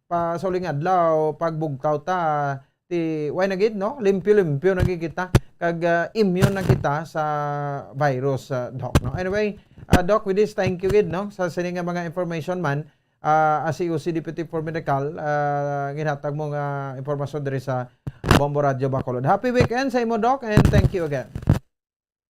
pa sa uling adlaw, pagbugtaw ta, ti, way na gid, no? Limpyo-limpyo na gid kita. Kag, ah, immune na kita sa virus, ah, Doc, no? Anyway, ah, Doc, with this, thank you gid, no? Sa sini nga mga information man, ah, as C O C Deputy for Medical, ah, ginhatag mo nga impormasyon diri sa Bombo Radio Bacolod. Happy weekend sa imo, Doc, and thank you again.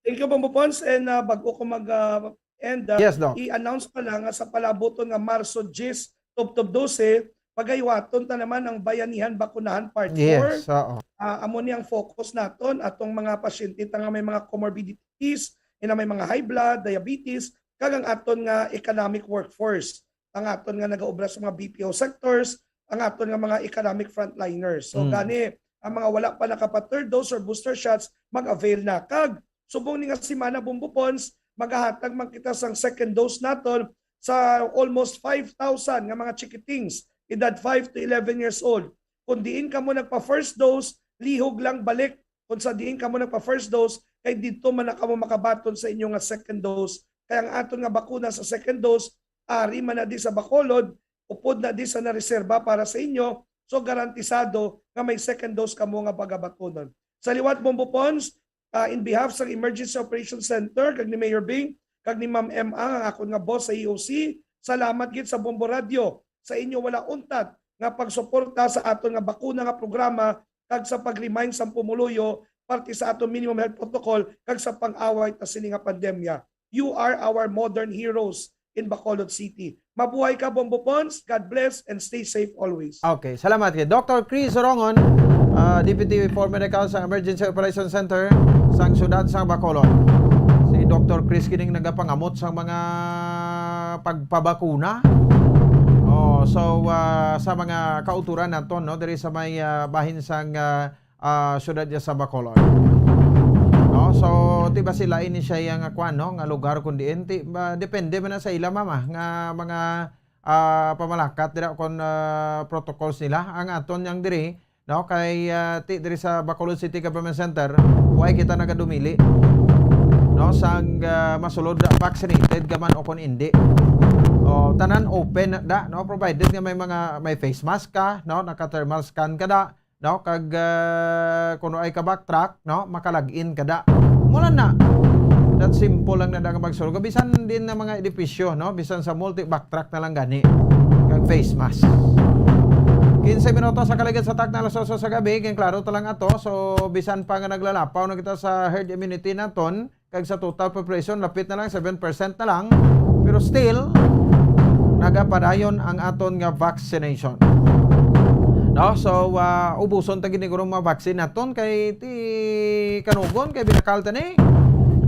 Thank you, Bombo Pons. And, ah, bago ko mag, ah, end, ah, Yes, Doc. i-announce pa lang nga sa palabuton nga Marso diyes, tubtob dose, pagahiwaton ta naman ang Bayanihan Bakunahan Part four. Yes, oo. Ah, amo ni ang focus naton, atong mga pasyente ta nga may mga comorbidities, ina may mga high blood, diabetes, kag ang aton nga economic workforce, ang aton nga nagaobra sa mga B P O sectors, ang aton nga mga economic frontliners. So, Mm. gani, ang mga wala pa nakapa-third dose or booster shots, mag-avail na. Kag, subong ni nga semana, Bombo Pons, magahatag man kita sang second dose naton sa almost five thousand nga mga chikitings, edad five to eleven years old. Kung diin kamo nagpa-first dose, lihog lang balik. Kung sa diin kamo nagpa-first dose, kay didto man na kamo makabaton sa inyo nga second dose. Kay ang aton nga bakuna sa second dose, ari man na di sa Bacolod, upod na di sa nareserba para sa inyo, so garantisado nga may second dose kamo nga pagabatunon. Sa liwat, Bombo Pons, ah, in behalf sa Emergency Operations Center, kag ni Mayor Bing, kag ni Ma'am M A, ang akon nga boss sa E O C, salamat gid sa Bombo Radio sa inyo wala untat nga pagsuporta sa aton nga bakuna nga programa kag sa pag-remind sa pumuluyo parte sa aton minimum health protocol kag sa pang-away ta sini nga pandemya. You are our modern heroes in Bacolod City. Mabuhay ka, Bombo Pons. God bless and stay safe always. Okay, salamat kay Doctor Chris Sorongon, ah, Deputy for Medical sa Emergency Operation Center sang siyudad sa Bacolod. Si Doctor Chris kining nagapangamot sa mga pagpabakuna. Oh, so, ah, sa mga kauturan naton, no, diri sa may, ah, bahin sang, ah, ah, siyudad niya sa Bacolod. No? So, ti ba sila ini siya yang, ah, kuan, no, nga lugar kun diin? Ti ba, depende man na sa ila, mama, nga mga, ah, pamalakat dira kon, ah, protocols nila. Ang aton yang diri, no, kay, ah, ti diri sa Bacolod City Government Center, way kita nagadumili, no, sang, ah, masulod, vaccinated ka man o kon indi. O, tanan open da, no, provided nga may mga, may face mask ka, no, naka-thermal scan ka da, no, kag, ah, kuno ay ka backtrack, no, maka-log in ka da. Mula na. That simple lang na da nga magsulod. Bisan din na mga edipisyo, no, bisan sa multi, backtrack na lang gani. Kag face mask. Quince minutos sa kaligid sa takna alas oso sa gabi, kay klaro ta lang ato. So, bisan pa nga naglalapaw na kita sa herd immunity naton, kag sa total population, lapit na lang, seven percent na lang. Pero still, nagapadayon ang aton nga vaccination. No? So, ah, ubuson ta gid ni guro mga vaccine naton kay ti kanugon kay binakal ta ni.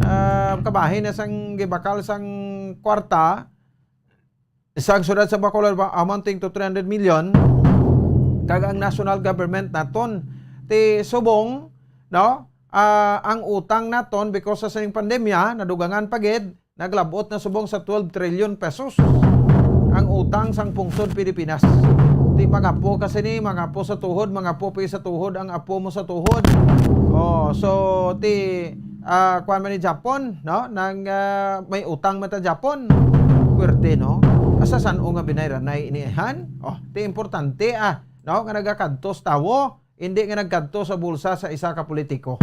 Ah, kabahin na sang gibakal sang kwarta, Sa ang siyudad sa Bacolod, ba, amounting to three hundred million, kag ang national government naton, ti subong, no? Ah, ang utang naton because sa sining pandemya, nadugangan pa gid, naglabot na subong sa twelve trillion pesos ang utang sang pungsod Pilipinas. Ti mangapo ka sini, mangapo sa tuhod, mangapo pa sa tuhod, ang apo mo sa tuhod. Oh, so ti, ah, kuwan man ni Japon, no? Nang, ah, may utang man ta Japon. Puwerte, no? Asa san-o nga binayranay inihan? Oh, ti importante, ah, no? Nga nagakadtos tawo, hindi nga nagkadto sa bulsa sa isa ka politiko.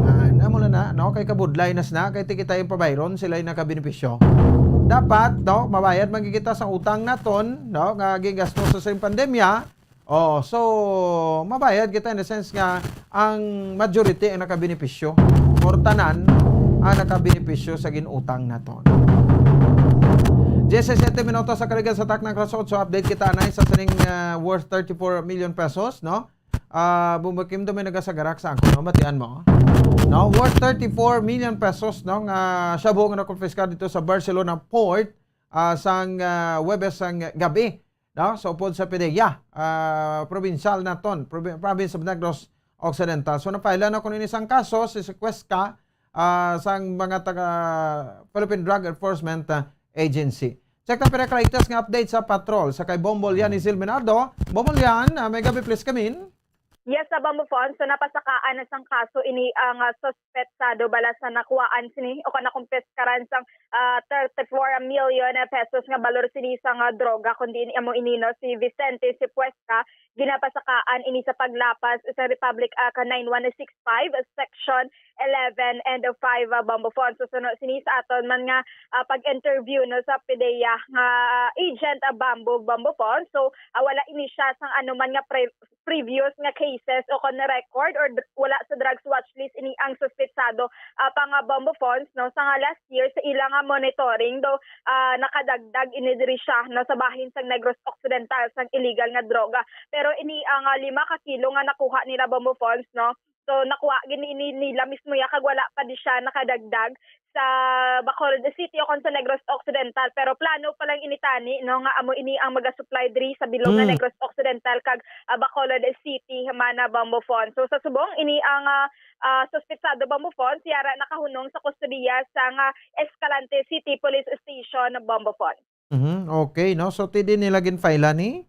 Ah, amo na na, no? Kay kabudlay na sina, kay ti kita yung pabayron, sila'y nakabenepisyo. Dapat, no, mabayad man kita sa utang naton, no, nga gingasto sa sing pandemya. Oh, so mabayad kita in the sense nga ang majority ang nakabenepisyo or tanan ang nakabenepisyo sa ginutang naton. Diyesisete minutos sa kaligan sa taknang alas otso, update kita anay sa sining, ah, worth thirty-four million pesos, no? Ah, Bombo Kim, daw may nagasagarak sa ako, no? Matian mo. No, worth thirty-four million pesos, no, nga shabu nga nakumpiskar dito sa Barcelona port, ah, sang, ah, Huwebes sang gabi, no? Sa upod sa PDEA, ah, probinsyal naton, probi-, province of Negros Occidental. So, napaila na kuno ini sang kaso si Cuesca, ah, sang mga taga Philippine Drug Enforcement, ah, Agency. Check ta pira ka latest nga update sa patrol. Sa kay Bombo Lian ni Zil Menardo. Bombo Lian, ah, may gabi, please, kamin. Yes, sa Bombo Fons, so napasakaan na sang kaso ini ang, ah, suspetsado bala sa nakuhaan sini o kon nakumpiskaran sang, ah, thirty-four million pesos nga balor sini sang, ah, droga, kundi ini amo ini, no, si Vicente Sipuesca, ginapasakaan ini sa paglapas sa Republic Act nine one six five, Section eleven and five, ah, Bombo Fons. So, suno sini sa aton man nga, ah, pag-interview, no, sa PDEA nga agent, ah, Bombo, Bombo Fons. So, ah, wala ini siya sang anuman nga pre-, previous nga cases o kon record or dr-, wala sa drugs watch list ini ang suspetsado, ah, pa nga Bombo Fons, no, sa nga last year sa ila nga monitoring do, ah, nakadagdag ini diri siya, no, sa bahin sang Negros Occidental sang illegal nga droga. Pero ini ang, ah, lima ka kilo nga nakuha nila Bombo Fons, no, so nakuha gid ini nila mismo ya kag wala pa di siya nakadagdag sa Bacolod City o kon sa Negros Occidental, pero plano pa lang ini tani, no, nga amo ini ang magasupply diri sa bilog nga Mm. Negros Occidental kag, ah, Bacolod City man na Bombo Fons. So sa subong ini ang, ah, ah, suspetsado Bombo Fons, yara nakahunong sa kustodiya sa nga Escalante City Police Station, Bombo Fons. Mhm, okay, no? So, ti di nila ginfile ni?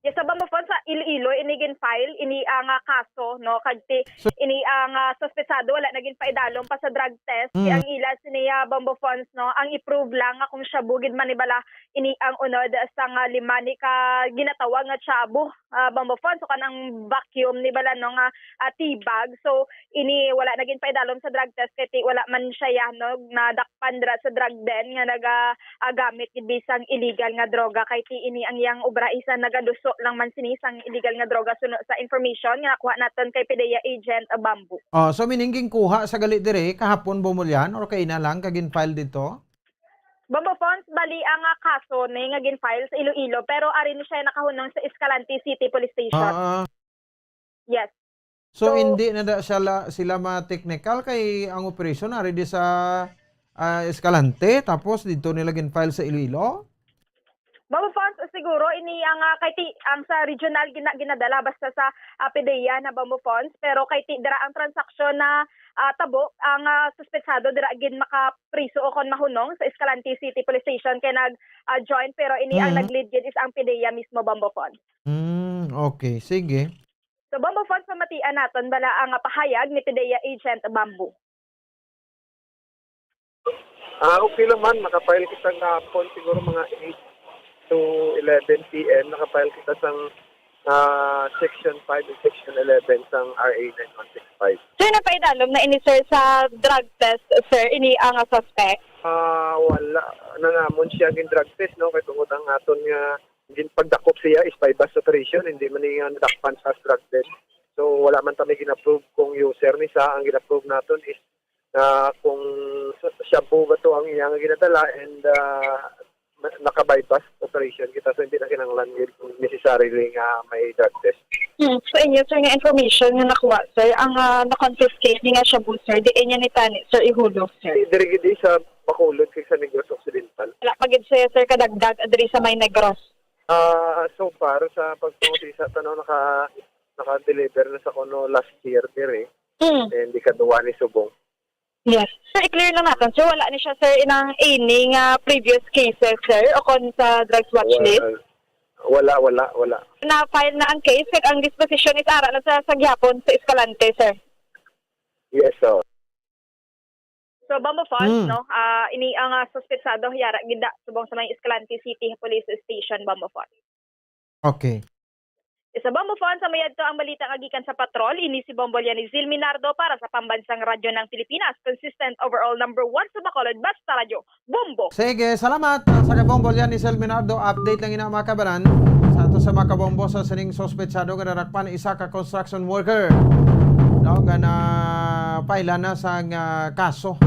Yes, sa Bombo Fons, sa Iloilo, ini gin-file, ini ang, ah, kaso, no? Kag ti, So ini ang, ah, suspetsado, wala na ginpaidalom pa sa drug test. Ti Mm. ang ila sini, ah, Bombo Fons, no? Ang i-prove lang nga kung shabu gid man ni bala, ini ang unod sa nga lima ni ka ginatawag nga shabu, ah, Bombo Fons, o kanang vacuum ni bala, no, nga, ah, tea bag. So, ini wala na ginpaidalom sa drug test kay ti wala man siya, ya, no, nadakpan dira sa drug den nga naga, ah, gamit gid bisang illegal nga droga kay ti ini ang iyang obra isa nagaduso lang man sini sang illegal nga droga suno sa information nga nakuha naton kay PDEA agent, ah, Bamboo. Oh, so meaning ginkuha sa gali diri kahapon, Bombo Lian, or kaina lang ka gin-file dito? Bombo Fons, bali ang, ah, kaso ni nga gin-file sa Iloilo, pero ari ni siya nakahunong sa Escalante City Police Station. Ah, ah. Yes. So, So, hindi na da siya la-, sila ma-technical kay ang operation ari di sa, ah, Escalante, tapos dito nila gin-file sa Iloilo? Bombo Fons, siguro ini ang, ah, kay ti-, ang sa regional gina-, ginadala basta sa, ah, PDEA na Bombo Fons, pero kay ti-, dira ang transaksyon na, ah, tabo, ang, ah, suspetsado dira gid makapriso o kon mahunong sa Escalante City Police Station kay nag, ah, join, pero ini ang Mm. nag-lead gid is ang PDEA mismo, Bombo Fons. Mm, okay. Sige. So, Bombo Fons, pamatian naton bala ang, ah, pahayag ni PDEA Agent Bamboo. Ah, okay lang man. Naka-file kita kahapon, siguro mga eight to eleven P M. Naka-file kita sang, ah, Section five and Section eleven sang R A nine one six five. Sir, napaidalom na ini, sir, sa drug test, sir, ini ang suspect? Ah, wala na namon siya gin-drug test, no? Kay tungod ang aton nga gin-, pagdakop siya is buy-bust operation, hindi man niya nadakpan sa drug test. So, wala man kami gin-approve kung user ni sa, ang gin-approve naton is na kung sa-, shabu ba to ang iyang ginadala and, ah, na-, naka-buy-bust operation kita, so hindi na kinahanglan yun kung necessarily nga may drug test. Hmm, sa inyo, sir, nga information nga nakuha, sir, ang, ah, na-confiscate ni nga shabu, sir, di niya ni tani, sir, ihulog, sir? Di, diri gid sa Bacolod kay sa Negros Occidental. Wala pa gid siya, sir, kadagdag diri sa may Negros. Ah, so far, sa pagpangusisa, to, no, naka, naka-deliver na sa kuno last year, diri. Mm. And ikaduha ni subong. Yes. Sir, i-clear lang natin, sir, wala ni siya, sir, inang ini nga previous cases, sir, o kon sa drugs watch list? Wala, wala, wala. Na-file na ang case, kag ang disposition is ara na sa, sa gihapon sa Escalante, sir. Yes, sir. So, Bombo Fonz, Hmm. no? Ah, ini ang, ah, suspetsado, yara gid na subong sa may Escalante City Police Station, Bombo Fonz. Okay. Sa Bombo Fonz, sa mayad to ang balita nga gikan sa patrol, ini si Bombo Lianizil Minardo para sa Pambansang Radyo ng Pilipinas, consistent overall number one sa Bacolod, Basta Radyo, Bombo. Sige, salamat, ah, sa Kabombo Lianizil Minardo. Update lang ina, mga kabanan, sa ato sa mga kabombo sa sining suspetsado nga narakpan, isa ka construction worker, no, nga na-file na sang, ah, kaso,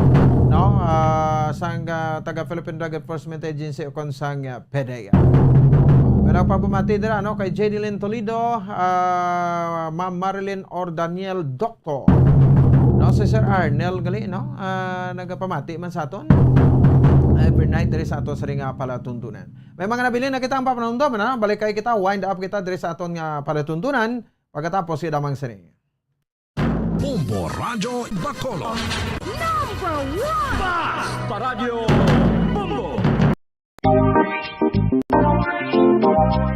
no, ah, sang, ah, taga Philippine Drug Enforcement Agency o kon sang, ah, PDEA. Pero pabumati dira, no, kay J D Lynn Toledo, ah, Ma'am Marilyn Ordaniel Doctor, no, si Sir Arnel gali, no, ah, nagapamati man sa aton every night diri sa ato sa ring, ah, palatuntunan. May mga nabilin na kita ang papanumdom, na balik kay kita, wind up kita diri sa aton nga palatuntunan. Pagkatapos, si Damang Sini. Bombo Radyo Bacolod. Number one! Basta Radyo Bombo!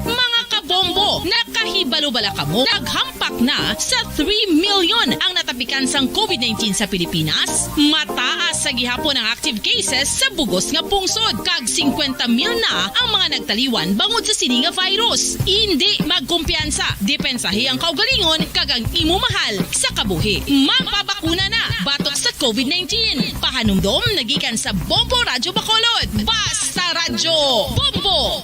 Mga kabombo, nakahibalo bala kamo? Naghampak na sa three million ang natapikan sang covid nineteen sa Pilipinas. Mataas sa gihapon ang active cases sa bugos nga pungsod, kag singkwenta mil na ang mga nagtaliwan bangod sa sini nga virus. Indi magkumpiyansa, depensahi ang kaugalingon kag ang imo mahal sa kabuhi. Magpabakuna na batok sa covid nineteen. Pahanumdom nagikan sa Bombo Radyo Bacolod. Basta Radyo Bombo!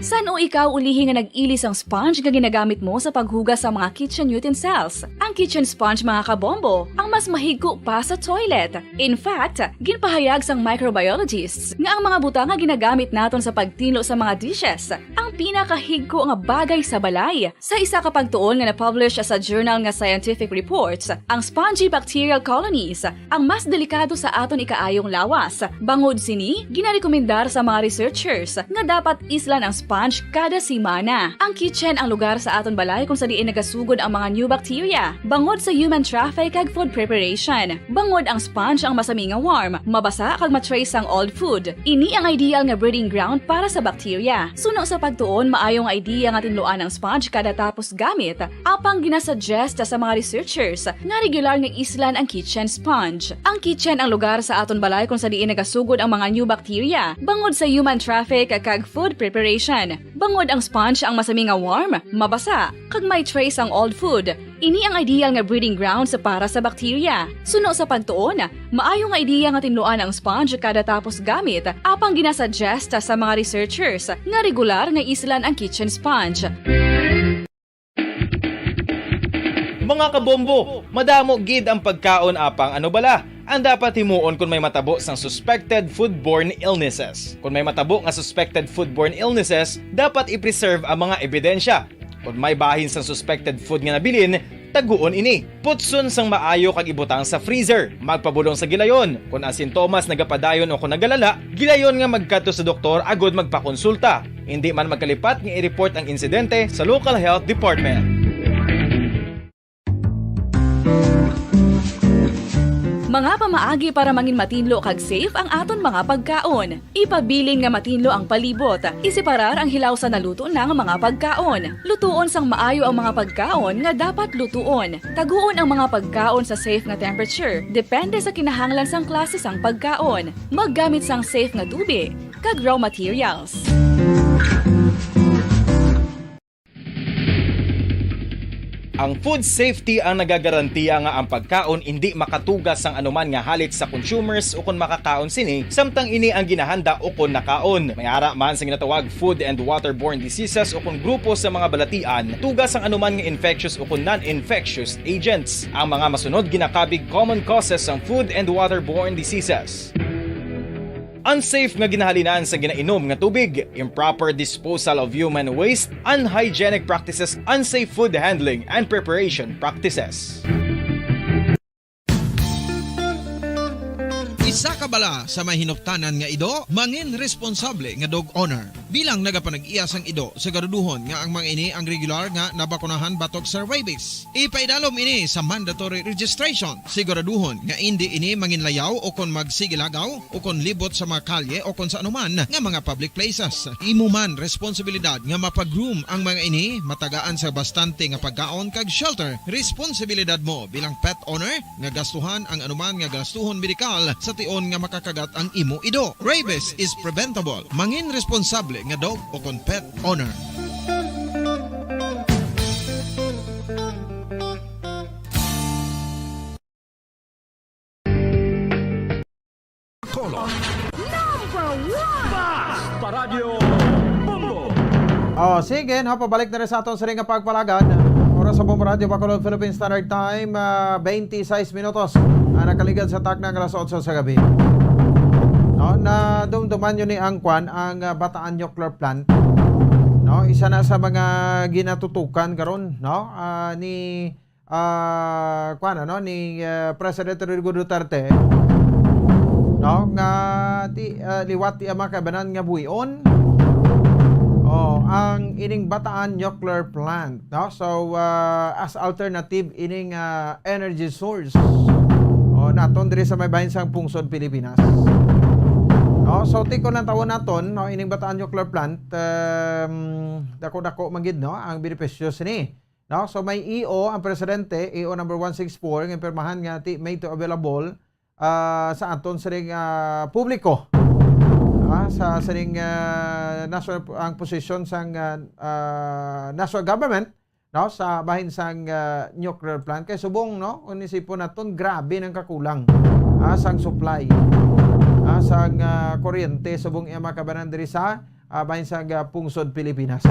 San-o ikaw ulihi nga nag-ili sang sponge nga ginagamit mo sa paghugas sa mga kitchen utensils? Ang kitchen sponge, mga kabombo, ang mas mahigko pa sa toilet. In fact, ginpahayag sang microbiologists nga ang mga butang nga ginagamit naton sa pagtinlo sa mga dishes ang pinakahigko nga bagay sa balay. Sa isa ka pagtuon nga na-publish sa journal nga Scientific Reports, ang spongy bacterial colonies ang mas delikado sa aton ikaayong lawas. Bangod sini, ginarekomendar sa mga researchers nga dapat islan ang sponge kada semana. Ang kitchen ang lugar sa aton balay kung sa diin nagasugod ang mga new bacteria, bangod sa human traffic kag food preparation. Bangod ang sponge ang masami nga warm, mabasa kag ma-trace sang old food. Ini ang ideal nga breeding ground para sa bacteria. Suno sa pagtuon, maayo nga idea nga tinluan ang sponge kada tapos gamit, apang ginasuggest sa mga researchers nga regular nga islan ang kitchen sponge. Ang kitchen ang lugar sa aton balay kung sa diin nagasugod ang mga new bacteria, bangod sa human traffic kag food preparation. Bangod ang sponge ang masami nga warm, mabasa, kag may trace ang old food. Ini ang ideal nga breeding grounds para sa bacteria. Suno sa pagtuon, maayo nga idea nga tinluan ang sponge kada tapos gamit, apang ginasuggest sa mga researchers nga regular nga islan ang kitchen sponge. Mga kabombo, madamo gid ang pagkaon, apang ano bala ang dapat himuon kon may matabo sang suspected foodborne illnesses? Kon may matabo nga suspected foodborne illnesses, dapat i-preserve ang mga ebidensya. Kon may bahin sang suspected food nga nabilin, taguon ini. Putson sang maayo kag ibutang sa freezer. Magpabulong sa gilayon. Kon ang sintomas nagapadayon o kon nagalala, gilayon nga magkadto sa doktor agud magpakonsulta. Indi man magkalipat nga i-report ang insidente sa local health department. Mga pamaagi para mangin matinlo kag safe ang aton mga pagkaon. Ipabilin nga matinlo ang palibot. Iseparar ang hilaw sa naluto na nga mga pagkaon. Lutuon sang maayo ang mga pagkaon nga dapat lutuon. Taguon ang mga pagkaon sa safe nga temperature, depende sa kinahanglan sang klase sang pagkaon. Maggamit sang safe nga tubi kag raw materials. Ang food safety ang nagagarantiya nga ang pagkaon indi makatuga sang anuman nga halit sa consumers ukon makakaon sini, samtang ini ang ginahanda ukon nakaon. May ara man sa ginatawag food and waterborne diseases ukon grupo sa mga balatian, tuga sang anuman nga infectious ukon non-infectious agents. Ang mga masunod ginakabig common causes sang food and waterborne diseases. Unsafe nga ginahalinan sa ginainom nga tubig, improper disposal of human waste, unhygienic practices, unsafe food handling and preparation practices. Sa kabala sa may hinuptanan nga ido, mangin responsable nga dog owner. Bilang nagapanag-iya sang ido, siguraduhon nga ang mga ini ang regular nga nabakunahan batok sa rabies. Ipaidalom ini sa mandatory registration. Siguraduhon nga indi ini manginlayaw o kon magsigilagaw o kon libot sa mga kalye o kon sa anuman nga mga public places. Imo man responsibilidad nga mapa-groom ang mga ini, matagaan sa bastante nga pagkaon kag shelter. Responsibilidad mo bilang pet owner nga gastuhan ang anuman nga gastuhon medikal sa tion nga makakagat ang imo ido. Rabies is preventable. Mangin responsable nga dog o kon pet owner. Color. Number one! Bas! Paradyo Bombo! Oh, sige, no, pabalik na rin sa aton sining nga pagpalagad. Oras sa Bombo Radyo Bacolod, Philippine Standard Time, ah, twenty-six minutos. Ah, nakaligad sa takna nga alas otso sa gabi. No, na dumduman nyo ni ang kwan, ang, ah, Bataan Nuclear Plant. No, isa na sa mga ginatutukan karon, no, ah, ni ah, kuwan, ano, ni, ah, President Rodrigo Duterte, no, nga ti-, ah, liwat ti ang mga kabanan nga buhion. Oh, ang ining Bataan nuclear plant, no? So, ah, as alternative ining, ah, energy source. Oh, naton diri sa may bahin sang pungsod Pilipinas. No, so tikon lang tawon naton, no, ining Bataan nuclear plant, um, dako-dako man gid, no, ang benepisyo sini. No? So may E O ang presidente, E O number one six four, nga pirmahan nga ti made to available, ah, sa aton sining, ah, publiko. Ah, sa sining, ah, national, ang posisyon sang, ah, ah, national government, no, sa bahin sang, ah, nuclear plant. Kay subong, no, kung isipon naton, grabe nang kakulang, ah, sang supply, ah, sang, ah, kuryente subong iya makabanan diri sa ah, bahin sa, ah, pungsod Pilipinas.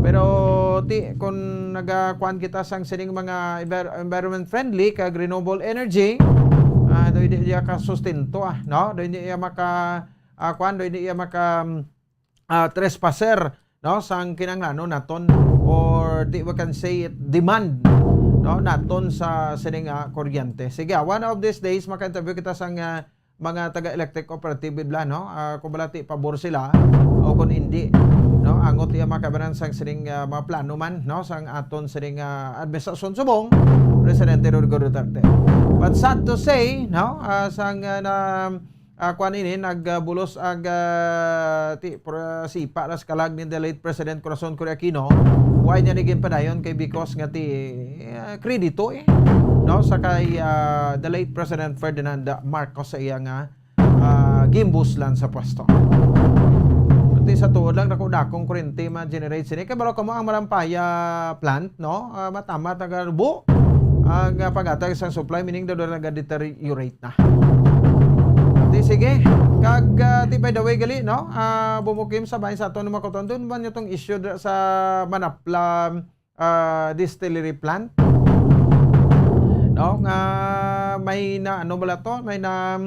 Pero ti, kung nagakuan kita sang sining mga envir-, environment friendly kag renewable energy, ah, do hindi iya kasustento, ah, no? Do hindi iya maka, ah, kuan, do hindi iya maka, mm, ah, trespasser, no, sang kinahanglanon naton, or ti, we can say it, demand, no, naton sa sining, ah, kuryente. Sige, ah, one of these days maka-interview kita sang, ah, mga taga-electric cooperative bala, no? Ah, kung bala ti pabor sila o kung hindi, no? Angot iya makabanan sang sining, ah, mga plano man, no? Sang aton sining, ah, administrasyon subong Presidente Rodrigo Duterte. But sad to say, no? Ah, sang, ah, na, ah, kuwan ini, nagbulos ang, ah, ti-, pro-, sipa na sa kalag ni the late President Corazon Cory Aquino, why niya ni ginpadayon kay because nga ti, ah, kredito, eh, no? Sa kay, ah, the late President Ferdinand Marcos sa iya nga, ah, gimbuslan sa pwesto. Pati sa tuod lang, dako-dakong kurente ma-generate sini. Kay balo kamo ang Malampaya plant, no? Ah, matamat, nagarubo ang, ah, paghatag sang supply, meaning daw naga-deteriorate na. Di sige. Kag, ah, di by the way, gali, no? Ah, bumukim sa bahin sa aton, makuton, dun man yung tong issue dra-, sa Manapla, ah, distillery plant. No? Nga may na, ano bala to? May na,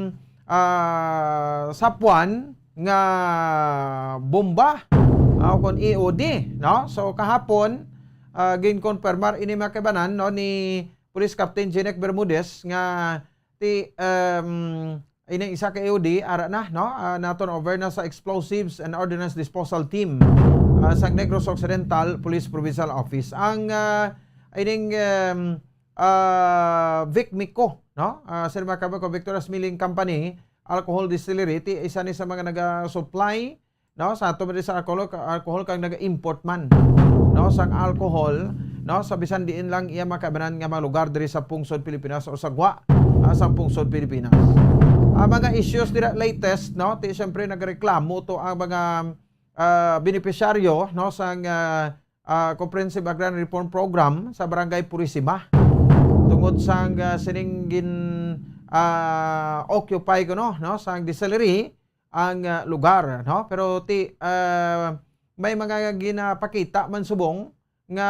ah, sapuan nga bomba, ah, o kon E O D, no? So, kahapon, ah, ginkonfirmar ini mga kabanan, no, ni Police Captain Jenek Bermudez nga ti, um, ini isa ka E O D, ara na, no? Ah, na-turn over na sa Explosives and Ordnance Disposal Team, ah, sa Negros Occidental Police Provincial Office. Ang, ah, ining, um, ah, Vicmico, no? Ah, sa mga kabako, Victoria's Milling Company, Alcohol Distillery, ti, isa ni sa mga naga-supply, no, sa ato man sa alcohol, alcohol kag naga-import man, no, sang alcohol, no, sa bisan diin lang iya makabanan nga mga lugar diri sa pungsod Pilipinas o sa gwa, ah, sa pungsod Pilipinas. Ang mga issues dira latest, no, ti, siyempre nagreklamo to ang mga, ah, benepisyaryo, no, sang, ah, ah, Comprehensive Agrarian Reform Program sa Barangay Purisima tungod sang, ah, sining gin, ah, occupy kuno, no, sang distillery ang, ah, lugar, no? Pero ti, ah, may mga ginapakita man subong nga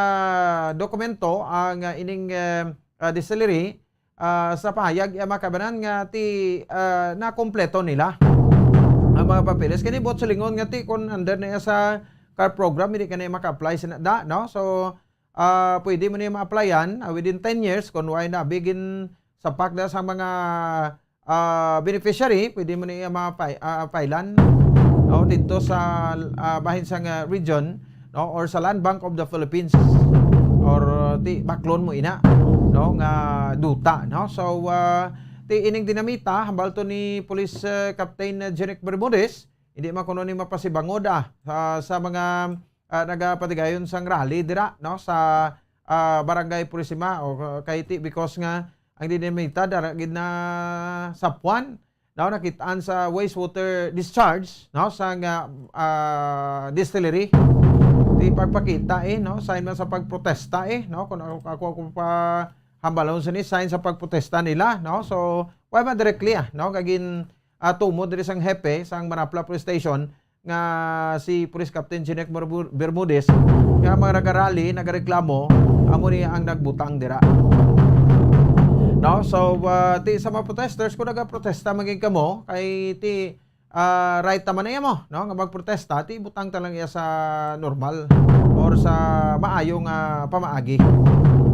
dokumento ang, ah, ining, eh, ah, distillery, ah, sa pahayag iya makabanan nga ti, ah, nakompleto nila ang mga papeles. Kini buot silingon nga ti kun under na iya sa CARP program, hindi ka na maka-apply sina da, no? So, ah, pwede mo niya ma-applyan, ah, within ten years kung wala na bigin sa pakda sa mga ah, beneficiary, pwede mo niya ma-fi-, ah, filean, no, dito sa, ah, bahin sang, ah, region, no, or sa Land Bank of the Philippines, or, ah, ti baklon mo ina, no, nga duta, no. So, ah, ti ining dinamita, hambal to ni Police, ah, Captain Jeric Bermudez, hindi man kuno ni mapasibangod, ah, sa, sa mga, ah, nagapatigayon sang rally dira, no, sa, ah, Barangay Purisima, o, ah, kay ti, because nga ang dinamita dara gid na sapwan, no, nakitaan sa wastewater discharge, no, sa nga, ah, distillery. Ti pagpakita, eh, no, sign man sa pagprotesta, eh, no, kung ako, ako, ako pa hambalon sini, sign sa pagprotesta nila, no. So, why man directly, ah, no, kagin, ah, tumod diri sang hepe sang Manapla Police Station nga si Police Captain Jeric Bermu-, Bermudez, nga mga nagarally, nagareklamo, amo ni ang nagbutang dira. No? So, ah, ti sa mga protesters, kung nagaprotesta man gid kamo, kay ti, ah, right naman na mo, no, nga magprotesta, ti butang ta lang iya sa normal or sa maayo nga pamaagi.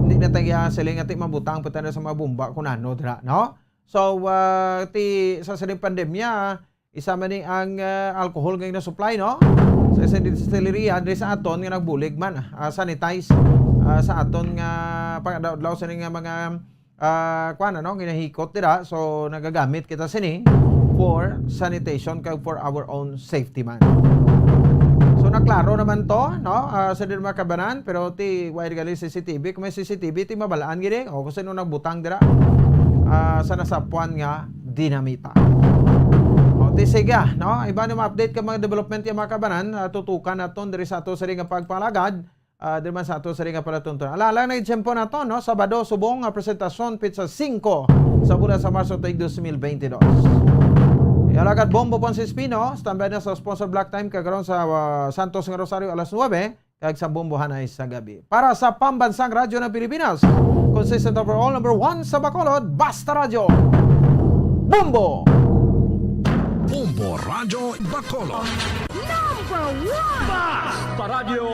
Hindi na tayo siling nga ti mabutang pa tayo sa mga bomba kung ano dira, no? So, ah, ti sa sining pandemya, isa man ni ang, ah, alcohol nga gina-supply, no? Sa isa distillery, ah, diri sa aton nga nagbulig man, ah, sanitize, ah, sa aton nga pag-adlaw-adlaw sa nga mga, ah, kuwan, ano, ginahikot dira. So, nagagamit kita sini for sanitation kag for our own safety man. So, naklaro naman to, no? Ah, sa din mga kabanan, pero ti, why gali C C T V? Kung may C C T V, ti mabalaan gini. O, kung sino nagbutang dira, ah, sa nasapuan nga dinamita. O, ti sige, ah, no? Iba ni ma-update ka mga development yung mga kabanan, ah, tutukan naton diri sa ato sa ring pagpalagad, ah, diri man sa ato sa ring palatunton. Alala na yung tiyempo nato, no? Sabado, subong, ah, presentasyon, pizza singko sa bulan sa Marso, tuig dos mil beintidos. Yung alagad Bombo Ponce Espino, standby na sa sponsor Black Time, kagaron sa, ah, Santos nga Rosario, alas nuebe, kag sa Bombo Hanay sa gabi. Para sa Pambansang Radyo ng Pilipinas, consistent overall number one sa Bacolod, Basta Radyo. Bombo! Bombo Radyo Bacolod. Number one! Basta Radyo!